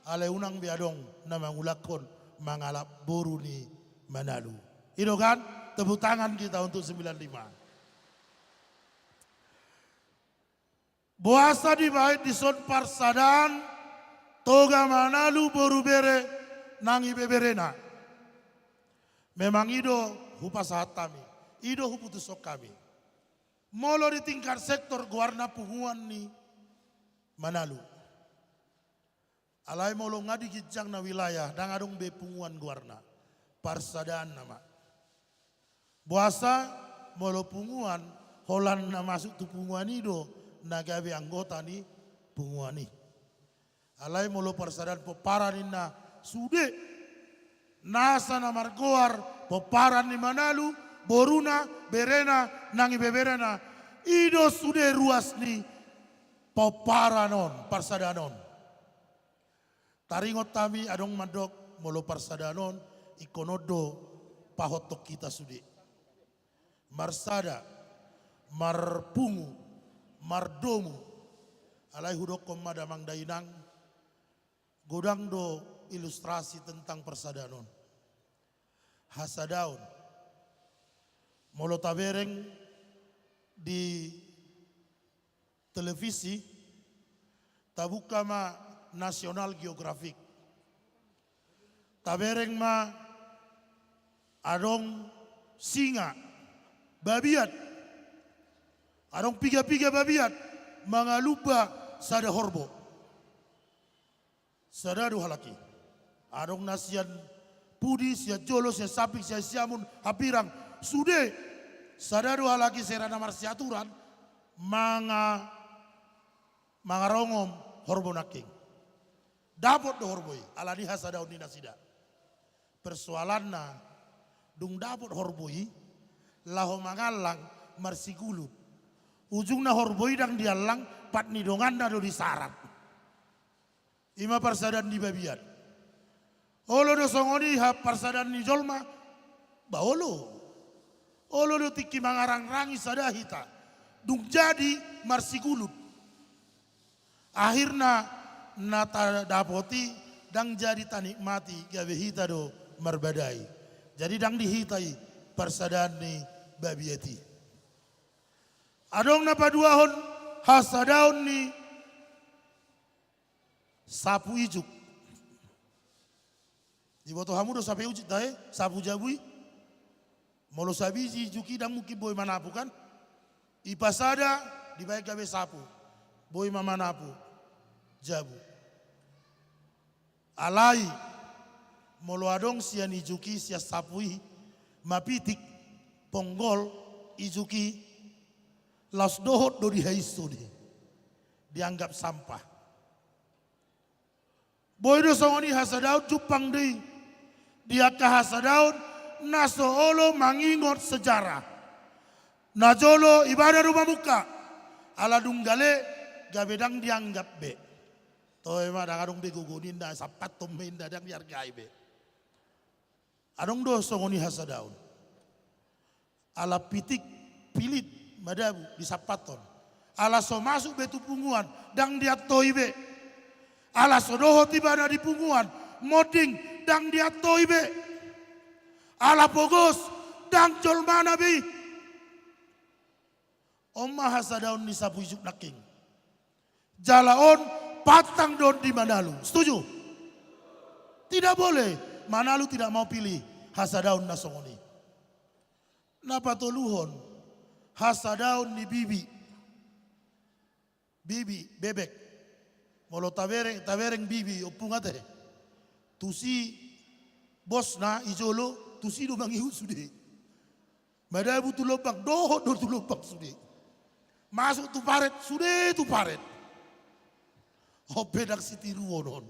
alai unang be adong na mangulakhon mangalap boru ni Manalu. I do kan? Tepuk tangan kita untuk sembilan lima. Boasa dibaen dison parsadaan Toga Manalu, boru bere nang ibeberena? Memang i do hupasahat hami, i do huputushon hami. Molo di tingkat sektor goarna punguan ni Manalu. Alai molo nga di ginjang na wilayah, ndang adong be punguan goarna. Parsadaan nama. Boasa? Molo punguan, holan na masuk tu punguan i do na gabe anggota ni punguan i. Alai molo parsadaan pomparan, ninna, sude nasa na margoar pomparan ni Manalu, boruna, berena nang ibeberena, i do sude ruas ni pomparan on, parsadaan on. Taringot hami adong mandok, molo parsadaan on, ingkon on do pahothon hita sude. Marsada, marpungu, mardomu. Alai hudokkon ma damang dainang, godang do ilustrasi tentang parsadaan on. Hasadaon. Molo tabereng di televisi, tabuka ma National Geographic. Tabereng ma adong singa, babiat. Adong piga-piga babiat mangalumba sada horbo. Sada do halak i. Adong na sian pudi, sian jolo, sian samping, sian siamun, hambirang. Sude, sada do halak i, sera na marsiaturan, manga-, mangarongom horbo nangkin. Dapot do horbo i, ala ni hasadaon ni nasida. Persoalanna, dung dapot horbo i, laho mangallang marsigulut. Ujungna horbo i ndang diallang, pat ni donganna do disarap. I ma parsadaan ni babiat. Olo do songon i ha parsadaan ni jolma? Ba olo. Olo do tingki mangarangrangi sada hita. Dung jadi marsigulut. Akhirna na tadapot i ndang jadi tanikmati, gabe hita do marbadai. Jadi ndang di hita i parsadaan ni babiat i. Adong na paduahon hasadaon ni sapu ijuk. Diboto hamu do sapu ijuk tahe, sapu jabu i? Molo sabiji ijuk i ndang mungkin boi manapu kan? Ipasada, dibaen gabe sapu. Boi ma manapu jabu. Alai, molo adong sian ijuk i, sian sapu i, mapitik, Ponggol, ijuk i, laos dohot do di haisoni, dianggap sampah. Boi do songon i hasadaon, jumpang do i di angka hasadaon na so olo mangingot sejarah. Na jolo ibana do mamungka, ala dung gale gabe ndang dianggap be. Toe ma, ndang adong be gogo ninna, sampathon ma inna, ndang dihargai be. Adong do songon i hasadaon. Ala pitik pilit madabu disampathon. Ala so masuk be tu punguan, ndang diantoi be. Ala so dohot ibana di punguan, monding, ndang diantoi be. Ala pogos, ndang jolmana be i. On ma hasadaon ni sapu ijuk nangkin. Jala on pantang do on di Manalu. Setuju? Tidak boleh. Manalu tidak mau pilih hasadaon na songon i. Na patoluhon, hasadaon ni bibi. Bibi, bebek. Molo tabereng, tabereng bibi, ompung ate. Tusi bosna i jolo, tusi do mangihut sude. Madabu tu lombang, dohot do tu lombang sude. Masuk tu paret, sude tu paret. On pe ndang sitiruon on.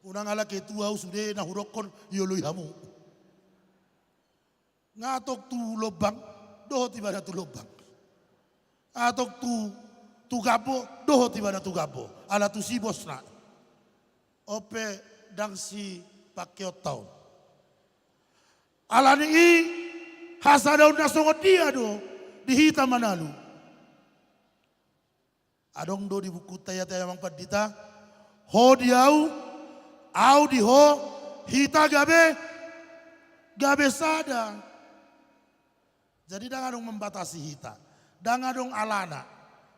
Unang ala ketua au sude na hudokkon ioloi hamu. Nga tong tu lombang, dohot ibana tu lombang. Nga tong tu, tu gambo, dohot ibana tu gambo. Ala tusi bosna. On pe ndang sipangkeonta on. Ala ni i, hasadaon na songon dia do di hita Manalu. Adong do di bukunta i ate amang pandita, ho di au, au di ho, hita gabe, gabe sada. Jadi ndang adong membatasi hita, ndang adong alana.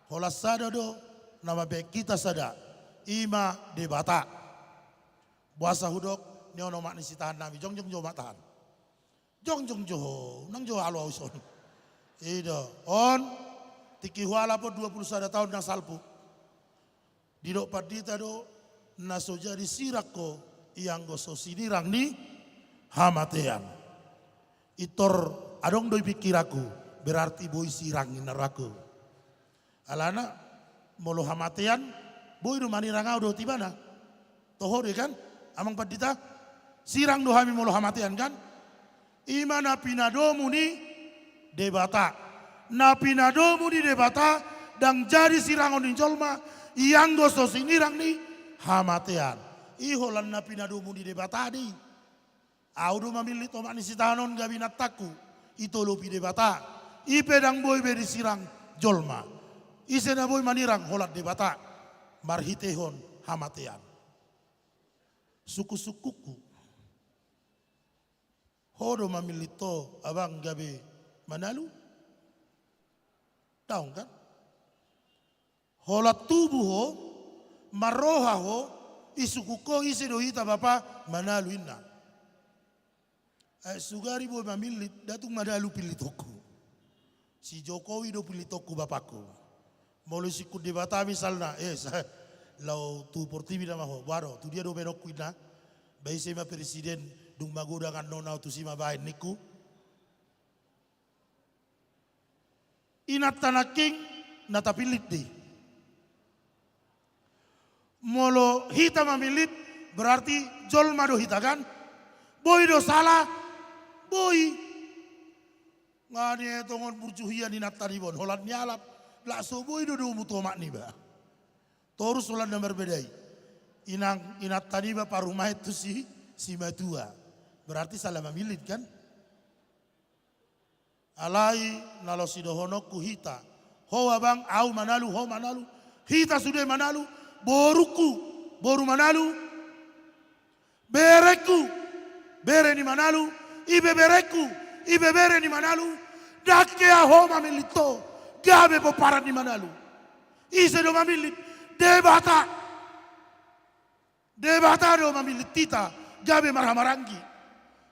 Holan sada do na mambahen hita sada, i ma Debata. Boasa hudok, ni on omak ni sitahan nami, jongjong jo omak tahan. Jongjong jo ho, unang jo alo au son. I do, on, tingki hualap on dua puluh sada taon ndang salpu. Didok pandita do, na so jadi sirang ho, ianggo so sinirang ni hamatean. Pintor adong do i pingkiranku, berarti boi sirang ninna rohangku. Alana, molo hamatean, boi do manirang au dohot ibana. Toho do i kan, amang pandita? Sirang do hami molo hamatean kan? I ma na pinadomu ni Debata. Na pinadomu ni Debata, ndang jadi sirangon ni jolma, ianggo so sinirang ni hamatean. I holan na pinadomu ni Debata do i. Au do mamillit omak ni sitahan on gabe inantanku, itolopi Debata. I pe ndang boi be disirang jolma. Ise na boi manirang holan Debata, marhitehon hamatean. Sungkunsungkunku. Ho do mamillit ho abang gabe Manalu? Daong kan? Holan tubu ho, marroha ho, isungkun ho ise do hita bapa Manalu inna. Ai sugari boi mamillit, nda tung Manalu pillitonku. Si Jokowi do pillitonku bapangku. Molo isungkun Debata misalna, eh, sa-, laho tu portibi nama ho, boha do, tu dia do baenonku inna. Ba ise ma presiden, dung magodang annon au tusi ma baen ningku. Inanta nangkin na tapillit do i. Molo hita mamillit, berarti jolma do hita kan? Boi do sala, boi. Nga nian tongon burju hian inanta niba on, holan nialap, lak so boi do domu tu omak niba. Torus holan na marbeda i. Inang, inanta niba parumaen tu si, simatua. Berarti sala mamillit kan? Alai na laho sidohononku hita. Ho abang, au Manalu, ho Manalu. Hita sude Manalu, borungku, boru Manalu. Berengku, bere ni Manalu. Ibeberengku, ibebere ni Manalu. Ndang hea ho mamillit ho gabe pomparan ni Manalu. Ise do mamillit? Debata. Debata do mamillit hita gabe marhahamaranggi.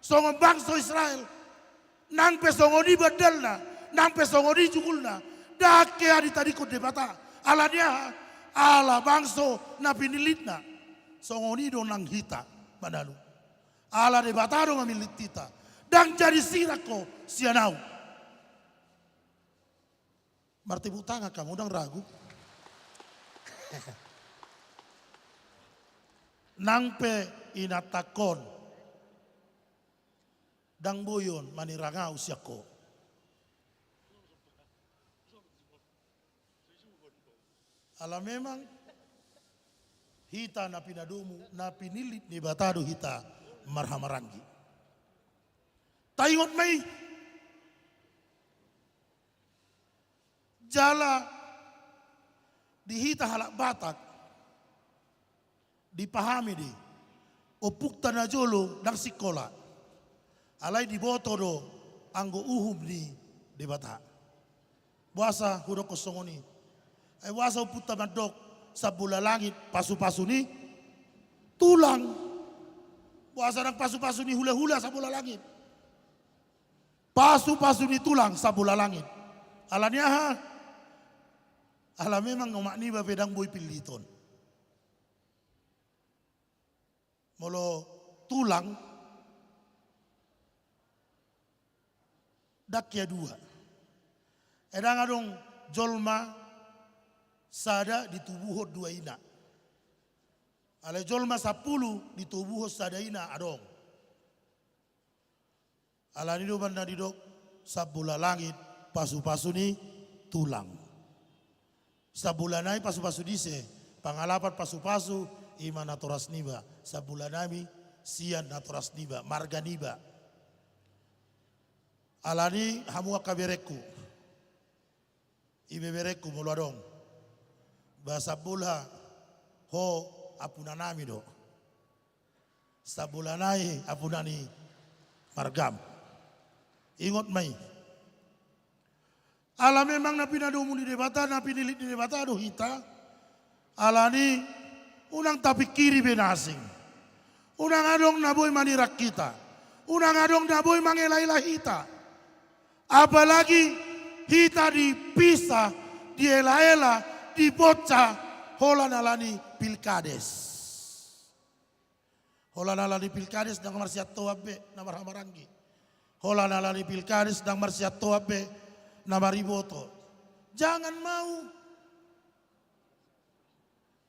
Songon bangso Israel, nang pe songon i bandalna, nang pe songon i jugulna, ndang hea ditadingkon Debata. Ala ni aha? Ala bangso na pinillitna. Songon i do nang hita Manalu. Ala Debata do mamillit hita. Ndang jadi sirang ho sian au. Martepuk tangan hamu, ndang ragu. Nang pe inantangkon, ndang boi on manirang ahu sian ho. Ala memang hita na pinadomu, na pinillit ni Debata do hita marhahamaranggi. Taingot ma i. Jala di hita halak Batak, dipahami do i, ompunta na jolo ndang sikola, alai diboto do anggo uhum ni Debata. Boasa hudokkon songon i? Ai boasa ompunta mandok sambola langit pasupasu ni tulang? Boasa ndang pasupasu ni hulahula sambola langit? Pasupasu ni tulang sambola langit. Ala ni aha? Ala memang omak niba pe ndang boi pilliton. Molo tulang, ndang hea dua. Ai ndang adong jolma sada ditubuhon dua ina. Alai jolma sampulu ditubuhon sada ina adong. Ala ni i do umbahen na didok sambola langit pasupasu ni tulang. Sambola nai pasupasu ni ise? Pangalapan pasupasu, i ma natoras niba. Sambola nami sian natoras niba, marga niba. Ala ni i hamu angka berengku, ibeberengku molo adong, ba sambola ho ampuna nami do. Sambola nai ampuna ni margam. Ingot ma i. Ala memang na pinadomu ni Debata, na pinillit ni Debata do hita. Ala ni i unang tapingkiri be na asing. Unang adong na boi manirang hita. Unang adong na boi mangelaela hita. Apalagi hita dipisah, dielaela, diboncah holan ala ni pilkades. Holan ala ni pilkades ndang marsiantoan be na marhahamaranggi. Holan ala ni pilkades ndang marsiantoan be na mariboto. Jangan mau.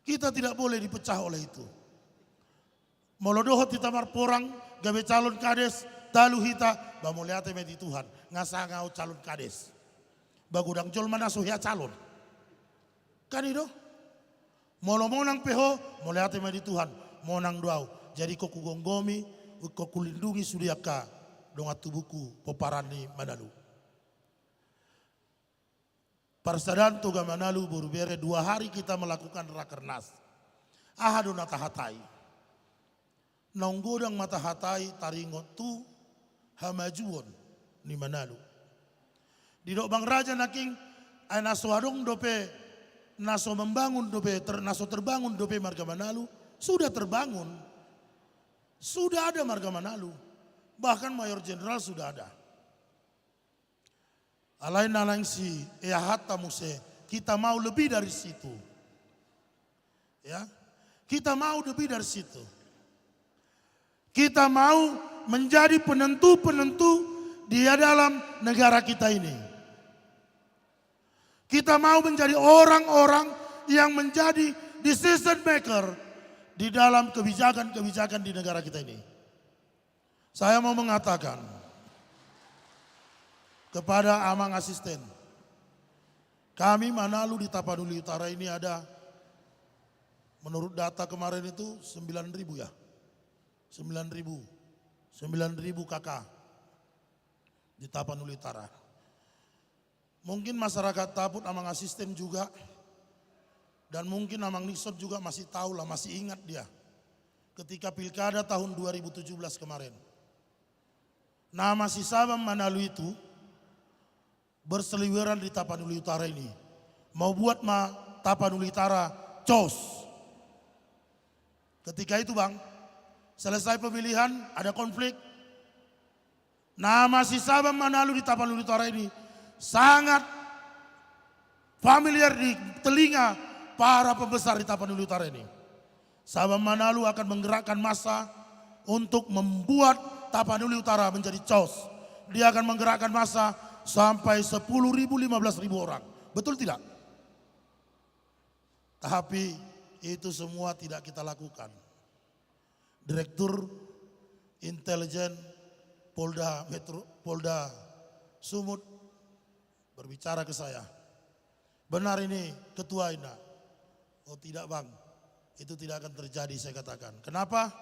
Kita tidak boleh dipecah oleh itu. Molo dohot hita marporang, gabe calon kades, talu hita, ba mauliate ma di Tuhan, nga sanga au calon kades. Ba godang jolma na so hea calon. Kan i do? Molo monang pe ho, mauliate ma di Tuhan, monang do au. Jadi ingkon hugomgomi, ingkon hulindungi sude angka dongan tubungku pomparan ni Manalu. Parsadaan Toga Manalu, boru bere, dua hari kita melakukan rakernas. Aha do na tahatai? Naung godang ma tahatai taringot tu hamajuon ni Manalu. Didok Bang Raja nangkin, ai na so adong dope, na so membangun dope, ter-, na so terbangun dope marga Manalu, sudah terbangun. Sudah ada marga Manalu. Bahkan Mayor Jenderal sudah ada. Alai na naeng siehanta muse, kita mau lebih dari situ. Ya, kita mau lebih dari situ. Kita mau menjadi penentu-penentu di dalam negara kita ini. Kita mau menjadi orang-orang yang menjadi decision maker di dalam kebijakan-kebijakan di negara kita ini. Saya mau mengatakan kepada Amang Asisten, kami Manalu di Tapanuli Utara ini ada, menurut data kemarin itu sembilan ribu ya, sembilan ribu, sembilan ribu K K di Tapanuli Utara. Mungkin masyarakat Taput, Amang Asisten juga, dan mungkin Amang Nixon juga masih tahu lah, masih ingat dia. Ketika pilkada tahun dua ribu tujuh belas kemarin, nama si Sabang Manalu itu berseliweran di Tapanuli Utara ini. Mau buat ma Tapanuli Utara cos. Ketika itu, Bang, selesai pemilihan, ada konflik. Nama si Sabang Manalu di Tapanuli Utara ini sangat familiar di telinga para pembesar di Tapanuli Utara ini. Sabang Manalu akan menggerakkan massa untuk membuat Tapanuli Utara menjadi cos. Dia akan menggerakkan massa sampai sepuluh ribu, lima belas ribu orang. Betul tidak? Tapi itu semua tidak kita lakukan. Direktur Intelijen Polda Metro, Polda Sumut berbicara ke saya. "Benar ini, Ketua," inna. "Oh, tidak, Bang. Itu tidak akan terjadi," saya katakan. "Kenapa?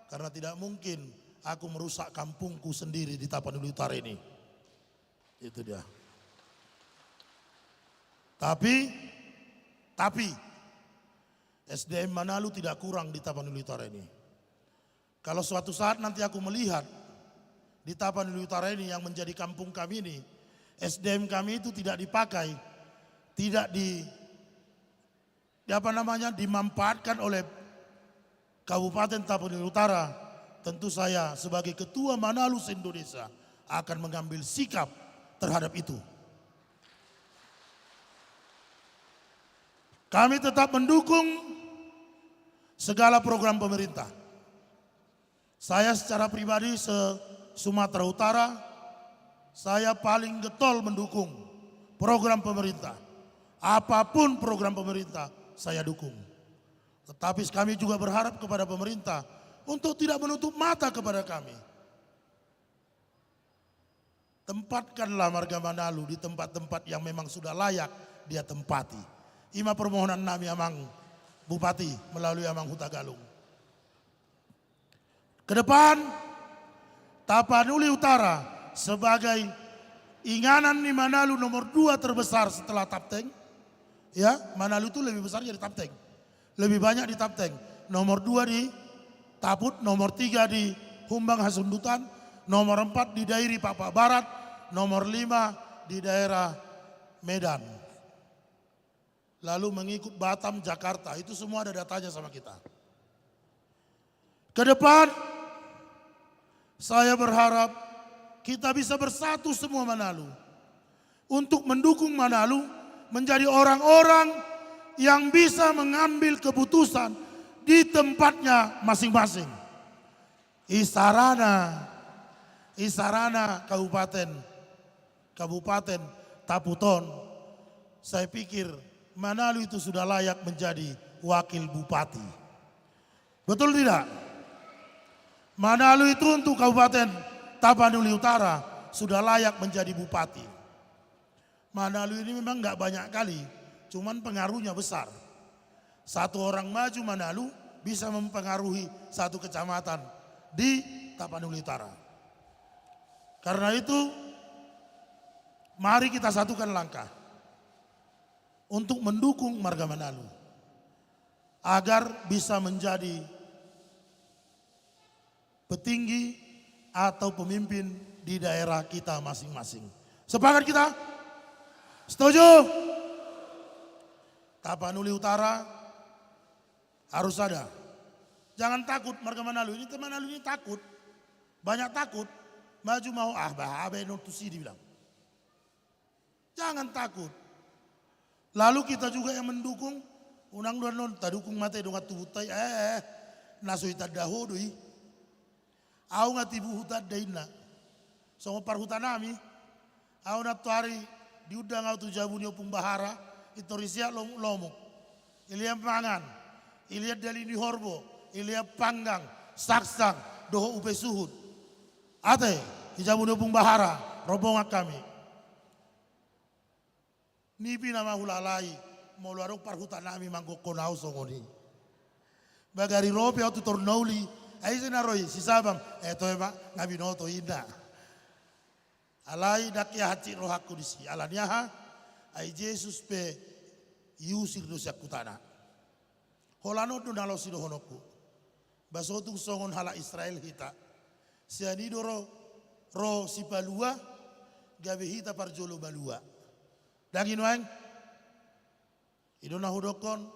Karena tidak mungkin aku merusak kampungku sendiri di Tapanuli Utara ini." Itu dia. Tapi, tapi, S D M Manalu tidak kurang di Tapanuli Utara ini. Kalau suatu saat nanti aku melihat di Tapanuli Utara ini yang menjadi kampung kami ini, S D M kami itu tidak dipakai, tidak di, di apa namanya, dimanfaatkan oleh Kabupaten Tapanuli Utara, tentu saya sebagai Ketua Manalu se-Indonesia akan mengambil sikap terhadap itu. Kami tetap mendukung segala program pemerintah. Saya secara pribadi se-Sumatera Utara, saya paling getol mendukung program pemerintah. Apapun program pemerintah, saya dukung. Tetapi kami juga berharap kepada pemerintah untuk tidak menutup mata kepada kami. Tempatkanlah marga Manalu di tempat-tempat yang memang sudah layak dia tempati. I ma permohonan nami, Amang Bupati, melalui Amang Hutagalung. Ke depan, Tapanuli Utara sebagai inganan ni Manalu nomor dua terbesar setelah Tapteng. Ya, Manalu itu lebih besar dari Tapteng. Lebih banyak di Tapteng. Nomor dua di Taput, nomor tiga di Humbang Hasundutan, nomor empat di Dairi Pakpak Barat, nomor lima di daerah Medan. Lalu mengikut Batam, Jakarta, itu semua ada datanya sama kita. Ke depan, saya berharap kita bisa bersatu semua Manalu untuk mendukung Manalu menjadi orang-orang yang bisa mengambil keputusan di tempatnya masing-masing. Isarana, isarana Kabupaten, Kabupaten Taput on, saya pikir Manalu itu sudah layak menjadi wakil bupati. Betul tidak? Manalu itu untuk Kabupaten Tapanuli Utara sudah layak menjadi bupati. Manalu ini memang nggak banyak kali, cuman pengaruhnya besar. Satu orang maju Manalu bisa mempengaruhi satu kecamatan di Tapanuli Utara. Karena itu, mari kita satukan langkah untuk mendukung marga Manalu agar bisa menjadi petinggi atau pemimpin di daerah kita masing-masing. Sepakat kita? Setuju? Tapanuli Utara harus ada. Jangan takut marga Manalu ini, teman Manalu ini takut. Banyak takut. Maju mau, ah, bah, abe non tusi dibilang. Jangan takut. Lalu kita juga yang mendukung, unang do annon tadukung mate dongan tubuta i, eh, eh, na so itanda ho do i. Au nga tibu hutanda inna. Songon parhuta nami, au nantoari diundang au tu jabu ni Ompung Bahara, intor i siak lomuk-lomuk. Ilean mangan, ilean dali ni horbo, ilean panggang, saksang, dohot upa suhut. Ate, di jabu ni Ompung Bahara, rombongan hami. Nipi nama hulalai, molo adong parhuta nami manggokhon au songon i. Bagari ro pe au tu Tornauli, ai ise na ro i, si Sabam, eh, toe ma, nga binoto inna. Alai ndang hea hansit rohangku disi, ala ni aha, ai Jesus pe iusir do sian hutana. Holan on do na laos sidohononku. Ba so tung songon halak Israel hita. Sian i do ro, ro sipalua, gabe hita parjolo malua. Ndang i nuaeng? I do na hudokhon,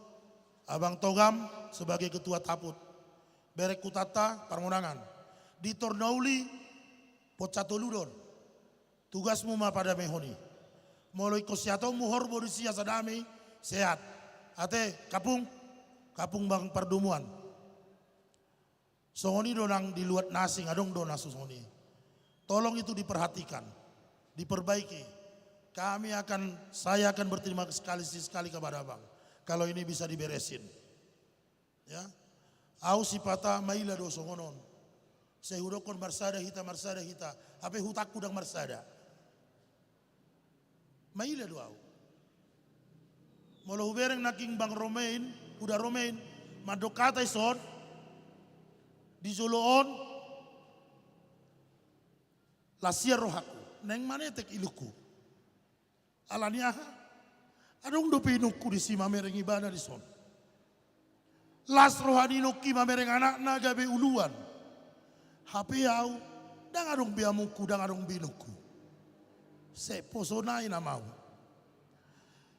Abang Togam sebagai ketua Taput. Bereng hutanta parmonangan. Di Tornauli ponsa tolu do on. Tugasmu ma padamehon i. Molo ingkon siatonmu horbo disi asa dame i, seat. Ate, kapung, kapung bang pardomuan. Songon i do nang di luat na asing, adong do na songon i. Tolong itu diperhatikan, diperbaiki. Kami akan, saya akan berterima kasih sekali, sekali kepada abang kalau ini bisa diberesin. Ya. Au sipata maila do songon on. Sai hudokkon marsada hita, marsada hita. Hape hutangku ndang marsada. Maila do au. Molo hubereng nangkin bang Romain, uda Romain, mandok hata ison, di jolo on, las ia rohangku, naeng manetek ilungku. Alani aha? Adong dope inongku disi mamereng ibana dison. Las roha ni inongki mamereng anakna gabe uluan. Hape au, ndang adong be amongku, ndang adong be inongku. Sai poso nai nama au.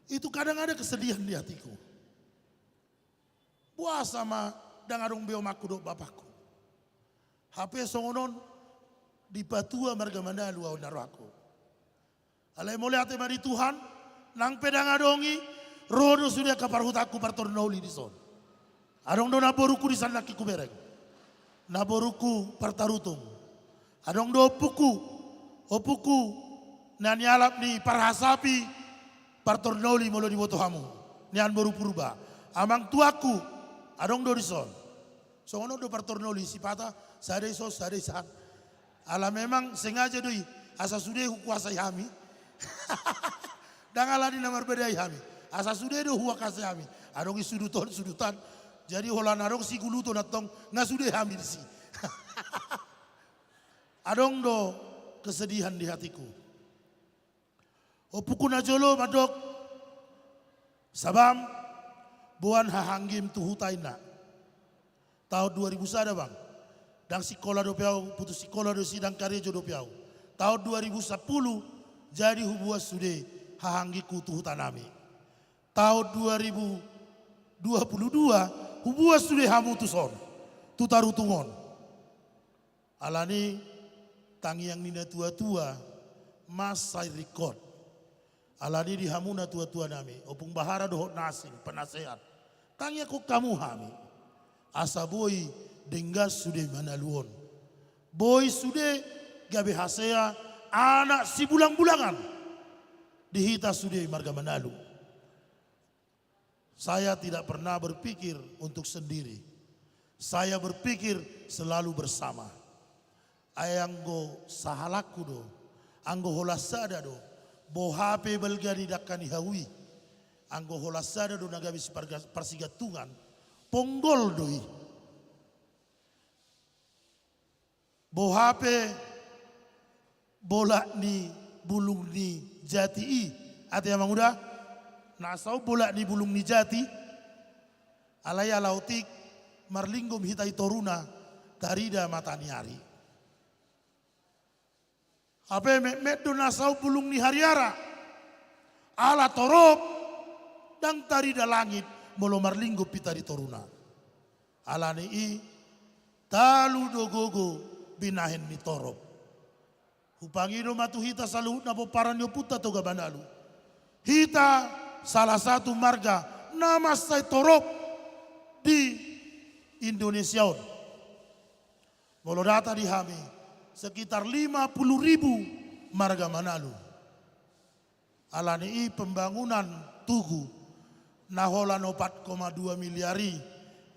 Itu kadang ada kesedihan di hatiku. Boasa ma ndang adong be omakku dohot bapakku. Hape songon on dipatua marga Manalu au na rohangku. Alai mauliate ma di Tuhan, nang pe ndang adong i, ro do sude angka parhutangku partornoli dison. Adong do namborungku di san nangkin hubereng. Namborungku partarutung. Adong do ompungku, ompungku na nialap ni parhasapi partornoli molo diboto hamu. Nian boru Purba. Amang tuangku, adong do dison. Songon on do partornoli sipata, sada i son, sada i san. Ala memang sengaja do i, asa sude hukuasai hami. Ndang alani na marbadai hami. Asa sude do hukuasai hami. Adong i sudut on, sudut an. Jadi holan adong siguluton antong, nga sude hami disi. Adong do kesedihan di hatiku. Ompungku na jolo mandok, Sabam, boan hahanggim tu huta inna. Taon dua ribu sada bang. Ndang sikola dope au, putus sikola do i, ndang karejo dope au. Taon dua ribu sampulu, jadi huboan sude hahanggingku tu huta nami. Taon dua ribu dua puluh dua, huboan sude hamu tuson, tu Tarutung on. Alani tangiang ni natuatua, mansai ringkot. Alani di hamu natuatua nami, Ompung Bahara dohot na asing, penasehat. Tangiangkon hamu hami. Asa boi denggan sude Manalu on. Boi sude gabe hasea anak sibulangbulangan. Di hita sude marga Manalu. Saya tidak pernah berpikir untuk sendiri. Saya berpikir selalu bersama. Ai anggo sahalakku do, anggo holan sada do, boha pe balga ni dangka ni hau i, anggo holan sada do na gabe siparga-, parsigantungan, ponggol do i. Boha pe bolak ni bulung ni jati i, ate amang uda, na saut bolak ni bulung ni jati, alai ala otik marlinggom hita i toruna, tarida mata ni ari. Hape metmet do na saut bulung ni hariara, ala torop ndang tarida langit molo marlinggom hita di toruna. Alani i, talu do gogo binahen ni torop. Hupangido ma tu hita saluhutna pomparan ni ompunta Toga Manalu. Hita salah satu marga na mansai torop di Indonesia on. Molo data di hami, sekitar lima puluh ribu marga Manalu. Alani i pembangunan tugu na holan opat koma dua miliar i,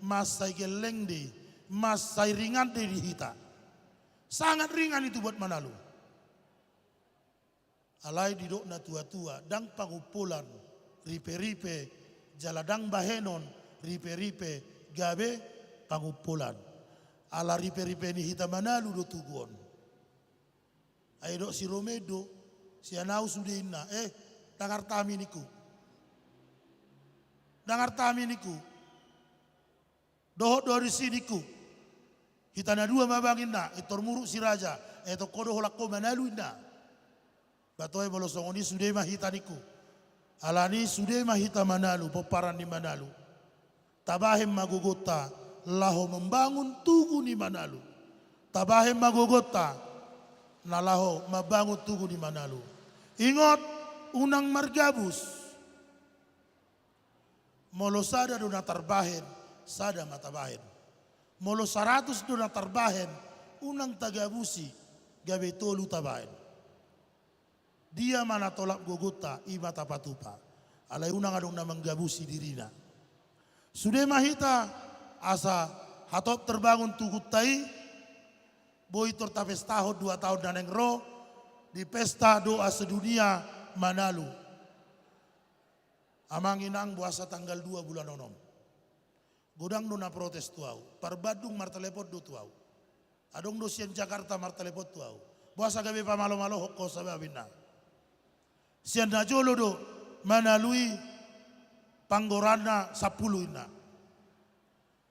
mansai gelleng do i, mansai ringan do i di hita. Sangat ringan itu buat Manalu. Alai didok natuatua, ndang pangumpolan riperipe, jala ndang bahenon riperipe gabe pangumpolan. Ala riperipe ni hita Manalu do tugu on. Ai didok si Romain do, sian au sude inna, eh, ndang artami ningku. Ndang artami ningku. Dohot do au disi ningku. Hita na dua ma bang inna, Intor Muruk si Raja, eh, tong ho do holan ho Manalu inna. Ba toe molo songon i sude ma hita ningku. Alani sude ma hita Manalu, pomparan ni Manalu. Tabahen ma gogonta laho mambangun tugu ni Manalu. Tabahen ma gogonta na laho mambangun tugu ni Manalu. Ingot, unang margabus. Molo sada do na tarbahen, sada ma tabahen. Molo saratus do na tarbahen, unang tagabusi, gabe tolu tabahen. Dia ma na tolap gogonta, i ma tapatupa. Alai unang adong na manggabusi dirina. Sude ma hita asa hatop terbangun tugunta i, boi tor tapestahon dua taon na naeng ro di pesta doa sedunia Manalu. Amang inang, boasa tanggal dua bulan onom? Godang do na protes tu au, parbandung martelepon do tu au. Adong do sian Jakarta martelepon tu au. Boasa gabe pamalo-malohon ho sabab inna. Sian na jolo do Manalu i panggoranna sampulu inna.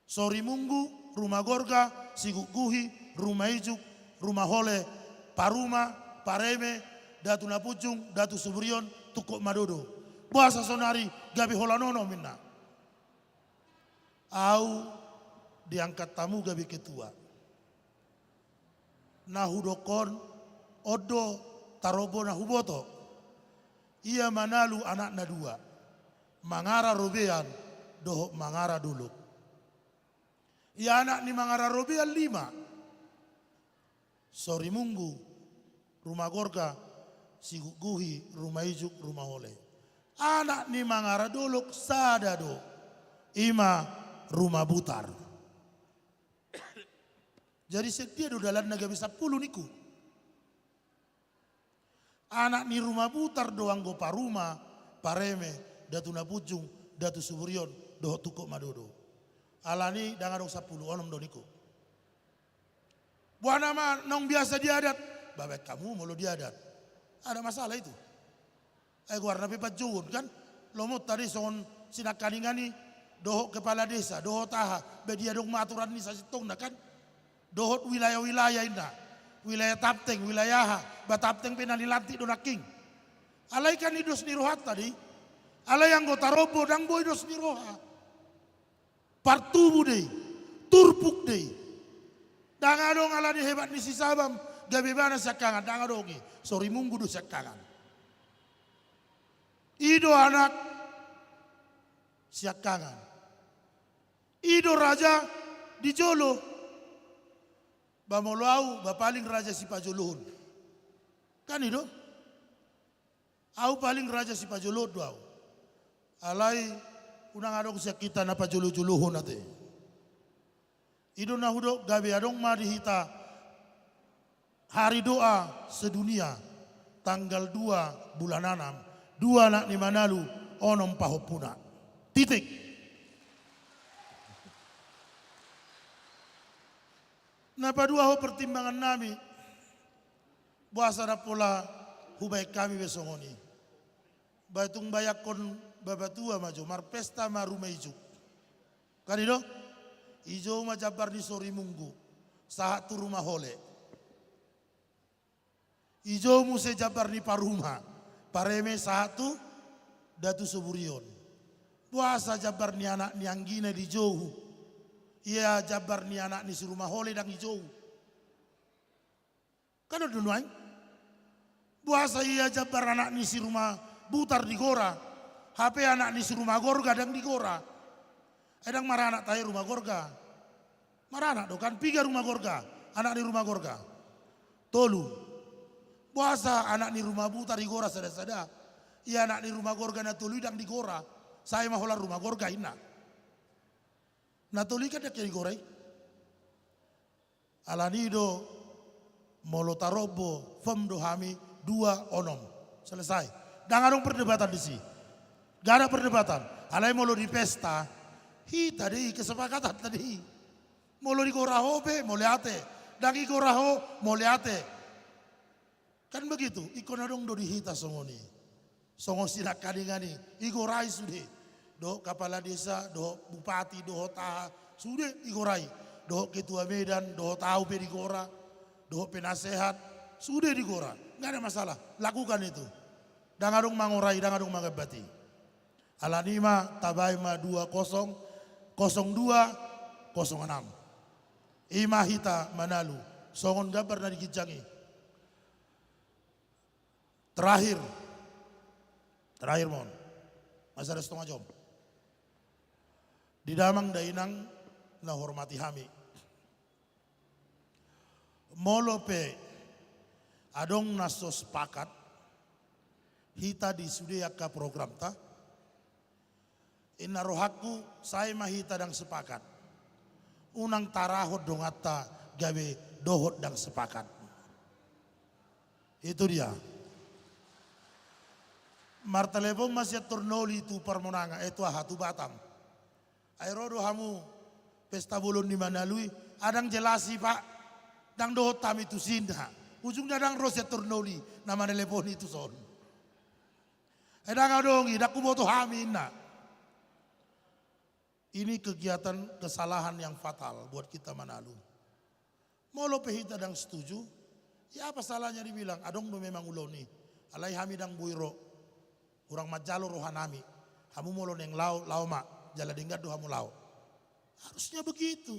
Sori Munggu, Ruma Gorga, Sigukguhi, Ruma Ijuk, Ruma Hole, Paruma, Pareme, Datu Napunjung, Datu Suburion, Tungkot Madodo. Boasa sonari gabe holan onom inna. Au diangkat hamu gabe ketua. Na hudok on, on do tarombo na huboto. Ia Manalu anakna dua, Mangara Robean dohot Mangara Dolok. Ia anak ni Mangara Robean lima. Sori Munggu, Ruma Gorga, Sigukguhi, Ruma Ijuk, Ruma Hole. Anak ni Mangara Dolok sada do, i ma Ruma Butar. Jadi sian dia do dalanna gabe sampulu ningku? Anak ni Ruma Butar do anggo Paruma, Pareme, Datu Napunjung, Datu Suburion dohot Tungkot Madodo. Alani ndang adong sampulu, onom do ningku. Boha nama naung biasa di adat? Baen hamu molo di adat. Ada masalah itu. Ai goarna pe panjouon kan? Lomonta do i songon sinangkaningan i dohot kepala desa dohot aha, badia adong ma aturan ni sasintongna kan? Dohot wilayah-wilayah inna. Wilayah Tamteng, wilayah aha, ba Tamteng pe na nilantik do nangkin. Alai kan i dos ni rohanta do i. Alai anggo tarombo ndang boi dos ni roha. Partubu do i, turpuk do i. Ndang adong alani hebat ni si Sabam gabe ibana siangkangan, ndang adong i. Sori Munggu do siangkangan. I do anak siangkangan. I do raja di jolo. Ba molo au, ba paling raja sipajoloon. Kan i do? Au paling raja sipajoloon do au. Alai unang adong sian hita na pajolo-jolohon ate. I do na hudok, gabe adong ma di hita hari doa sedunia, tanggal dua bulan anam, dua anak ni Manalu, onom pahompuna. Titik. Na paduahon pertimbangan nami, boasa na pola hubaen hami be songon i. Ba tung bayangkon bapatua ma jo, marpesta ma Ruma Ijuk. Kan i do? I jou ma jambar ni Sori Munggu, sahat tu Ruma Hole. I jou muse jambar ni Paruma, Pareme sahat tu Datu Suburion. Boasa jambar ni anak ni anggina di jou, ia jambar ni anak ni si Ruma Hole ndang i jou? Kan on do nuaeng. Boasa ia jambar anak ni si Ruma Butar di Gora, hape anak ni si Ruma Gorga ndang di Gora? Ai ndang maranak tahe Ruma Gorga? Maranak do kan, piga Ruma Gorga, anak ni Ruma Gorga? Tolu. Boasa anak ni Ruma Butar i Gora sada-sada, ia anak ni Ruma Gorga na tolu i ndang di Gora? Sae ma holan Ruma Gorga inna. Na tolu i kan ndang hea di Gora i. Alani do, molo tarombo, firm do hami, dua onom. Selesai. Ndang adong perdebatan disi. Ndang ada perdebatan. Alai molo di pesta, hita do i, kesepakatanta do i. Molo di Gora ho pe, mauliate. Ndang di Gora ho, mauliate. Kan begitu, ingkon adong do di hita songon i. Songon sinangkaningan i, digorai sude. Dohot kepala desa, dohot bupati, dohot aha, sude digorai. Dohot ketua Medan, dohot au pe digora, dohot penasehat, sude digora. Nggak ada masalah, lakukan itu. Ndang adong mangorai, ndang adong mangambati. Alani ma, tabaen ma dua kosong, kosong dua, kosong enam. I ma hita Manalu, songon gambar na di ginjang i. Terakhir, terakhir mon, masih ada setengah jam. Di damang dainang na hormati hami. Molo pe adong na so sepakat, hita di sude angka programta. Inna rohangku, sai ma hita ndang sepakat. Unang tarahon donganta gabe dohot ndang sepakat. Itu dia. Martelepon ma sian Turnoli tu parmonangan, eh, tu aha, tu Batam. Ai ro do hamu pesta bolon ni Manalu i? Ndang jelas i, Pak. Ndang dohot hami tusi, ninna. Ujungna ndang ro sian Turnoli na manelepon i tuson. Ai ndang adong i, ndang huboto hami, ninna. Ini kegiatan kesalahan yang fatal buat kita Manalu. Molo pe hita ndang setuju, ya apa salahnya dibilang, adong do memang ulaon i. Alai hami ndang boi ro. Hurang manjalo rohanami. Hamu molo naeng laho, laho ma. Jala denggan do hamu laho. Harusnya begitu.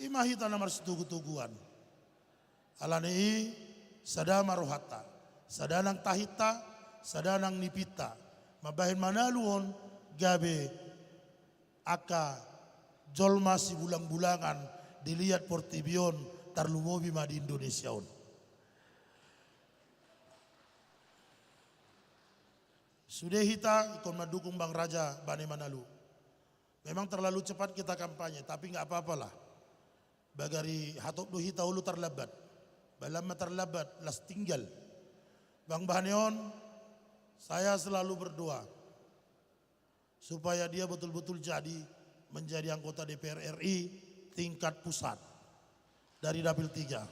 I ma hita na marsitogu-toguan. Alani i, sada ma rohanta, sada nang tahinta, sada nang nipinta. Mambahen Manalu on gabe angka jolma sibulang-bulangan diliat portibi on, tarlumobi ma di Indonesia on. Sude hita ingkon mandukung Bang Raja Bane Manalu. Memang terlalu cepat kita kampanye, tapi nggak apa-apalah. Bagari hatop do hita olo tarlambat. Balam ma tarlambat, las tinggal. Bang Bane on, saya selalu berdoa supaya dia betul-betul jadi menjadi anggota D P R R I tingkat pusat dari Dapil tiga.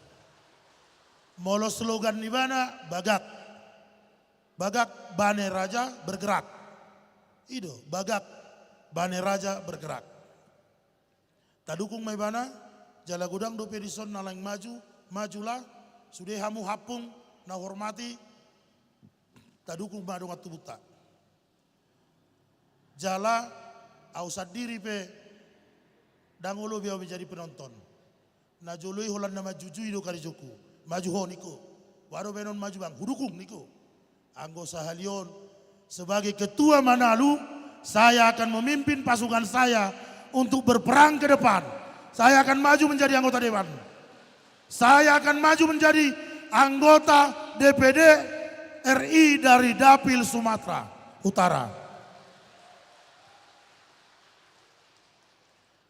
Molo slogan ni bana, bagak. Bagak Bane Raja bergerak. I do, bagak Bane Raja bergerak. Tadukung ma ibana, jala godang dope dison na laeng maju, majulah, sude hamu hampung na huhormati, tadukung ma dongan tubunta. Jala, au sandiri pe, ndang olo be au menjadi penonton. Na jolo i holan na manjujui do karejongku. Maju ho ningku. Boha do baenon maju bang, hudukung ningku. Anggo sahali on, sebagai ketua Manalu, saya akan memimpin pasukan saya untuk berperang ke depan. Saya akan maju menjadi anggota dewan. Saya akan maju menjadi anggota D P D R I dari Dapil Sumatera Utara.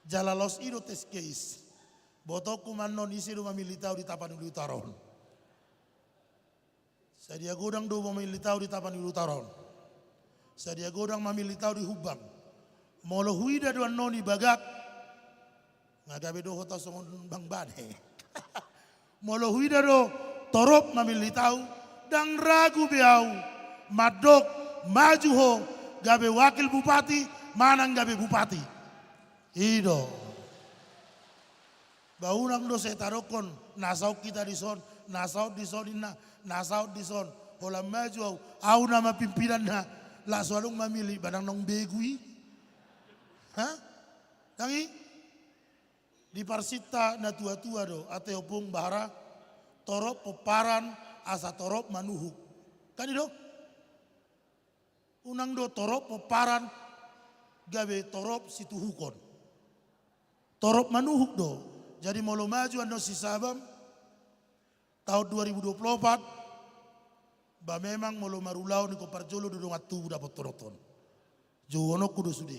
Jala laos i do test case. Botoonku ma annon ise do mamillit au di Tapanuli Utara on. Sadia godang do mamillit au di Tapanuli Utara on. Sadia godang mamillit au di Humbang. Molo huida do annon i bagak, nga gabe dohot au songon Bang Bane. Molo huida do torop mamillit au, ndang ragu be au mandok, maju ho gabe wakil bupati manang gabe bupati. I do. Ba unang do sai tadokkon, na saut hita dison, na saut dison ninna, na saut dison. Holan maju au, au nama pimpinanna, laos so adong mamillit, ba ndang naung begu i. Ha? Ndang i? Di parsinta na tua-tua do, ate ompung bahara, torop pomparan asa torop manuhuk. Kan i do? Unang do torop pomparan gabe torop situhukon. Torop manuhuk do. Jadi molo maju annon si Sabam, taon dua ribu dua puluh opat, ba memang molo marulaon ingkon parjolo do dongan tubu dapothononta on. Jouononku do sude.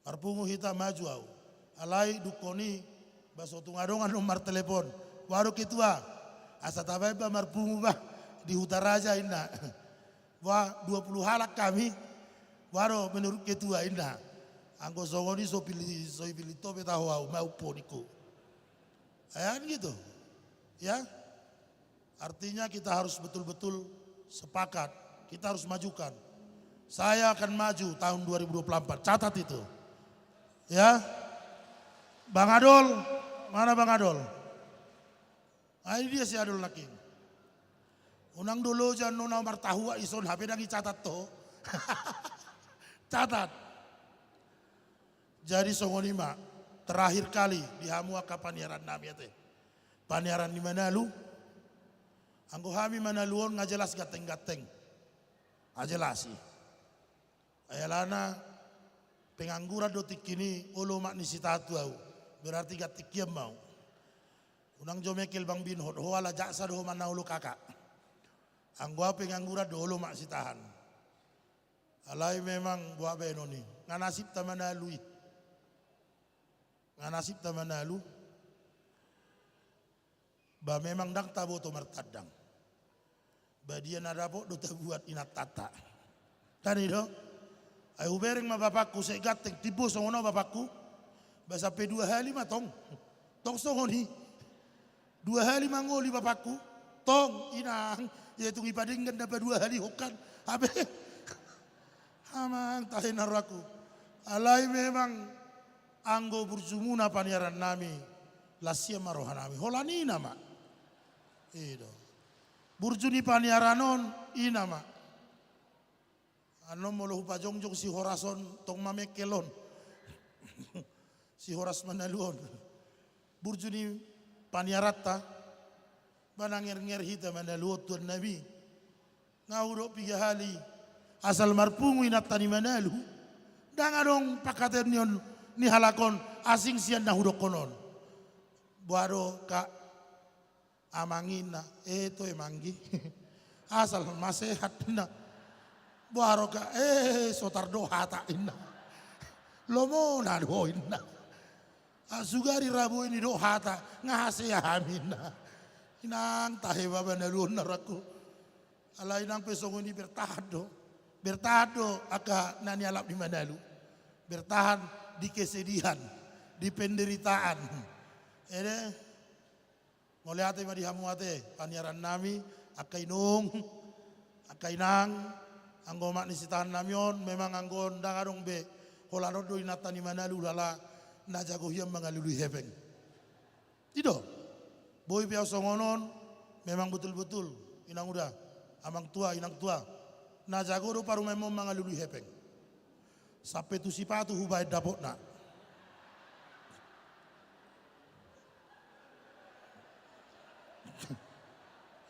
Marpungu hita, maju au. Alai dungkon i, ba so tung adong annon martelepon. Boha do ketua, asa tabaen ba marpungu ba di Hutaraja ninna. Boha, dua puluh halak hami. Boha do menurut ketua ninna. Anggo songon i so pillit, so ipillit ho pe taho au, maumpo ningku. Kan gitu. Ya. Artinya kita harus betul-betul sepakat. Kita harus majukan. Saya akan maju tahun dua ribu dua puluh empat. Catat itu. Ya. Bang Adol, mana Bang Adol? Ah, ini dia si Adol nangkin. Unang do loja annon au martahuak dison, hape ndang icatat ho. Catat. Jadi songon i ma, terakhir kali di hamu angka paniaran nami ate. Paniaran ni Manalu. Anggo hami Manalu on nga jelas ganteng-ganteng. Nga jelas i. Ai alana pengangguran do tingki ni, olo mak ni sitatu au. Berarti ganti kian mau. Unang jo mengkel bang binhot ho, ala jaksa do ho manang olo kaka. Anggo au pengangguran do, olo ma sitahan. Alai memang boha baenon i, nga nasibta manalu i. Nga nasibta manalu. Ba memang ndang taboto martandang. Ba dia na dapot do tabuat inantanta. Kan i do? Ai hubereng ma bapakku, sai ganteng, timbo songon au bapakku. Ba sampe dua hali ma tong. Tong songon i. Dua hali mangoli bapakku. Tong, inang, ia tung ipadenggan na padua hali hongkan. Abe. Amang tahe na rohangku. Alai memang anggo burjumuna paniaran nami, las ia ma roha nami. Holan i nama. I do. Burju ni paniaran on, i nama. Annon molo hupajongjong si horas on, tong mamengkel on. Si horas manalu on. Burju ni paniaranta, ba na ngernger hita manalu on tuan nami. Nga hudok piga hali, asal marpungu inanta ni manalu. Ndang adong pangkataion ni on, ni halak on, asing sian na hudokkon on. Boha do ka, amang inna, e toe manggi. Asal ma sehat inna. Boha do ka, e so tardok hata inna. Lomo na do inna. Sugari ra boi nidok hata, nga hasea hami inna. Inang tahe baba na luhon na rohangku. Alai nang pe songon i bertahan do. Bertahan do angka na nialap ni manalu. Bertahan di kesedihan, di penderitaan. Ede. Mauliate ma di hamu ate, paniaran nami, angka inong, angka inang, anggo omak ni sitahan nami on, memang anggo on ndang adong be, holan on do inanta ni manalu, hulala na jago hian mangalului hepeng. I do, boi pe au songon on, memang betul-betul, inang uda, amang tua, inang tua, na jago do parumaenmon mangalului hepeng. Sampe tu sipatu hubaen dapotna.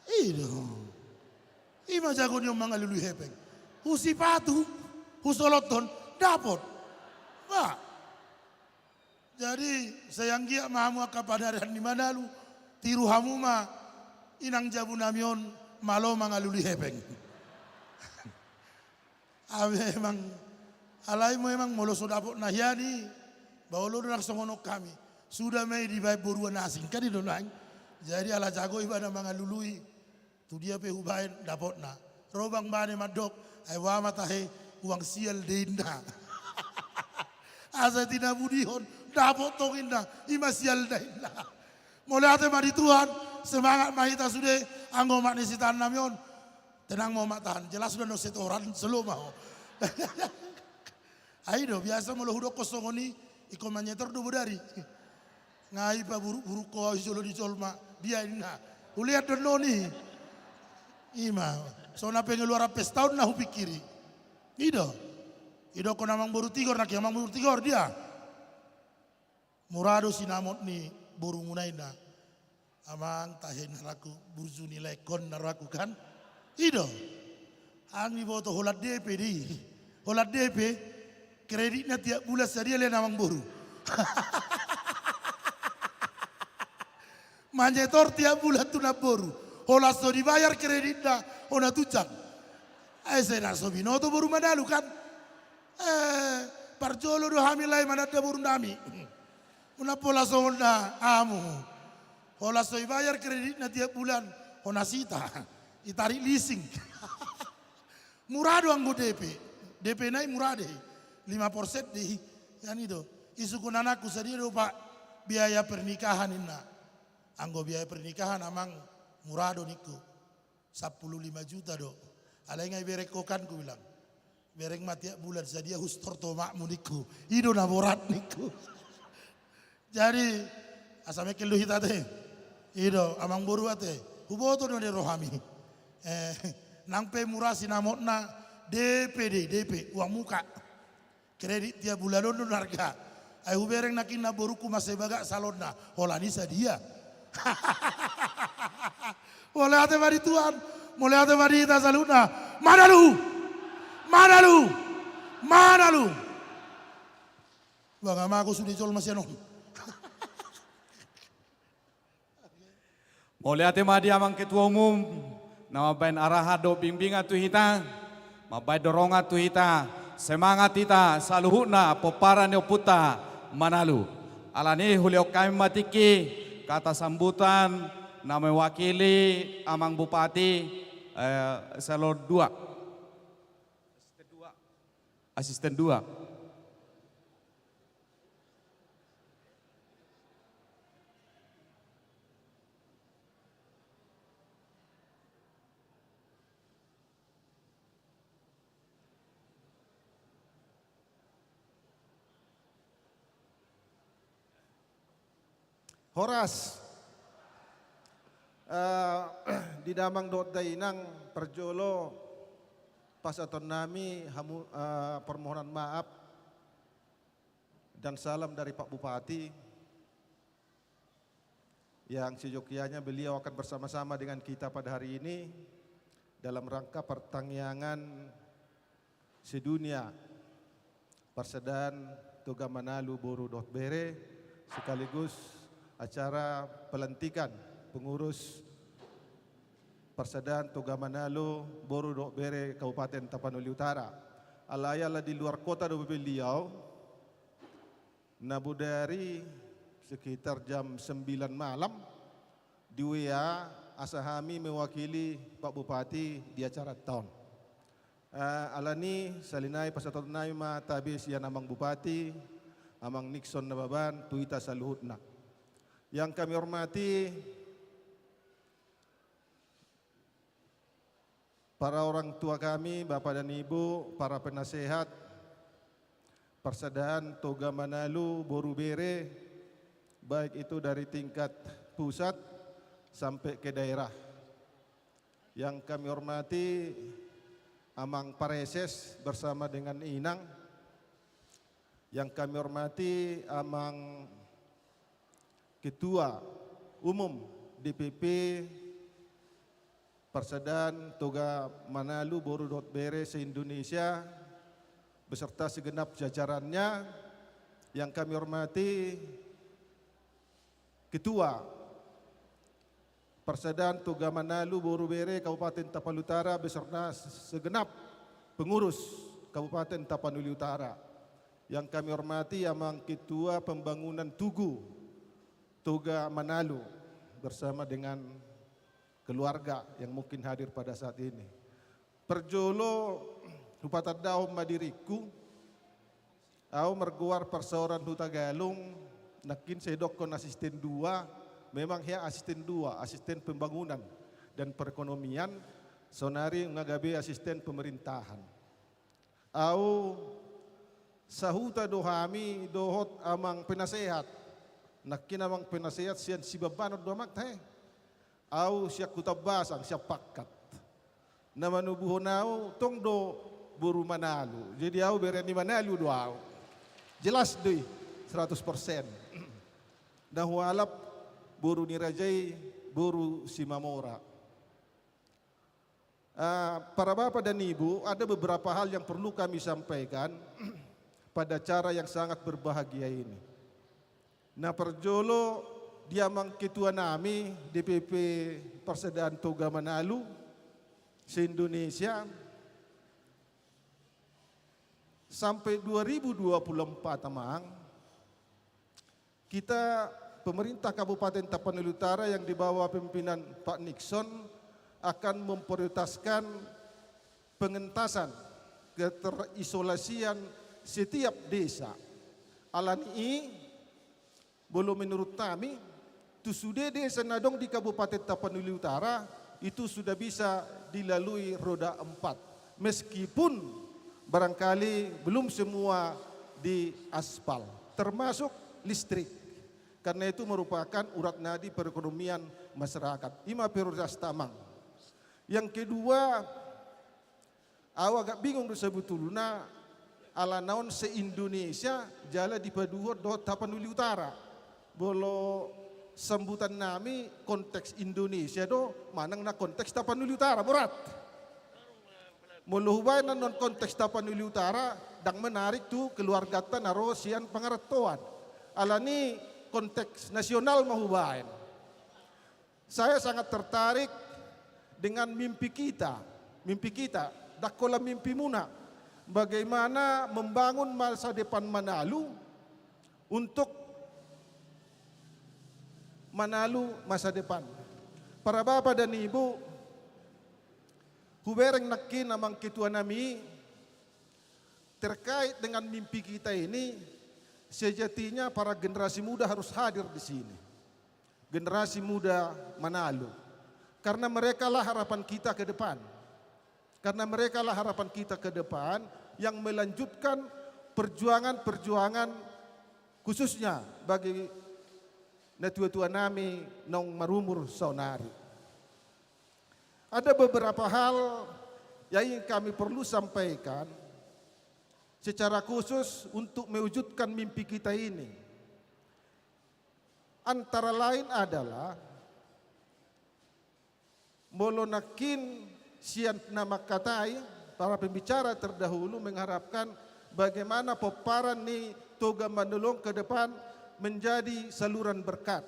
I do. I ma jago ni on mangalului hepeng. Hu sipatu, hu solothon, dapot. Ba. Jadi, sai anggiat ma hamu angka paniaran ni manalu, tiru hamu ma inang jabu nami on malo mangalului hepeng. Memang, alai memang molo so dapot na hian i, ba olo do nang songon on hami. Suda ma i dibaen boru na asing, kan i do nang. Jadi ala jago iba na mangalului, tu dia pe hubaen dapotna. Ro bang bane mandok, ai boha ma tahe, uang sial do inna. Asa tinabudihon, dapot tong inna, i ma sialna inna. Mauliate ma di Tuhan, semangat ma hita sude, anggo omak ni sitahan nami on. Tenang ma omak tahan, jelas do na setoran, selo ma ho. Ai do, biasa molo hudokkon songon i, ingkon manyetor do bodari. Nga i paburuk-buruk ho au jolo ni jolma, dia inna. Hulean do annon i. I ma, so na pengeluaran pesta on na hupingkiri. I do. Idokkon amang boru Tigor, nangkin amang boru Tigor dia. Mura do sinamot ni borumuna inna. Amang tahe na rohangku, burju ni laengkon na rohangku kan. I do. Hami boto holan D P do i. Holan D P, kreditna tiap bulan sadia lehon amang boru. Manyetor tiap bulan tu namboru. Holan so dibayar kreditna, hona tunjang. Ai sai na so binoto boru manalu kan. Eh, parjolo do hami lae mananda boru nami. Unang pola songon na hamu. Holan so dibayar kreditna tiap bulan, hona sita. Ditarik leasing. Mura do anggo D P. D P na i mura do i. Lima persen do i. Kan i do. Isungkun anakku sadia do pak biaya pernikahan inna. Anggo biaya pernikahan amang mura do ningku. Sampulu lima juta do. Alai nga ibereng ho kan kubilang. Bereng ma tiap bulan sadia husetor tu omakmu ningku. I do na borat ningku. Jadi, asa mengkel do hita ate. I do, amang boru ate. Huboto do ni rohami. Eh, nang pe mura sinamotna D P do i, D P, uang muka. Kredit tiap bulan on do na arga. Ai hubereng nangkin namborungku mansai bagak salonna. Holan i sadia. Mauliate ma di Tuhan. Mauliate ma di hita saluhutna. Manalu. Manalu. Manalu. Bang amago sude jolma sian on. Mauliate ma di amang ketua umum, na mambahen arahan dohot bimbingan tu hita, mambahen dorongan tu hita, semangat hita saluhutna pomparan ni ompunta Manalu. Alani i hulehon hami ma tingki kata sambutan na mewakili amang bupati, eh, eselon dua. Asisten dua. Horas. Eh, di damang dohot dainang, parjolo pasahatonnami hamu-, eh, permohonan maaf dan salam dari Pak Bupati yang seyogyanya beliau akan bersama-sama dengan kita pada hari ini dalam rangka pertangiangan sedunia parsadaan Toga Manalu boru dohot bere, sekaligus acara pelantikan pengurus parsadaan Toga Manalu boru dohot bere Kabupaten Tapanuli Utara. Alai ala di luar kota do beliau, na bodari sekitar jam sembilan malam di W A asa hami mewakili Pak Bupati di acara taon. Eh, alani i, sahali nai pasahatonnami ma tabe sian amang bupati, amang Nixon Nababan, tu hita saluhutna. Yang kami hormati para orang tua kami, bapak dan ibu, para penasehat, parsadaan Toga Manalu boru bere, baik itu dari tingkat pusat sampai ke daerah. Yang kami hormati amang pareses bersama dengan inang. Yang kami hormati amang ketua umum D P P Parsadaan Toga Manalu boru dohot bere se-Indonesia beserta segenap jajarannya. Yang kami hormati Ketua Parsadaan Toga Manalu boru bere Kabupaten Tapanuli Utara beserta segenap pengurus Kabupaten Tapanuli Utara. Yang kami hormati amang Ketua Pembangunan Tugu Toga Manalu bersama dengan keluarga yang mungkin hadir pada saat ini. Parjolo, hupatandahon ma diringku, au margoar parsaoran Hutagalung, nangkin sai didokkon asisten dua, memang hea asisten dua, asisten pembangunan dan perekonomian, saonari nunga gabe asisten pemerintahan. Au sahuta do hami dohot amang penasehat. Nangkin amang penasehat sian Sibambanon do amang tahe. Au sian Hutabasang, sian Pakkat. Na manubuhon au tong do boru Manalu. Jadi au bere ni Manalu do au. Jelas do i, seratus persen. Na hualap boru ni raja i, boru Simamora. Ah, para bapak dan ibu, ada beberapa hal yang perlu kami sampaikan pada acara yang sangat berbahagia ini. Na parjolo di amang ketua nami D P P Parsadaan Toga Manalu se-Indonesia, sampai dua ribu dua puluh empat amang, kita, pemerintah Kabupaten Tapanuli Utara yang di bawah pimpinan Pak Nixon akan memprioritaskan pengentasan keterisolasian setiap desa. Alani i, molo menurut nami, tu sude desa na adong di Kabupaten Tapanuli Utara, itu sudah bisa dilalui roda empat. Meskipun barangkali belum semua diaspal, termasuk listrik. Karena itu merupakan urat nadi perekonomian masyarakat. I ma prioritas ta amang. Yang kedua, au agak bingung do sebetulna, alana on se-Indonesia jala dipaduhon dohot Tapanuli Utara. Molo sambutan nami konteks Indonesia do, manang na konteks Tapanuli Utara, borat. Molo hubaen annon konteks Tapanuli Utara, ndang menarik tu keluarganta na ro sian pangarantoan. Alani konteks nasional ma hubaen. Saya sangat tertarik dengan mimpi kita, mimpi kita, ndang holan mimpimuna, bagaimana membangun masa depan Manalu untuk Manalu masa depan. Para bapa dan ibu, hubereng nangkin amang ketua nami, terkait dengan mimpi kita ini, sejatinya para generasi muda harus hadir di sini. Generasi muda Manalu. Karena merekalah harapan kita ke depan. Karena merekalah harapan kita ke depan yang melanjutkan perjuangan-perjuangan, khususnya bagi natua-tua nami naung marumur saonari. Ada beberapa hal yang ingin kami perlu sampaikan secara khusus untuk mewujudkan mimpi kita ini. Antara lain adalah, molo nangkin sian na mangkatai, para pembicara terdahulu mengharapkan bagaimana pomparan ni Toga Manalu on ke depan menjadi saluran berkat.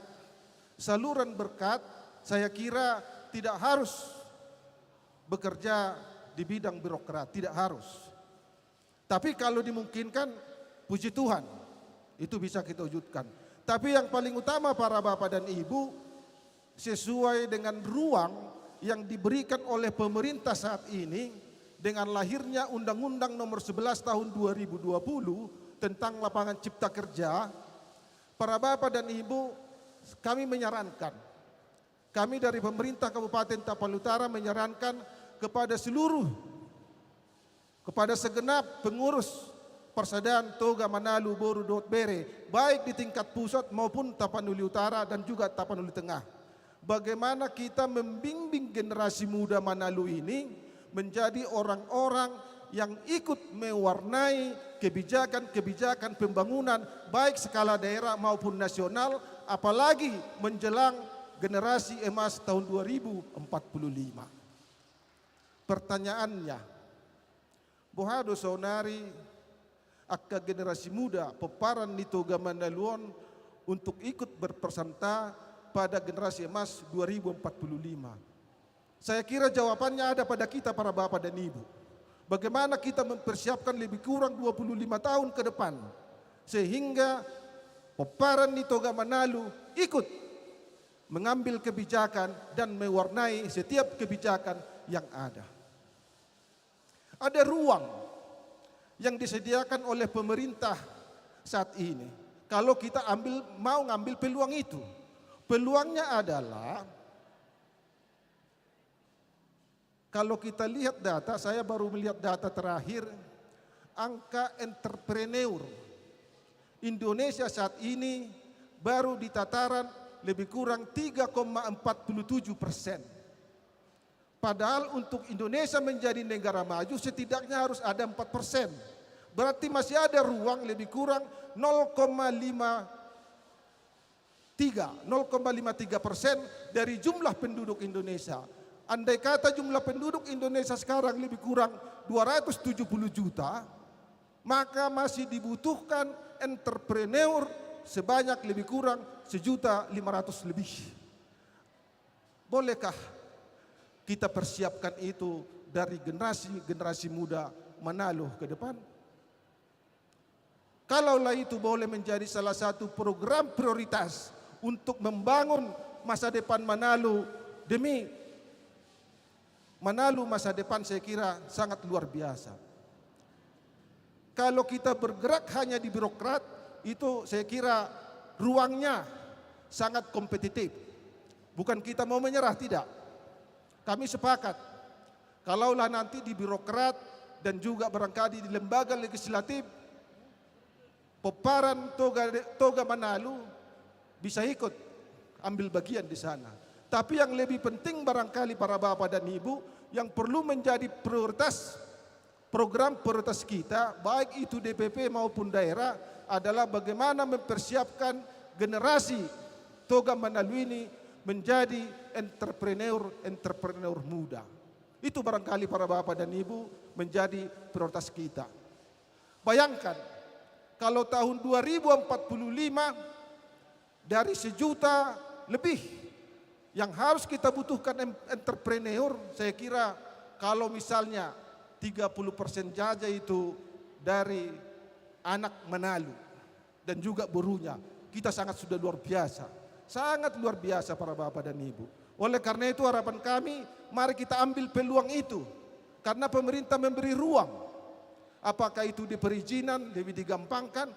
Saluran berkat, saya kira, tidak harus bekerja di bidang birokrat, tidak harus. Tapi kalau dimungkinkan, puji Tuhan, itu bisa kita wujudkan. Tapi yang paling utama, para bapak dan ibu, sesuai dengan ruang yang diberikan oleh pemerintah saat ini, dengan lahirnya Undang-Undang Nomor sebelas Tahun dua ribu dua puluh tentang Lapangan Cipta Kerja, para bapak dan ibu, kami menyarankan, kami dari pemerintah Kabupaten Tapanuli Utara menyarankan kepada seluruh, kepada segenap pengurus Parsadaan Toga Manalu Boru dohot Bere, baik di tingkat pusat maupun Tapanuli Utara dan juga Tapanuli Tengah, bagaimana kita membimbing generasi muda Manalu ini menjadi orang-orang yang ikut mewarnai kebijakan-kebijakan pembangunan, baik skala daerah maupun nasional, apalagi menjelang generasi emas tahun dua ribu empat puluh lima. Pertanyaannya, boha do saonari angka generasi muda pomparan ni Toga Manalu on untuk ikut berpeserta pada generasi emas dua ribu empat puluh lima? Saya kira jawabannya ada pada kita, para bapak dan ibu. Bagaimana kita mempersiapkan lebih kurang dua puluh lima tahun ke depan, sehingga pomparan ni Toga Manalu ikut mengambil kebijakan dan mewarnai setiap kebijakan yang ada. Ada ruang yang disediakan oleh pemerintah saat ini. Kalau kita ambil, mau ngambil peluang itu. Peluangnya adalah, kalau kita lihat data, saya baru melihat data terakhir, angka entrepreneur Indonesia saat ini baru di tataran lebih kurang tiga koma empat puluh tujuh persen. Padahal untuk Indonesia menjadi negara maju, setidaknya harus ada empat persen. Berarti masih ada ruang lebih kurang nol koma lima tiga, nol koma lima tiga persen dari jumlah penduduk Indonesia. Andai kata jumlah penduduk Indonesia sekarang lebih kurang dua ratus tujuh puluh juta, maka masih dibutuhkan entrepreneur sebanyak lebih kurang sejuta lima ratus lebih. Bolehkah kita persiapkan itu dari generasi-generasi muda Manalu ke depan? Kalaulah itu boleh menjadi salah satu program prioritas untuk membangun masa depan Manalu, demi Manalu masa depan, saya kira sangat luar biasa. Kalau kita bergerak hanya di birokrat, itu saya kira ruangnya sangat kompetitif. Bukan kita mau menyerah, tidak. Kami sepakat, kalaulah nanti di birokrat dan juga barangkali di lembaga legislatif, pomparan Toga, Toga Manalu bisa ikut ambil bagian di sana. Tapi yang lebih penting barangkali, para bapak dan ibu, yang perlu menjadi prioritas, program prioritas kita, baik itu D P P maupun daerah, adalah bagaimana mempersiapkan generasi Toga Manalu ini menjadi entrepreneur-entrepreneur muda. Itu barangkali, para bapak dan ibu, menjadi prioritas kita. Bayangkan, kalau tahun dua ribu empat puluh lima, dari sejuta lebih Yang harus kita butuhkan em-, entrepreneur, saya kira kalau misalnya tiga puluh persen saja itu dari anak Manalu dan juga borunya, kita sangat sudah luar biasa. Sangat luar biasa para bapak dan ibu. Oleh karena itu harapan kami, mari kita ambil peluang itu. Karena pemerintah memberi ruang. Apakah itu di perizinan, lebih digampangkan,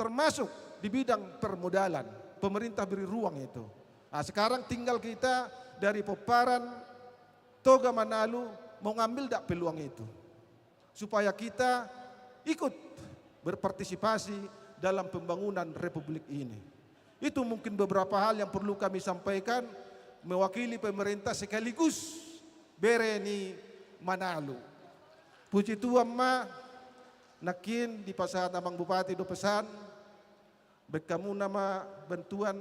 termasuk di bidang permodalan. Pemerintah beri ruang itu. Nah, sekarang tinggal kita dari Pomparan, Toga Manalu, mau ngambil dak peluang itu. Supaya kita ikut berpartisipasi dalam pembangunan Republik ini. Itu mungkin beberapa hal yang perlu kami sampaikan mewakili pemerintah sekaligus bere ni Manalu. Puji Tuhan ma, nangkin dipasahat Amang Bupati do pesan, baen hamuna ma bantuan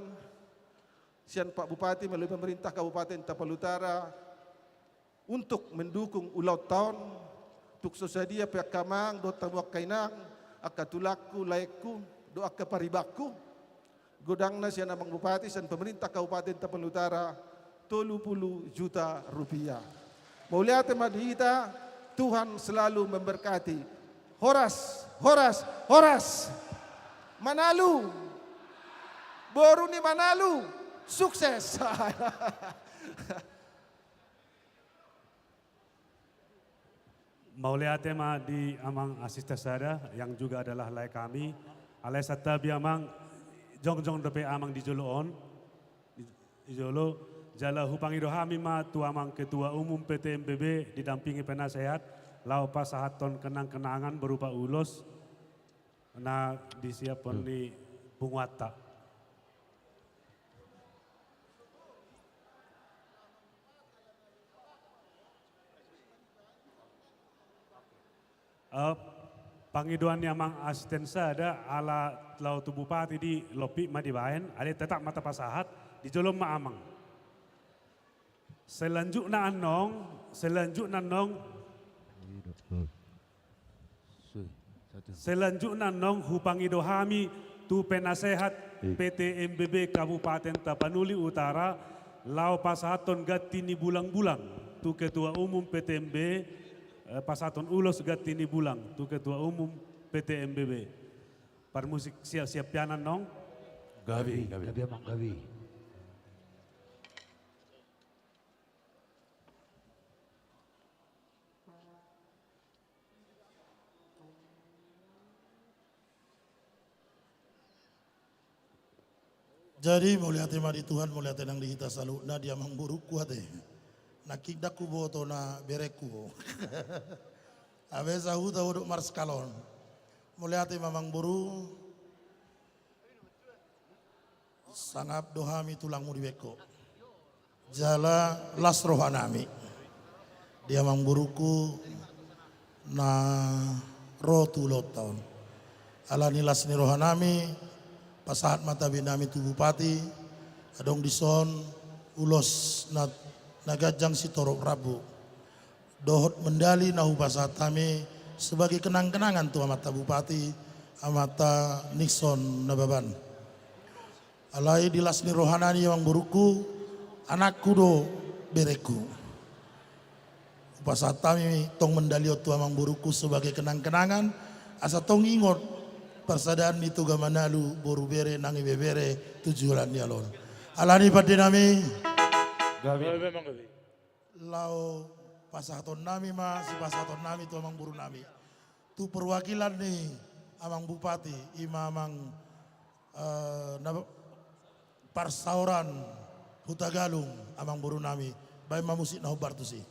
sian Pak Bupati melalui pemerintah Kabupaten Tapal Utara, untuk mendukung ulaonta on, tung so sadia pe angka amang dohot hamu angka inang, angka tulangku, laengku, dohot angka paribanku, godangna sian Amang Bupati, sian pemerintah Kabupaten Tapal Utara, tolu pulu juta rupiah. Mauliate ma di hita, Tuhan selalu memberkati. Horas, horas, horas. Manalu. Boru ni Manalu. Sukses. Mauliate ma di Amang Asisten sada, yang juga adalah lae kami. Alai santabi Amang, jongjong dope Amang di jolo on. Di, di jolo, jala hupangido hami ma tu Amang Ketua Umum P T M B B didampingi penasehat, laho pasahathon kenang-kenangan berupa ulos na disiaphon ni punguanta. Eh, pangidoan ni Amang Asisten sada ala laho tu Bupati di lopi ma dibaen, alai tetap ma tapasahat, di jolo ma Amang. Selanjutna annon, selanjutna annon, selanjutna annon hupangido hami tu penasehat P T M B B Kabupaten Tapanuli Utara, laho pasahathon ganti ni bulang-bulang tu Ketua Umum P T M B, eh, pasahathon ulos ganti ni bulang tu Ketua Umum P T M B B. Parmusik siap-siap pianan annon. Gabe, gabe. Gabe, Amang, gabe. Jadi, mauliate ma di Tuhan, mauliate nang di hita saluhutna, di amangborungku ate. Nangkin ndang huboto na berengku bo. Abe sahuta bodok marskalon. Mauliate ma amangboru. Sangap do hami tulangmu di bengko. Jala las rohanami di amangborungku na ro tu ulaonta on. Alani las ni rohanami, pasahat ma tabenami tu Bupati, adong dison ulos na, na ganjang sitorop rambu. Dohot mendali na hupasahat hami sebagai kenang-kenangan tu amanta Bupati, amanta Nixon Nababan. Alai di las ni rohana ni amangborungku, anakku do berengku. Hupasahat hami tong mendali on tu amangborungku sebagai kenang-kenangan, asa tong ingot parsadaan ni Toga Manalu boru bere nang ibebere tu joloan ni alo on. Alani pandenami. Gabe. Gabe, Amang, gabe. Laho pasahatonnami ma, sipasahatonnami tu amangborunami. Tu perwakilan ni Amang Bupati, i ma Amang, eh, na, parsaoran Hutagalung, amangborunami. Baen ma musik na hombar tusi.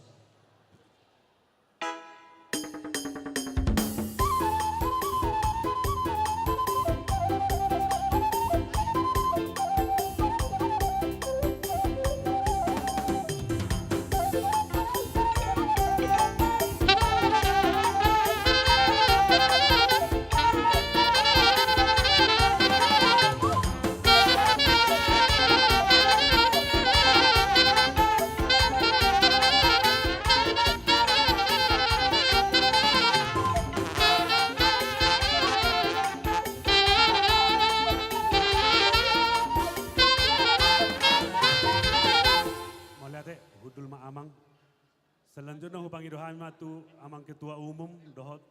tu Amang Ketua Umum dohot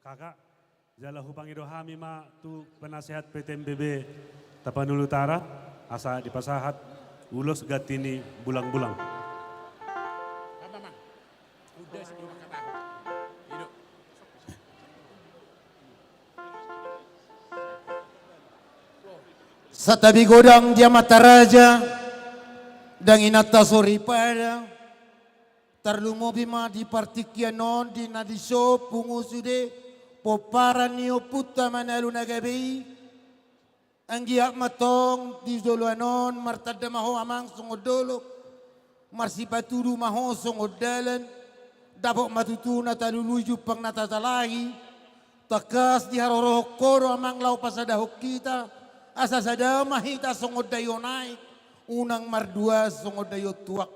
Kakak, jala hupangido hami ma tu penasehat P T M B B Tapanuli Utara, asa dipasahat ulos ganti ni bulang-bulang. Santabi godang di amanta raja, dang inanta soripada, tarlumobi ma di partingkian on di na dison pungu sude pomparan ni ompunta Manalu na gabe i. Anggiat ma tong di joloan on martanda ma ho amang songon dolok, marsipatudu ma ho songon dalan, dapot ma tutu na talului jumpang na tajalahi. Tangkas diharorohon ho do amang laho pasadahon hita, asa sada ma hita songon daion aek, unang mardua songon daion tuak.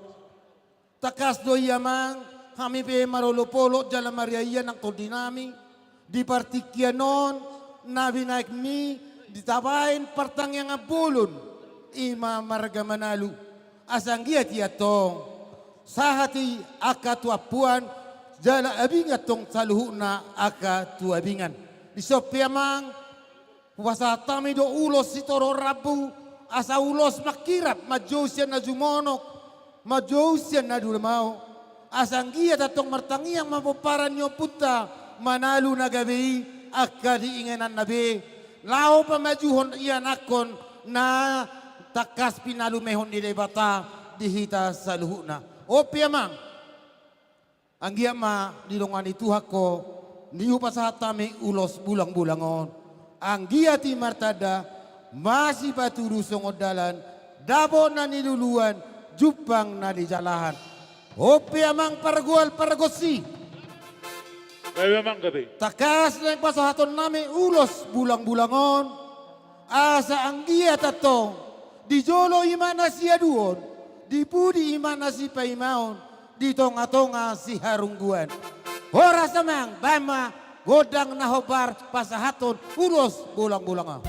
Tangkas do i amang, hami pe marolopolop jala mariaia nang tondinami, di partingkian on na binahenmi, di tabaen partangiangan bolon, i ma marga Manalu. Asa anggiat i antong sahat i angka tu ampuan, jala abingan tong saluhutna angka tu abingan. Dison pe amang, hupasahat hami do ulos sitorop rambu, asa ulos mangkirap, manjou sian na jumonok, manjou sian na dumao. Asa anggiat antong martangiang ma pomparan ni ompunta Manalu na gabe i, angka di ingananna be, laho pamajuhon ianakhon na tangkas pinalumehon ni Debata di hita saluhutna. On pe amang, anggiat ma didongani Tuhan ho, di hupasahat hami ulos bulang-bulang on. Anggiat i martanda, masipatudu songon dalan, dapot na niluluan, jumpang na nijalahan. On pe amang pargual pargonsi. Gabe amang, gabe. Tangkas naeng pasahatonnami ulos bulang-bulang on, asa anggiat antong, di jolo i ma na siaduon, di pudi i ma na sipaimaon, di tonga-tonga siharungguan. Horas amang, baen ma gondang na hombar pasahathon ulos bulang-bulang on.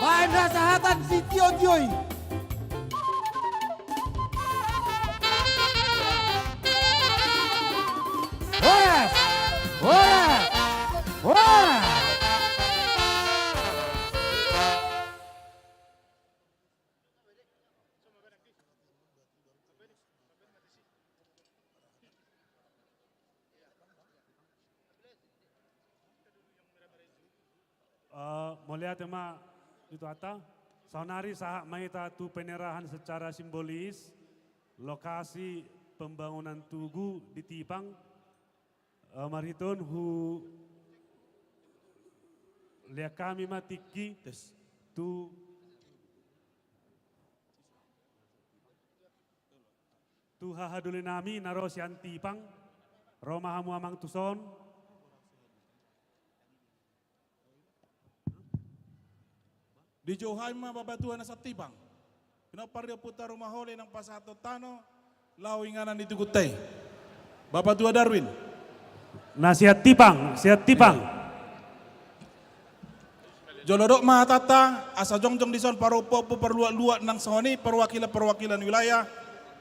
Baen ma sahatan sitiotio i. Horas! Horas! Horas! Eh, mauliate ma di Tuhanta. Saonari sahat ma hita tu penyerahan secara simbolis lokasi pembangunan tugu di Tipang. Eh, marhite on hu liat hami ma tingki tu tu hahadoli nami na ro sian Tipang, ro ma hamu amang tuson. Dijou hami ma Bapatua na sian Tipang. Pinompar ni Ompunta Rumahole naung pasahathon tano laho inganan ni tugunta i. Bapatua Darwin. Na sian Tipang, sian Tipang. Jolo dok ma hatanta, asa jongjong dison parompuompu parluatluat nang songon i parwakilanparwakilan wilayah,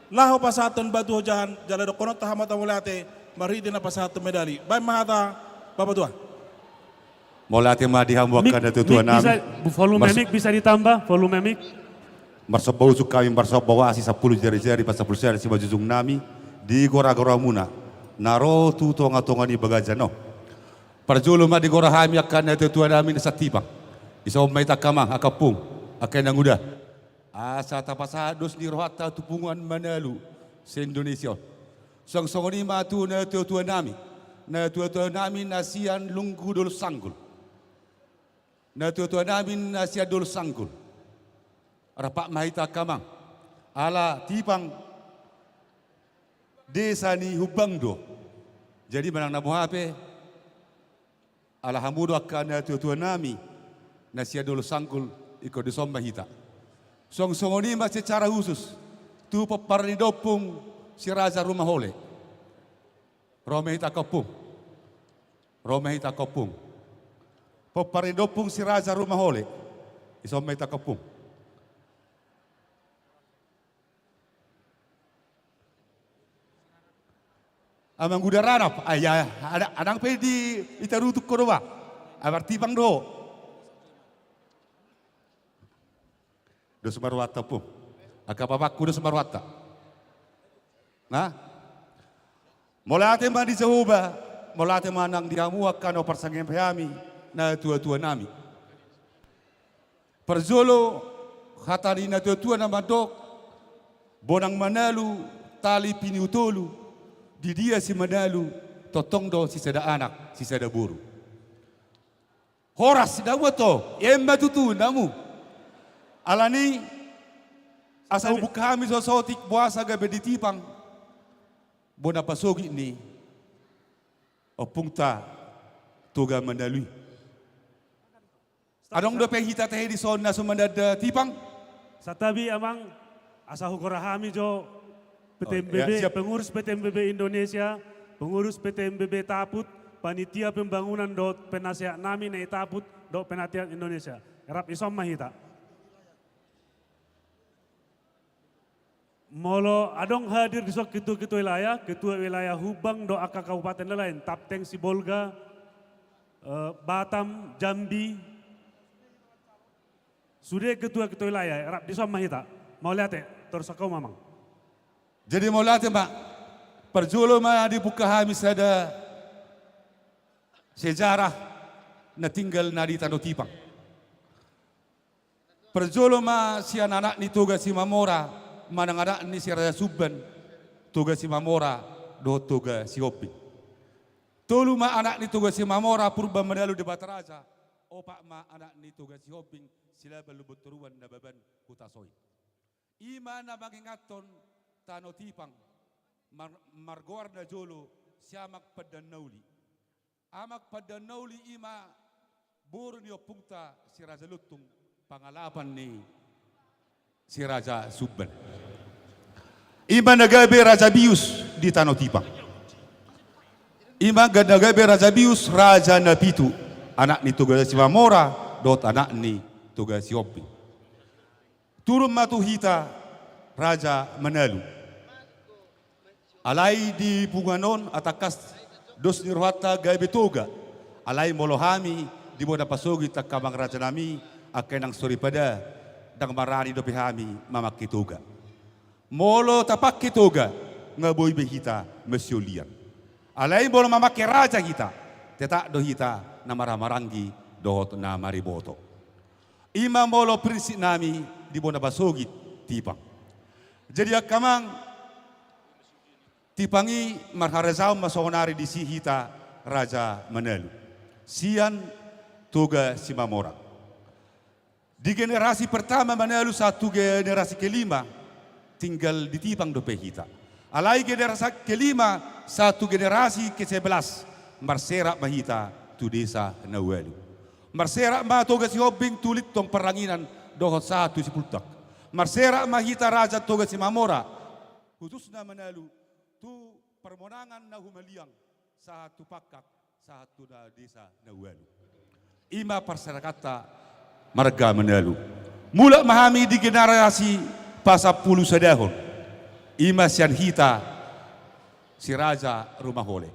laho pasahathon batu hojahan jala dokhononta hamu mauliate marhite na pasahathon medali. Baen ma hata Bapatua. Mauliate ma di hamu angka natuatua nami. Volume mic bisa ditambah, volume mic. Marsomba usuk hami, marsomba asi, sampulu jarijari pasampulu sada simanjujung nami di goragoramuna na ro tu tongatonga ni bagasan on. Parjolo ma digora hami angka natuatua nami na sian Tipang. Dison ma hita angka amang, angka ompung, angka inanguda. Asa tapasahat dos ni rohanta tu punguan Manalu se-Indonesia on. Suang songon i ma tu natuatua nami, natuatua nami na sian Lunggu Dolok Sanggul. Natuatua nami na sian Dolok Sanggul. Rap ma hita angka amang. Ala Tipang desa ni Humbang do. Jadi manang na boha pe, ala hamu do angka natuatua nami na sian Dolok Sanggul, ingkon dison ma hita. Suang songon i ma secara khusus tu pomparan ni da ompung si Raja Rumahole. Ro ma hita angka ompung. Ro ma hita angka ompung. Pomparan ni da ompung si Raja Rumahole. Dison ma hita angka ompung. Amang Guda Ranap, ah, ya, adong, adong pe di ita rutuk ko do ba. Amang Tipang do. Dos ma rohanta ompung. Angka pamakku dos ma rohanta. Nah. Mauliate ma di Jahowa, mauliate ma nang di hamu angka na parsangap hami, natuatua nami. Parjolo, hata ni natuatua na mandok, bonang Manalu, tali piniu tolu, di dia si Manalu, tongtong do sisada anak, sisada boru. Horas, damu to, emma tutu, damu. Alani, asa hubuka hami sosotik boasa gabe di Tipang. Bona pasogit ni ompungta Toga Manalu i. Adong dope hita tehe dison na so mandanda Tipang? Santabi amang, asa hugora hami jo P T M B B, oh, ya, siap. Pengurus P T M B B Indonesia, pengurus P T M B B Taput, panitia pembangunan dohot penasehat nami na i Taput dohot penasehat Indonesia. Rap dison ma hita. Molo adong hadir dison ketua-ketua wilayah, ketua wilayah Humbang dohot angka kabupaten na lain, Tapteng Sibolga, eh, Batam, Jambi, sude ketua-ketua wilayah, rap dison ma hita. Mauliate, torus angka amang. Jadi mauliate ma, parjolo ma dibuka hami sada sejarah na tinggal na di tano Tipang. Parjolo ma sian anak ni Toga Simamora, manang anak ni si Raja Sumban, Toga Simamora, dohot Toga Sihombing. Tolu ma anak ni Toga Simamora, Purba Manalu Debata Raja, opat ma anak ni Toga Sihombing, Silaban Lumbantoruan Nababan Hutasoit. I ma na mangingathon tano Tipang, mar-, margoar na jolo si Amang Pandan Nauli. Amang Pandan Nauli i ma boru ni ompungta si Raja Lontung, pangalapan ni si Raja Sumban. I ma na gabe raja bius di tano Tipang. I ma ga-, na gabe raja bius, raja na pitu, anak ni Toga Simamora dohot anak ni Toga Sihombing. Turun ma tu hita Raja Manalu. Alai di punguan on, atangkas dos ni rohanta gabe Toga. Alai molo hami di bona pasogit angka amang raja nami, angka inang soripada, ndang marani dope hami mamangke Toga. Molo tapangke Toga, nga boi be hita masiolian. Alai molo mamangke raja hita, tetap do hita na marhahamaranggi dohot na mariboto. I ma molo prinsip nami di bona pasogit tipang. Jadi angka amang, tipang i marharajaon ma songon ari disi hita Raja Manalu sian Toga Simamora. Di generasi pertama Manalu sahat tu generasi kelima tinggal di tipang dope hita. Alai generasi kelima sahat tu generasi kesebelas marserak ma hita tu desa na ualu. Marserak ma Toga Sihombing tu Lintong Parranginan dohot sahat tu Sipultak. Marserak ma hita Raja Toga Simamora, khususna Manalu, tu parmonangan na humaliang sahat tu Pangkang, sahat tu na desa na ualu. I ma parserakanta marga Manalu. Mulak ma hami di generasi pasampulu sadahon. I ma sian hita si Raja Rumahole.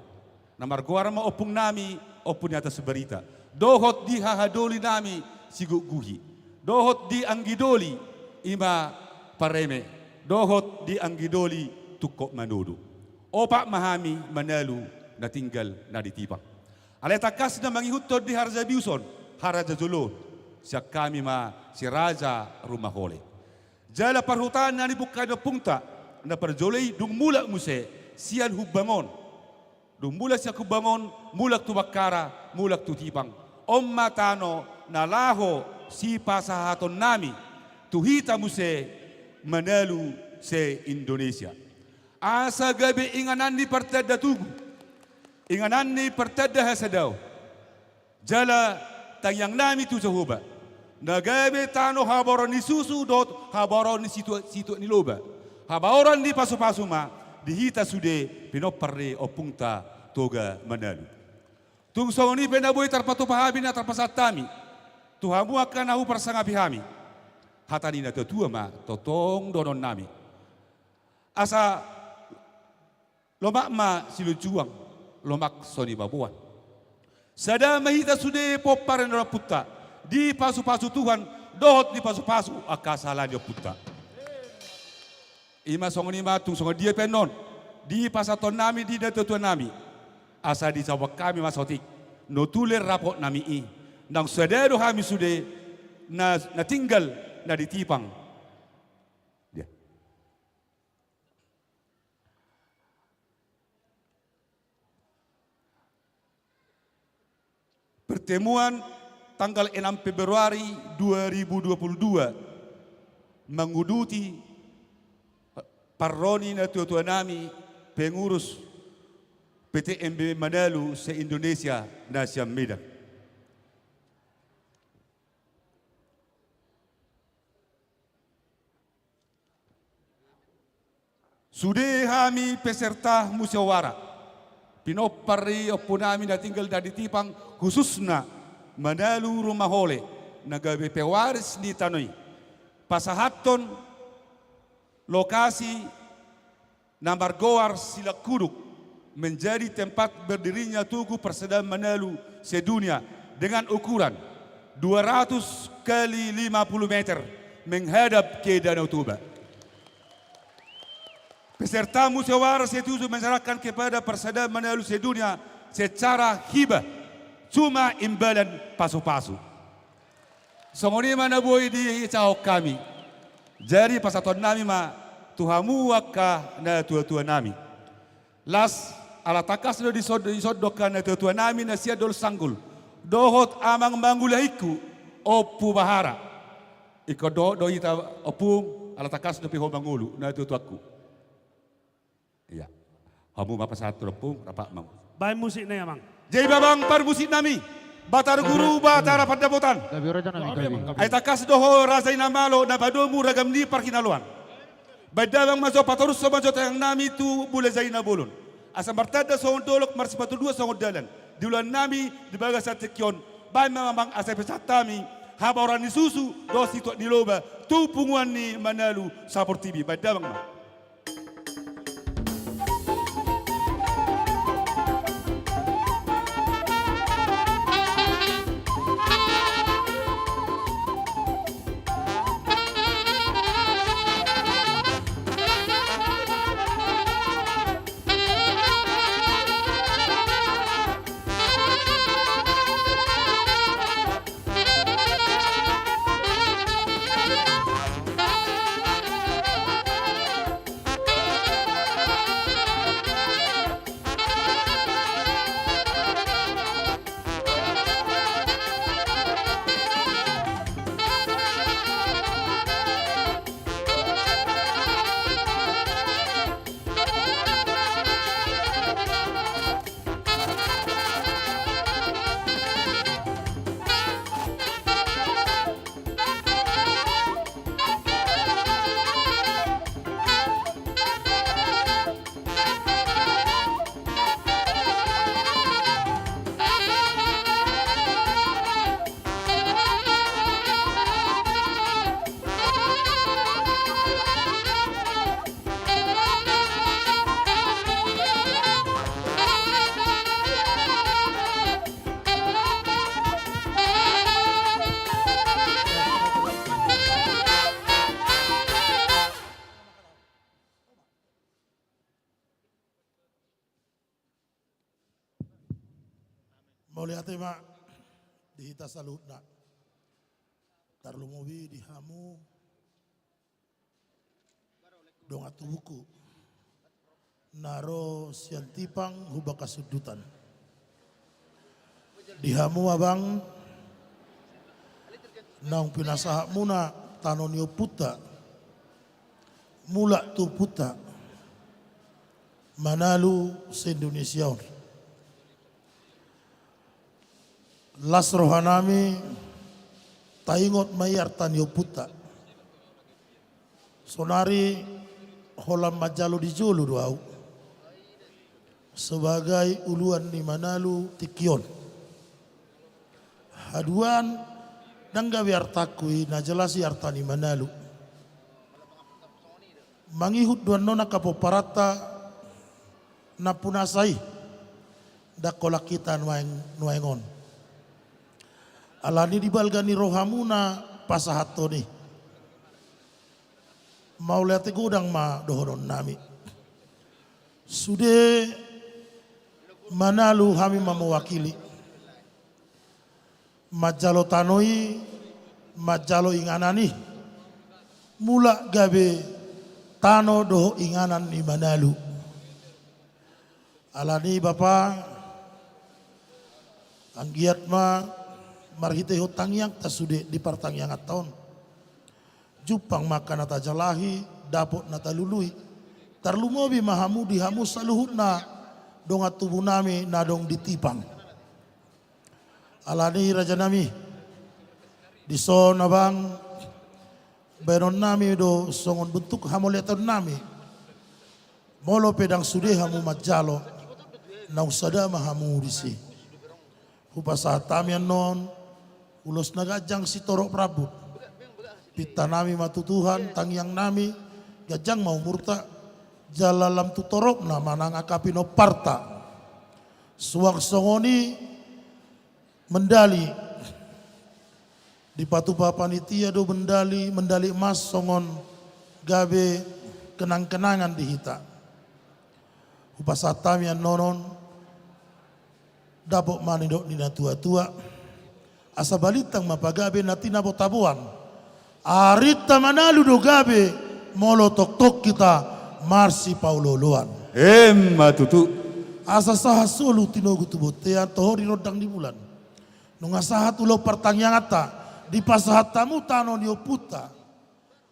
Na margoar ma ompung nami Ompu ni Atas Barita. Dohot di hahadoli nami Sigukguhi. Dohot di anggidoli i ma Pareme. Dohot di anggidoli Tungkot Manodo. Opat ma hami Manalu na tinggal na di tipang. Alai tangkas na mangihuthon di harajabiuson, harajajoloon, sian hami ma si Raja Rumahole. Jala parhutaan na nibungka ni ompungta na parjolo i dung mulak muse sian Humbang on. Dung mulak sian Humbang on, mulak tu Bakkara, mulak tu tipang. On ma tano na laho sipasahaton nami tu hita muse Manalu se-Indonesia. Asa gabe inganan ni partanda tugu, inganan ni partanda hasadaon. Jala tangiang nami tu Jahowa, na gabe tano habaoran ni susu dohot habaoran ni situak, situak ni loba. Habaoran ni pasupasu ma di hita sude pinompar ni ompungta Toga Manalu. Tung songon i pe na boi tarpatupa hami na tarpasahat hami tu hamu angka na huparsangapi hami. Hata ni natuatua ma tongtong dohonon nami. Asa lomak ma silunjuang, lomak so nibaboan. Sada ma hita sude pomparan ni ompunta, dipasupasu Tuhan dohot dipasupasu angka sahala ni ompunta. I ma songon i ma tung songon dia pe annon dipasahaton nami di natuatua nami. Asa dijawab hami ma saotik, na tulir rapot nami i. Naung sada do hami sude na, na tinggal na di tipang. Dia. Pertemuan tanggal enam Februari dua ribu dua puluh dua manguduti parro ni natuatua nami pengurus P T M B Manalu se-Indonesia na sian Medan. Sude hami peserta musyawarah, pinompar ni ompu nami na tinggal na di tipang, khususna Manalu Rumahole na gabe pewaris ni tano i, pasahathon lokasi na margoar Silakkuduk menjadi tempat berdirinya Tugu Persaudaraan Manalu sedunia dengan ukuran dua ratus kali lima puluh meter menghadap ke Danau Toba. Peserta musyawarah setuju menyerahkan kepada Persaudaraan Manalu sedunia secara hibah, cuma imbalan pasupasu. Songon i ma na boi dicahon hami. Jadi pasahaton nami ma tu hamu angka natuatua nami. Las ala tangkas do dison, dison do angka natuatua nami na sian Dolok Sanggul dohot amang mangulahingku Ompu Bahara. Ingkon dohot do hita ompung, ala tangkas dope ho mangolu natuatuangku. Iya. Hamu ma pasahat tu ompung, rap ma. Baen musik na i, amang. Jadi amang parmusik nami, Batara Guru, Batara Pandapotan. Gabe raja nami, gabe. Ai tangkas do ho raja i na malo, na padomu ragam ni parhinaloan. Baen damang ma jo, patorushon ma jo tangiang nami tu Mulajadi Nabolon. Asa martanda songon dolok, marsipatudua songon dalan. Di ulaon nami di bagasan tingki on, baen ma amang asa pesahat hami habaoran ni susu dohot situak ni loba tu punguan ni Manalu saportibi. Baen damang ma. Mauliate ma di hita saluhutna. Tarlumobi di hamu dongan tubuku na ro sian Tipang hubagas Sundutan. Di hamu abang naung pinasahatmuna tano ni ompunta, mulak tu ompunta Manalu se-Indonesia on. Las rohanami taingot ma i arta ni ompunta. Sonari holan manjalo di jolo do ahu sebagai uluan ni Manalu tingki on. Haduan, ndang gabe artangku i, na jelas i arta ni Manalu. Mangihut do annon angka pomparanta na punasa i, ndang holan hita nuaeng, nuaeng on. Alani i di balga ni rohamuna pasahathon i. Mauliate godang ma dohononnami. Sude Manalu hami ma mewakili. Manjalo tano i, manjalo inganan i. Mulak gabe tano dohot inganan ni Manalu. Alani i bapa, anggiat ma marhitehon tangiangta sude di partangianganta on. Jumpang ma angka na tajalahi, dapot na talului. Tarlumobi ma hamu di hamu saluhutna dongan tubunami na adong di Tipang. Alani i rajanami, dison abang, baenonnami do songon bentuk hamauliatennami. Molo pe ndang sude hamu manjalo, naung sada ma hamu disi. Hupasahat hami annon ulos na ganjang sitorop rambut. Pintanami ma tu Tuhan, tangiangnami, ganjang ma umurta, jala lam tu toropna manang angka pinomparta. Suang songon i mendali, dipatupa panitia do mendali, mendali emas songon gabe kenang-kenangan di hita. Hupasahat hami annon on, dapot ma nidok ni na tua-tua. Asa balintang ma pagabe na tinabo-taboan. Arinta Manalu do gabe molo tongtong hita marsipaolo-oloan. Emma tutu. Asa sahat solu tinogu tu bontean, toho di rondang ni bulan. Nunga sahat ulaon partangianganta, dipasahat hamu tano ni ompunta.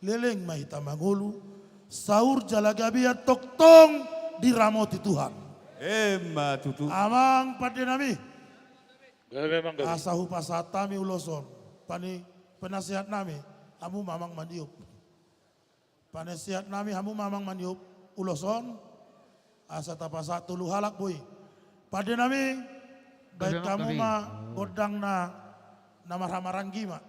Leleng ma hita mangolu, saur jala gabean tongtong diramoti Tuhan. Emma tutu. Amang pandenami. Gabe, amang, gabe. Asa hupasahat hami ulos on, pani-, penasehatnami, hamu ma amang maniop. Penasehatnami, hamu ma amang maniop ulos on, asa tapasahat tolu halak boi. Pandenami, baen hamu ma gondang na, na marhahamaranggi ma.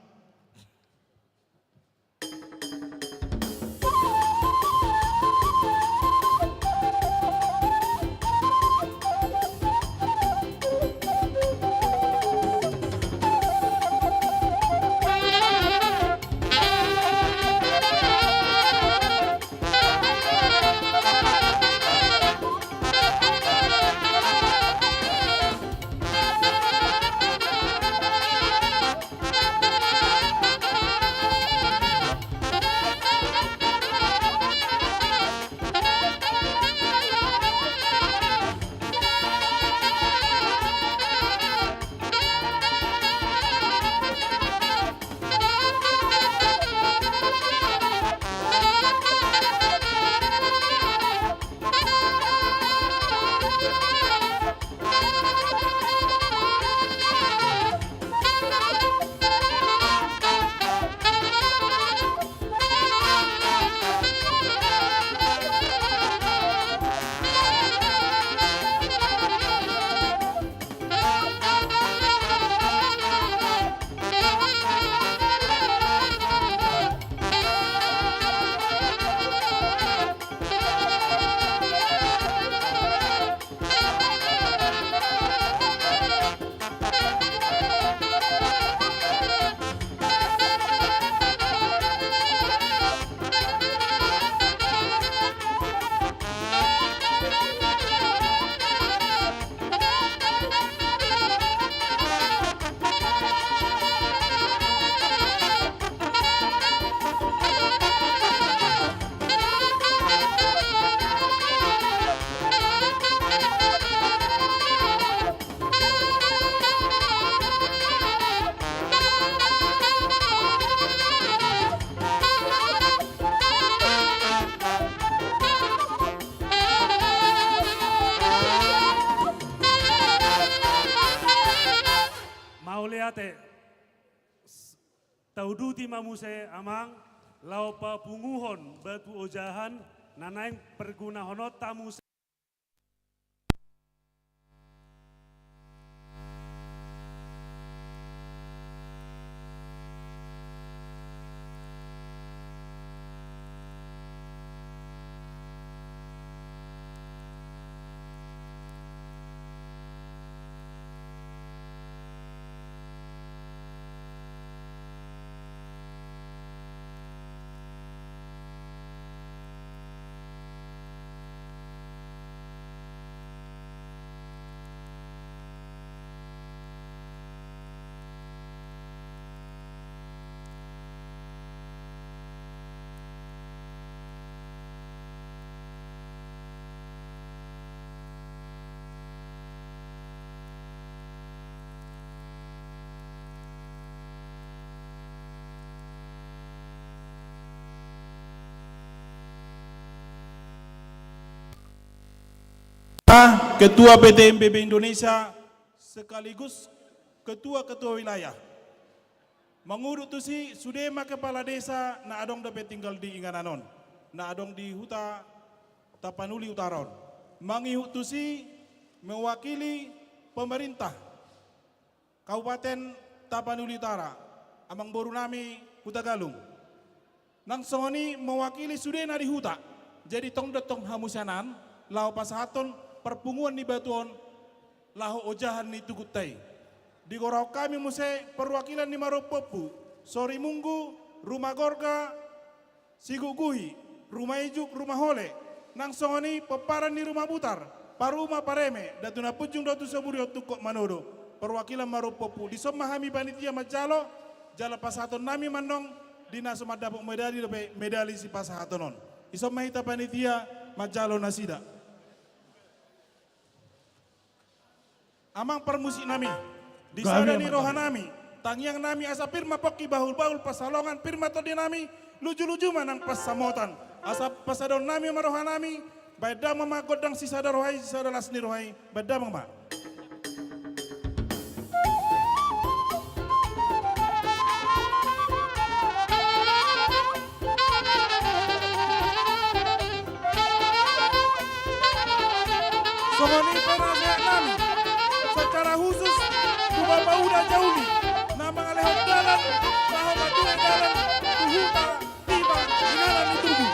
Ate, s-, tauduti ma muse, Amang, laho papunguhon batu ojahan na naeng pergunahononta muse. Ketua P T M P B Indonesia sekaligus ketua-ketua wilayah. Mangudut tusi, sude ma kepala desa na adong dope tinggal di inganan on, na adong di Huta Tapanuli Utara on. Mangihut tusi, mewakili pemerintah Kabupaten Tapanuli Utara, amangboru nami Hutagalung. Nang songon i mewakili sude na di huta. Jadi tong do tong hamusianan laho pasahathon parpunguan ni batu on laho ojahan ni tugunta i. Digorahon hami muse perwakilan ni marompu-ompu, Sorimunggu, Rumagorga, Siguguhi, Rumaijuk, Rumahole, nang songon i pomparan ni Rumabutar, Paruma, Pareme, Datu Napunjung, Datu Saburion, Tungkot Manodo, perwakilan marompu-ompu. Dison ma hami panitia manjalo, jala pasahaton nami ma annon di na so mandapot medali dope medali sipasahaton on. Dison ma hita panitia manjalo nasida. Amang parmusik nami, di sada ni roha nami, tangiang nami asa pir ma pongki, bahul-bahul pansalongan, pir ma tondi nami, luju-luju ma nang pansamotan. Asa pasadahon nami ma roha nami, baen damang ma gondang sisada roha i, sisada las ni roha i, baen damang ma. Songon i pe nasehat nami secara khusus tu Bapa Uda Jauli, na mangalehon dalan, laho mature dalan tu huta Tiba, inganan ni Tugu.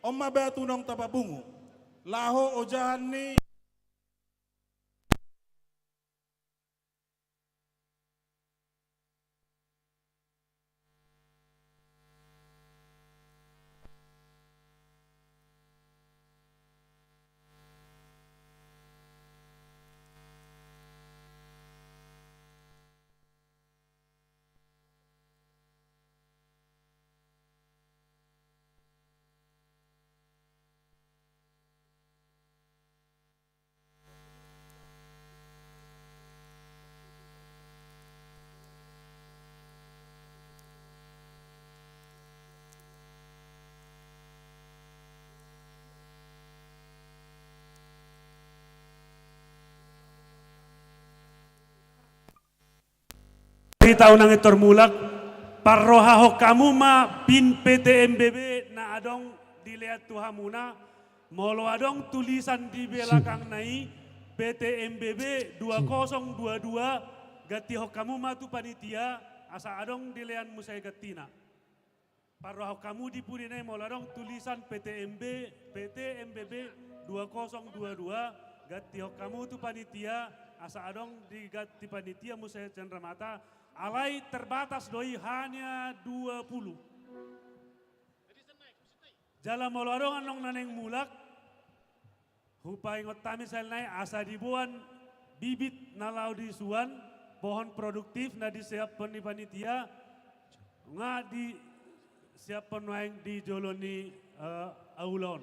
On ma batu naung tapapungu laho ojahan ni Di taon nang intor mulak, parrohahon hamu ma pin P T M B B na adong dilean tu hamuna, molo adong tulisan di belakangna i, P T M B B dua kosong dua dua, gantihon hamu ma tu panitia, asa adong dilean muse gantina. Parrohahon hamu di pudi nai molo adong tulisan P T M B, P T M B B dua kosong dua dua, gantihon hamu tu panitia, asa adong diganti panitia muse cenramata, alai terbatas do i hanya dua puluh. Jala molo adong annon na naeng mulak, hupaingot hami sahali nai asa diboan bibit na laho disuan, pohon produktif na disiaphon ni panitia, nga disiaphon nuaeng di jolo ni, eh, aula on.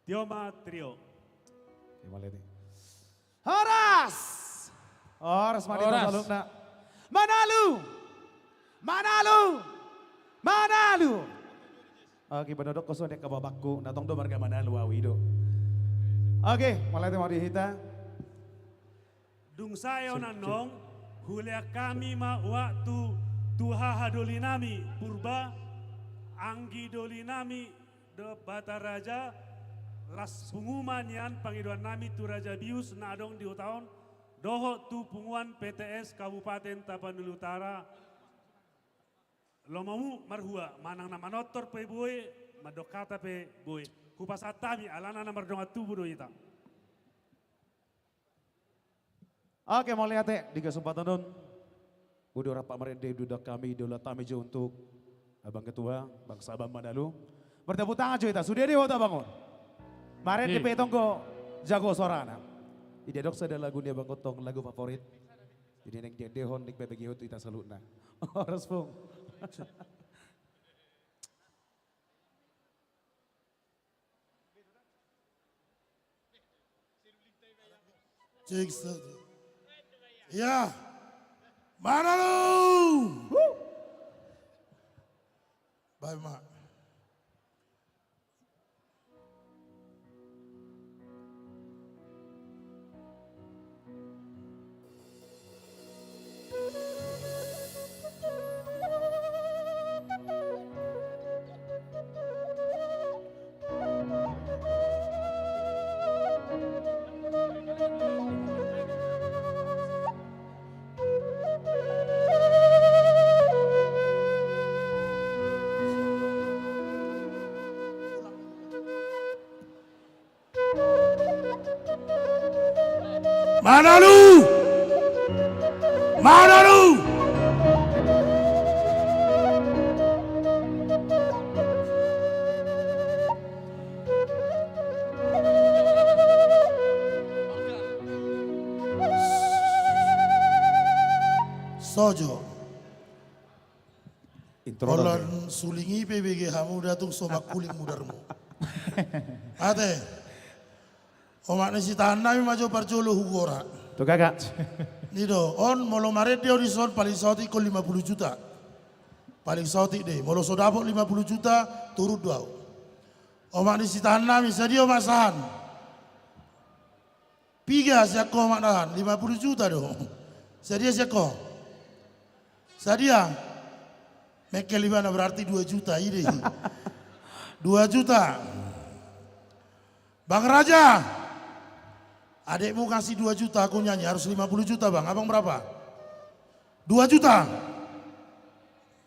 Tio ma trio. Tio ma leti. Horas! Horas ma di hita saluhutna. Manalu! Manalu! Manalu! Oke, baen do ho songon i angka bapakku, na tong do marga Manalu au i do. Oke, mauliate ma di hita. Dung sae on annon, hulean hami ma waktu tu haha doli nami Purba, anggi doli nami dohot Bataraja, las pungu ma nian pangidoan nami tu Raja Bius na adong di huta on, dohot tu punguan P T S Kabupaten Tapanuli Utara. Lomomu marhua, manang na manortor pe boi, mandok hata pe boi. Hupasahat hami, alana na mardongan tubu do hita. Oke, mauliate di kesempatan on. Udah rap marende, udah kami, daulat hami jo untuk Abang Ketua, Bang Saban Manalu. Bertepuk tangan jo hita, sude di hota bangun. Marende pe tong do jago suarana. Ida dok sada lagu ni Abang Gotong, lagu favorit. Jadi naeng diendehon, naeng bebege tu hita saluhutna. Horas, Pung. Cek satu. Ya. Manalu! Baik, Mak. Manalu! Manalu! Sojo. Intro. Holan suling i pe bege hamu da tung so mangkuling mudarmu. Ate. Omak ni sitahan nami ma jo parjolo hugora. Tu kakak. I do, on molo marende on dison paling saotik on lima puluh juta. Paling saotik do i. Molo so dapot lima puluh juta, turun do au. Omak ni sitahan nami, sadia omak sahan? Piga sian ho omak sahan? Lima puluh juta do. Sadia sian ho? Sadia? Mengkel ibana, berarti dua juta, i do i. Dua juta. Bang Raja. Adekmu kasih dua juta, aku nyanyi harus lima puluh juta, Bang. Abang berapa? Dua juta.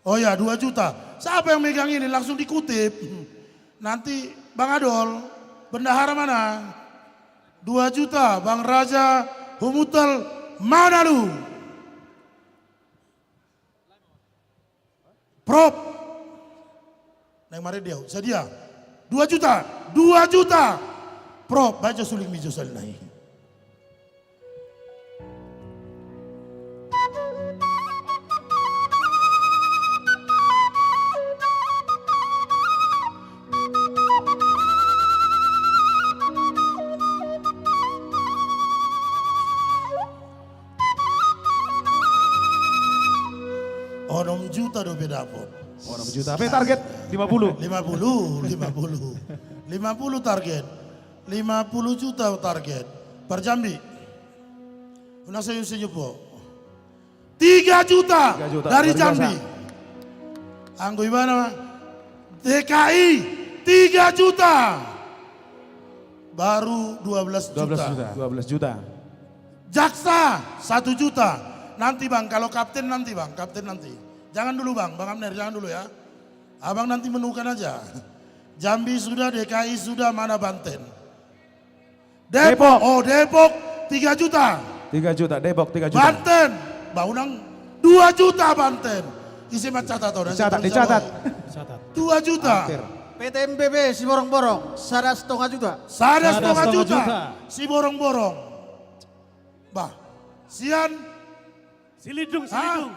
Oh ya, dua juta. Siapa yang megang ini? Langsung dikutip. Nanti Bang Adol, bendahara mana? Dua juta, Bang Raja Humuntal Manalu. Prop. Naeng marende au. Sadia. Dua juta. Dua juta. Prop. Baen jo sulingmi jo sahali nai. Onom juta dope dapot. Onom juta. Pe target lima puluh. Lima puluh, lima puluh. Lima puluh target. Lima puluh juta target. Parjambi. Unang senyum-senyum po. Tiga juta. Tiga juta. Dari Jambi. Luar biasa. Anggo ibana D K I tiga juta. Baru dua belas juta. Dua belas juta. Dua belas juta. Jaksa satu juta. Nanti, Bang, kalau kapten nanti, Bang, kapten nanti. Jangan dulu, Bang, Bang Amner, jangan dulu ya. Abang nanti menemukan aja. Jambi sudah, D K I sudah, mana Banten? Depok. Depok. Oh, Depok tiga juta. Tiga juta, Depok tiga juta. Banten, Bang, unang dua juta Banten. Ise ma catat, oh, nanti dicatat, dicatat. Dua juta. Hampir. P T M B B Siborongborong, sada setengah juta. Sada setengah juta. Sada setengah juta. Siborongborong. Bah, sian Silindung, hah? Silindung.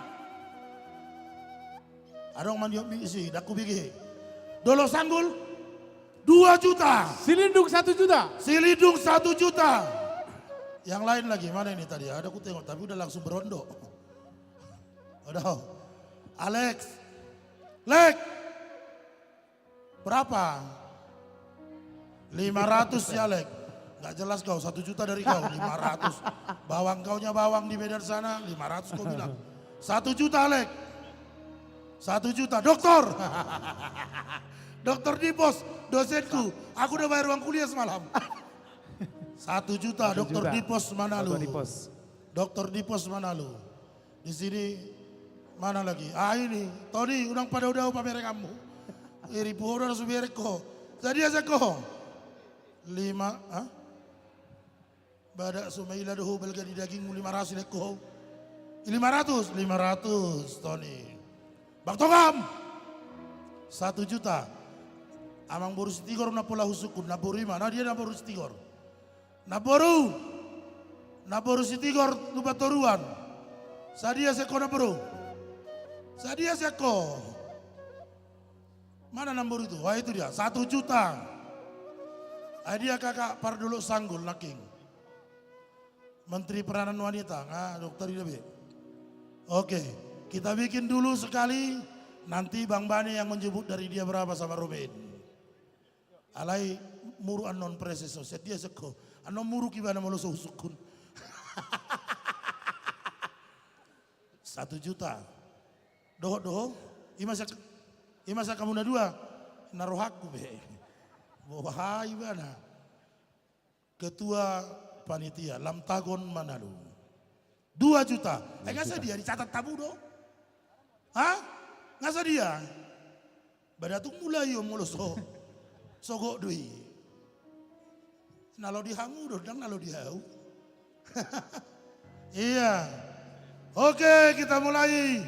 Adong mandiop bisi, dang hubege. Dolok Sanggul, dua juta. Silindung satu juta. Silindung satu juta. Yang lain lagi, mana ini tadi? Ada kutengok, tapi udah langsung berondo. Udah. Alex. Lek. Berapa? Lima ratus ya, Lek. Nggak jelas kau, satu juta dari kau, lima ratus. Bawang kau nya bawang di Medan sana, lima ratus kau bilang. Satu juta, Lek. Satu juta, Doktor. Doktor Dipos, dosenku. Aku udah bayar uang kuliah semalam. Satu juta, satu juta. Doktor Dipos Manalu. Doktor Dipos. Doktor Dipos Manalu. Di sini, mana lagi? Ah, ini, Tony, unang padao-dao pamerenganmu. Iri puho udah langsung berek ho. Jadi asa ko. Lima, ah? Badak so maila do ho balga di dagingmu lima ratus ilek ho. Lima ratus, lima ratus, Tony. Bang Tongam. Satu juta. Amang boru Sitigor na pola husungkun, na boru ima, na dia na boru Sitigor. Namboru, namboru Sitigor Lumbantoruan. Sadia sian ho namboru? Sadia sian ho? Mana namboru itu? Wah, itu dia, satu juta. Ah, dia kakak par Dolok Sanggul, Naking. Menteri Peranan Wanita, nga dokter ida be. Oke, kita bikin dulu sekali, nanti Bang Bani yang menjemput dari dia berapa sama Robin. Alai muruk annon preses on, sadia sian ho. Annon muruk ibana molo so husungkun. Satu juta. Dohot do ho. Ima sian, ima sian hamu na dua. Na rohangku be. Boha ibana. Ketua panitia, Lamtagon Manalu. Dua juta. Dua juta. Eh, nga sadia, dicatat hamu do? Hah? Nga sadia? Ba tung mulai ho molo so, so gok do i. Na lao di hamu do, ndang na lao di au. Iya. Oke, kita mulai.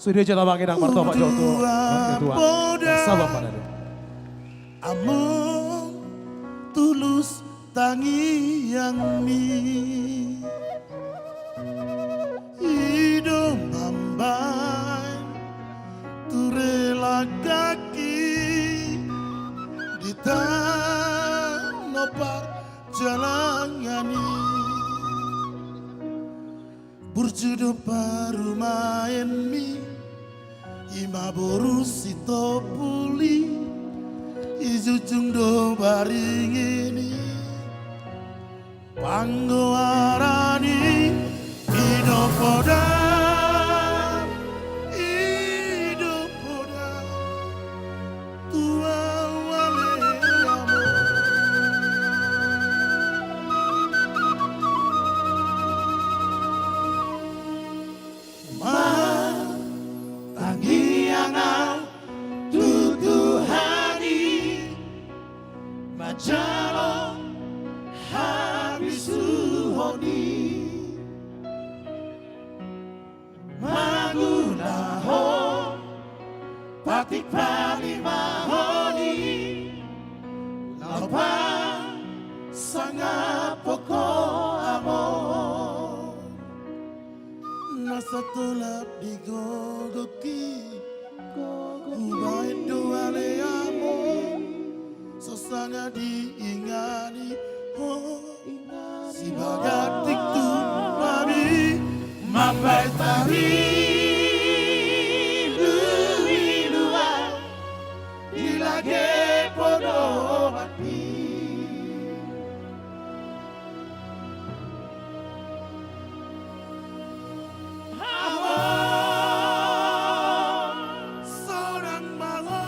Sude jala bagi nang martopak jo tu ketua. Saba pada deh. Among tulus tangiangmi. I do mambaen ture langkangki di tano parjalangan i. Burju do parumaenmi, ima boru Sitompul i. Dijunjung do baringin i, panggoaran i, i do poda, i do poda. Tu ahu ale among. Martangiang ahu tu Tuhan i, manjalo habisuhon i. Mangulahon patik palimahon i, laho pasangaphon ho among. Na satolap di gogongki, hubahen do ale among, so sanga diingani ho. Sibaga tingki tu hami mambahen tarilu-iluan di lage podomanmi. Among, sonang ma ho.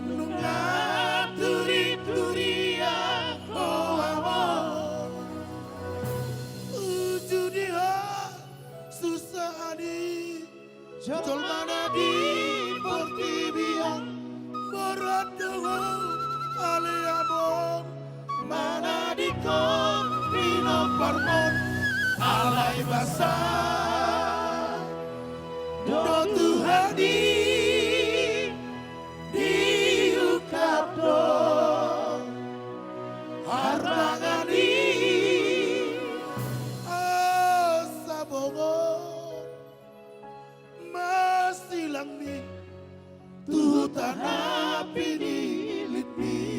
Nunga turiturian ho among. Uju di ho susahan i jolma na di portibi on. Borhat do ho ale among, manadingkon pinomparmon. Alai basa do Tuhan i, diungkap do harbangan i. Asa bongot masilangmi tu huta na pinilitmi.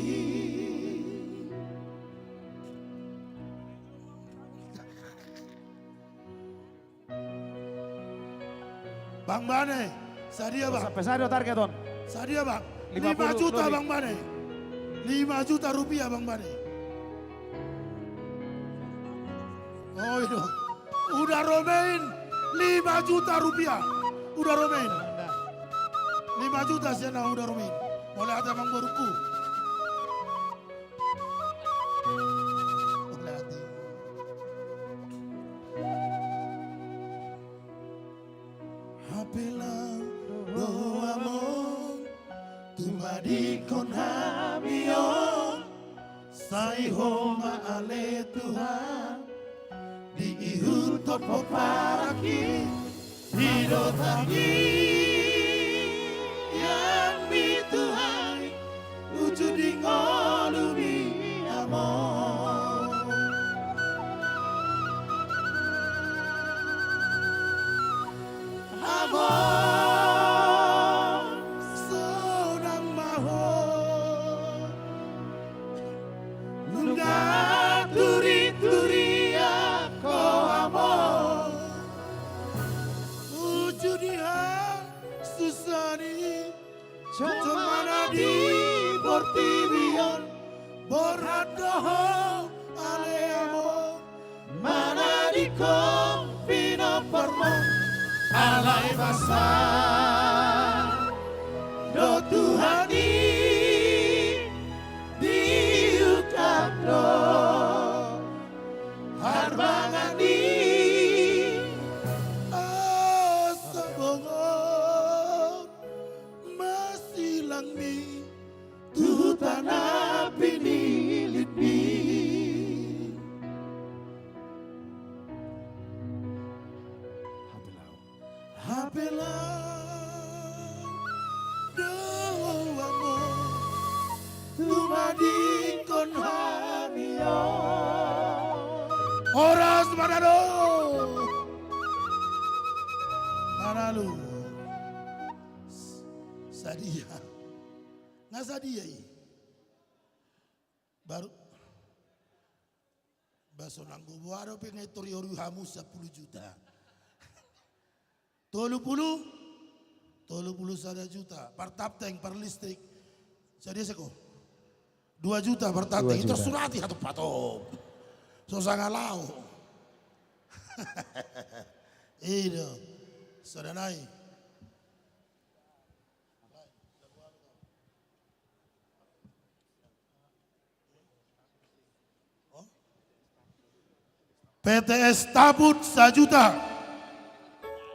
Bang Bane, sadia bang? Sampe sada target on. Sadia bang? Lima puluh juta lebih. Bang Bane. Lima juta rupiah bang Bane. Oh, itu. Uda Romain, lima juta rupiah. Uda Romain. Lima juta sian na Uda Romain. Mauliate amangborungku. Mauliate. Hape laho do among, tumadingkon hami on, sai Ho ma ale Tuhan, diihuthon pomparanki, i do tangiangmi Tuhan, uju di ngolumi among. Among, sonang ma ho. Nunga turiturian ho among. Uju di hasusahan i jolma na di portibi on, borhat do ho ale among, manadingkon pinomparmon. Alai basa do Tuhan i, diungkap do harbangan i. Asa bongot masilangmi tu huta na pinilitmi. Hape laho. Hape laho do among, tumadingkon hami on. Horas ma da do. Manalu. Sadia. Nga sadia i. Baru. Ba so nanggo boha dope nga i tor i oru hamu sampulu juta. Tolu pulu. Tolu pulu sada juta, partapteng, parlistrik. Sadia seko? Dua juta partapteng. Dua juta. Ito surati hatop-hatop. So sanga laho. I do. Sada nai. P T S Taput sajuta.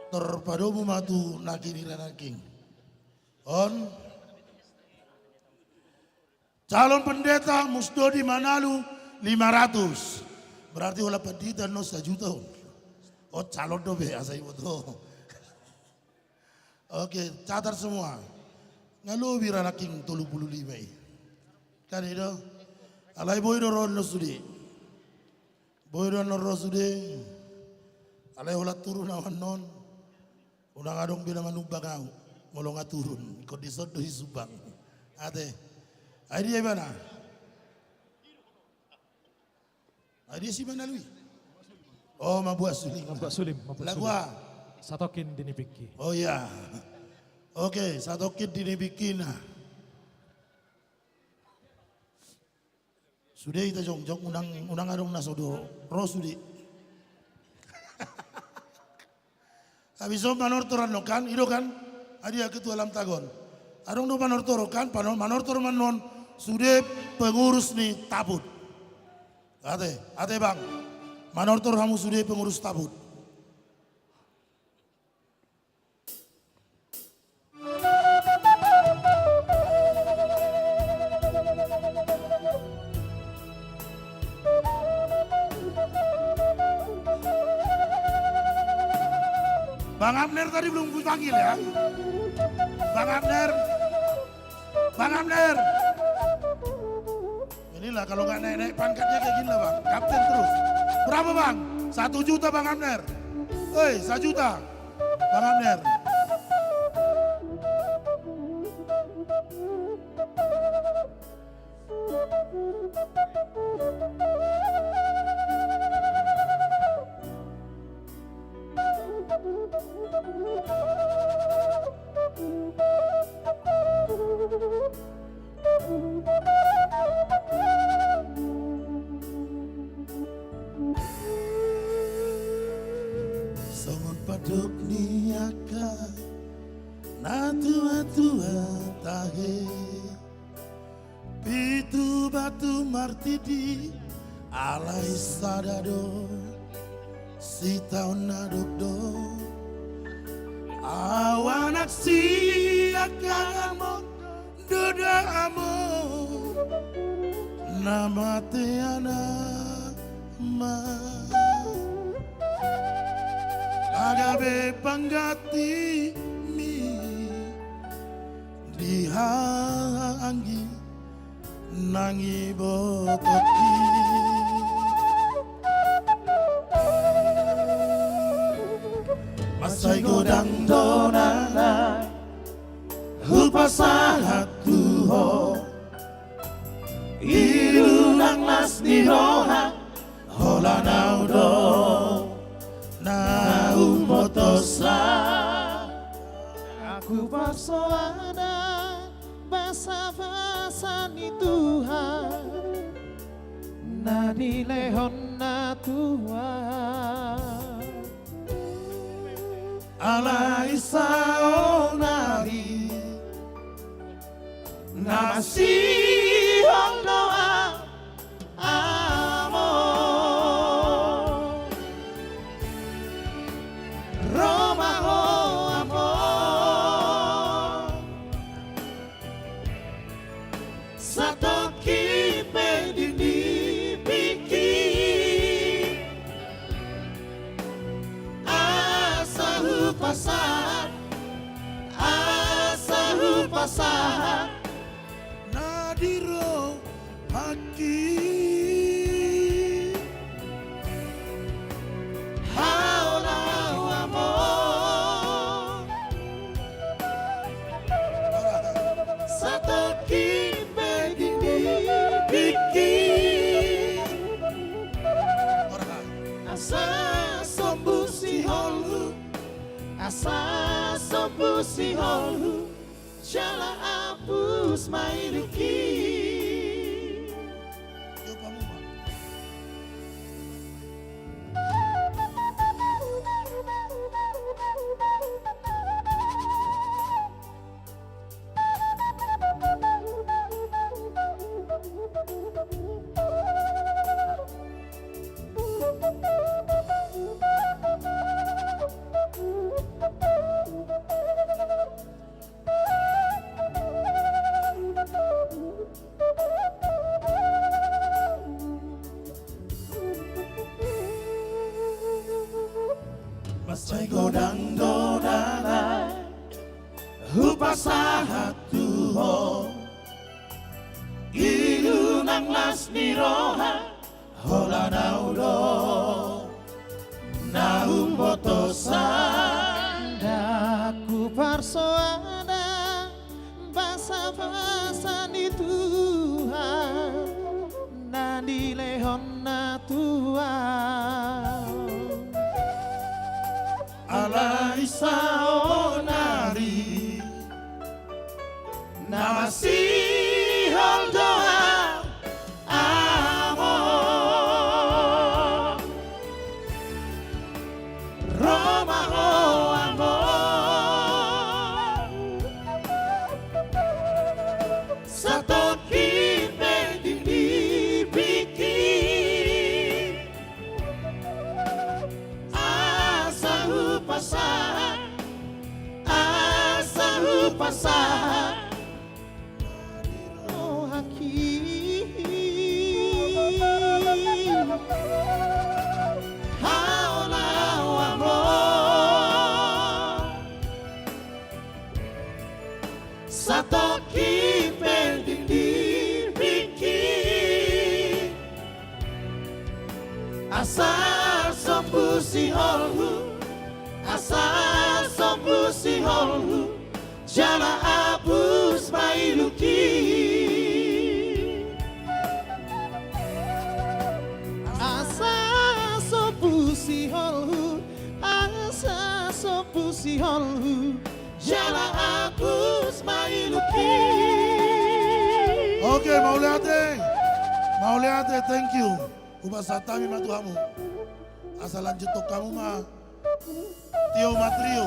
Tarpadomu ma tu na giliran nangkin. On. Calon pendeta Musdodi Manalu lima ratus. Berarti holan pandita annon sajuta on. Oh, calon dope, asa iboto. Oke, catat semua. Nga lobi ra nangkin tolu pulu lima i. Kan i do? Alai boi do ro annon sude. Boi do annon ro sude. Alai holan turun au annon. Unang adong be na manumbang au. Molo nga turun. Ingkon dison do i sumbang. Ate. Ai dia ibana? Ai dia si Manalu i? Oh, mambuat suling. Mambuat suling, mambuat suling. Lagu aha? Satongkin di nipingki. Oh iya. Oke, satongkin di nipingkina. Sude ita jongjong, unang, unang adong na so do ro sude. Habis on manortor annon kan, i do kan? Ai dia ketua lamtagon. Adong do manortor kan, pano-, manortor ma annon sude pengurus ni Taput. Ate, ate bang. Manortor hamu sude pengurus Taput. Bang Abner tadi belum kupanggil ya. Bang Abner. Bang Abner. Inilah kalau nggak naik-naik pangkatnya kayak gini lah, Bang. Kapten terus. Berapa, Bang? Satu juta, Bang Abner. Hei, sajuta. Bang Abner. Songon pandok ni angka na tua-tua tahe. Pitu batu martiti alai sada do, sitaon na dokdok. Au anak siangkangan, molo do da among na mate anakma. Gabe pangganti mi di haha anggi nang ibotongki. Mansai godang do na hupasahat tu ho, i do nang las ni roha. Holan au do na umbotosa. Huparsoada basabasa ni Tuhan na dilehon na tua. Alai saonari na masihol do among. Ro ma ho among. Satongkin pe di nipingki. Asa hupasahat, asa hupasahat na di rohangki. Haola au among. Satongkin pe di nipingki. Asa sombu siholhu, asa sombu Pusiholhu, jala apus ma ilukhi. Mansai godang do dalan hupasahat tu ho, i do nang las ni roha, holan ahu do na umbotosan. Ndang huparsoada basabasa ni Tuhan na nilehonNa tu ahu. Alai saonari na masihol do ahu, amang. Ro ma ho, amang. Satongkin pe tintin pingki, asa hupasahat, asa hupasahat rohangki. Haola ho, amang. Satongkin pe tintin pingki, asa so pusiholhu, asa so pusiholhu, jala apus ma ilukhi. Asa so pusiholhu, asa so pusiholhu, jala apus ma ilukhi. Oke, mauliate. Mauliate, thank you. Hupasahat hami ma tu hamu. Asa lanjuthon hamu ma. Tio ma trio.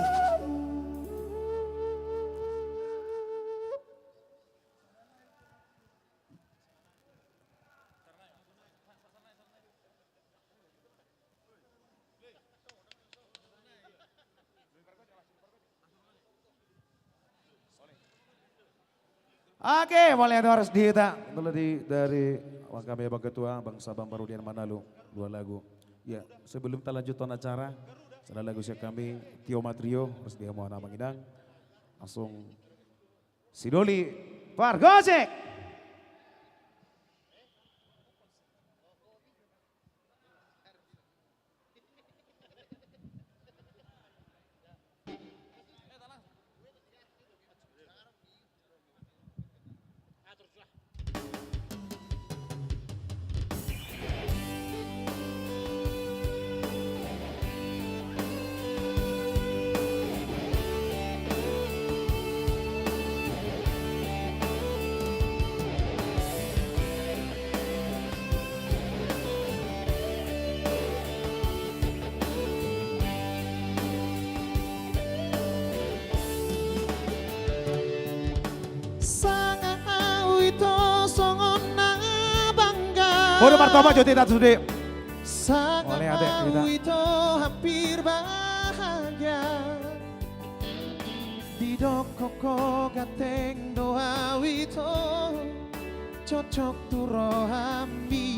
Oke, mauliate horas di hita. Itu tadi dari Amang kami, Amang Ketua, Bang Sabam Parodian Manalu, dua lagu. Ya, sebelum ta lanjuthon acara, sada lagu sian hami, Tio ma trio, horas di hamu amang inang. Langsung Sidoli Pargojek. Sanga ahu ito songon na bangga. Bodo martama joti tatu de. Sanga ahu ito hampir bahagia. Didok ho ganteng do ahu ito, cocok tu rohami.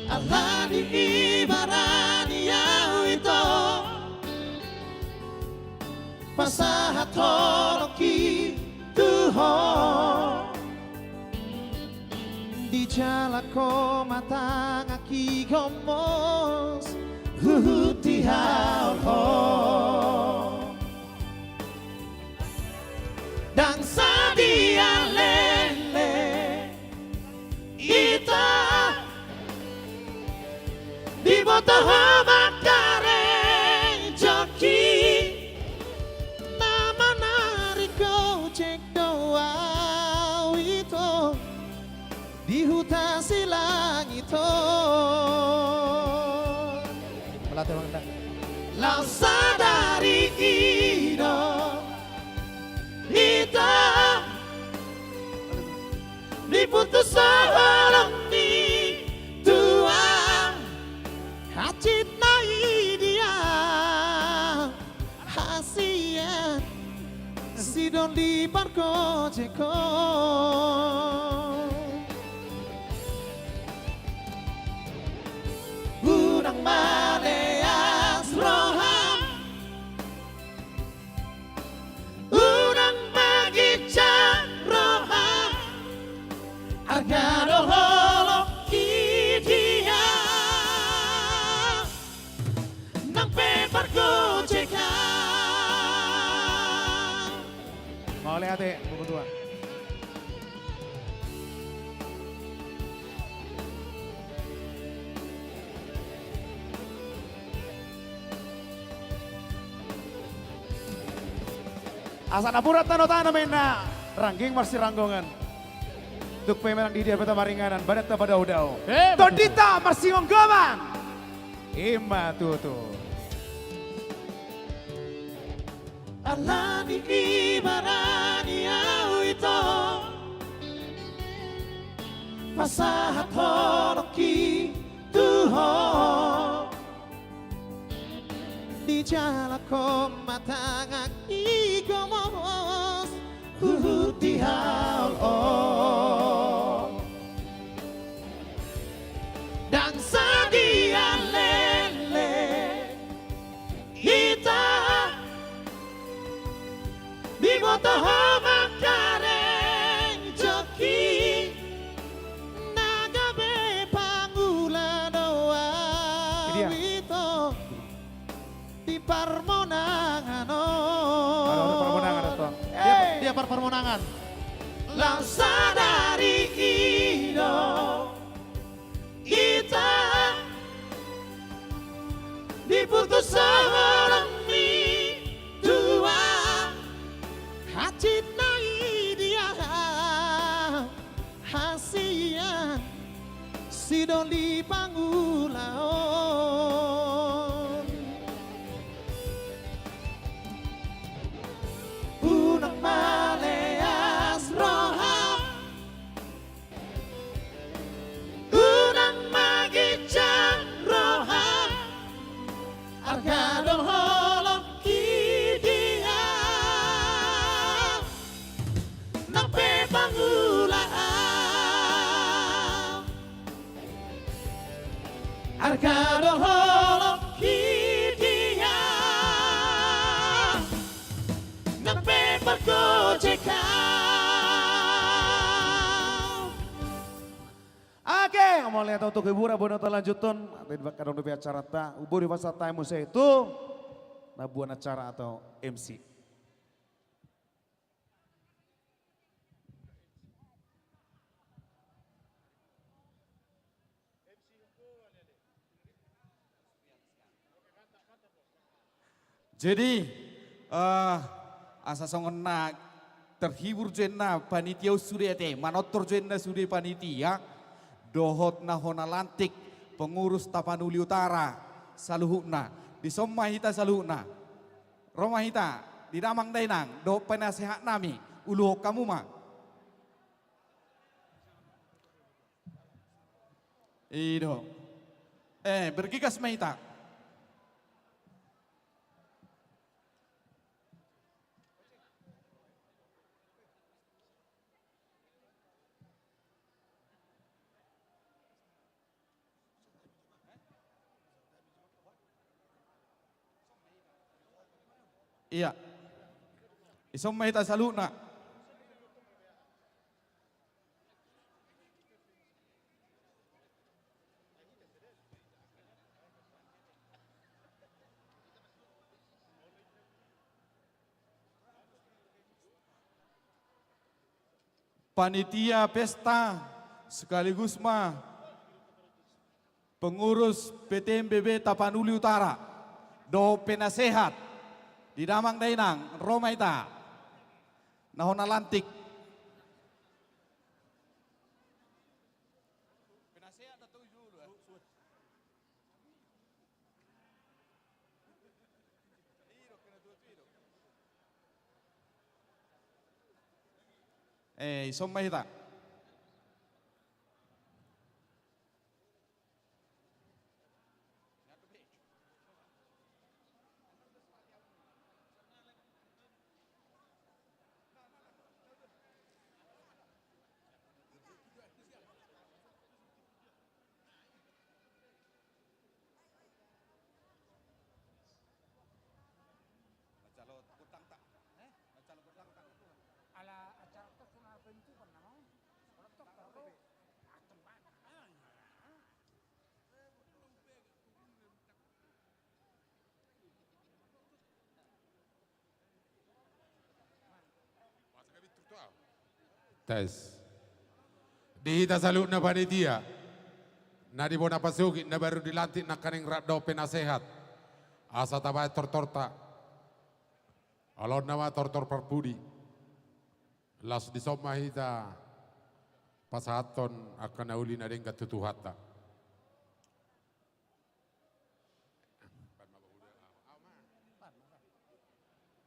Alani i barani ahu ito pasahat holongki tu ho. Dijalo ho ma tanganki gomos huhut dihaol ho. Ndang sadia lele ita, diboto ho ma Laos sadari i do hita diputus so holong ni Tuhan. Hansit na i dia hasian sidoli pargojekhon. Unang maleas roham, unang maginjang roham, arga do holong i dia nang pe pargojekhon. Mauliate, Amangboru. Asa napuran tano-tano ma inna rangging marsiranggongan. Tung pe manang di dia pe tamaringanan, badan tapadao-dao. Eh, tondinta marsingomgoman. I ma tutu. Alani i barani au ito pasahat holongki tu ho. Dijalakhon ma tangan i gomos huhut dihaol on. Ndang sadia lele hita diboto ho mangkarengjongki na gabe pangula do au ito di parmonangan on. Aduh, aduh, parmonangan, aduh, Tuan. Dia, eh, dia par-, parmonangan. Laos sadari i do hita diputus so holong ni Tuhan. Hansit na i dia hasian sidoli pangula on. Unang maleas roham, unang maginjang roham, arga do holong i dia nang pe pangula on. Arga do holong i dia nang pe pargojekhon. Oke, mauliate untuk hiburan, boan hita lanjuthon. Ate, di bagasan adong dope acaranta, boi dipasahat hami muse tu nabuan acara atau M C. Jadi, eh, asa songon na terhibur jo inna panitia on sude, ate, manortor jo inna sude panitia dohot na hona lantik pengurus Tapanuli Utara saluhutna. Dison ma hita saluhutna. Ro ma hita di damang dainang dohot penasehat nami, uluhon hamu ma. I do. Eh, bergegas ma hita. Iya. Dison ma hita saluhutna. Panitia pesta sekaligus ma pengurus P T M B B Tapanuli Utara dohot penasehat di damang dainang, ro ma hita. Na hona lantik. Penasehat do tu jolo, eh. Eh, dison ma hita. Ala acara tok cuma bentukan nama. Kalau tok tok. Tes. Di hita saluhutna panitia na di bona pasogit na baru dilantik nangkaning rap dohot penasehat, asa tabaen tortorta. Alona ma tortor parpudi. Laos dison ma hita pasahathon angka na uli na denggan tu Tuhanta.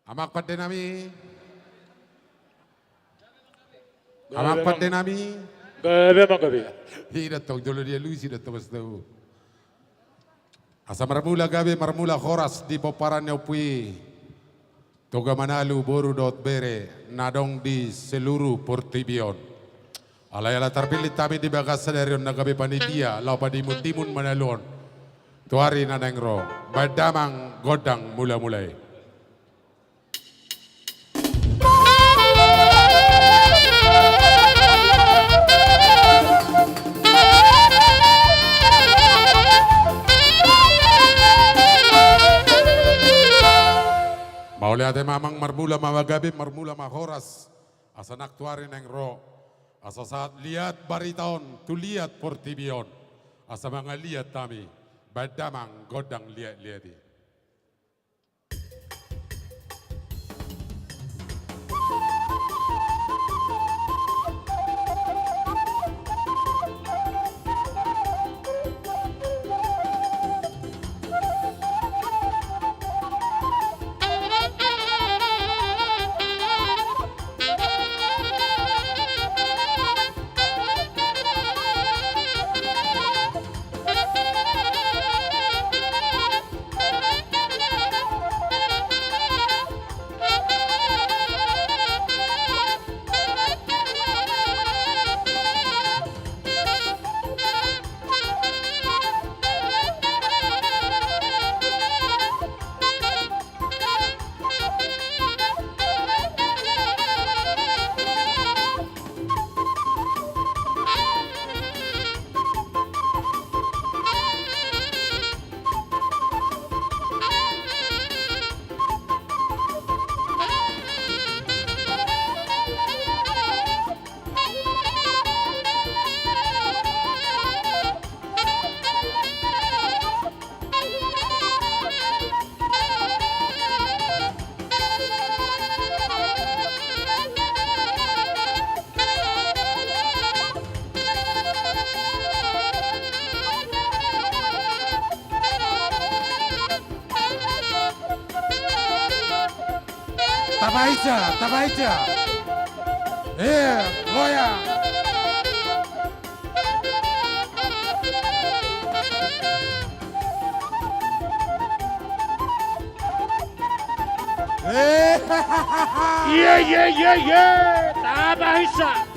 Amang pande nami. Amang pande nami. Gabe, amang gabe. Ida tong jolo dialusi da tong, bos, tau. Asa marmula gabe, marmula horas di pomparan ni ompu i. Toga Manalu, boru dohot bere na adong di seluruh portibi on. Alai ala tarpillit hami di bagasan ari on na gabe panitia laho patimun-timun Manalu on tu ari na naeng ro, baen damang gondang mula-mula i. Mauliate ma amang, marmula ma gabe, marmula ma horas. Asa nang tu ari naeng ro, asa sahat liat barita on tu liat portibi on, asa mangaliat hami, baen damang gondang liat-liat i. Tapaisa, tapaisa. Eh, goyang. Eh. Ye, ye, ye, ye. Tapaisa.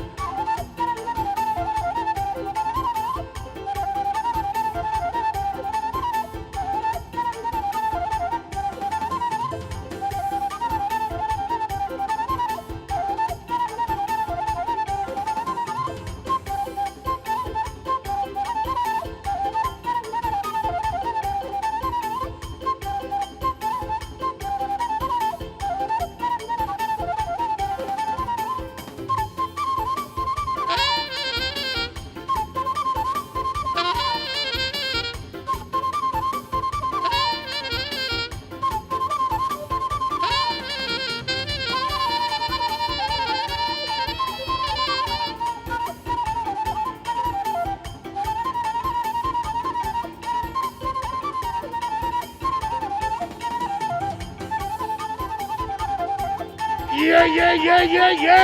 Ye, ye, ye, ye, ye.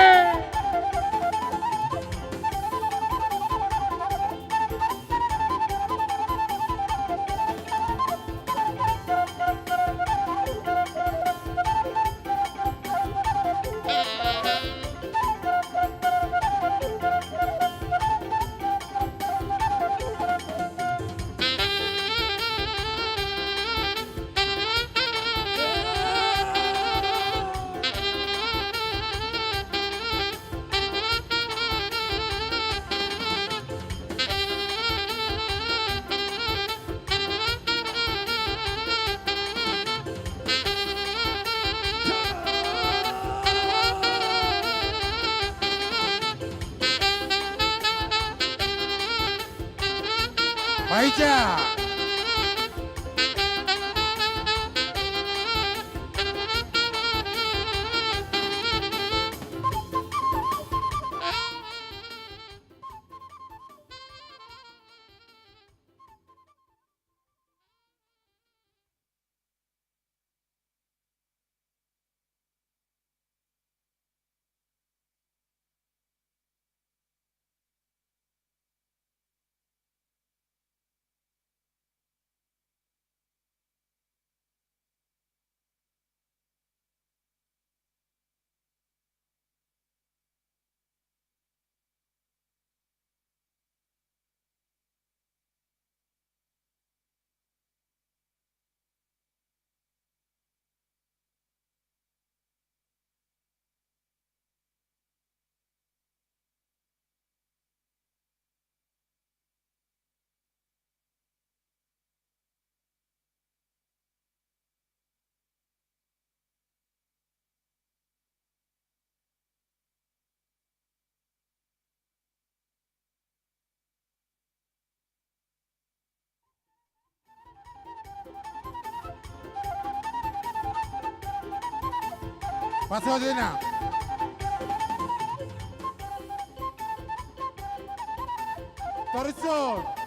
Aija. Pasodena. Torison.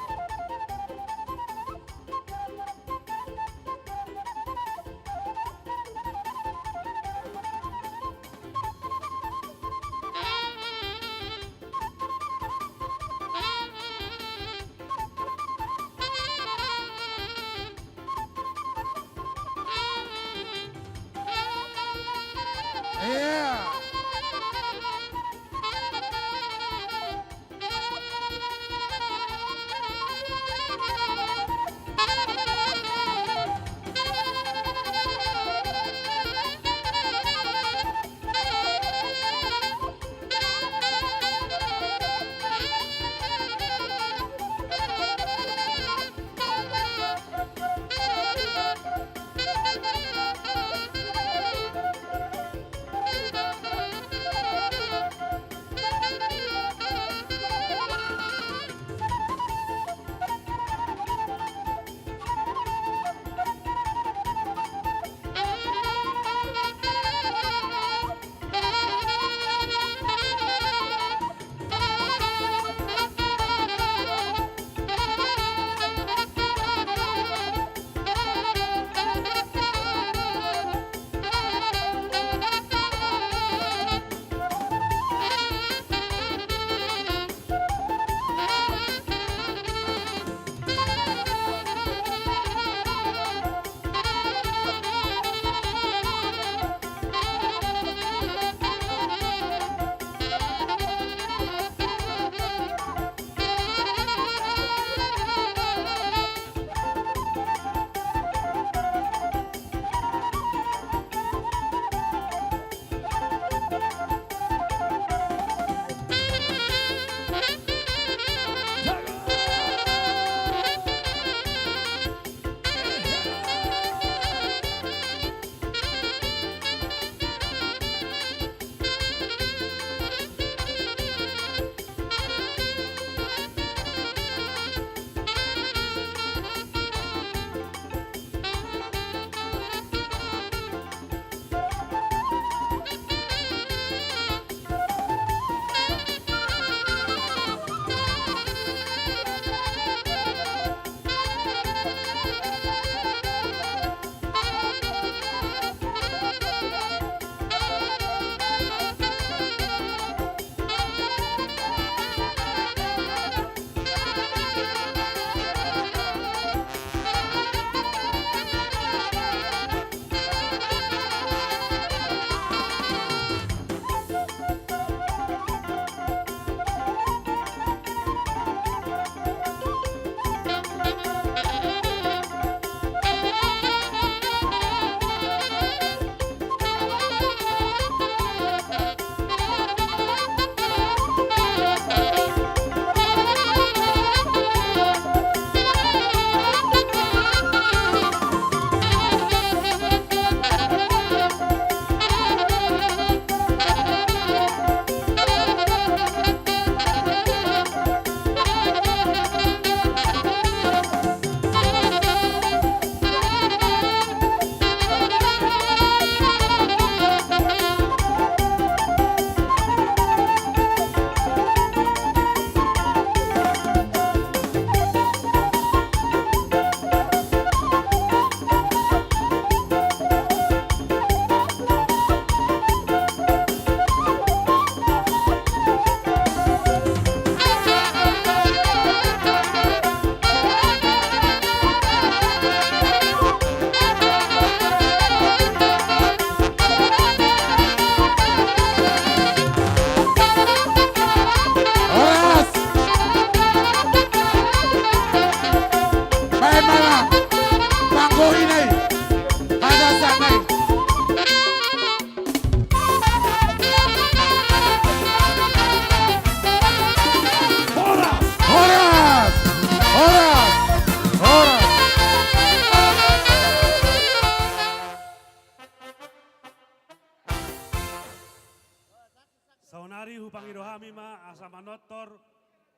Saonari hupangido hami ma asa manortor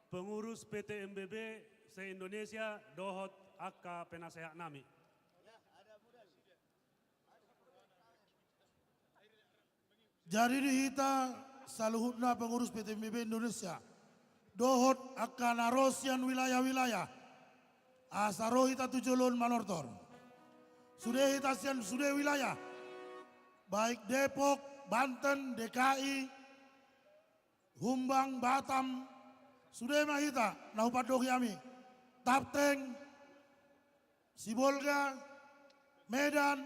pengurus P T M B B se-Indonesia dohot angka penasehat nami. Jadi di hita saluhutna pengurus P T M B B Indonesia dohot angka na ro sian wilayah-wilayah, asa ro hita tu jolo on manortor. Sude hita sian sude wilayah, baik Depok, Banten, D K I, Humbang, Batam, sude ma hita na hupandoki hami, Tapteng, Sibolga, Medan,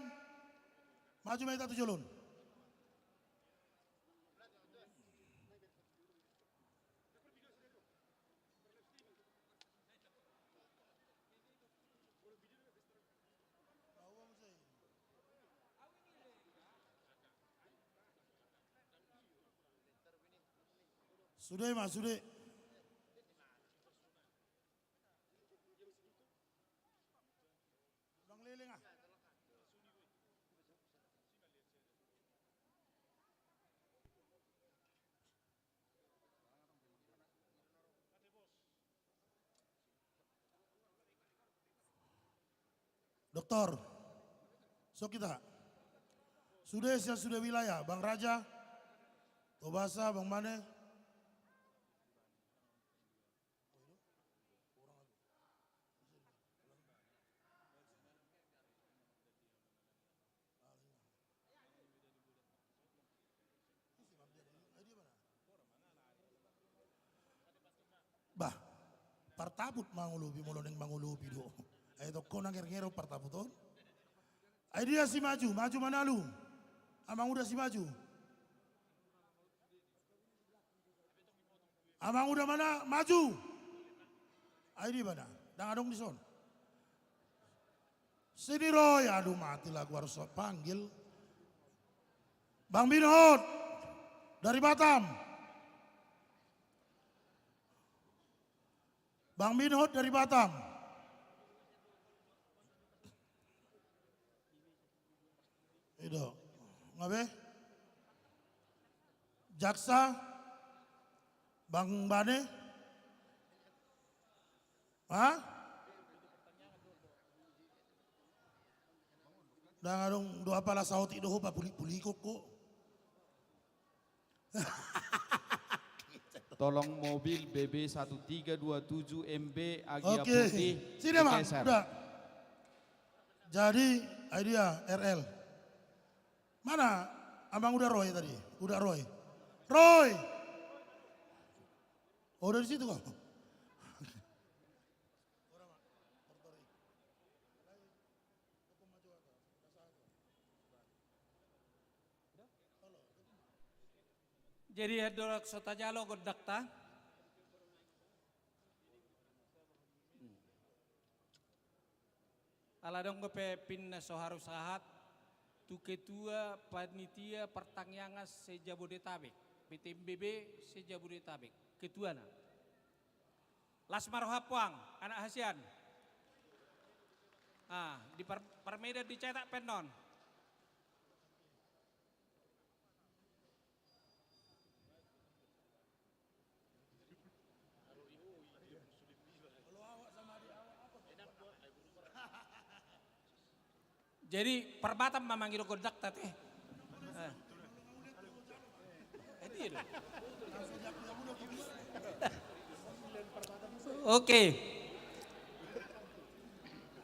maju ma hita tu jolo on. Sude ma, sude. Ulang leleng ah. Doktor, so hita. Sude sian sude wilayah, Bang Raja, Tobasa, Bang Mane. Bah, partaput mangolopi, molo naeng mangolopi do. Ai tong ho na ngernger on partaput on. Ai dia si maju, maju ma na lu. Amanguda si maju. Amanguda ma na maju. Ai dia ibana, ndang adong dison. Sini Roy, aduh mati lagu harus panggil. Bang Binhot dari Batam. Bang Binhot dari Batam. I do. Nga be? Jaksa? Bang Bane? Ha? Ndang adong do, apala saotik do ho papulik-pulikon ho. Tolong mobil B B satu tiga dua tujuh M B Agia Putih. Oke. Sini, Bang. Digeser. Udah. Jadi, ai dia R L. Mana Amanguda Roy tadi? Uda Roy. Roy! Oh, udah di situ kau. Jadi, andorang so tajalo gondangta. Ala adong dope pin na so haru sahat tu Ketua Panitia Partangiangan se-Jabodetabek, P T M B B se-Jabodetabek, ketuana. Las ma roham puang, anak hasian. Ah, di par-, parmedan dicetak pe annon. Jadi, par Batam ma mangido gondangta, te. Eh. Eh, dia do. Oke.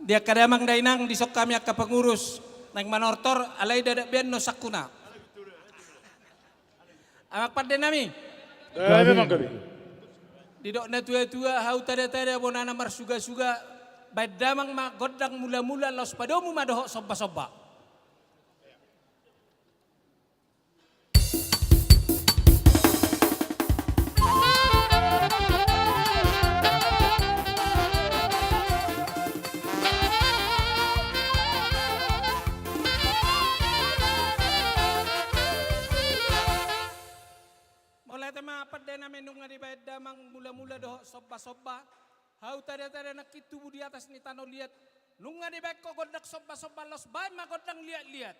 Di angka damang dainang, dison hami angka pengurus naeng manortor, alai ndada be annon sangkuna. Amang pande nami. Eh, memang kami. Didok na tua-tua, hau tada-tada, bona na marsuga-suga, baen damang ma gondang mula-mula, laos padomu ma dohot somba-somba. Mauliate ma pande nami, nunga dibaen damang mula-mula dohot somba-somba. Hau tada-tada nangkin tubu di atas ni tano liat. Nunga dibaen ho gondang somba-somba, laos baen ma gondang liat-liat.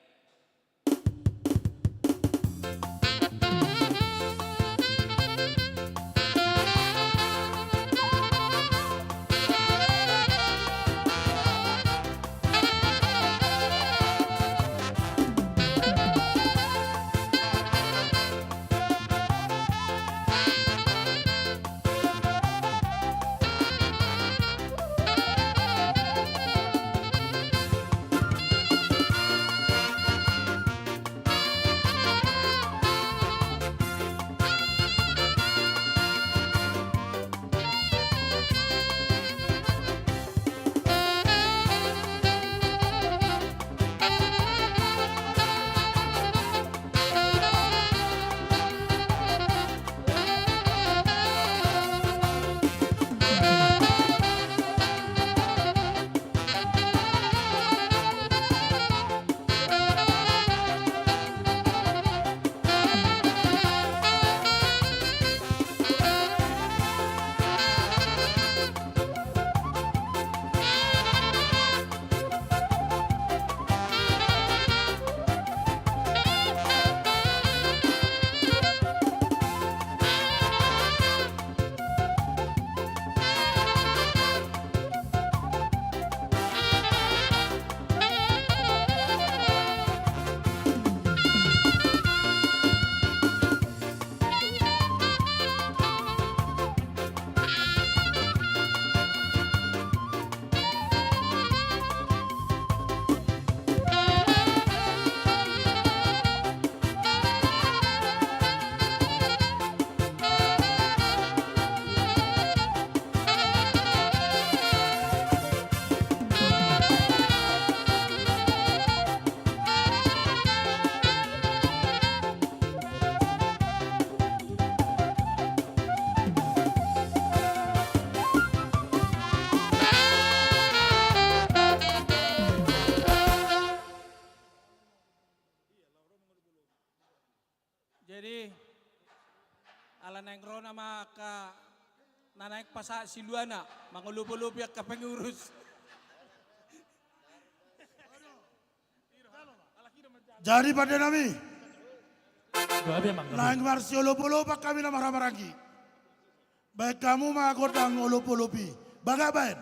Jadi, ala naeng ro nama angka na naeng pasahat siluana, mangolopolopi angka pengurus. Jadi, pande nami, naeng marsiolopolopan hami na marhahamaranggi. Baen hamu ma gondang olopolop i. Bagak baen.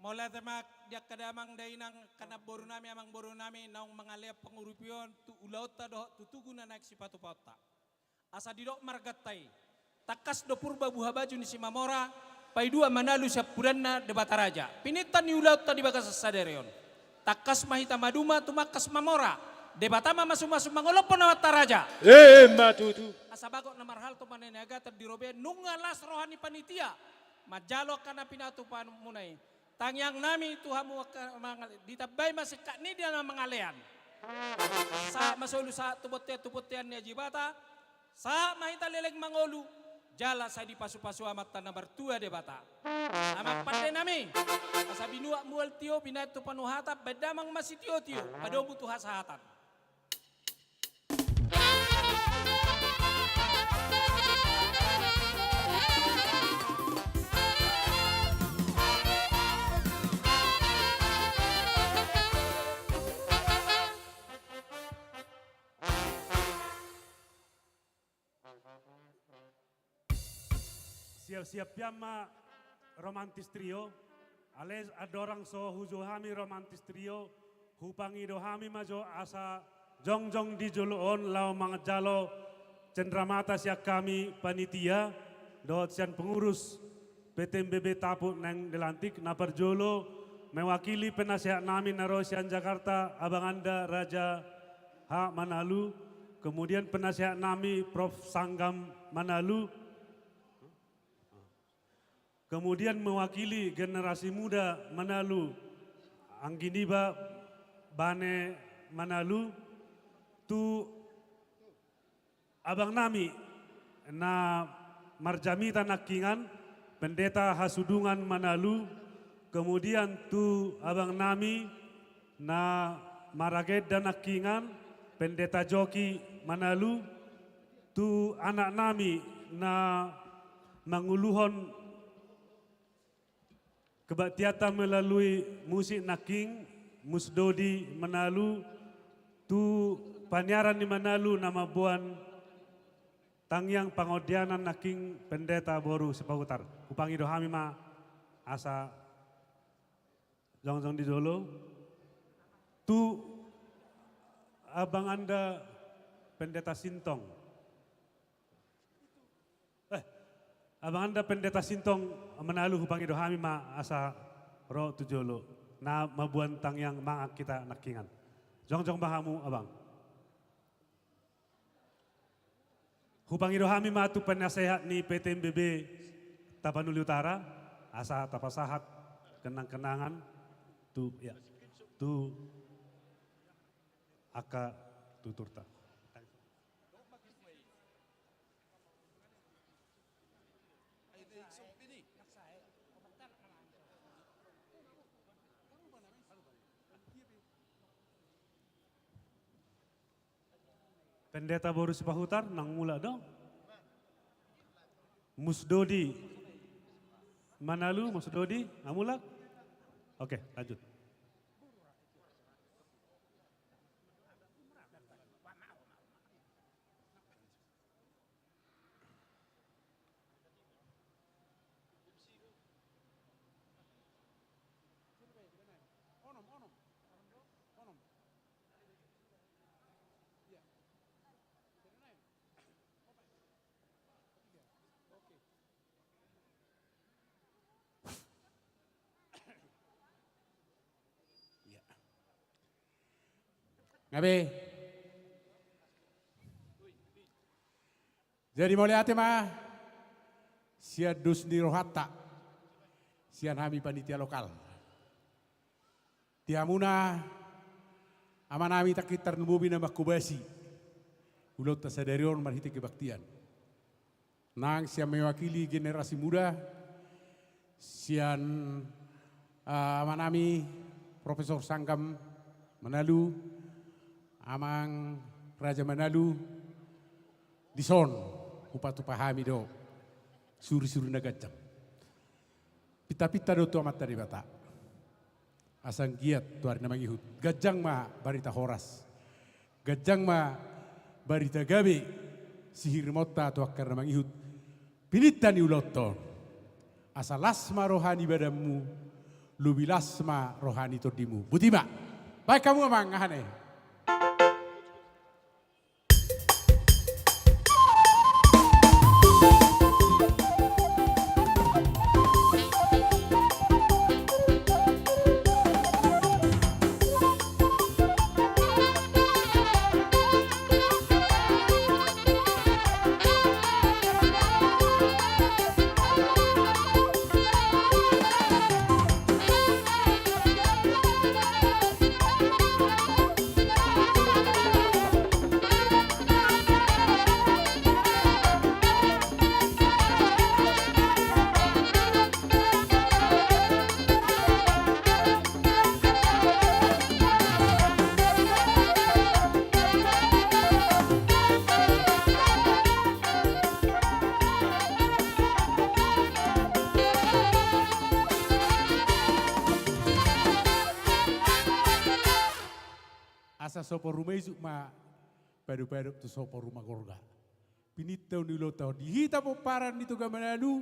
Mauliate ma di angka damang dainang, angka namboru nami, amangboru nami, naung mangalean pangurupion tu ulaonta dohot tu tugu na naeng sipatupaonta. Asa didok marganta i: Tangkas do Purba buhabaju ni Simamora, paidua manalu siampudanna Debata Raja. Pinangido ni ulaonta di bagasan sadari on, tangkas ma hita maduma tumangkas mamora, Debata ma masumasu mangolophon amanta raja. Emma tutu. Asa bagot na marhalto ma na niagatan di robean, nunga las roha ni panitia manjalo angka na pinatupa muna i. Tangiang nami tu hamu angka mangal-, ditambai ma singkat ni dia na mangalean. Sahat ma solu sahat tu bontean, tu bontean ni Ajibata. Sahat ma hita leleng mangolu, jala sai dipasupasu amanta na martua Debata. Amang pande nami, asa binuat mual tio, binahen tu panuhatan, baen damang ma sitiotio, padomu tu hasahatan. Siap-siap pian ma romantis trio. Ale andorang so hujou hami romantis trio, hupangido hami ma jo asa jongjong di jolo on laho manjalo cendramata sian hami panitia dohot sian pengurus P T M B B Taput Naeng Delantik na parjolo mewakili penasehat nami na ro sian Jakarta, Abang Anda Raja H Manalu, kemudian penasehat nami Prof Sanggam Manalu, kemudian mewakili generasi muda Manalu, angginiba Bane Manalu, tu abang nami na marjamita nangkingan, Pendeta Hasudungan Manalu, kemudian tu abang nami na maragenda nangkingan, Pendeta Joki Manalu, tu anak nami na manguluhon kebaktianta melalui musik nangkin, Mus Dodi Manalu, tu paniaran ni Manalu na mamboan tangiang pangondianan nangkin, Pendeta boru Sipahutar. Hupangido hami ma asa jongjong di jolo. Tu abang anda Pendeta Sintong. Eh, abang anda Pendeta Sintong Manalu, hupangido hami ma asa ro tu jolo na mamboan tangiang mangan hita nangkingan. Jongjong ma hamu abang. Hupangido hami ma tu penasehat ni P T M B B Tapanuli Utara, asa tapasahat kenang-kenangan tu, ya, tu angka tuturta. Pendeta boru Sipahutar, nunga mulak do? Mus Dodi Manalu, Mus Dodi, nunga mulak? Oke, lanjut. Gabe. Jadi mauliate ma sian dos ni rohanta, sian hami panitia lokal. Di hamuna amanami, nangkin tarlumobi na manghobasi ulaonta sadari on marhite kebaktian. Nang sian mewakili generasi muda, sian, eh, amanami Profesor Sanggam Manalu, Amang Raja Manalu, dison hupatupa hami do suri-suri na ganjang. Pinta-pinta do tu Amanta Debata asa anggiat tu ari na mangihut ganjang ma barita horas, ganjang ma barita gabe sihirimonta tu angka ari na mangihut. Pininta ni ulaonta on, asa las ma roha ni badanmu, lobi las ma roha ni tondimu. Boti ma. Baen hamu amang, aha ne? Asa so poru ma isuk ma padopadopan tu so poru ma gorga. Pinintau ni ulaonta on di hita pomparan ni Toga Manalu,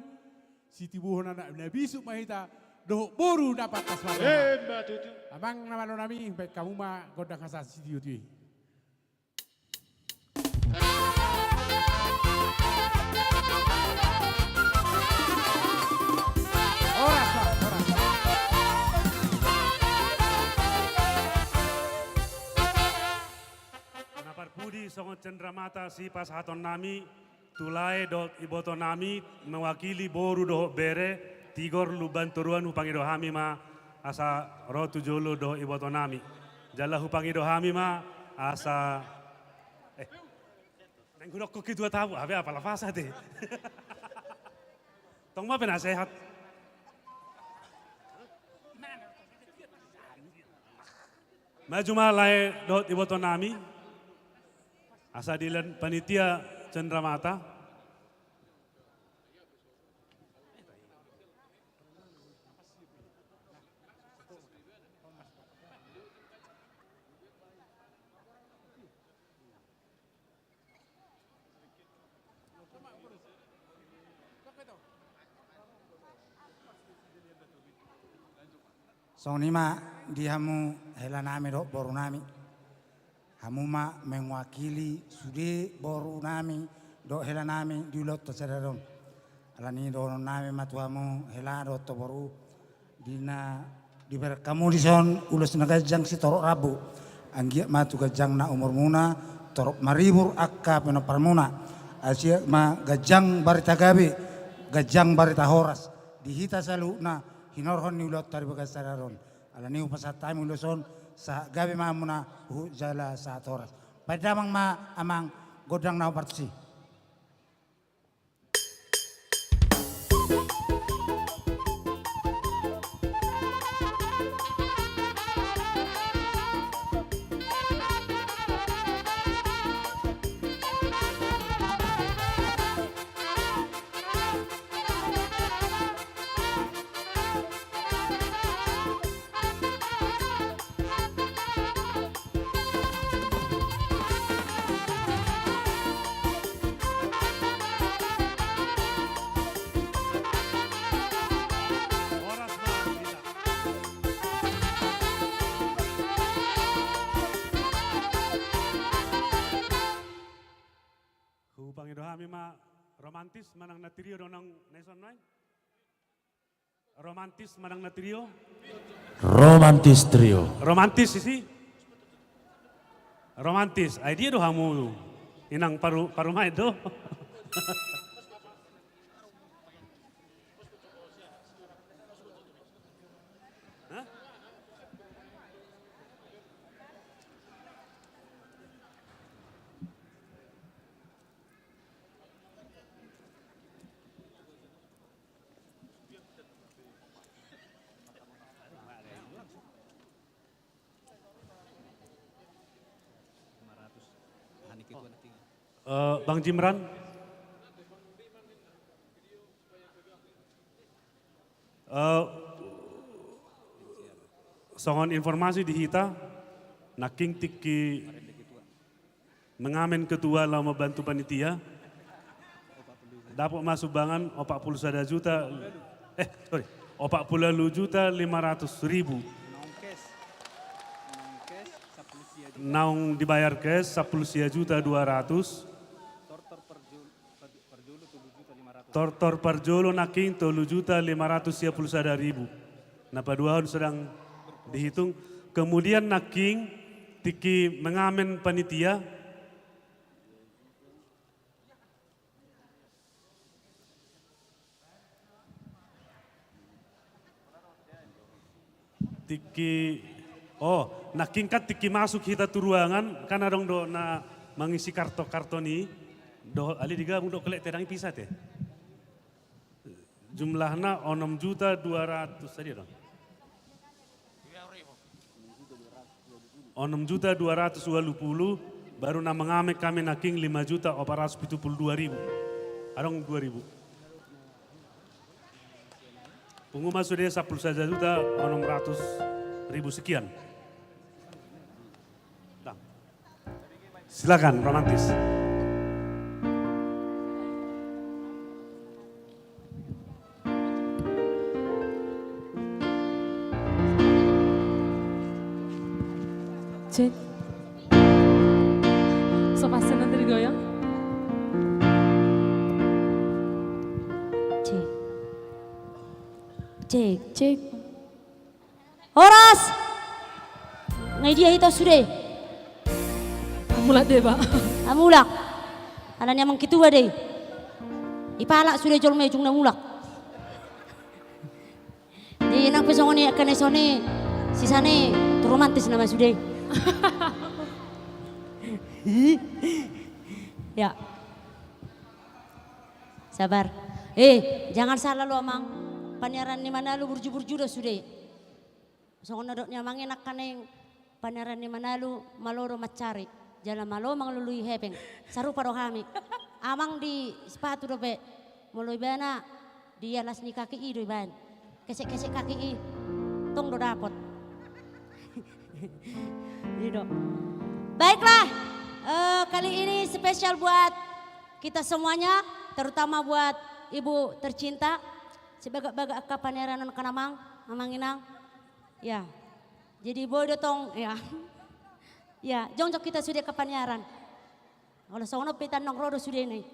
sitibuhon anak na bisuk ma hita dohot boru na pantas ma. Ima tutu. Amang na malo nami, baen hamu ma gondang hasahatan sitiotio i. Horas ma, horas. Na parpudi songon cendramata sipasahatonnami tu lae dohot ibotonami, mewakili boru dohot bere, Tigor Lumban Toruan, hupangido hami ma asa ro tu jolo dohot ibotonami. Jala hupangido hami ma asa, eh, naeng hudok ketua tamu, abe apa lapasa te. Tong ma penasehat. Maju ma lae dohot ibotonami. Asa dilehon panitia cendramata. Songon i ma di hamu helanami dohot borunami. Hamu ma mewakili sude borunami dohot helanami di ulaonta sadari on. Alani i dohononnami ma tu hamu hela dohot boru, di na dibereng hamu dison ulos na ganjang sitorop rambu. Anggiat ma tu ganjangna umurmuna, torop maribur angka pinomparmuna. Ai sian ma ganjang barita gabe, ganjang barita horas di hita saluhutna, hinorhon ni ulaonta di bagasan sadari on. Alani i hupasahat hami ulos on, sahat gabe ma hamuna, huhut jala sahat horas. Baen damang ma amang gondang na hombar tusi. Hupangido hami ma romantis manang na trio do naung na dison nuaeng. Romantis manang na trio? Romantis trio. Romantis isi? Romantis. Ai dia do hamu? Inang paru, parumaen do. Hah? Eh, Bang Jimran. Eh, songon informasi di hita, nangkin tingki mengamen ketua laho mambantu panitia, dapot ma sumbangan opat pulu sada juta, eh, sorry, opat pulu ualu juta lima ratus ribu. Naung dibayar cash sampulu sia juta dua ratus. Tortor parjolo nangkin tolu juta lima ratus sia pulu sada ribu. Na paduahon sedang dihitung. Kemudian nangkin tingki mengamen panitia. Tingki, oh, nangkin kan tingki masuk hita tu ruangan, kan adong do na mangisi karton-karton i, do, alai digabung do kelek tedang i pisa te. Jumlahna onom juta dua ratus, tadi adong. Onom juta dua ratus ualu pulu, baru na mengamen hami nangkin lima juta opat ratus pitu pulu dua ribu. Adong dua ribu. Pungu ma sude sampulu sada juta onom ratus ribu sekian. Nah. Silakan, romantis. Cek. So pas nanti digoyang. Cek. Cek, cek. Horas! Nga i dia hita sude? Mulak deba. Ah, mulak. Alani amang ketua do i. Ipalak sude jolma i ujungna mulak. Jadi nang pe songon i, angka na songon i, sisana tu romantis nama sude. Ya. Sabar. Eh, jangan salah lo amang. Paniaran ni Manalu burju-burju do sude. Songon na dok ni amang i, nangkaning paniaran ni Manalu malo do mansari, jala malo mangalului hepeng. Sarupa do hami. Amang di sipatu dope, molo ibana di alas ni kaki i do ibaen. Kesek-kesek kaki i, tong do dapot. I do. Baiklah, eh, kali ini spesial buat kita semuanya, terutama buat ibu tercinta. Sibagak-bagak angka paniaran on kan amang, amang inang. Ya. Jadi boi do tong, ya. Ya, jongjong hita sude angka paniaran. Olo songon on pe hita nang ro do sudena i.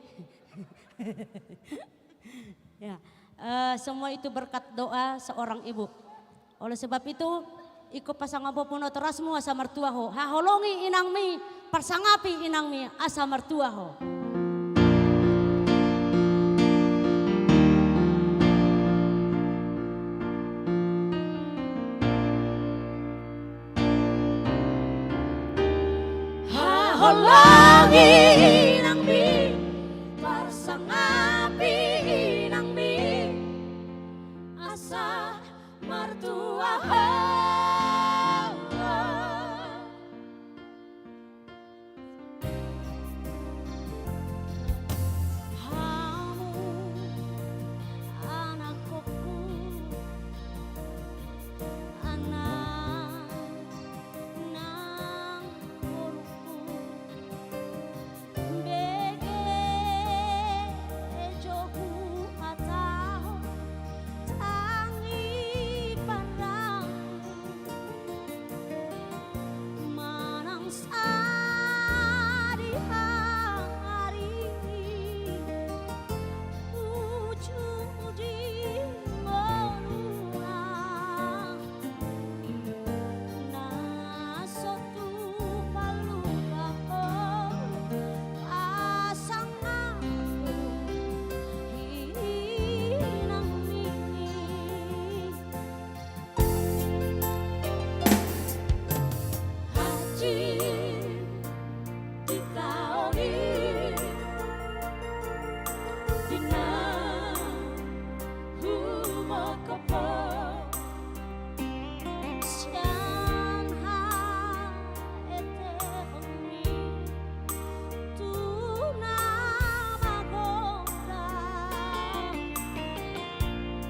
Ya. Eh, semua itu berkat doa seorang ibu. Oleh sebab itu, ingkon pasangapon ma torasmu asa martua ho. Haholongi inangmi, parsangapi inangmi asa martua ho. Haholongi inangmi, parsangapi inangmi asa martua ho. Hamu anakkonku, anak nang boruku, bege jo huhatahon tangi parangku, manang sadihari uju di ngoluna. Na so tu paluahon pasangapon inangmi. Hansit di taon i, di na humongkop ho, sian haetehonmi tu na magodang,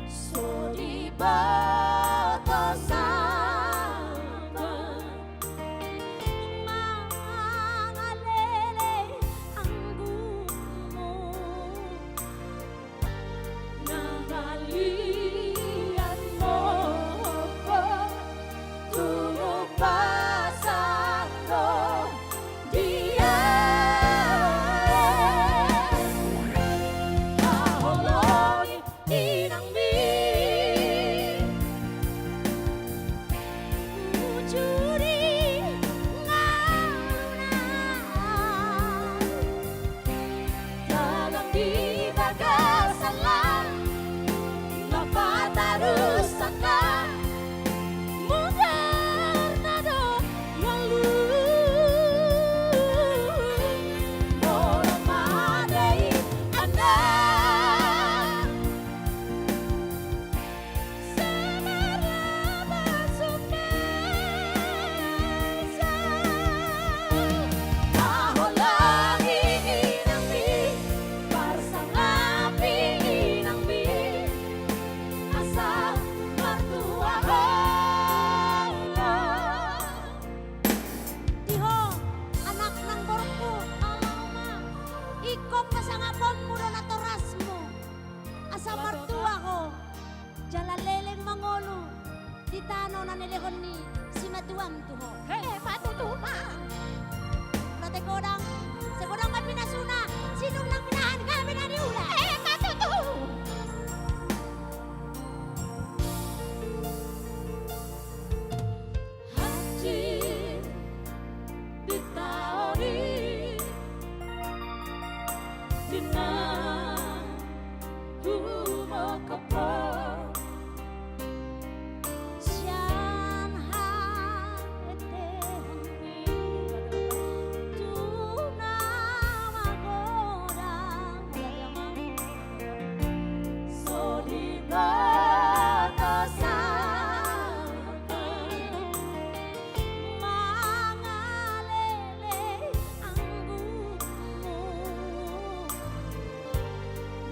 so diboto sapa mangalele anggukmu. Na maliat mongko tumuk pasan do dia. Haholongi inangmi, Lehon ni simatuam tu ho. He, ma tutu, Amang. Molo ate godang, sai godang ma pinasuna, sinur nang pinahan, gabe na niula. He, ma tutu. Hansit di taon i, di na humongkop ho. Sian haetehon i tu na magodang, so dibaloshon mangalele anggukmu.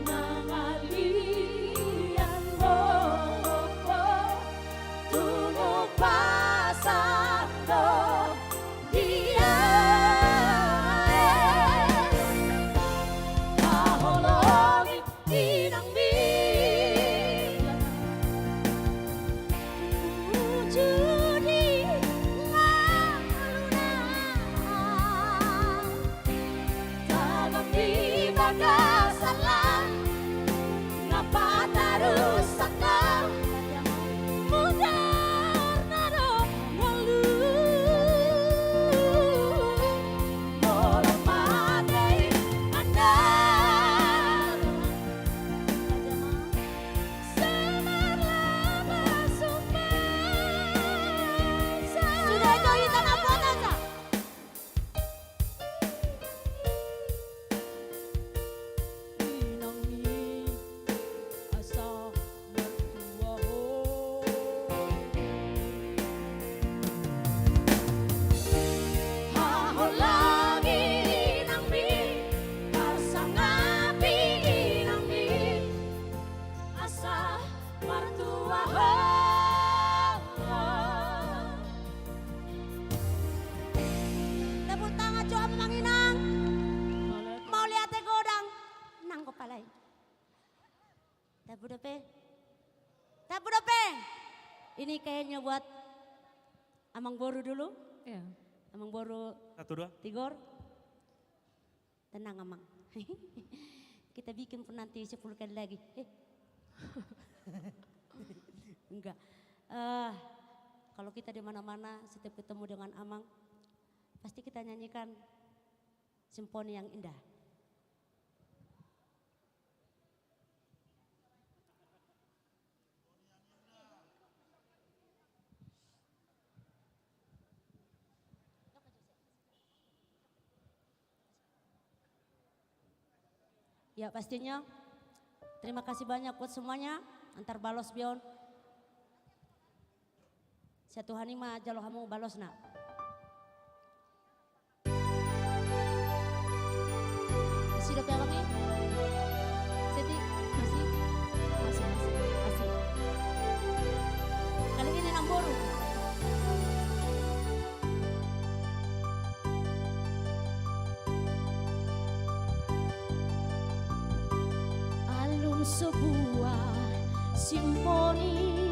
Mangalian ho, tumuk pasang do dia. Haholongi inangmi. Uju di ngoluna. Tagan di bagasan lan na patarushon do. Mudarna do ngolu. Molo mate i andar. Sudah itu hita na buat aja. Inangmi asa martua ho. Haholongi inangmi, parsangapi inangmi. Asa martua ho. Tepuk tangan jo amang inang. Mauliate godang. Nang kopalai. Tabu dope. Tabu dope. Ini kayaknya buat amang boru dulu. Iya. Amang boru. Satu, dua. Tigor. Tenang, Amang. Kita bikin pun nanti sepuluh kali lagi. Eh. Enggak. Eh, kalau kita di mana-mana, setiap ketemu dengan Amang, pasti kita nyanyikan simfoni yang indah. Ya, pastinya. Terima kasih banyak buat semuanya. Antar balos be on. Sian Tuhan i ma jalo hamu balosna. Isi dope abang i. Seti, masih, masih, masih, masih. Kali ini namboru. Alum sebuah simfoni.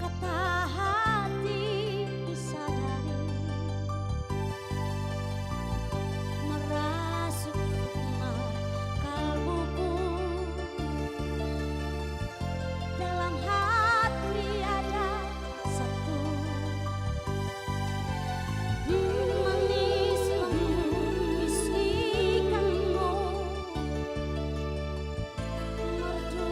Kata hati disadari, merasuk ma kalbuku. Dalam hati ada satu, manis membisikanmu. Merdu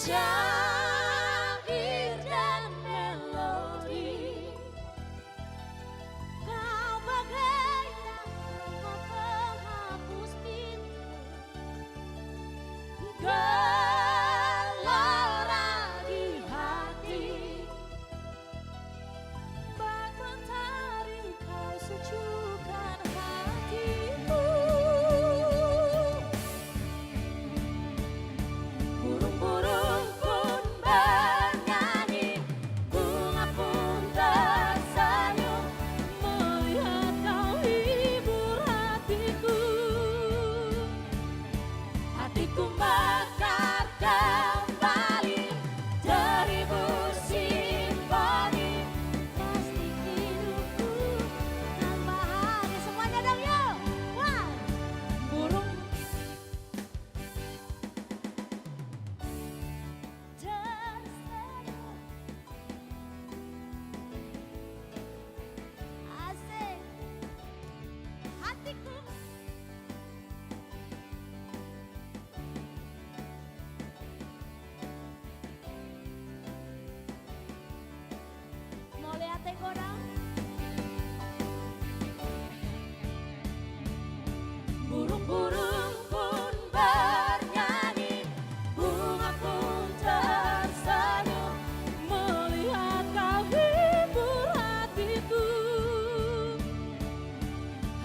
Syair dan melodi, kau bagai nama penghapus pintu, gelora di hati. Bak mentari kau sejukkan hatiku. Burung-burung pun bernyanyi, bunga pun tersenyum, melihat kau hibur hatiku. Hatiku mekar kembali seribu simfoni. Pasti hidupku akan bahagia. Semuanya dong, yuk. Wah. Burung. Tersenyum. Asik. Hatiku. Mauliate godang. Burung-burung pun bernyanyi, bunga pun tersenyum, melihat kau hibur hatiku.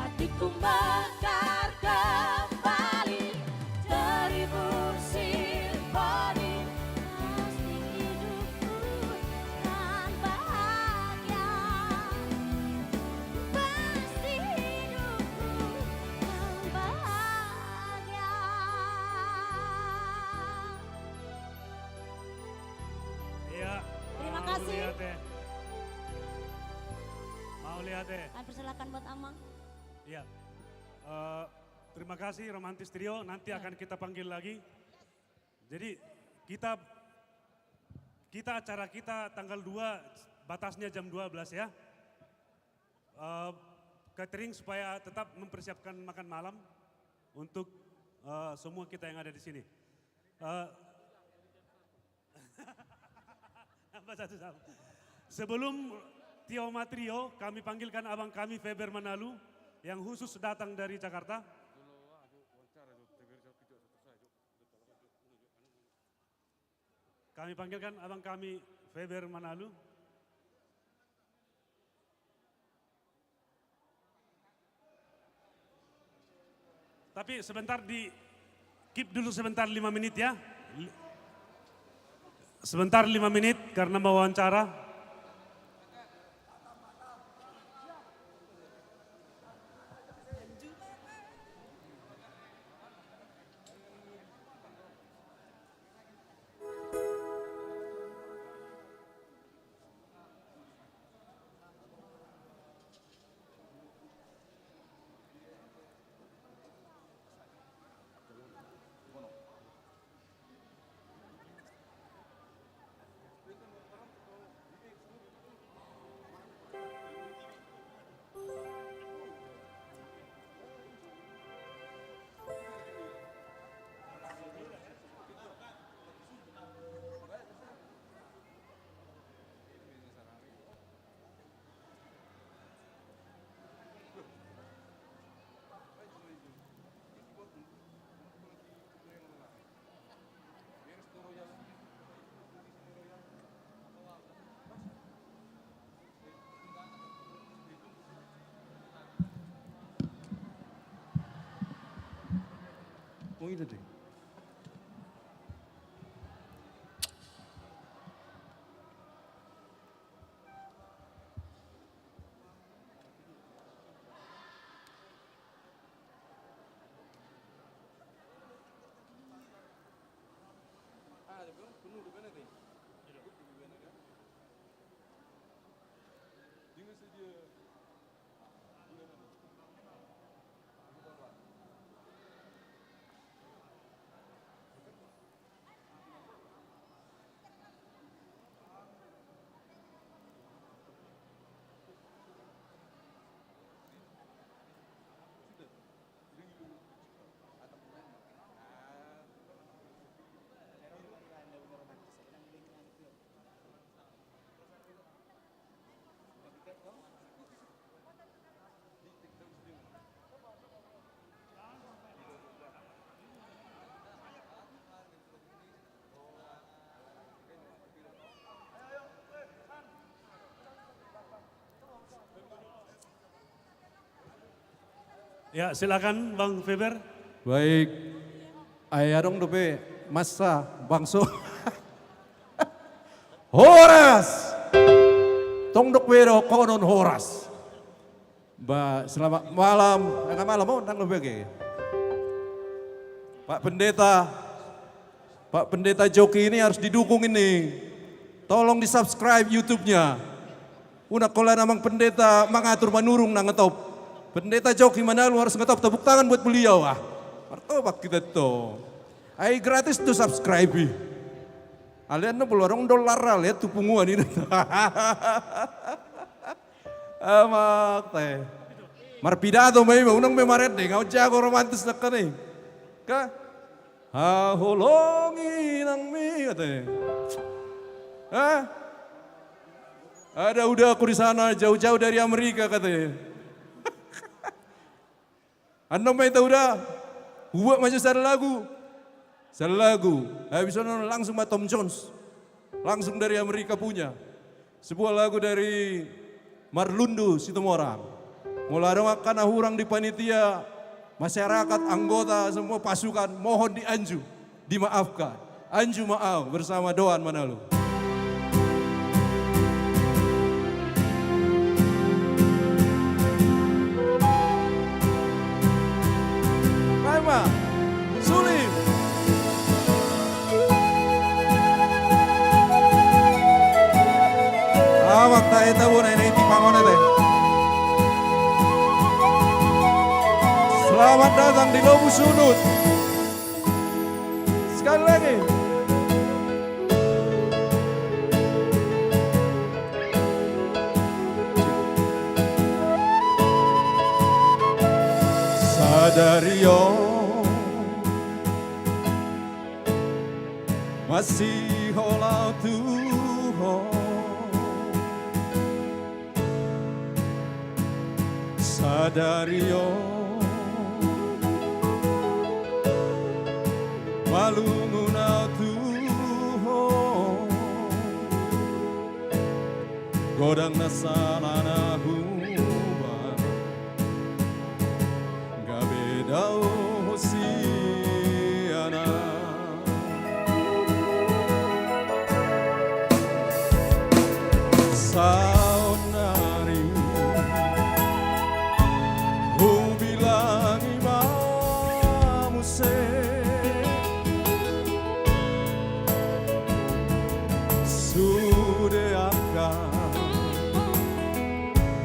Hatiku mekar kembali, terhibur simfoni. Pasti hidupku kan bahagia. Pasti hidupku kan bahagia. Iya. Terima kasih. Mauliate. Mauliate. Kami persilakan buat Amang. Iya. Eh, terima kasih Romantis Trio. Nanti akan kita panggil lagi. Jadi kita, kita acara kita tanggal dua, batasnya jam dua belas ya. Eh, catering supaya tetap mempersiapkan makan malam untuk, eh, semua kita yang ada di sini. Eh, Nambah satu sama. Sebelum Tio ma Trio, kami panggilkan abang kami Feber Manalu yang khusus datang dari Jakarta. Kami panggilkan abang kami Feber Manalu. Tapi sebentar, di keep dulu sebentar, lima menit ya. Sebentar, lima menit karena mau wawancara. Oh, itu deh. Ya, silakan, Bang Feber. Baik. Ai adong dope masa bangso. Horas. Tong dok be dohonon horas. Ba, selamat malam. Tengah malam, oh, nang lebih. Pak Pendeta, Pak Pendeta Joki ini harus didukung ini. Tolong di-subscribe YouTube-nya. Unang holan amang pendeta mangatur manurung nang top. Pendeta Joki Manalu harus ngetop, tepuk tangan buat beliau, ah. Martopak kita tuh. Ai gratis tuh subscribe. Alai na bolo adong dolar, alai tu punguan ini. Amak te. Marpidato ma i, unang be marende, nunga jago romantis nangkin i. Ka? Haholongi nangmi, katanya. Hah? Ada udaku di sana, jauh-jauh dari Amerika, katanya. Annon ma hita uda, hubuat ma jo sada lagu. Sada lagu. Habis on langsung ma Tom Jones. Langsung dari Amerika punya. Sebuah lagu dari Marlundu Situmorang. Molo adong angka na hurang di panitia, masyarakat, anggota, semua pasukan, mohon dianju, dimaafkan. Anju ma au bersama Doan Manalu. Baik, Pak. Sulim. Amak ta eta bona ini tipangon ete. Selamat datang di Lobu Sunut. Sekali lagi. Sadari on masihol au tu ho. Sadari on malungun au tu ho. Godang na sala na hubaen, gabe dao ho sian au. Saonnari hubilangi ma muse sude angka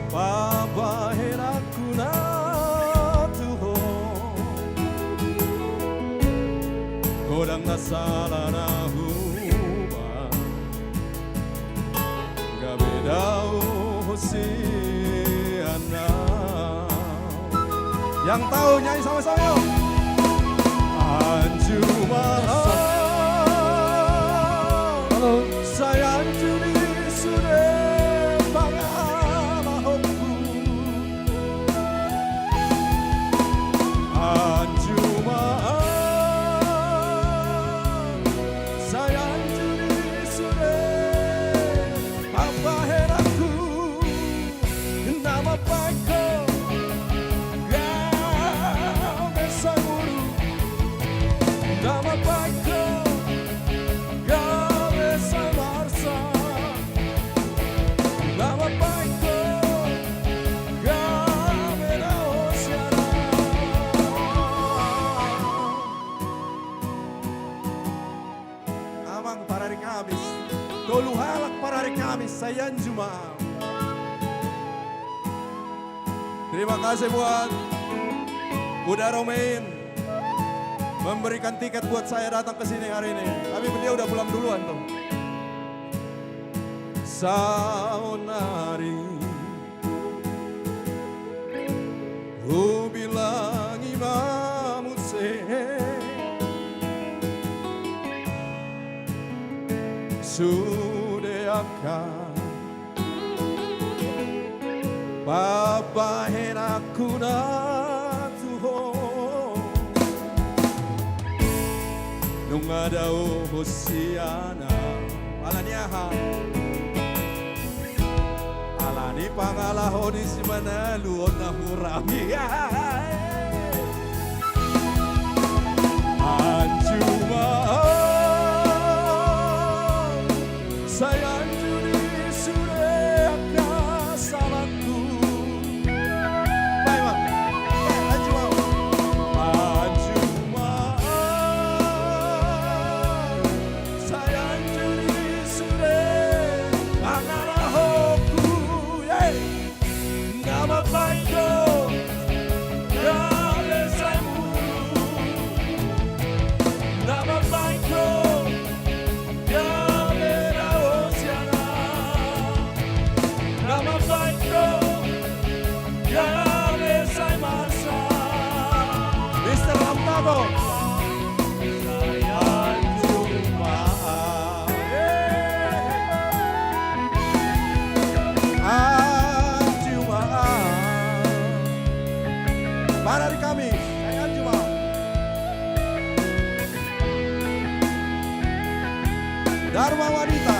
pambahenanku na tu ho. Godang na sala na hubaen, gabe dao ho sian au. Yang tahu nyanyi sama-sama, yuk. Anju ma au. Halo. Sai anju ni sude pangalahonku. Anju ma au. Sai anju ni sude pambahenanku. Na mambahen ho gabe sanguru, na mambahen ho gabe sai marsak, na mambahen ho gabe dao sian au. Amang parari Kamis, tolu halak parari Kamis, sai anju ma au. Terima kasih buat Uda Romain memberikan tiket buat saya datang ke sini hari ini. Tapi beliau udah pulang duluan tuh. Saonnari hubilangi ma muse sude angka pambahenanku na tu ho. Nunga dao ho sian au. Ala ni aha? Ala ni pangalaho ni si Manalu on na hurang. Ia. Bravo. Sai anju ma au. Anju ma au. Mana di kami? Sai anju ma au. Dharma Wanita.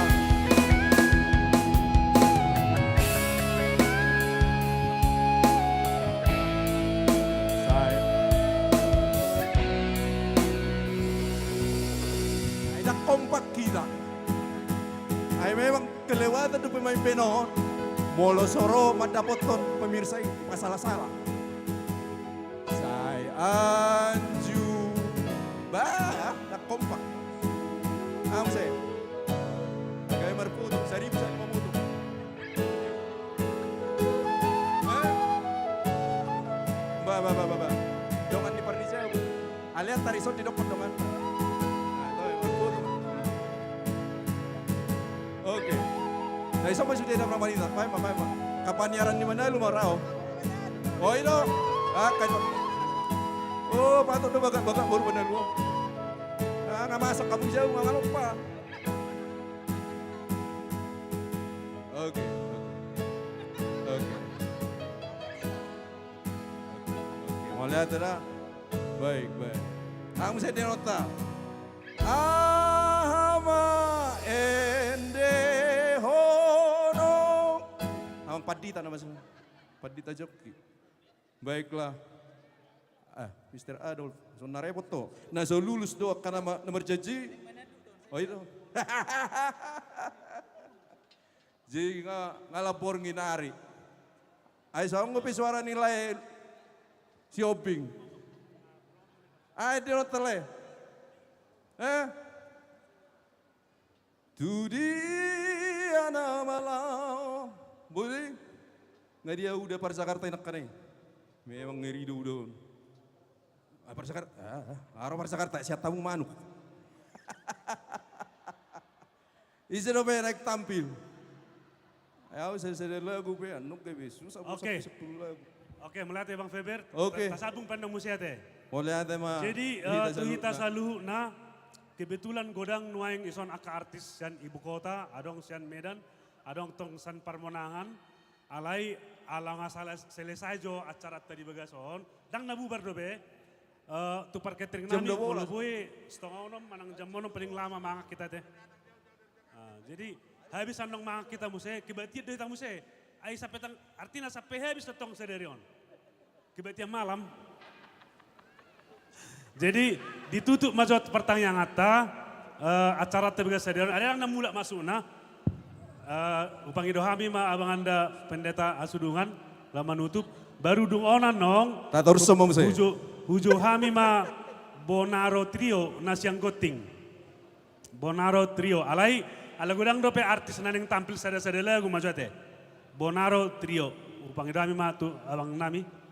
Sai. Ai ndang kompak hita. Ai memang kelewatan do pemain band on. Molo so ro mandapothon pemirsa i, pasalah-salah. Sai anju. Bah, ndang kompak. Aha muse? Gabe marfoto, saribu, saribu ma foto. Eh? Bah, bah, bah, bah, bah. Dongan ni Parnija. Alai tari son didokkon dongan. Nah, to, marfoto. Oke. Nah, ison ma sude Dharma Wanita. Paima, paima. Kapaniaran ni Manalu ma ro. Oh, i do. Ah, kaito. Oh, patut do bagak-bagak boru Manalu. Ah, nga masak hamu, jauh nga malompa. Oke, oke. Oke. Oke, mauliate da. Baik, baik. Aha muse di nota. Aha ma ende hono. Amang Pandita nama semua. Pandita Joki. Baiklah. Ah, Mister Adolf, so na repot to. Na so lulus do angka na ma-, na marjanji. Oh, i do. Jadi nga, nga lapor nginari. Ai songon pe suara ni lae Sihombing. Ai di nota lae. Eh? Tu dia nama laho. Boi. Nga dia uda par Jakarta i nangkaning. Memang ngeri do uda on. Ah, par Jakarta. Ah, ah. Aro par Jakarta, sian tamu manuk. Ise dope naeng tampil? Ai au sada-sada lagu pe, annon gabe susah. Oke. Sepuluh lagu. Oke, mauliate Bang Feber. Oke. Ta-, tasambung pe annon muse ate. Mauliate ma. Jadi, eh, tu hita saluhutna, kebetulan godang nuaeng ison angka artis sian ibu kota, adong sian Medan, adong tong sian Parmonangan, alai ala nga sala-, selesai jo acaranta di bagasan on, ndang na bubar dope. Eh, tu par catering nami, molo boi, setengah onom, manang jam onom paling lama mangan hita ate. Ah, jadi, habis annon mangan hita muse, kebaktian do hita muse. Ai sampe tang-, artina sampe habis do tong sadari on. Kebaktian malam. Jadi, ditutup ma jo partangianganta, eh, acaranta di bagasan sadari on. Adong na mulak masukna. Eh, hupangido hami ma abang anda Pendeta Hasudungan, laho manutup. Baru dung on annon. Tator semua muse. Hujou, hujou hami ma Bonaro Trio, na sian Gonting. Bonaro Trio. Alai, ala godang dope artis na naeng tampil sada-sada lagu ma jo ate. Bonaro Trio. Hupangido hami ma tu abang nami.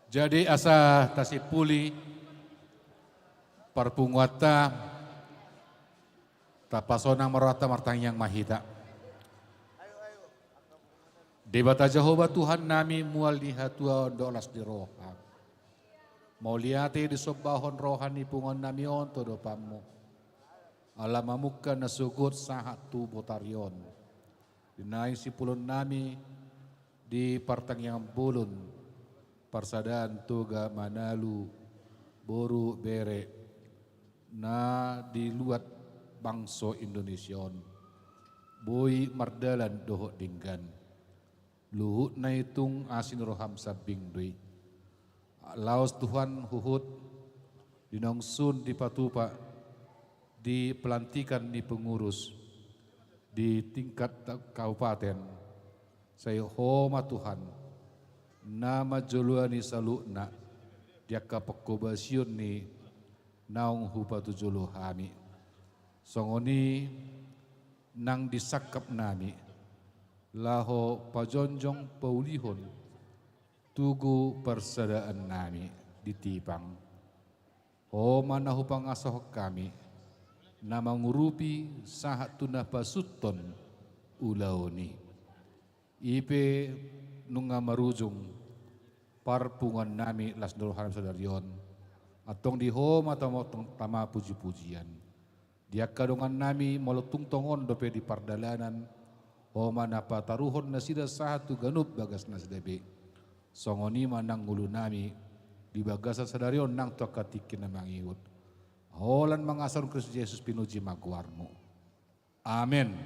Jadi asa tasimpuli parpunguanta, tapasonang ma rohanta, martangiang ma hita. Debata Jahowa Tuhan nami, mual ni hatuaon dohot las ni roha, mauliate disombahon roha ni punguan nami on tu adopanmu, ala mamungka na sogot sahat tu botari on. Di naeng sipuloon nami di partangiangan bolon, parsadaan Toga Manalu boru bere na di luat bangso Indonesia on, boi mardalan dohot denggan. Luhutna i tung asi ni roham sambing do i. Laos Tuhan, huhut di naung sun dipatupa di pelantikan ni pengurus di tingkat ta-, kabupaten, sai Ho ma Tuhan na manjoloani saluhutna di angka panghobasion ni naung hupatujolo hami. Songon i nang di sangkap nami, laho pajongjong paulihon tugu parsadaan nami di Tipang. Ho ma na hupangasahon hami, na mangurupi sahat tu na pasuthon ulaon i. I pe nunga marujung parpunguannami las ni rohanami sadari on. Antong di Ho ma tama, tama pujipujian. Di angka dongannami molo tung tongon dope di pardalanan, Ho ma na pataruhon nasida sahat tu ganup bagas nasida be. Songon i ma nang ngolunami di bagasan sadari on nang tu angka tingki na mangihut. Holan mangasahon Kristus Jesus, pinuji ma goarmu. Amen.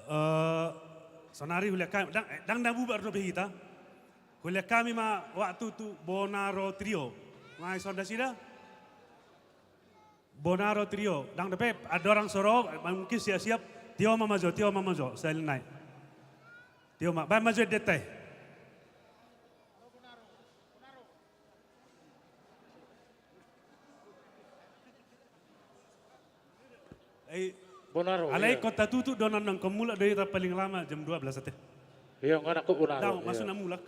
Eh, sonari huliat hami, ndang, eh, ndang na bubar dope hita. Huliat hami ma waktu tu Bonaro Trio. Nunga dison nasida? Bonaro Trio. Ndang dope, andorang so ro, mungkin siap-siap. Tio ma jo, tio ma jo, sahali nai. Tio ma, baen ma jo endenta i. Eh, Bonaro, alai iya. Ingkon tatutup do, nang ingkon mulak do hita paling lama jam dua belas ate. Iya, nggak nakut Bonaro, dao, iya. Masuk na mulak.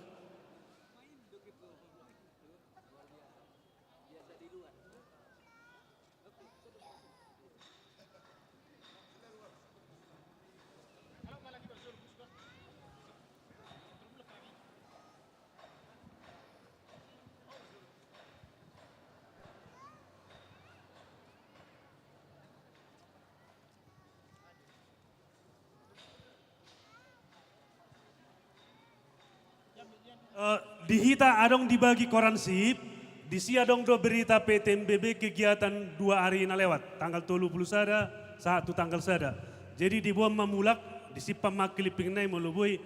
Eh, di hita adong dibagi koran sip, disi adong do berita P T M B B kegiatan dua hari na lewat, tanggal tolu pulu sada sahat tu tanggal sada. Jadi diboan ma mulak, disimpan ma clipping na i molo boi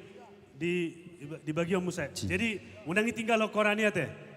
di, dibagihon muse. Jadi unang i tinggalhon koran i ate.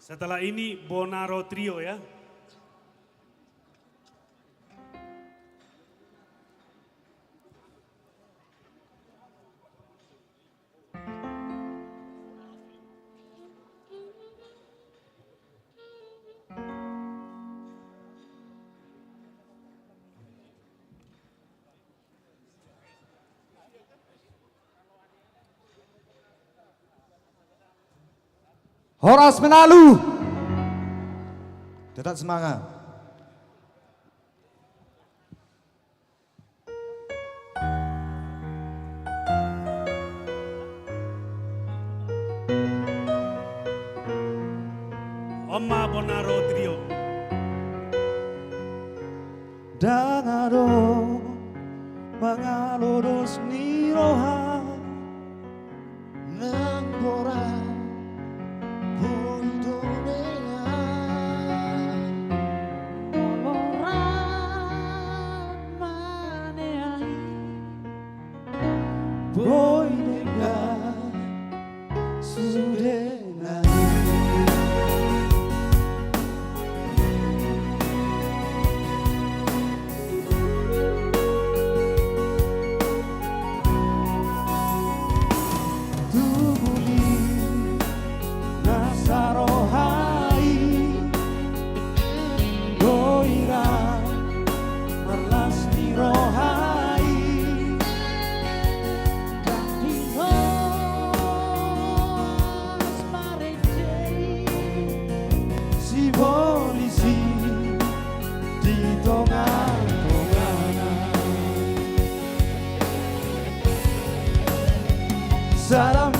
Setelah ini Bonaro Trio ya. Horas Menalu. Tetap semangat. On ma Bonaro Trio. Ndang adong mangalo dos ni roha nang borat boi do neang. Molo rap maneang i boi denggan sude nai. Tubu ni na saroha i, goira marlas ni roha i. Dang di hos marejei sibolis i di tongatongana. Salam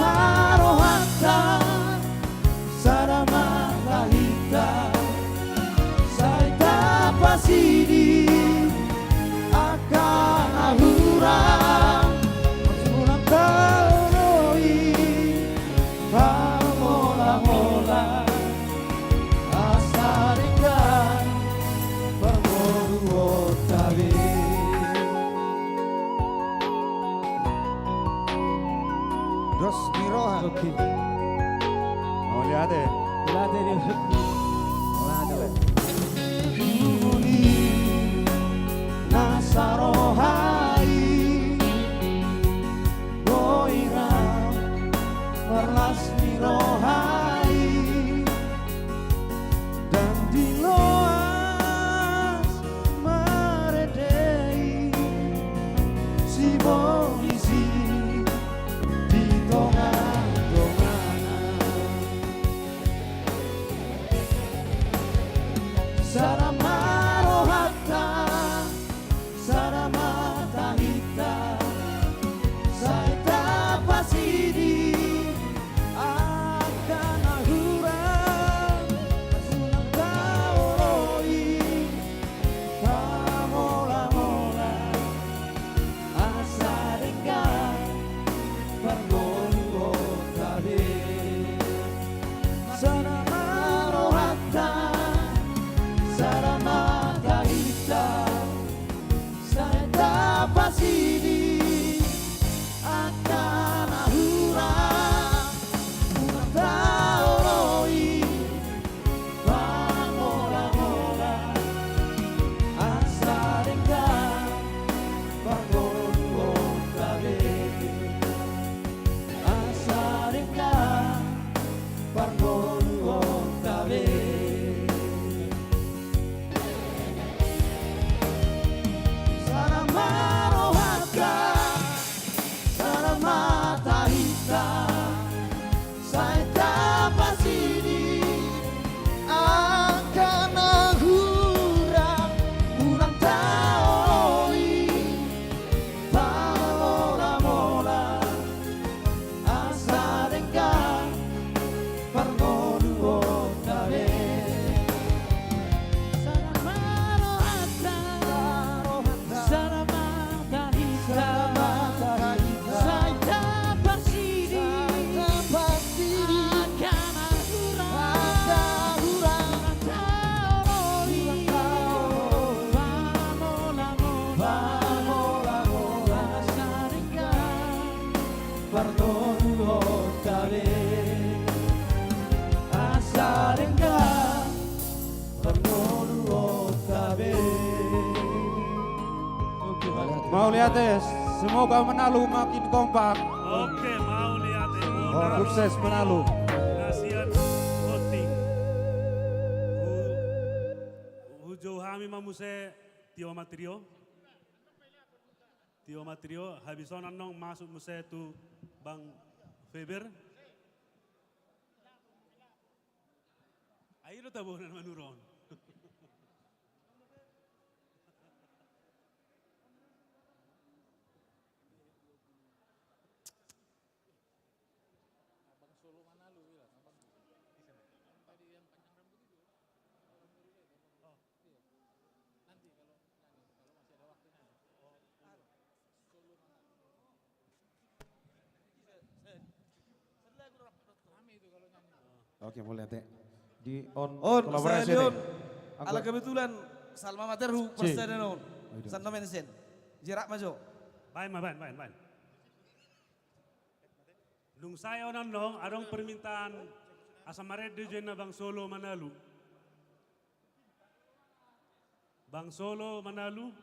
Dos ni roha. Oke. Mauliate. Mauliate di. Mauliate. Dungkon i na saroha i, boi ra marlas ni roha i, dan diloas marende i sibolis i di tongatongana. Sada ma rohanta, sada ma tahinta, sai tapasidi angka na hurang, unang taoloi pamolamola, asa denggan parngoluonta be. Sada ma rohanta, sada ma tahinta, sai tapasidi angka na hurang, unang taoloi pamolamola, asa denggan parngoluonta be, asa denggan parngoluonta be. Sada ma rohanta, sada ma tahinta, sai tapasidi angka na hurang, unang taoloi pamolamola, asa denggan parngoluonta be. Sada ma rohanta, sada ma tahinta, sai tapasidi angka na hurang, unang taoloi pamolamola, asa denggan parngoluonta be, asa denggan parngoluonta be. Mauliate, semoga Manalu makin kompak. Oke, mauliate. Oh, sukses Manalu. Nasihat penting. Hu-, hujou hami ma muse tio ma trio. Tio ma trio, habis on annon masuk muse tu Bang Feber. Ai do tabo na manurun. Abang Solo Manalu bilang, abang. Tadi yang panjang rambut itu. Oh. Iya. Nanti kalau nyanyi, kalau masih ada waktu nyanyi. Oh, iya. Solo Manalu. Kami itu kalau nyanyi. Oke, mauliate. Di on. On, kolaborasi saya Leon. Ala kebetulan Salma Materhu, si. Persenan on. Oh, iya. Sanna mensen. Jerak majo. Baen ma, baen, baen, baen. Dung sae on annon, adong permintaan asa marende jo inna Bang Solo Manalu. Bang Solo Manalu.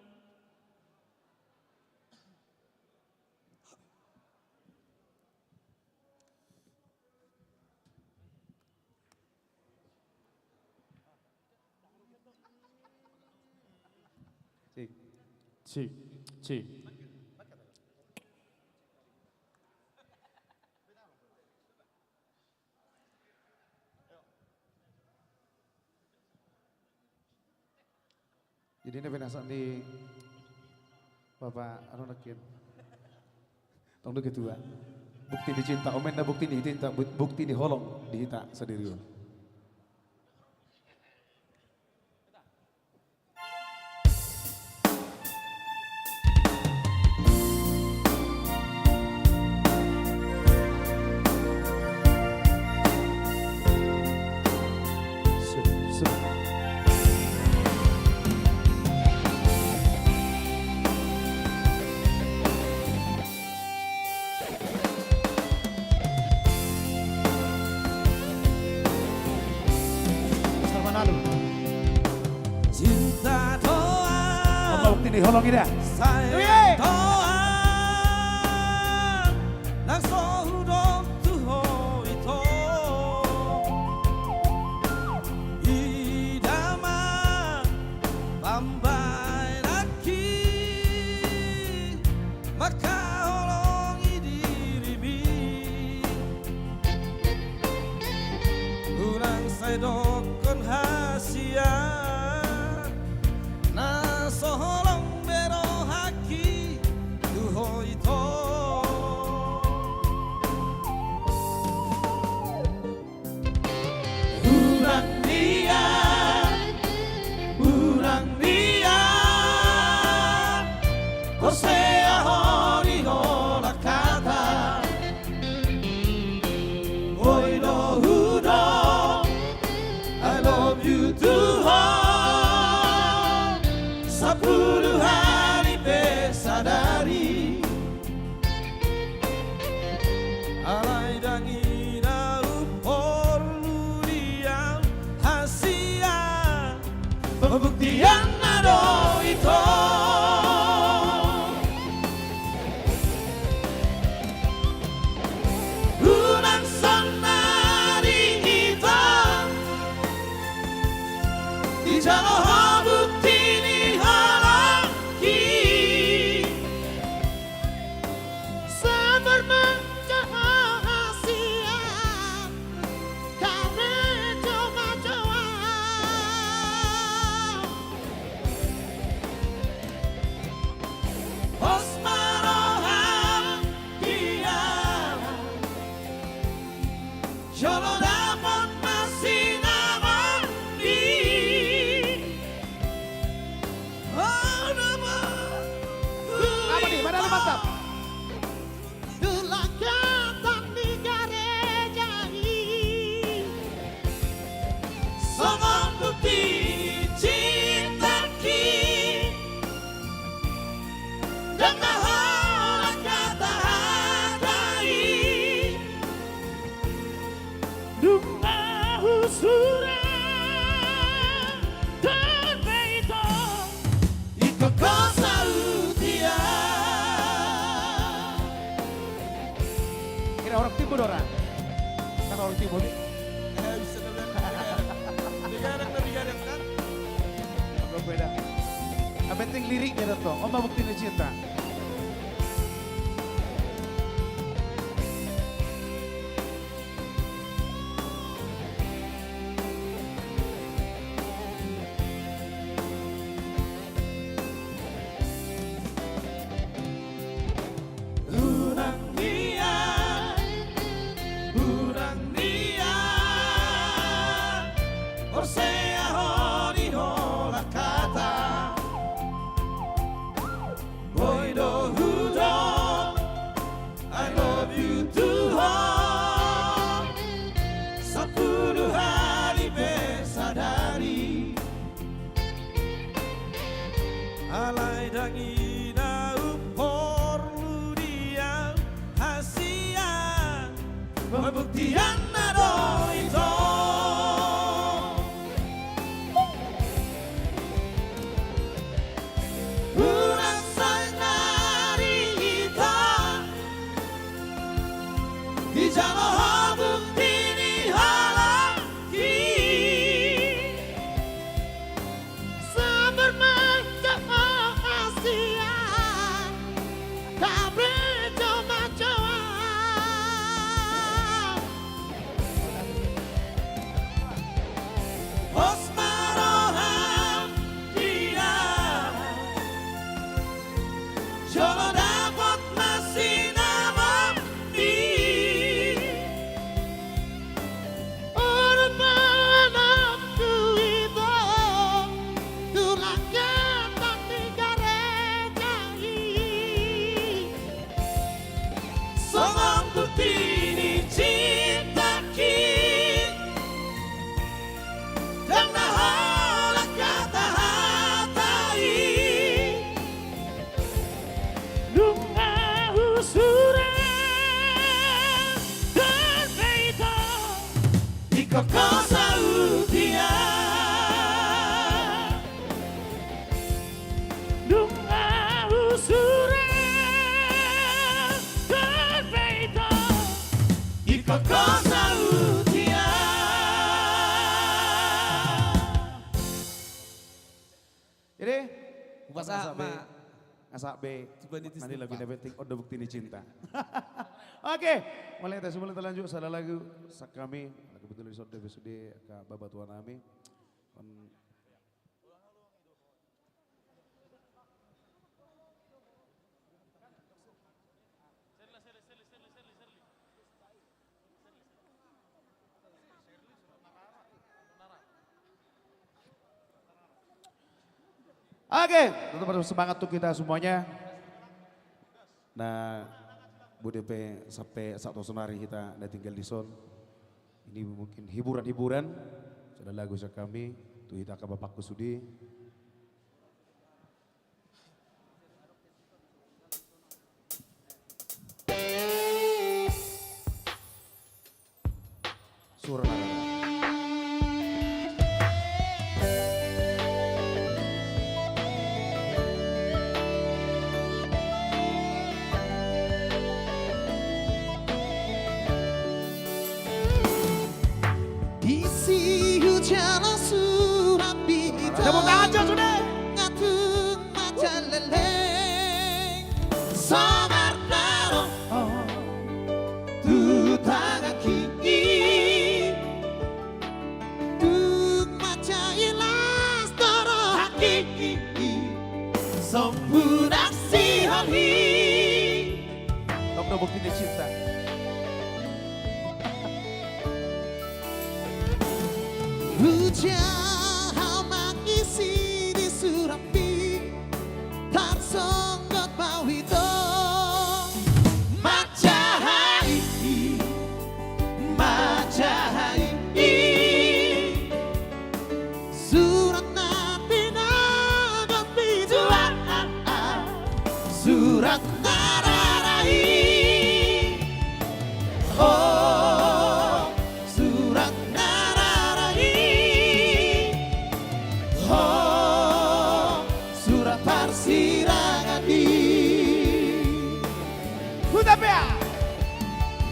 Cik. Cik, cik. Jadi na pinasahat ni Bapak anu nangkin. Tong do ketua. Bukti ni cinta, omen na bukti ni cinta, bu-, bukti ni holong di hita sadiri on. Holong ida. Sai doan nang so hudok tu ho ito. Ida ma pambahenanki mangkaholongi dirimi. Unang sai dokkon hasian na so holong be rohangki tu ho ito. Unang nian, unang nian porsea ho di holan hata. Boi do hudok I love you tu ho sampulu hali pe sadari. Alai ndang i na umporlu di au hasian, pembuktianna do ito. Unang sonnari ito dijalo ho bukti ni holongki. Sabar manjaha hasian, karejo manjaha. Pos ma roham di au jolo dapot ma sinamot ni. Apa nih? Mana lu mantap? Tulang katan di gareja i songon bukti cintaki. Ndang na holan hata hata i. Dung na husura dope ito ingkon ho saut ia. Kira orang timur orang. Kan orang timur. Eh, bisa dibilang digadang, digadang, digadang, kan? Apa beda? Yang penting liriknya datang. Oma bukti ni cinta. Unang nian, unang nian porsea ho di holan hata. Boi do hudok I love you tu ho sampulu hali pe sadari. Alai ndang i na umporlu di au hasian, pembuktianna do ito. Unang sonnari ito dijalo ho bukti ni holongki. Sabar manjaha hasian, karejo manjaha. Pos ma roham di au jolo dapot ma sinamot ni. Ko saut ia. Jadi, hupasahat ma. Hupasahat be. Nanti lagu na penting, on do bukti ni cinta. Oke, mulai tes, mulai talanjut, sada lagu, sian hami, lagu betul di sonde be sude, ka baba tua nami. Oke, tetap harus semangat untuk kita semuanya. Na, bude pe sampe saat sonari hita na tinggal di son. Ini mungkin hiburan-hiburan. Sada lagu sian hami, tu hita angka bapakku sude. Surat. Disi hujalo surat bintang. Tepuk tangan, Jos, sudah. Ngatung majaleleng. Sabar na ro tu tanganki. Tung mansai las do rohangki. Sombun aksi holhi. Tong do bukti ni cinta. Hujaha mangisi di suratmi, tarsonggot ma au ito. Manjahai, manjahai. Surat na tinagammi, surat na rara i. O, surat na rara i. O, surat parsirangan i. Huta pea.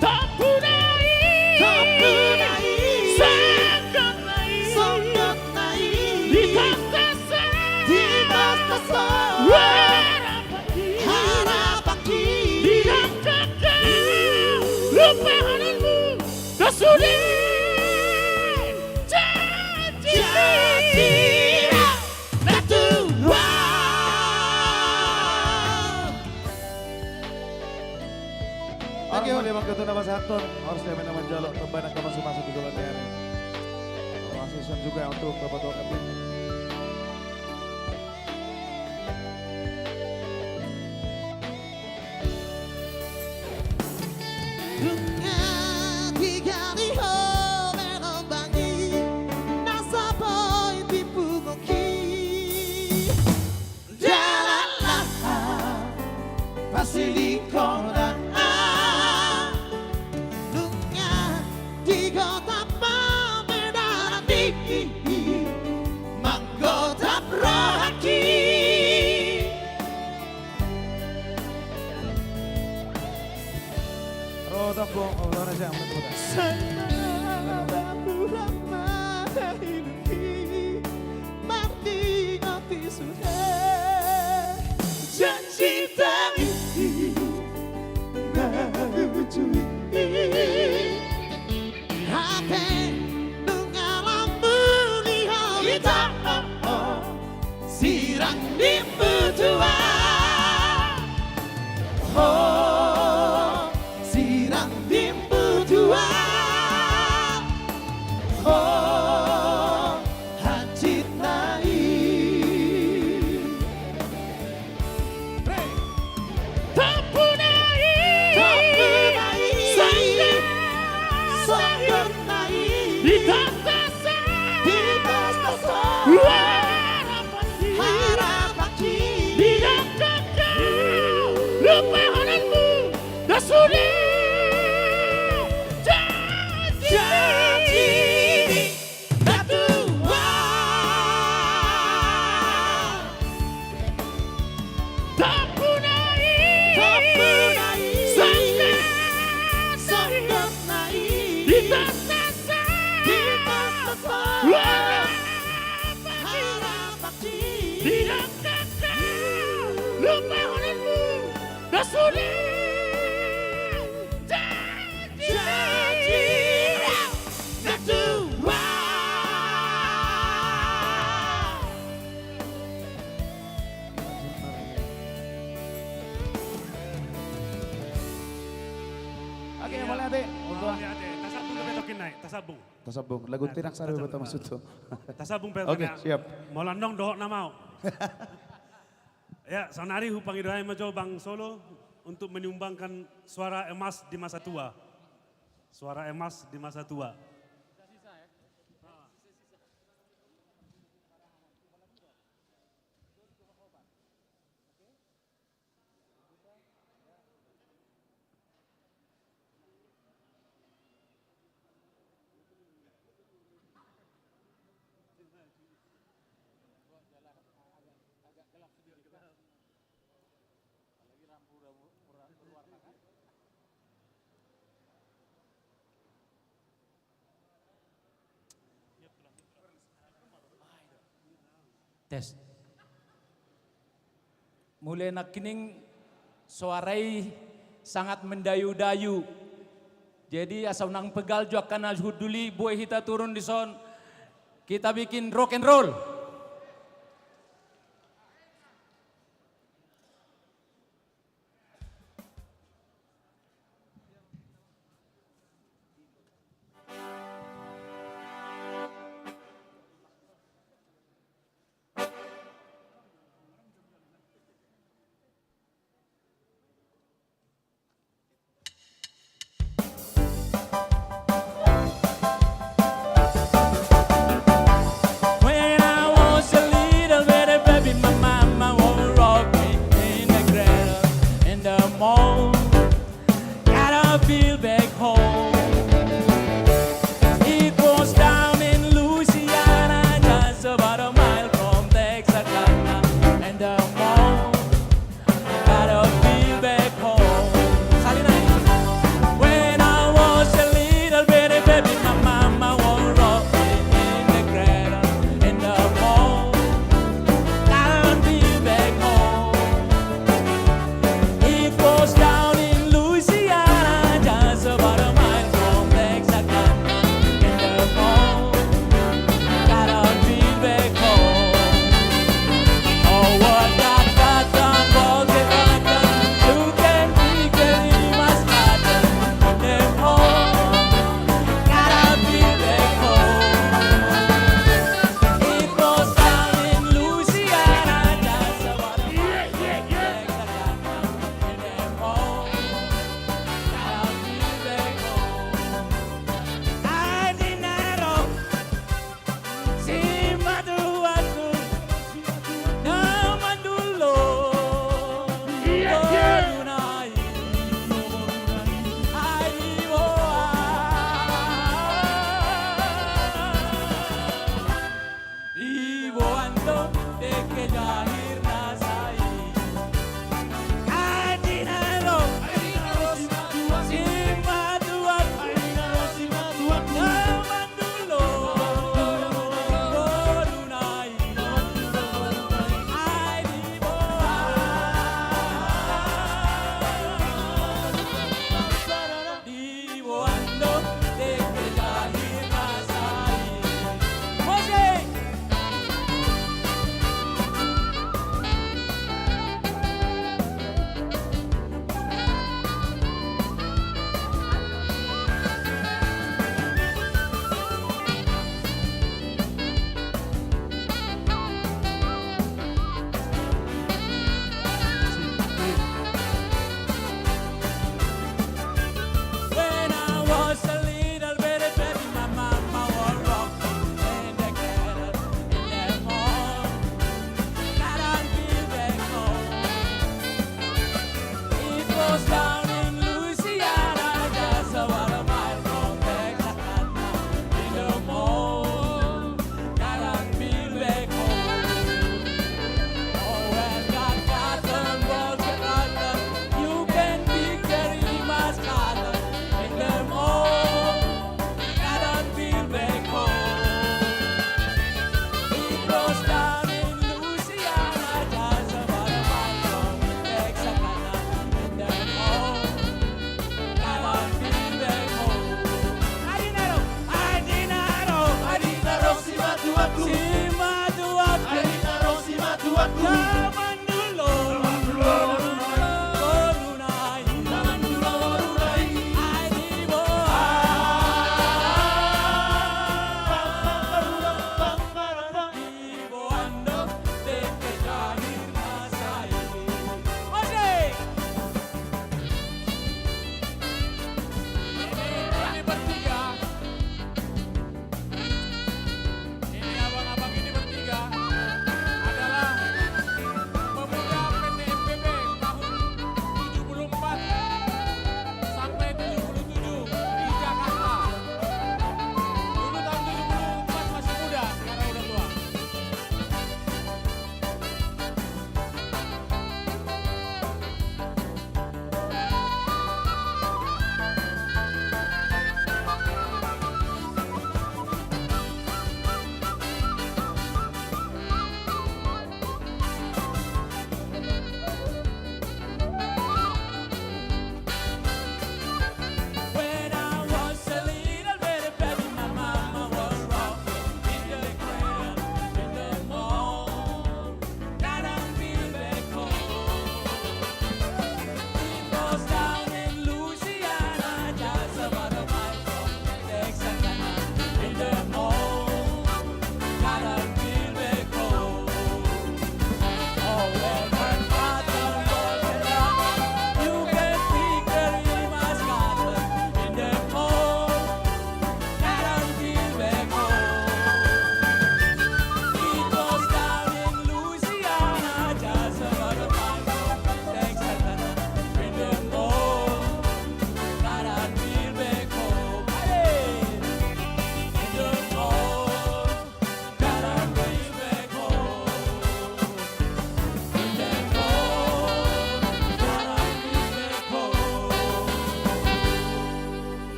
Tampuna i. Tampuna i. Songgot na i. Songgot na i. Di bagasan. Di bagasan. Harapanki. Harapanki. Di angka. Lupahonon muna sude. Janji. Janji. Natuaon. Oke, oke, bang ketua nama satu. Harus dia main nama jalo. Terbanyak kamu masuk-masuk di bulan ini. Terima kasih juga untuk Bapak Tua Kami. Nunga tigari ho menombangi nasa boi di punguki. Dalan laho pasilingkon na nunga digotap ma Medan i, manggotap rohangki. Rotok bo, oh, lona jam, betul. Sai mangula ma hidupki, mardingoti sude. Janji tangi na ujui. Ate nunga lam muli ho ito, sirang di butuan. Ho, sirang di butuan. Ho, hansit na i. Tampuna i. Tampuna i. Sangka. Sangka na i. Di tatasan. Di tatasan. Harapanki. Harapanki. Di angka. Lupahonon muna sude. Janji. Janji. Natuaon. Tampuna i. Tampuna i. Sangka. Sangka na i. Oke, mauliate. Mauliate. Tasambung pe tokinna i, tasambung. Tasambung. Lagu tinak sari. Tasambung pe tokinna i. Oke, siap. Molo adong dohot nama au. Ya, saonari hupangido hami ma jo Bang Solo untuk menyumbangkan suara emas di masa tua. Suara emas di masa tua. Tes. Mule nangkining soara i sangat mendayu-dayu. Jadi asa unang pegal jo angka na hundul i, boi hita turun dison. Kita bikin rock and roll.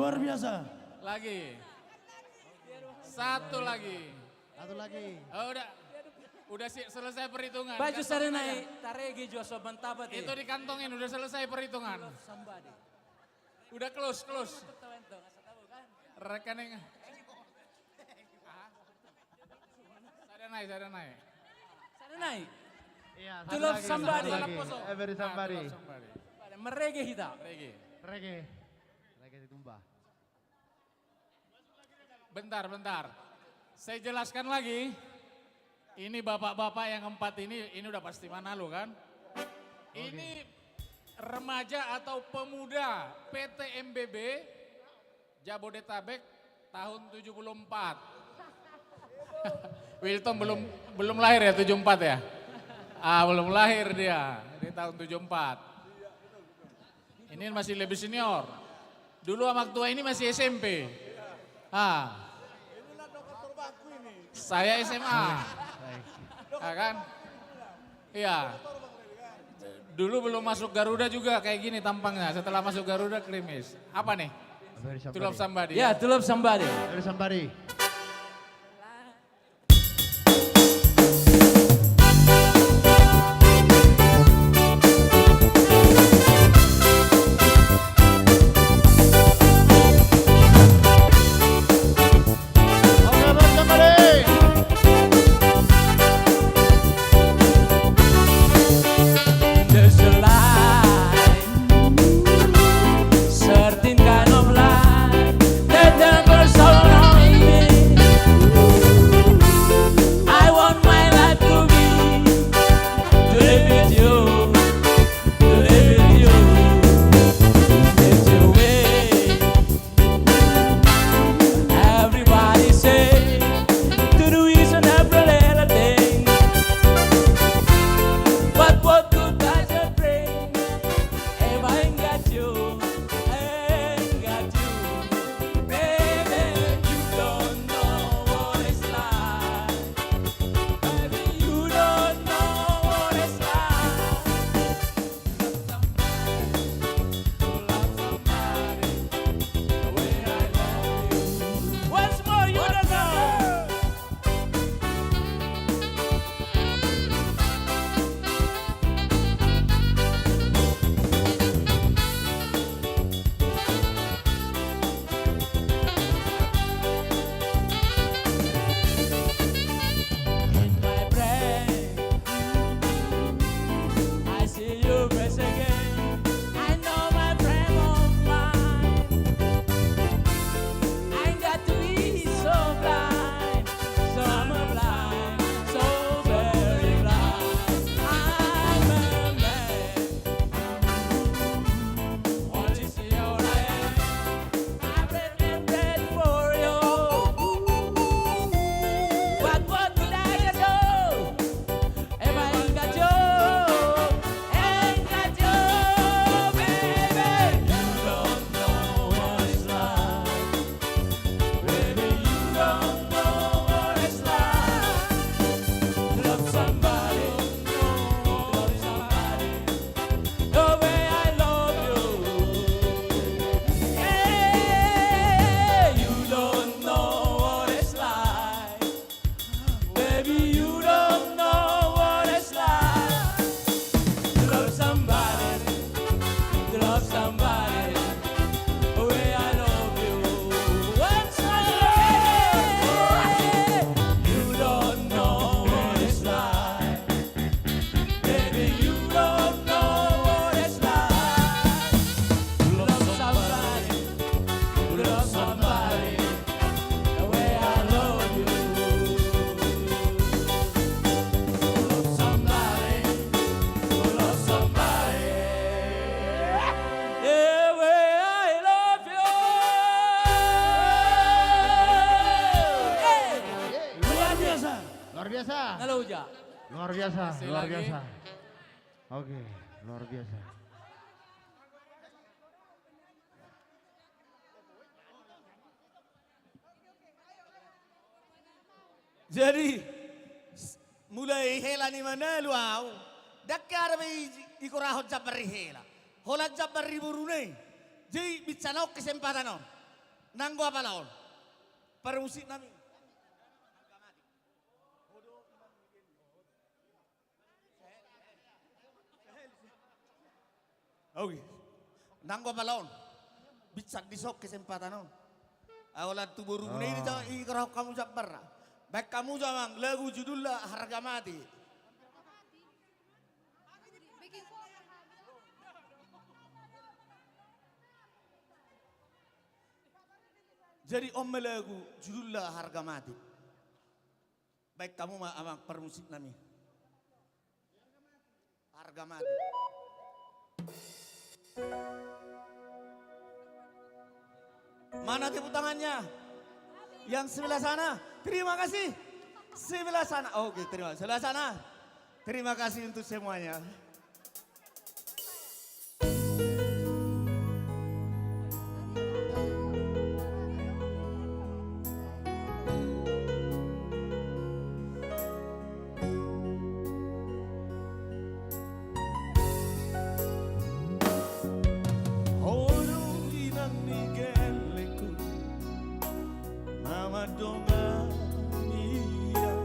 Luar biasa. Lagi. Satu lagi. Satu lagi. Oh, udah. Udah si-, selesai perhitungan. Baju. Gas sada nai, tarege jo soban tabat. Itu dikantongin, udah selesai perhitungan. Udah close, close. Rekening. Sada nai, sada nai. Sada nai. Iya, satu lagi, satu lagi. Tulop sambadi. Every sambadi. Ah, tulop sambadi. Merege hita. Merege. Merege. Merege ditumba. Bentar, bentar. Saya jelaskan lagi. Ini bapak-bapak yang empat ini, ini udah pasti Manalu, kan? Oke. Ini remaja atau pemuda P T M B B Jabodetabek tahun tujuh puluh empat. Wilton belum, belum lahir ya, tujuh empat ya? Ah, belum lahir dia di tahun tujuh empat. Ini masih lebih senior. Dulu Amak Tua ini masih S M P. Ah. Saya S M A. Ya kan? Iya. Dulu belum masuk Garuda juga kayak gini tampangnya. Setelah masuk Garuda, krimis. Apa nih? Tulop sambadi. Ya, tulop sambadi. Tulop sambadi. There's a light, certain kind of light that never surround me. I want my life to be, to live with you, to live with you. It's your way. Everybody say, to the reason every little thing. But what good does it bring if I ain't got you, ain't got you? Baby, you don't know what it's like. Baby, you don't know what it's like. Once more, you don't know. In my brain, I see your face again. I know my frame of mind. I got to be so blind, so blind, so very blind. I'm a man. What is your name? I pray and pray for you. But what could I do? If I ain't got you, ain't got you, baby, you don't know what it's like. Baby, you don't know what it's like to love somebody, to love somebody the way I love you. Yeah, you don't know what it's like. Baby, you don't know what it's like to love somebody, to love somebody the way I love you. Once more, you don't know what it's like. Baby, you don't know what it's like to love somebody, to love somebody the way I love you. To love somebody, to love somebody the way I love you. Hey! Luar biasa. Luar biasa. Halo, Uja. Luar biasa, luar biasa. Oke, luar biasa. Jadi, s-, mulai hela ni Manalu au, ndang hea be i-, ikorahon jambar ni hela. Holan jambar ni boruna i. Jadi, binsana on kesempatan on. Nanggo apala on. Parmusik nami. Oke. Nanggo apala on. Binsat dison kesempatan on. Aolan tu boru muna i, ah, di jang-, i kerahon hamu jambar. Baen hamu jo amang lagu judulna Harga Mati. Jadi on ma lagu judulna Harga Mati. Baen hamu ma amang parmusik nami. Harga Mati. Mana tepuk tangannya? Yang sebelah sana. Terima kasih. Sebelah sana. Oke, terima. Sebelah sana. Terima kasih untuk semuanya. Ho do inang ni gellengku, na mandongani au,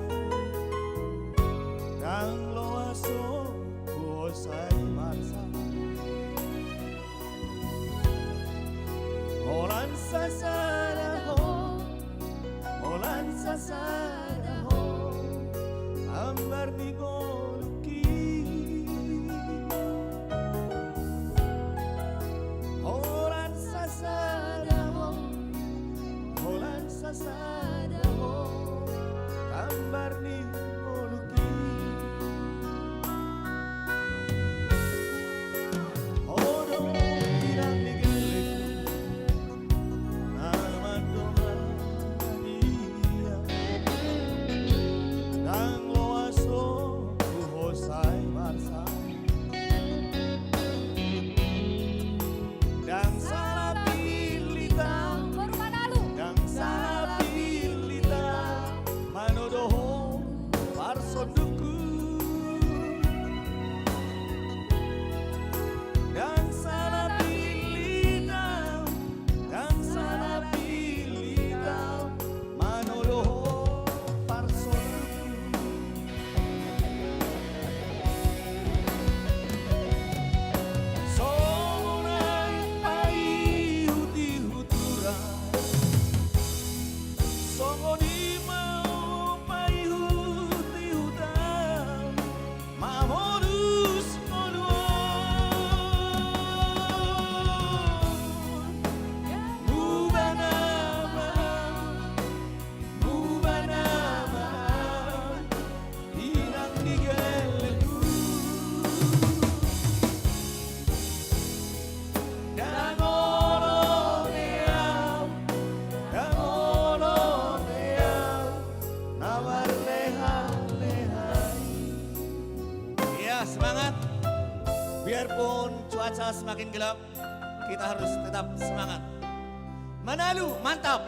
ndang loas ho huhosai marsak. Holan sasada ho, holan sasada ho, ambar ni ngolungki. Holan sasada ho, holan sasada ho, ambar ni ngolungki. Ho do inang ni gellengku, na mandongani au, ndang loas ho huhosai marsak. Ndang sala pillit au, boru Manalu. Ndang sala pillit au, manodo ho parsondukku. Ndang sala pillit au, ndang sala pillit au, manodo ho parsondukku. Songon aek paihutihut hurang, songon i ma ho paihutihut au, mamolus ngolu on. Muba nama, muba nama, inang ni gellengku. Ndang olo be au, ndang olo be au, na marlehaleha i. Iya, semangat. Biarpun cuaca semakin gelap, kita harus tetap semangat. Manalu, mantap.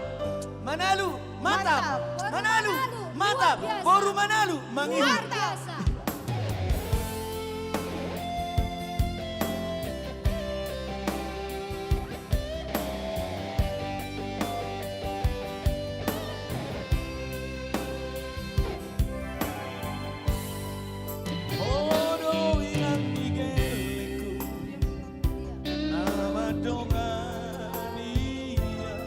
Manalu, mantap. Mantap. Boru Manalu, Manalu, mantap. Luar biasa. Boru Manalu, mangihut. Luar biasa. Ho do inang ni gellengku, na mandongani au,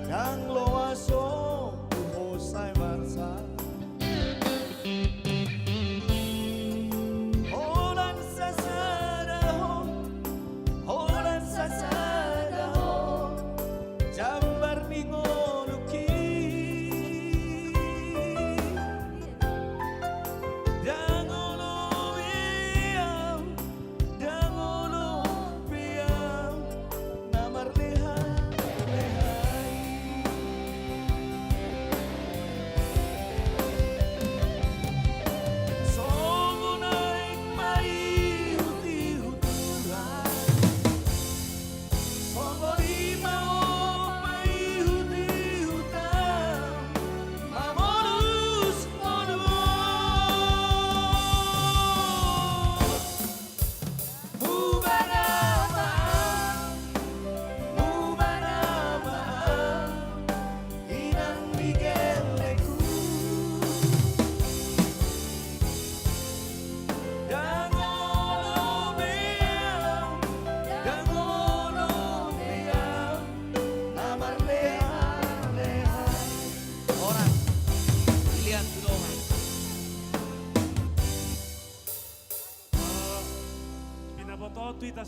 ndang loas ho huhosai marsak.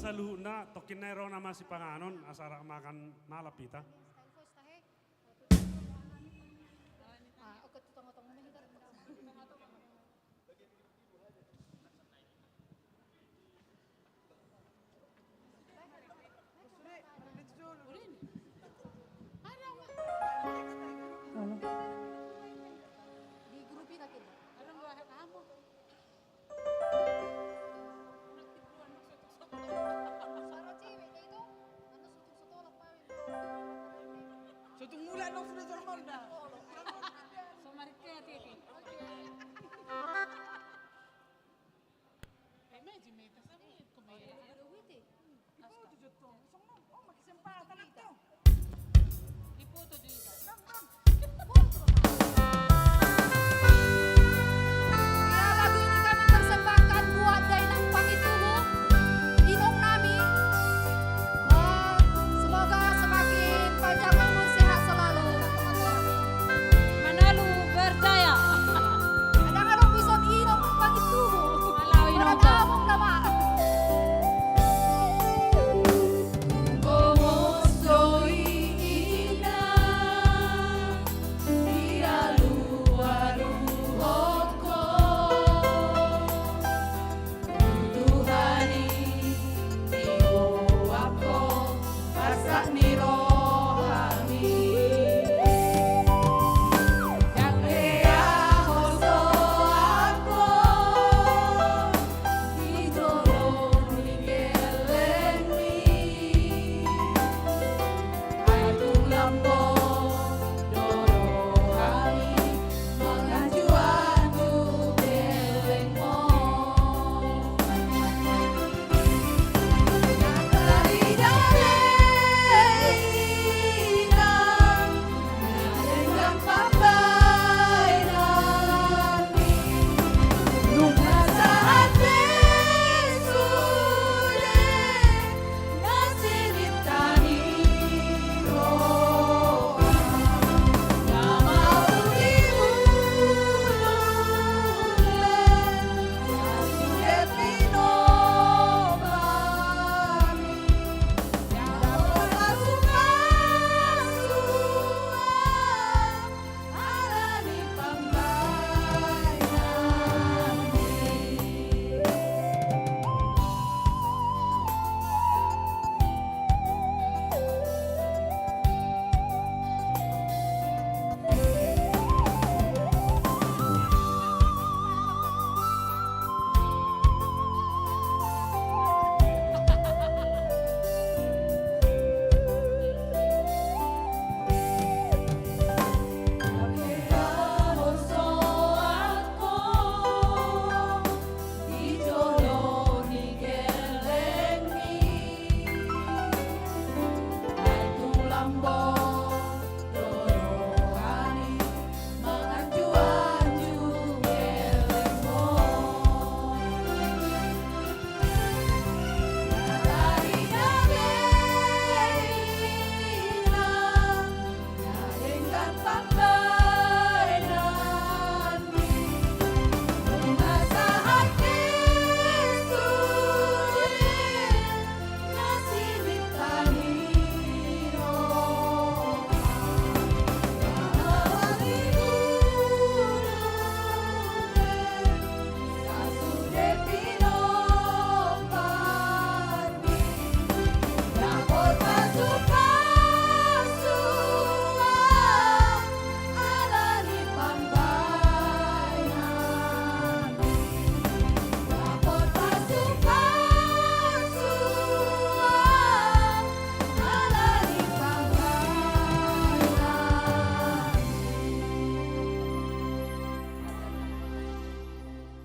Saluhutna, tongkin nai ro nama sipanganon, asa rap mangan malap hita. Sotung mulak nang sude jolma da. Ya, lagu ini kami persembahkan buat Dainang Pangit Tubuh, inong nami. Eh, semoga semakin panjang umur, sehat selalu. Manalu berjaya. Ada ngadong bisa inong Pangit Tubuh. Alah, inong. Bergabung nama.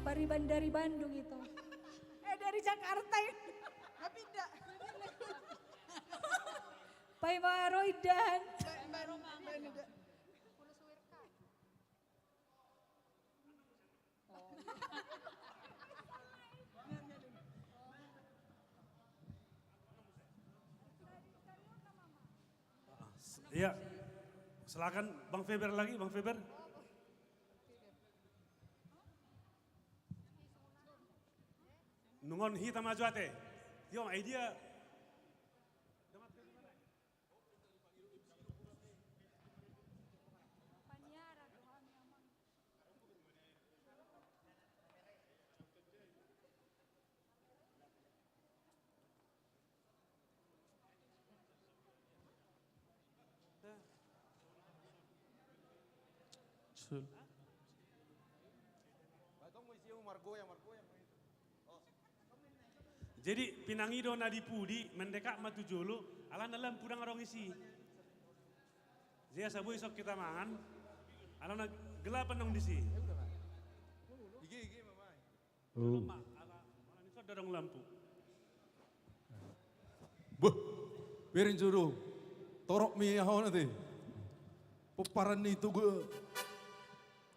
Pariban dari Bandung itu. Eh, dari Jakarta ini. Tapi ndak. Paima ro indahan. Iya. Silakan Bang Feber lagi, Bang Feber. Nunga on hita maju ate. Yo, idea. Jadi pinangido na di pudi mendekat ma tu jolo, alana lampu ndang adong isi. Jadi asa boi songon hita mangan, alana gelap annon disi. Ige, ige, mamai. Oh. Ala, ala ni sonda dong lampu. Beh, bereng jodo. Torop mi ahona te. Pomparan ni Toga.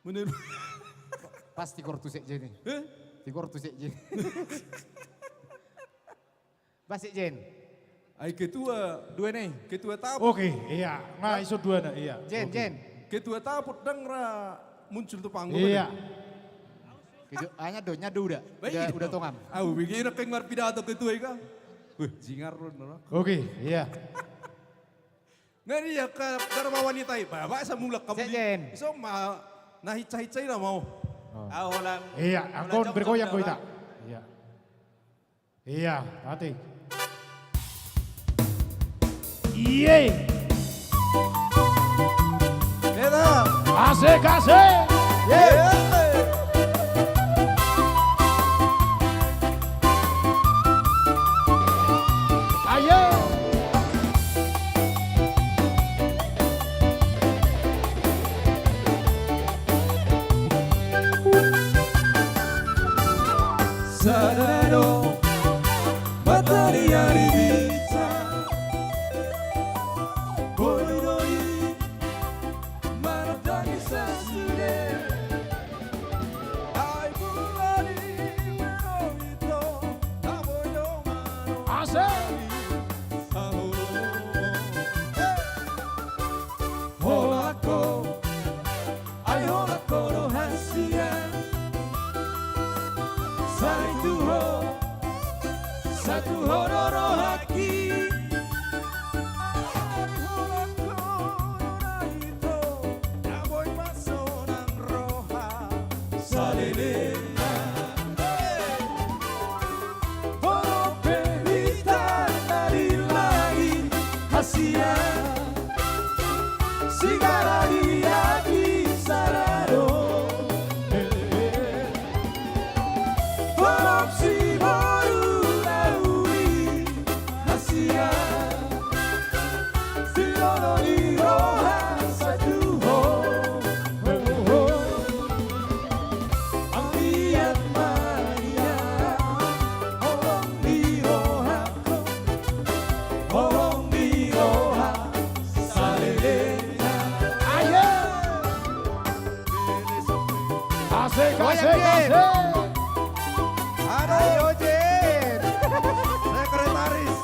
Bener. Pas tigor tu sekjen i. Eh? Tigor tu sekjen. Bah sekjen. Ai ketua. Dua na i. Ketua Taput. Oke, iya. Nga iso dua na, iya. Jen, oke. Jen. Ketua Taput ndang ra muncul tu panggung. Iya. Ketua, ah, nyado, nyado uda. Baik. Uda, uda tongam. Au, bege na keng marpidato ketua i ka. Weh, jingar ro, no. Oke, iya. Nga dia ka, darmawan i tai. Bapak samulak kamu di. Sekjen. Iso ma, na hica-hica i na mau. Oh. Au, holan. Iya, holan angkon jok bergoyang jok ko ita. Iya. Iya, mati. Iye. Eta. Asik, asik. Iye. Ayo. Sada do mataniari bica, boi do i manangi sasude. Ai bulan i mero ito, na boi do manangi. Asik. Holan ho, ai holan ho do hasian. Sai tu ho, sai tu ho do rohangki. Ai holan ho do na ito, na boi pasonang roha. Saleleng. Torop pe bintang na di langit, hasian sigara di api sada do. Torop siboru na uli, hasian siboru ni roha satu ho. Anggiat ma nian holong ni rohangku, holong ni roha salelengna. Ayo. Asik, asik, asik. Ayo, Jen. Sekretaris.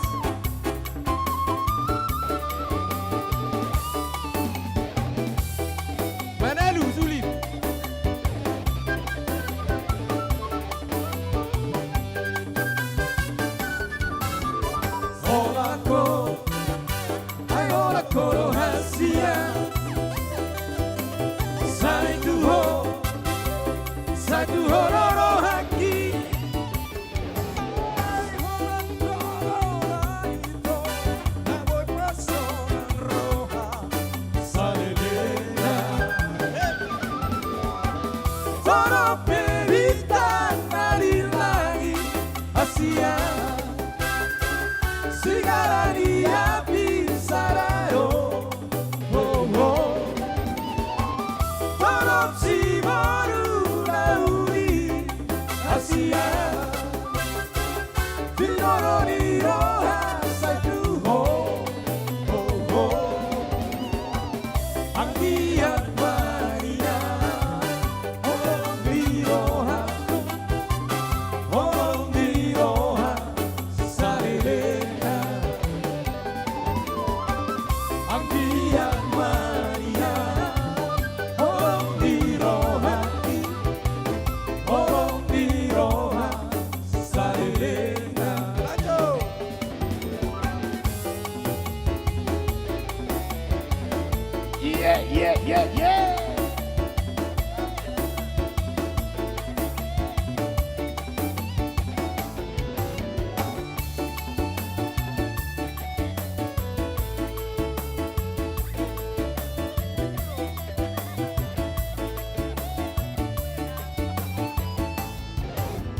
Manalu sulit. Holan ho, ai holan ho do hasian. Sai tu ho, sai tu ho do rohangki. Torop pe bintang na di langit, hasian sigara di api sada do. Torop siboru na uli, hasian siboru ni roha satu ho. Anggiat ma nian holong ni roha, holong ni roha salelengna. Ye, ye, ye, ye.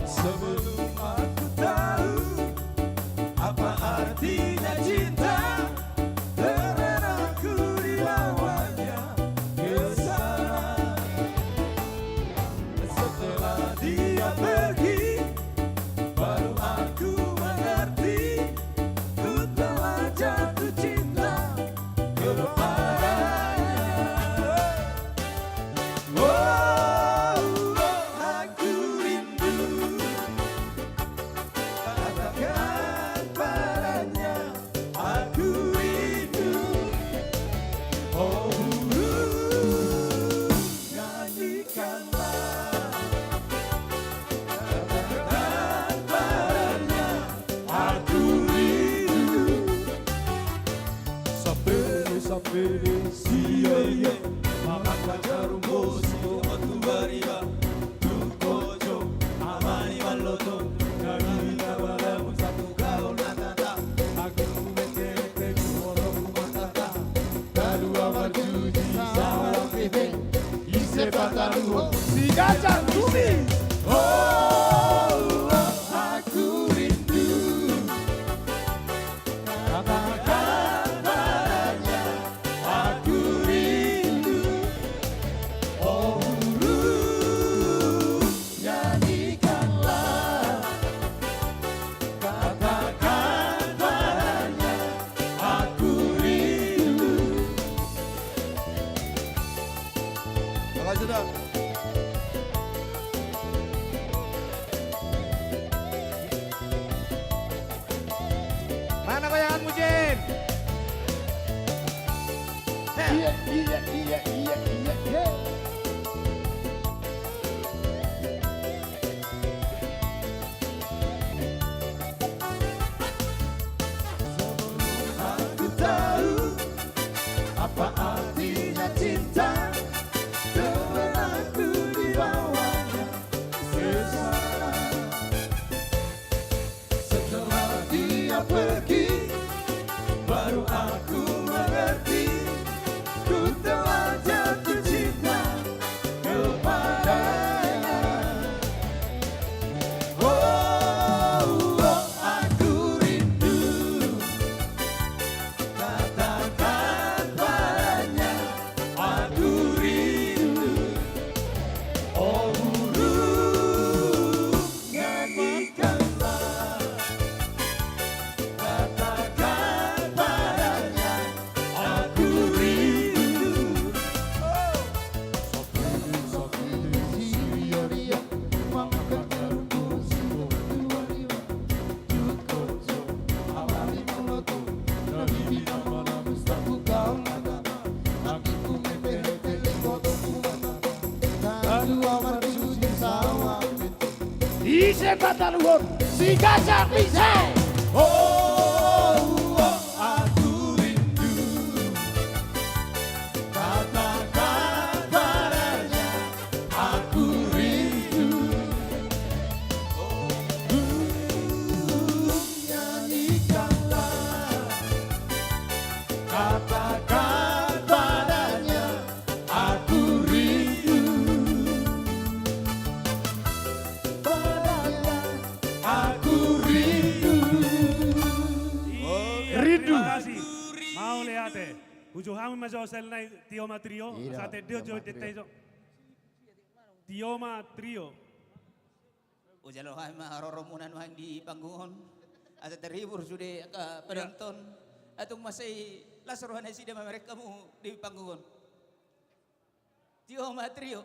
Sebelum aku tahu apa artinya cinta, terlena aku di bawahnya kesal. Setelah dia pergi, baru aku mengerti, ku telah jatuh cinta kepadanya. Oh, oh, aku rindu. Katakan padanya, aku rindu. Oh, rindu. Nyanyikanlah. Katakan padanya, aku rindu. Sapele, sapele, sia, ia. Mangan pajarum bosi, otu bariba. Tukojo, amani maloto, kami minta balamu satu gaul natata. Aku mentelek-telek, moro ku matata. Lalu amal cuci, sawang bebek, ise pataruhon, si gajang tusi. Oh, oh, aku rindu. Katakan padanya, aku rindu. Oh, rindu. Nyanyikanlah, katakan padanya, aku rindu. Makasih, Dok. Mana goyanganmu, Jin? Iya, iya, iya, iya, iya, iya. Sebelum aku tahu apa artinya cinta, terlena aku di bawahnya kesal. Setelah dia pergi, baru aku mengerti, ku telah jatuh cinta kepadanya. Oh, oh, aku rindu. Katakan padanya, aku rindu. Oh, rindu. Nyanyikanlah, katakan padanya, aku rindu. Oh. Sapele, sapele, sia, ia. Mangan pajarum bosi, otu bariba. Tukojo, amani maloto, na bibi na malamus, tabu kau na tata. Aki ku mete-mete, lengkoto ku matata. Lalu amal cuci, sawang bebek. Ise pataruhon, si gajang ise. Oh, oh, aku rindu. Katakan padanya, aku rindu. Oh, nyanyikanlah. Katakan padanya, aku rindu. Padanya, aku rindu. Iya, rindu. Terima kasih. Mauliate. Hujou hamu ma jo sel nai Tioma Trio. Iya, asa tedde jo Tioma Trio. Tete jo. Tioma Trio. Ujalo hami ma haroromuna nuaeng di panggung on. Asa terhibur sude angka penonton. Iya. Atung mansai las roha nasida mamereng hamu di panggung on. Tioma Trio.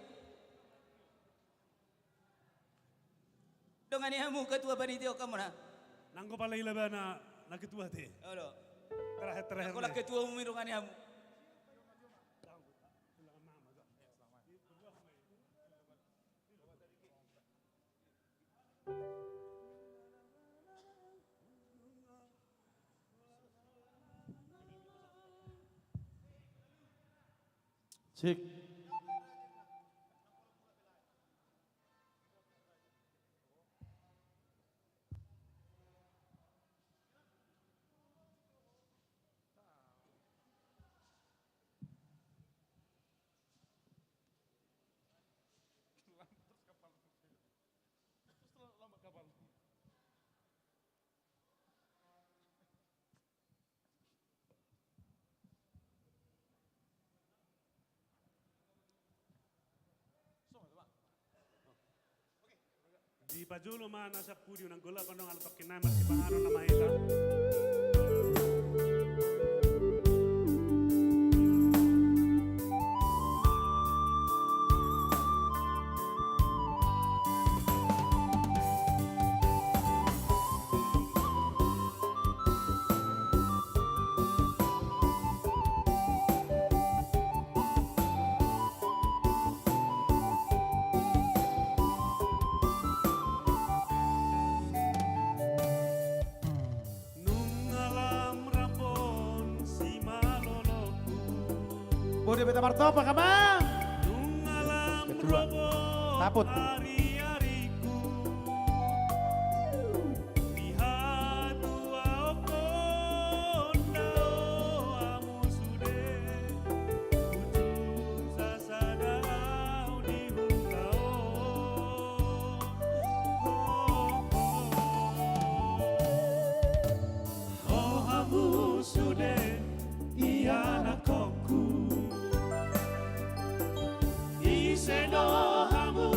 Dongani hamu ketua panitia on hamu na. Nanggo pala i labana na ketua te. Olo. Terakhir, terakhir. Nanggo na ketua umum i dongani hamu. Cek. Dipajolo ma na sampulu, unang golap annon ala tongkin nai marsipanganon nama hita. Nunga lam rap on simalolongku. Bode beta martopak, Amang. Nunga lam rap on ariariku. Di hatuaonhon do hamu sude. Ujung sasada au di huta on. O hamu sude ianakhonku, ise do hamu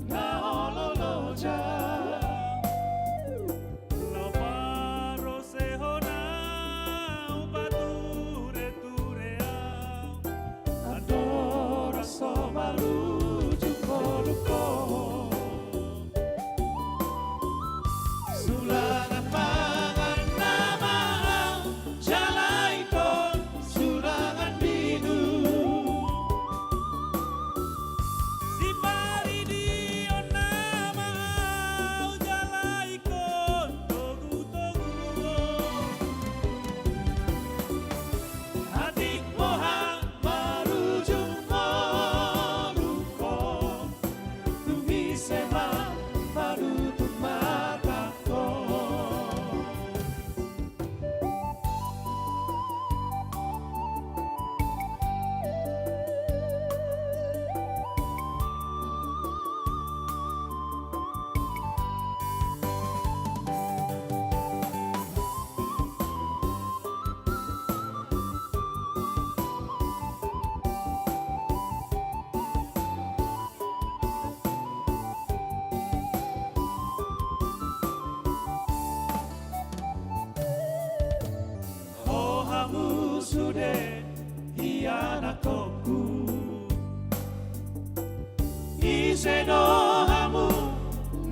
na olo loja? Laho parosehon au, patureture au, andorang so marujung ngolungkon. Sulangan pangan nama au, jala ingkon sulangan minum. Siparidion nama au, jala ingkon togutoguon. Atik boha marujung ngolungkon, tung ise ma manutup matangkon. O hamu sude ianakhonku, ise do hamu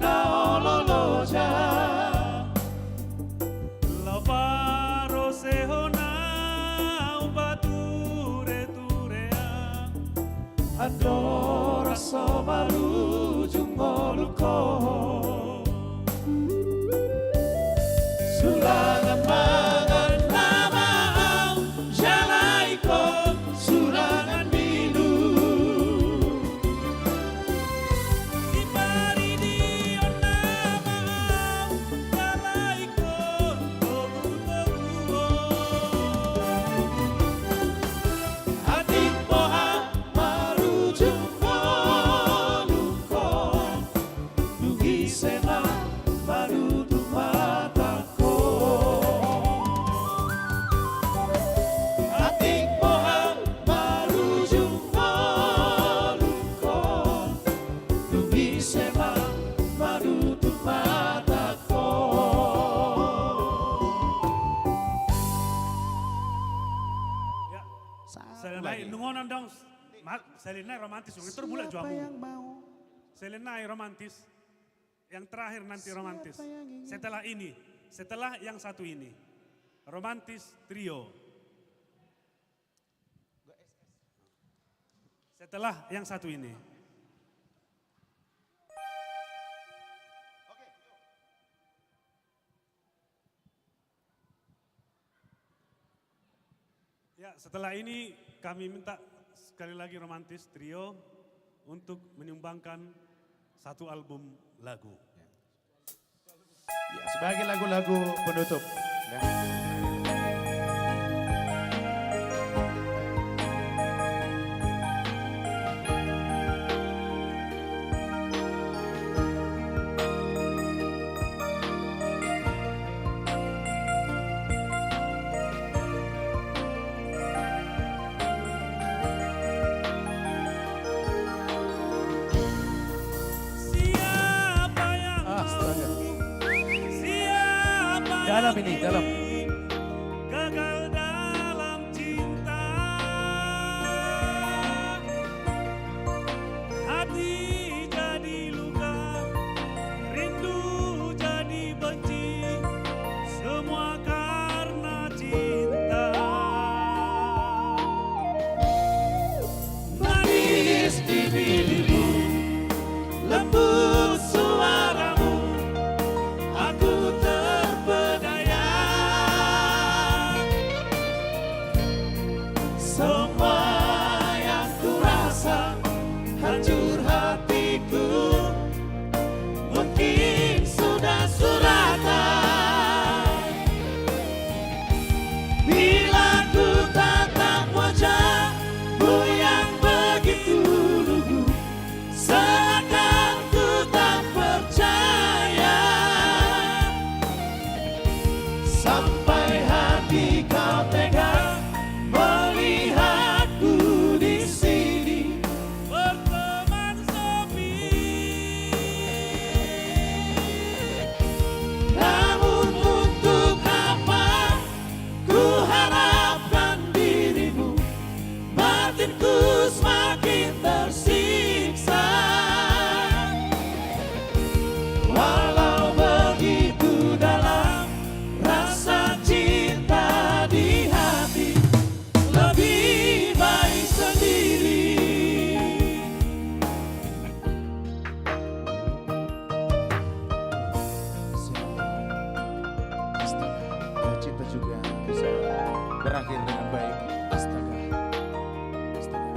na olo loja? Laho parosehon au, patureture au, andorang so marujung ngolungkon. Sulangan mangan nama au, jala ingkon sulangan minum. Siparidion nama au, jala ingkon togutoguon. Atik boha marujung ngolungkon, tung ise ma manutup matangkon. Atik boha marujung ngolungkon, tung ise ma manutup matangkon. Ya. Sahali nai nunga on, dong. Sahali nai romantis, dong. Itu bulat juamu. Sahali nai romantis. Yang terakhir nanti romantis. Setelah ini, setelah yang satu ini. Romantis trio. Setelah yang satu ini. Ya, setelah ini kami minta Sekali lagi Romantis Trio untuk menyumbangkan satu album lagu. Ya, sebagai lagu-lagu penutup. Ya. Siapa yang Astaga. Mau? Siapa dalam yang ini, dalam. Gagal dalam cinta? Hati jadi luka, rindu jadi benci, semua karena cinta. Manis bibirmu, lembut suaramu, aku terpedaya. Semua yang kurasa hancur hatiku, mungkin sudah suratan. Bila ku tatap wajahmu yang begitu lugu, seakan ku tak percaya. Sampai hati kau tega melihatku di sini berteman sepi. Namun untuk apa ku harapkan dirimu? Batinku semakin tersiksa. Walau begitu dalam rasa cinta di hati, lebih baik sendiri. Astaga, cinta juga bisa berakhir dengan baik. Astaga. Astaga.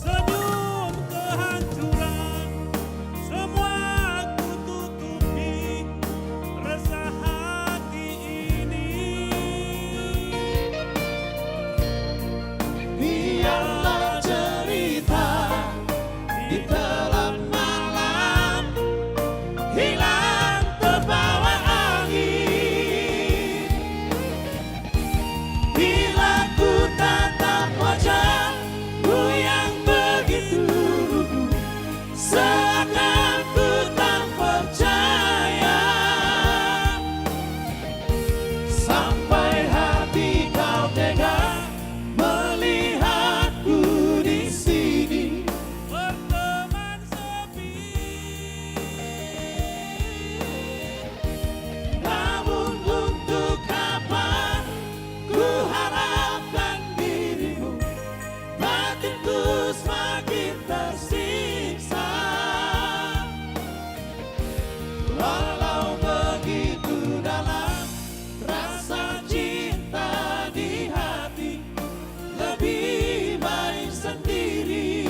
Senyum kehancuran, semua ku tutupi resah hati ini. Biarlah cerita ditelan malam, hilang terbawa angin. Bila ku tatap wajahmu yang begitu lugu, seakan ku tak percaya. Sampai hati kau tega melihatku di sini berteman sepi. Namun untuk apa ku harapkan dirimu? Batinku semakin tersiksa. Walau begitu dalam rasa cinta di hati, lebih baik sendiri.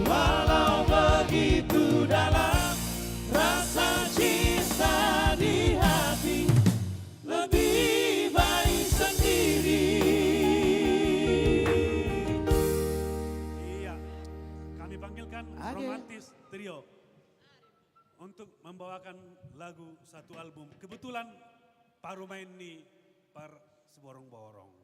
Walau begitu dalam rasa cinta di hati, lebih baik sendiri. Iya, kami panggilkan Romantis Trio untuk membawakan lagu satu album. Kebetulan parumaen ni Parsiborongborong.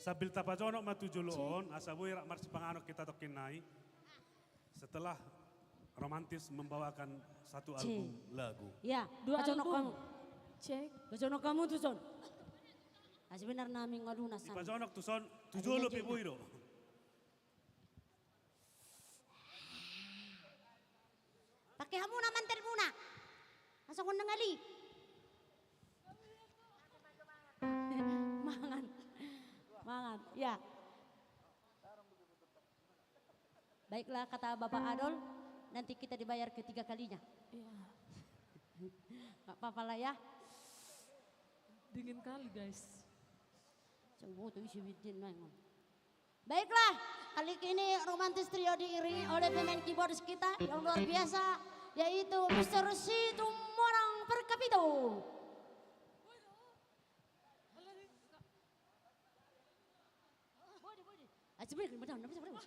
Sambil tapajonok ma tu jolo on, asa boi rap marsipanganon hita tongkin nai. Setelah Romantis membawakan satu album lagu. Ya, dua album. Pajonok hamu. Cek. Pajonok hamu tuson. Sebenarna nami ngaluna san. Dipajonok tuson, tu jolo pe boi do. Pake hamu na mantel muna. Langsung on ngali. Mangan. Mangan. Ya. Baiklah, kata Bapak Adol, nanti kita dibayar ketiga kalinya. Iya. Nggak apa-apa lah ya. Dingin kali, guys. Coba tuh isi bidin, Mang. Baiklah, kali ini Romantis Trio diiringi oleh pemain keyboard kita yang luar biasa, yaitu Mister Situmorang Perkapito. Ah, sebenarnya kan benar, benar, benar.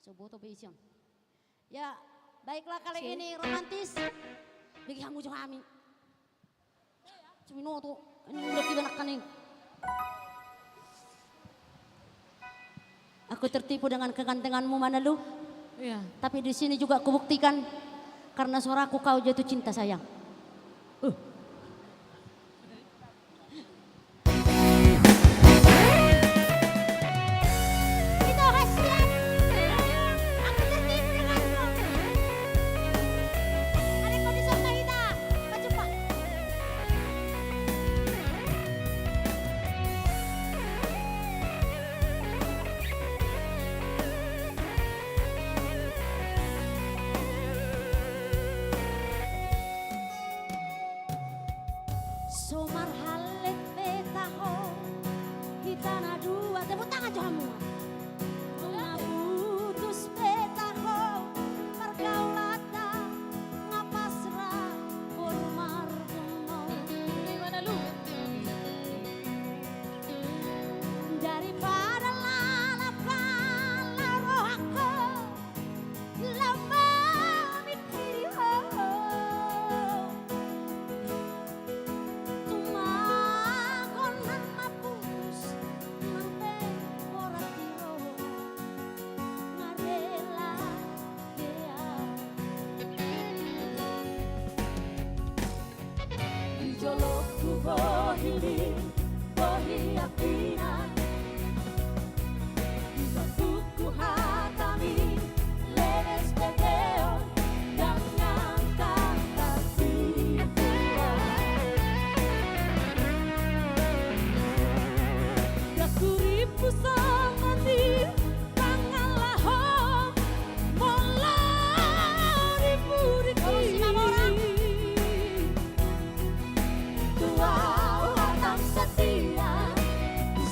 So, boto be ision. Ya, baiklah kali ini Romantis. Bagi hamu jo hami. Cuma no tu, ini udah tiba nak kaning. Aku tertipu dengan kegantenganmu, Manalu. Iya. Tapi di sini juga kubuktikan, karena suaraku kau jatuh cinta, sayang. Uh. Itu hasiat. Aku tertipu denganmu. Ada kau di sana, Ida. Maju, Pak. So marhallet be taho, hita na dua, tepuk tangan jo hamu. Nunga putus be taho, pargaulanta nga pas ra boru margumau. Daripada lalap hala rohangku, lam mamikiri ho. Tumagon nang maputus, nang pe borat di roha, nga rela be au. Di jolongku bohi ni, bohi apinan. Di bangkuku hatami, leles begeon, gangan kata situa. Gaku ripu songon di pangalaho, molo di puriki. Tu au hatam satia, di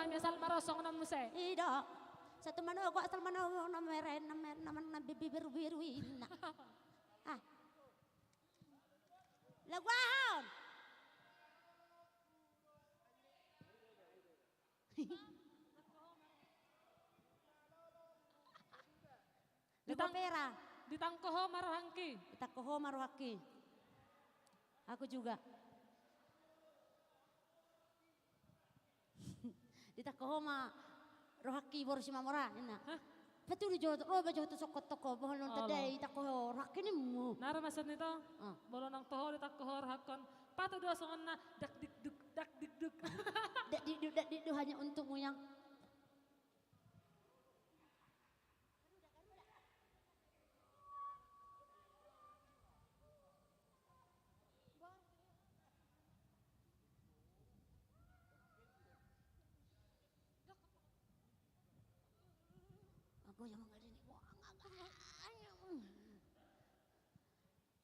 Asal marosong na muse. Ida. Satu mano kok asal mano na mere na mere na mana na bibi beru biru ina. Ah. Lagu aha on? Ditang-, lagu aha? Ditangko ho ma rohangki. Ditangko ho ma rohangki. Aku juga. Ditangko ho ma rohangki boru Simamora, ninna. Hah? Patudu jo, ro ba jo tu songkot toko, boha nang tanda ditangko ho rohangki nimmu. Naro maksudna ito? Ah. Molo nang toho ditangko ho rohangkon. Patudu songon na dak dik duk, dak dik duk. Dak dik duk, dak dik duk, hanya untukmu yang. Aku yang mengalami.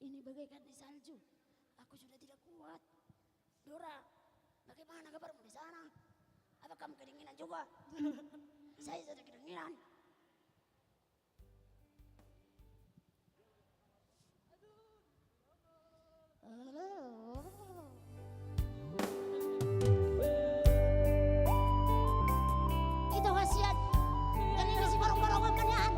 Ini bagaikan di salju. Aku sudah tidak kuat. Dora, bagaimana kabarmu di sana? Apa kamu kedinginan juga? Saya sudah kedinginan. Ito kasian. Jadi ini si barong-barongan manian.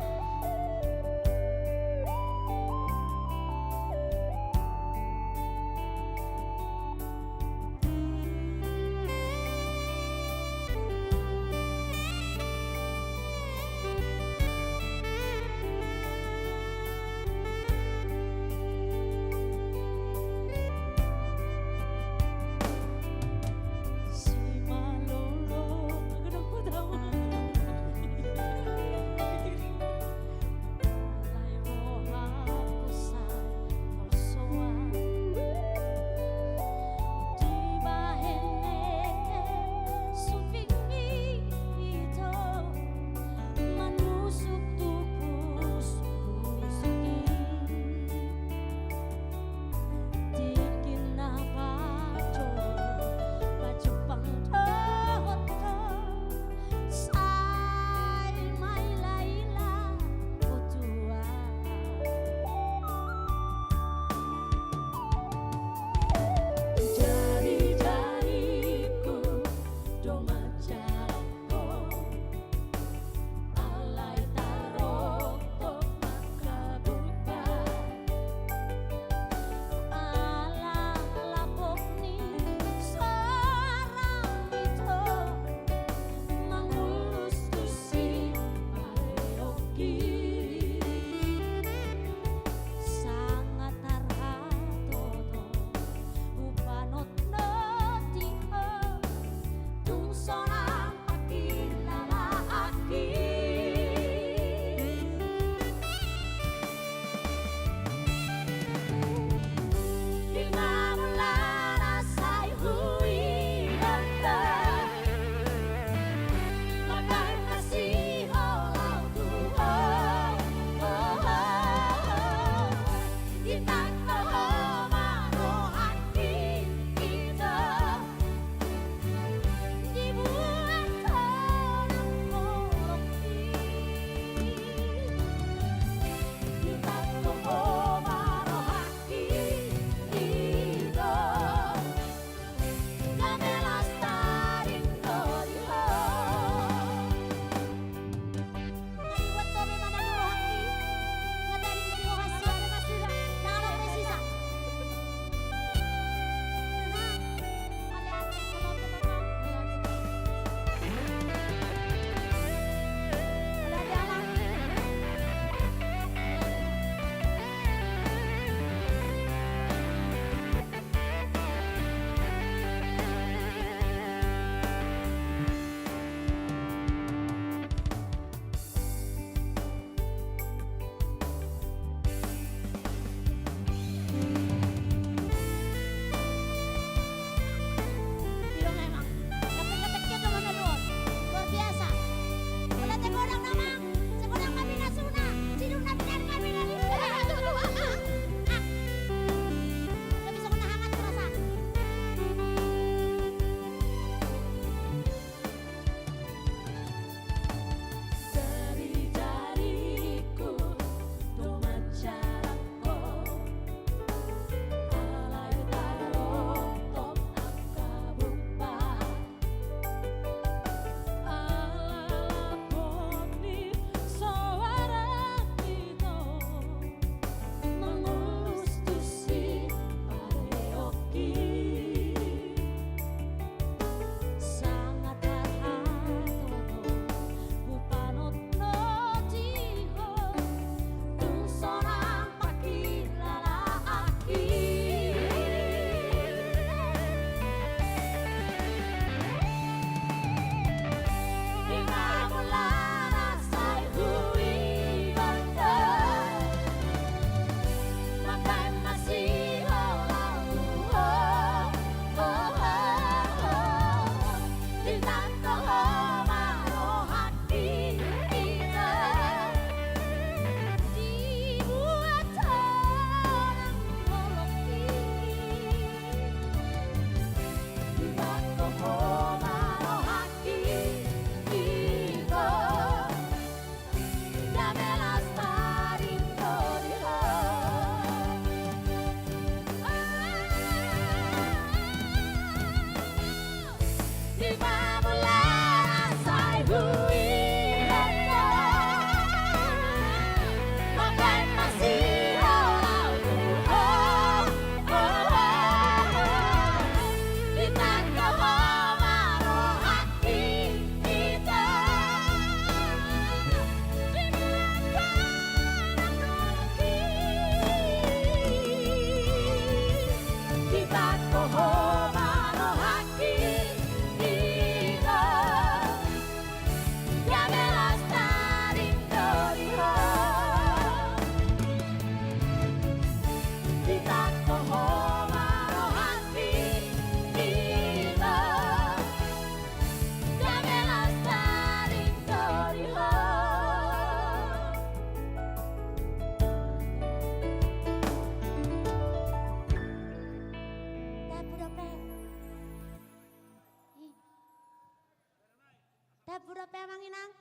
Lagu dope, Amang Inang?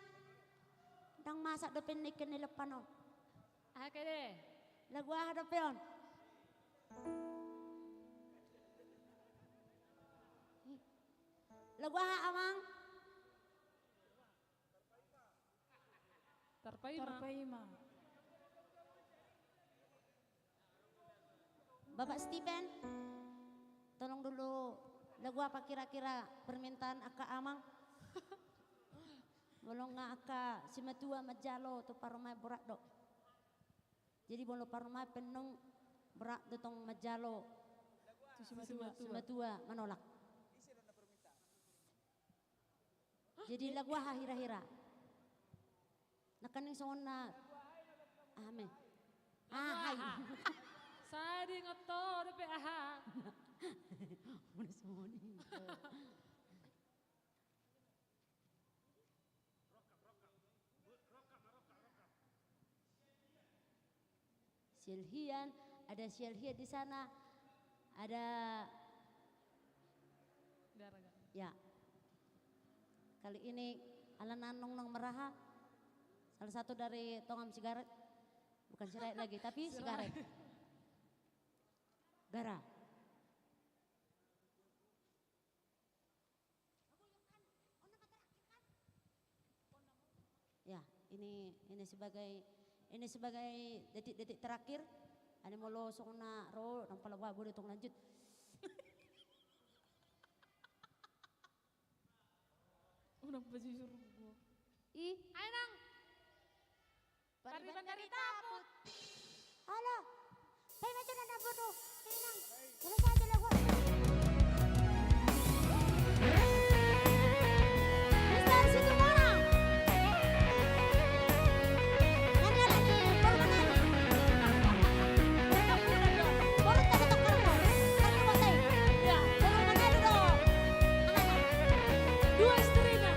Ndang masak dope ningkin ni lepan on. Aha ke de? Lagu aha dope on? Lagu aha, Amang? Tarpaima. Tarpaima. Bapak Steven, tolong dulu, lagu apa kira-kira permintaan angka amang? Molo nunga angka simatua manjalo tu parumaen, borat do. Jadi molo parumaen pe annon borat do tong manjalo. Tu simatua. Simatua manolak. Jadi lagu aha hira-hira? Nangkaning songon na aha ma i? Aha i? Aha. Sai diingot ho dope aha. Muna songon i. Si Elhian, ada si Elhian di sana, ada. Ya. Kali ini ala na annon nunga maraha, salah satu dari Tongam Sigaret, bukan sirait lagi, tapi sigaret. Gara. Ya, ini, ini sebagai, ini sebagai detik-detik terakhir. Ani molo songon na ro, nang pala bodo tong lanjut. Unang baju suruh gua. Ih. Ayo, Nang. Pariban dari Taput. Alah. Sai baca nanda bodoh. Tenang. Terus aja lah gua. Mister Situmorang. Mana ada? Baru mana ada? Baru tak ada tukar, Bang. Kan lu pakai. Ya. Baru mana ada dong? Dua istrinya.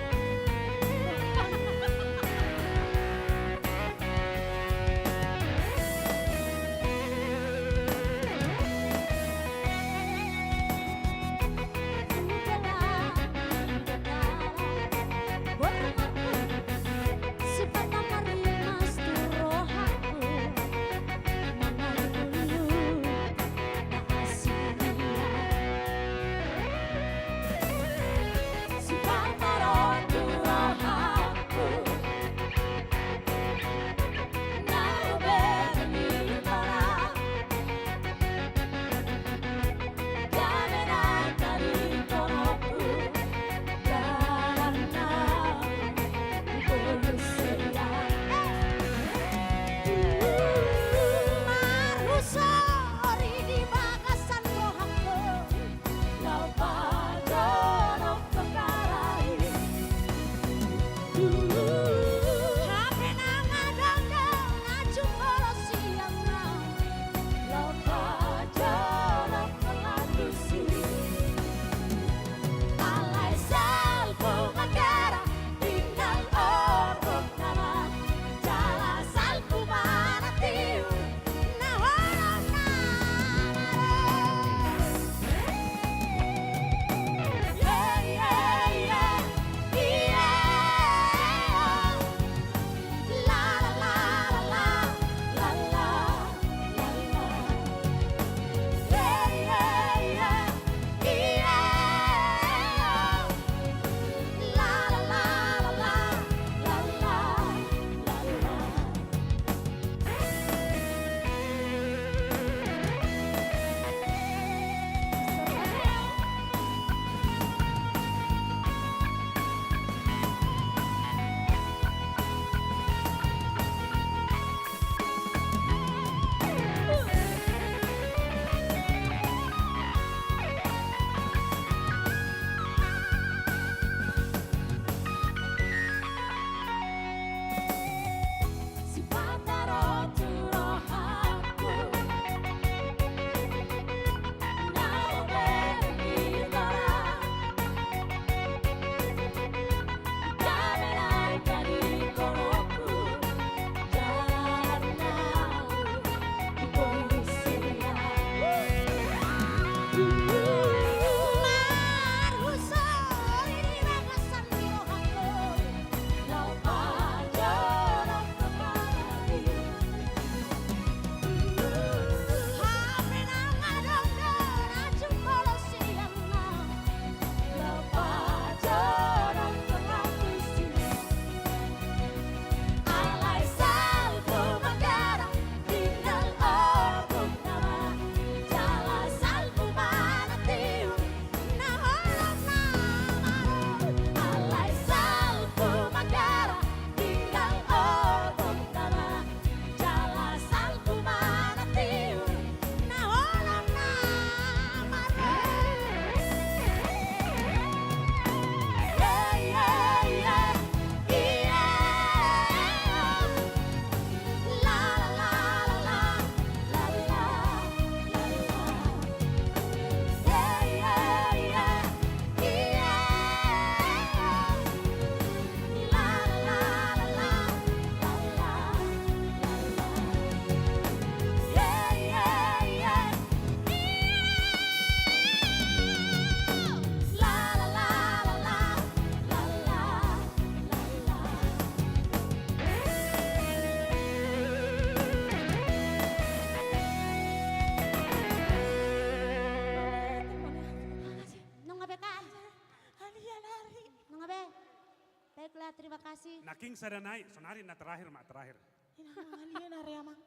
Baiklah, terima kasih. Nangkin sada nai, sonari na terakhir ma, terakhir. Inang, amang, ini na re, amang.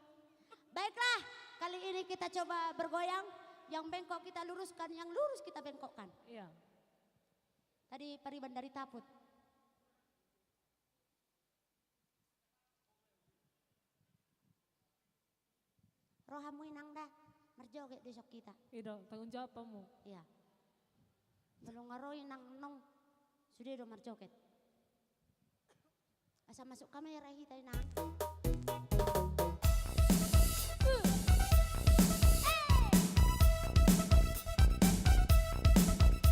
Baiklah, kali ini kita coba bergoyang. Yang bengkok kita luruskan, yang lurus kita bengkokkan. Iya. Tadi Pariban dari Taput. Ro hamu, Inang, da, marjoget do dison hita. I do, tanggung jawab hamu. Iya. Molo nga ro Inang annon, sude do marjoget. Asa masuk kamera hita, Inang.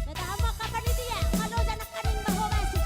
Beta hamu angka panitia, maloja nangkaning bahobasi.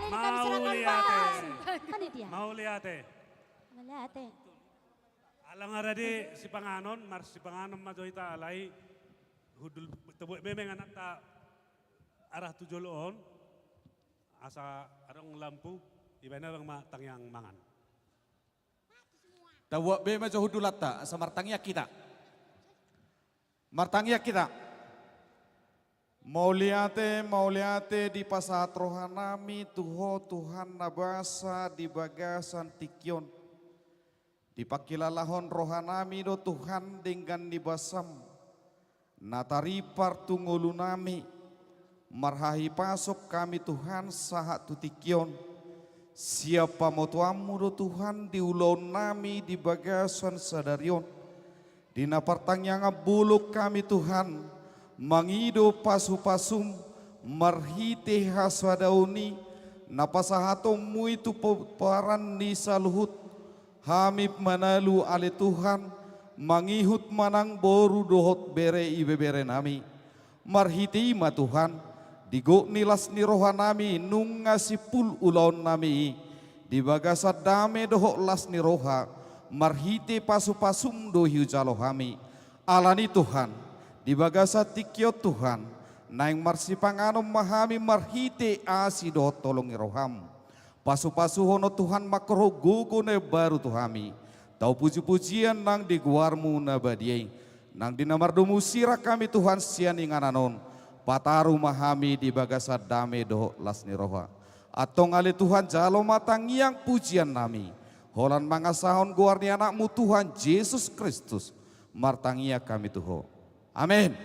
Mauliate. Mauliate. Mauliate. Ala nga rade sipanganon, marsipanganon ma jo hita alai hundul. Tabuat be ma ingananta arah tu jolo on, asa adong lampu, dibahen abang ma tangiang mangan. Tabuat be ma jo hundulanta, asa martangiang hita. Martangiang hita. Mauliate, mauliate dipasahat rohanami tu Ho Tuhan na basa di bagasan tingki on. Dipangkilalahon rohanami do Tuhan denggan ni basam na taripar tu ngolunami. Marhahipason hami Tuhan sahat tu tingki on. Sian pamotoanmu do Tuhan di ulaonnami di bagasan sadari on. Di na partangiangan bolon hami Tuhan, mangido pasupasum marhite hasadaon i, na pasahatonmu i tu pomparan ni saluhut. Hami manalu ale Tuhan, mangihut manang boru dohot bere ibeberenami. Marhite i ma Tuhan, di gok ni las ni rohanami nunga simpul ulaonnami i, di bagasan dame dohot las ni roha, marhite pasupasum do hujalo hami. Alani Tuhan, di bagasan tingki on Tuhan, naeng marsipanganon ma hami marhite asi dohot holong ni roham. Pasupasuhon Ho Tuhan mangkorhon gogo na baru tu hami. Tau pujipujian nang di goarmu na badia i. Nang di na mardomu sirang hami Tuhan sian inganan on. Pataru ma hami di bagasan dame dohot las ni roha. Antong ale Tuhan jalo ma tangiang pujiannami. Holan mangasahon goar ni anakmu Tuhan Jesus Kristus. Martangiang hami tu Ho. Amen.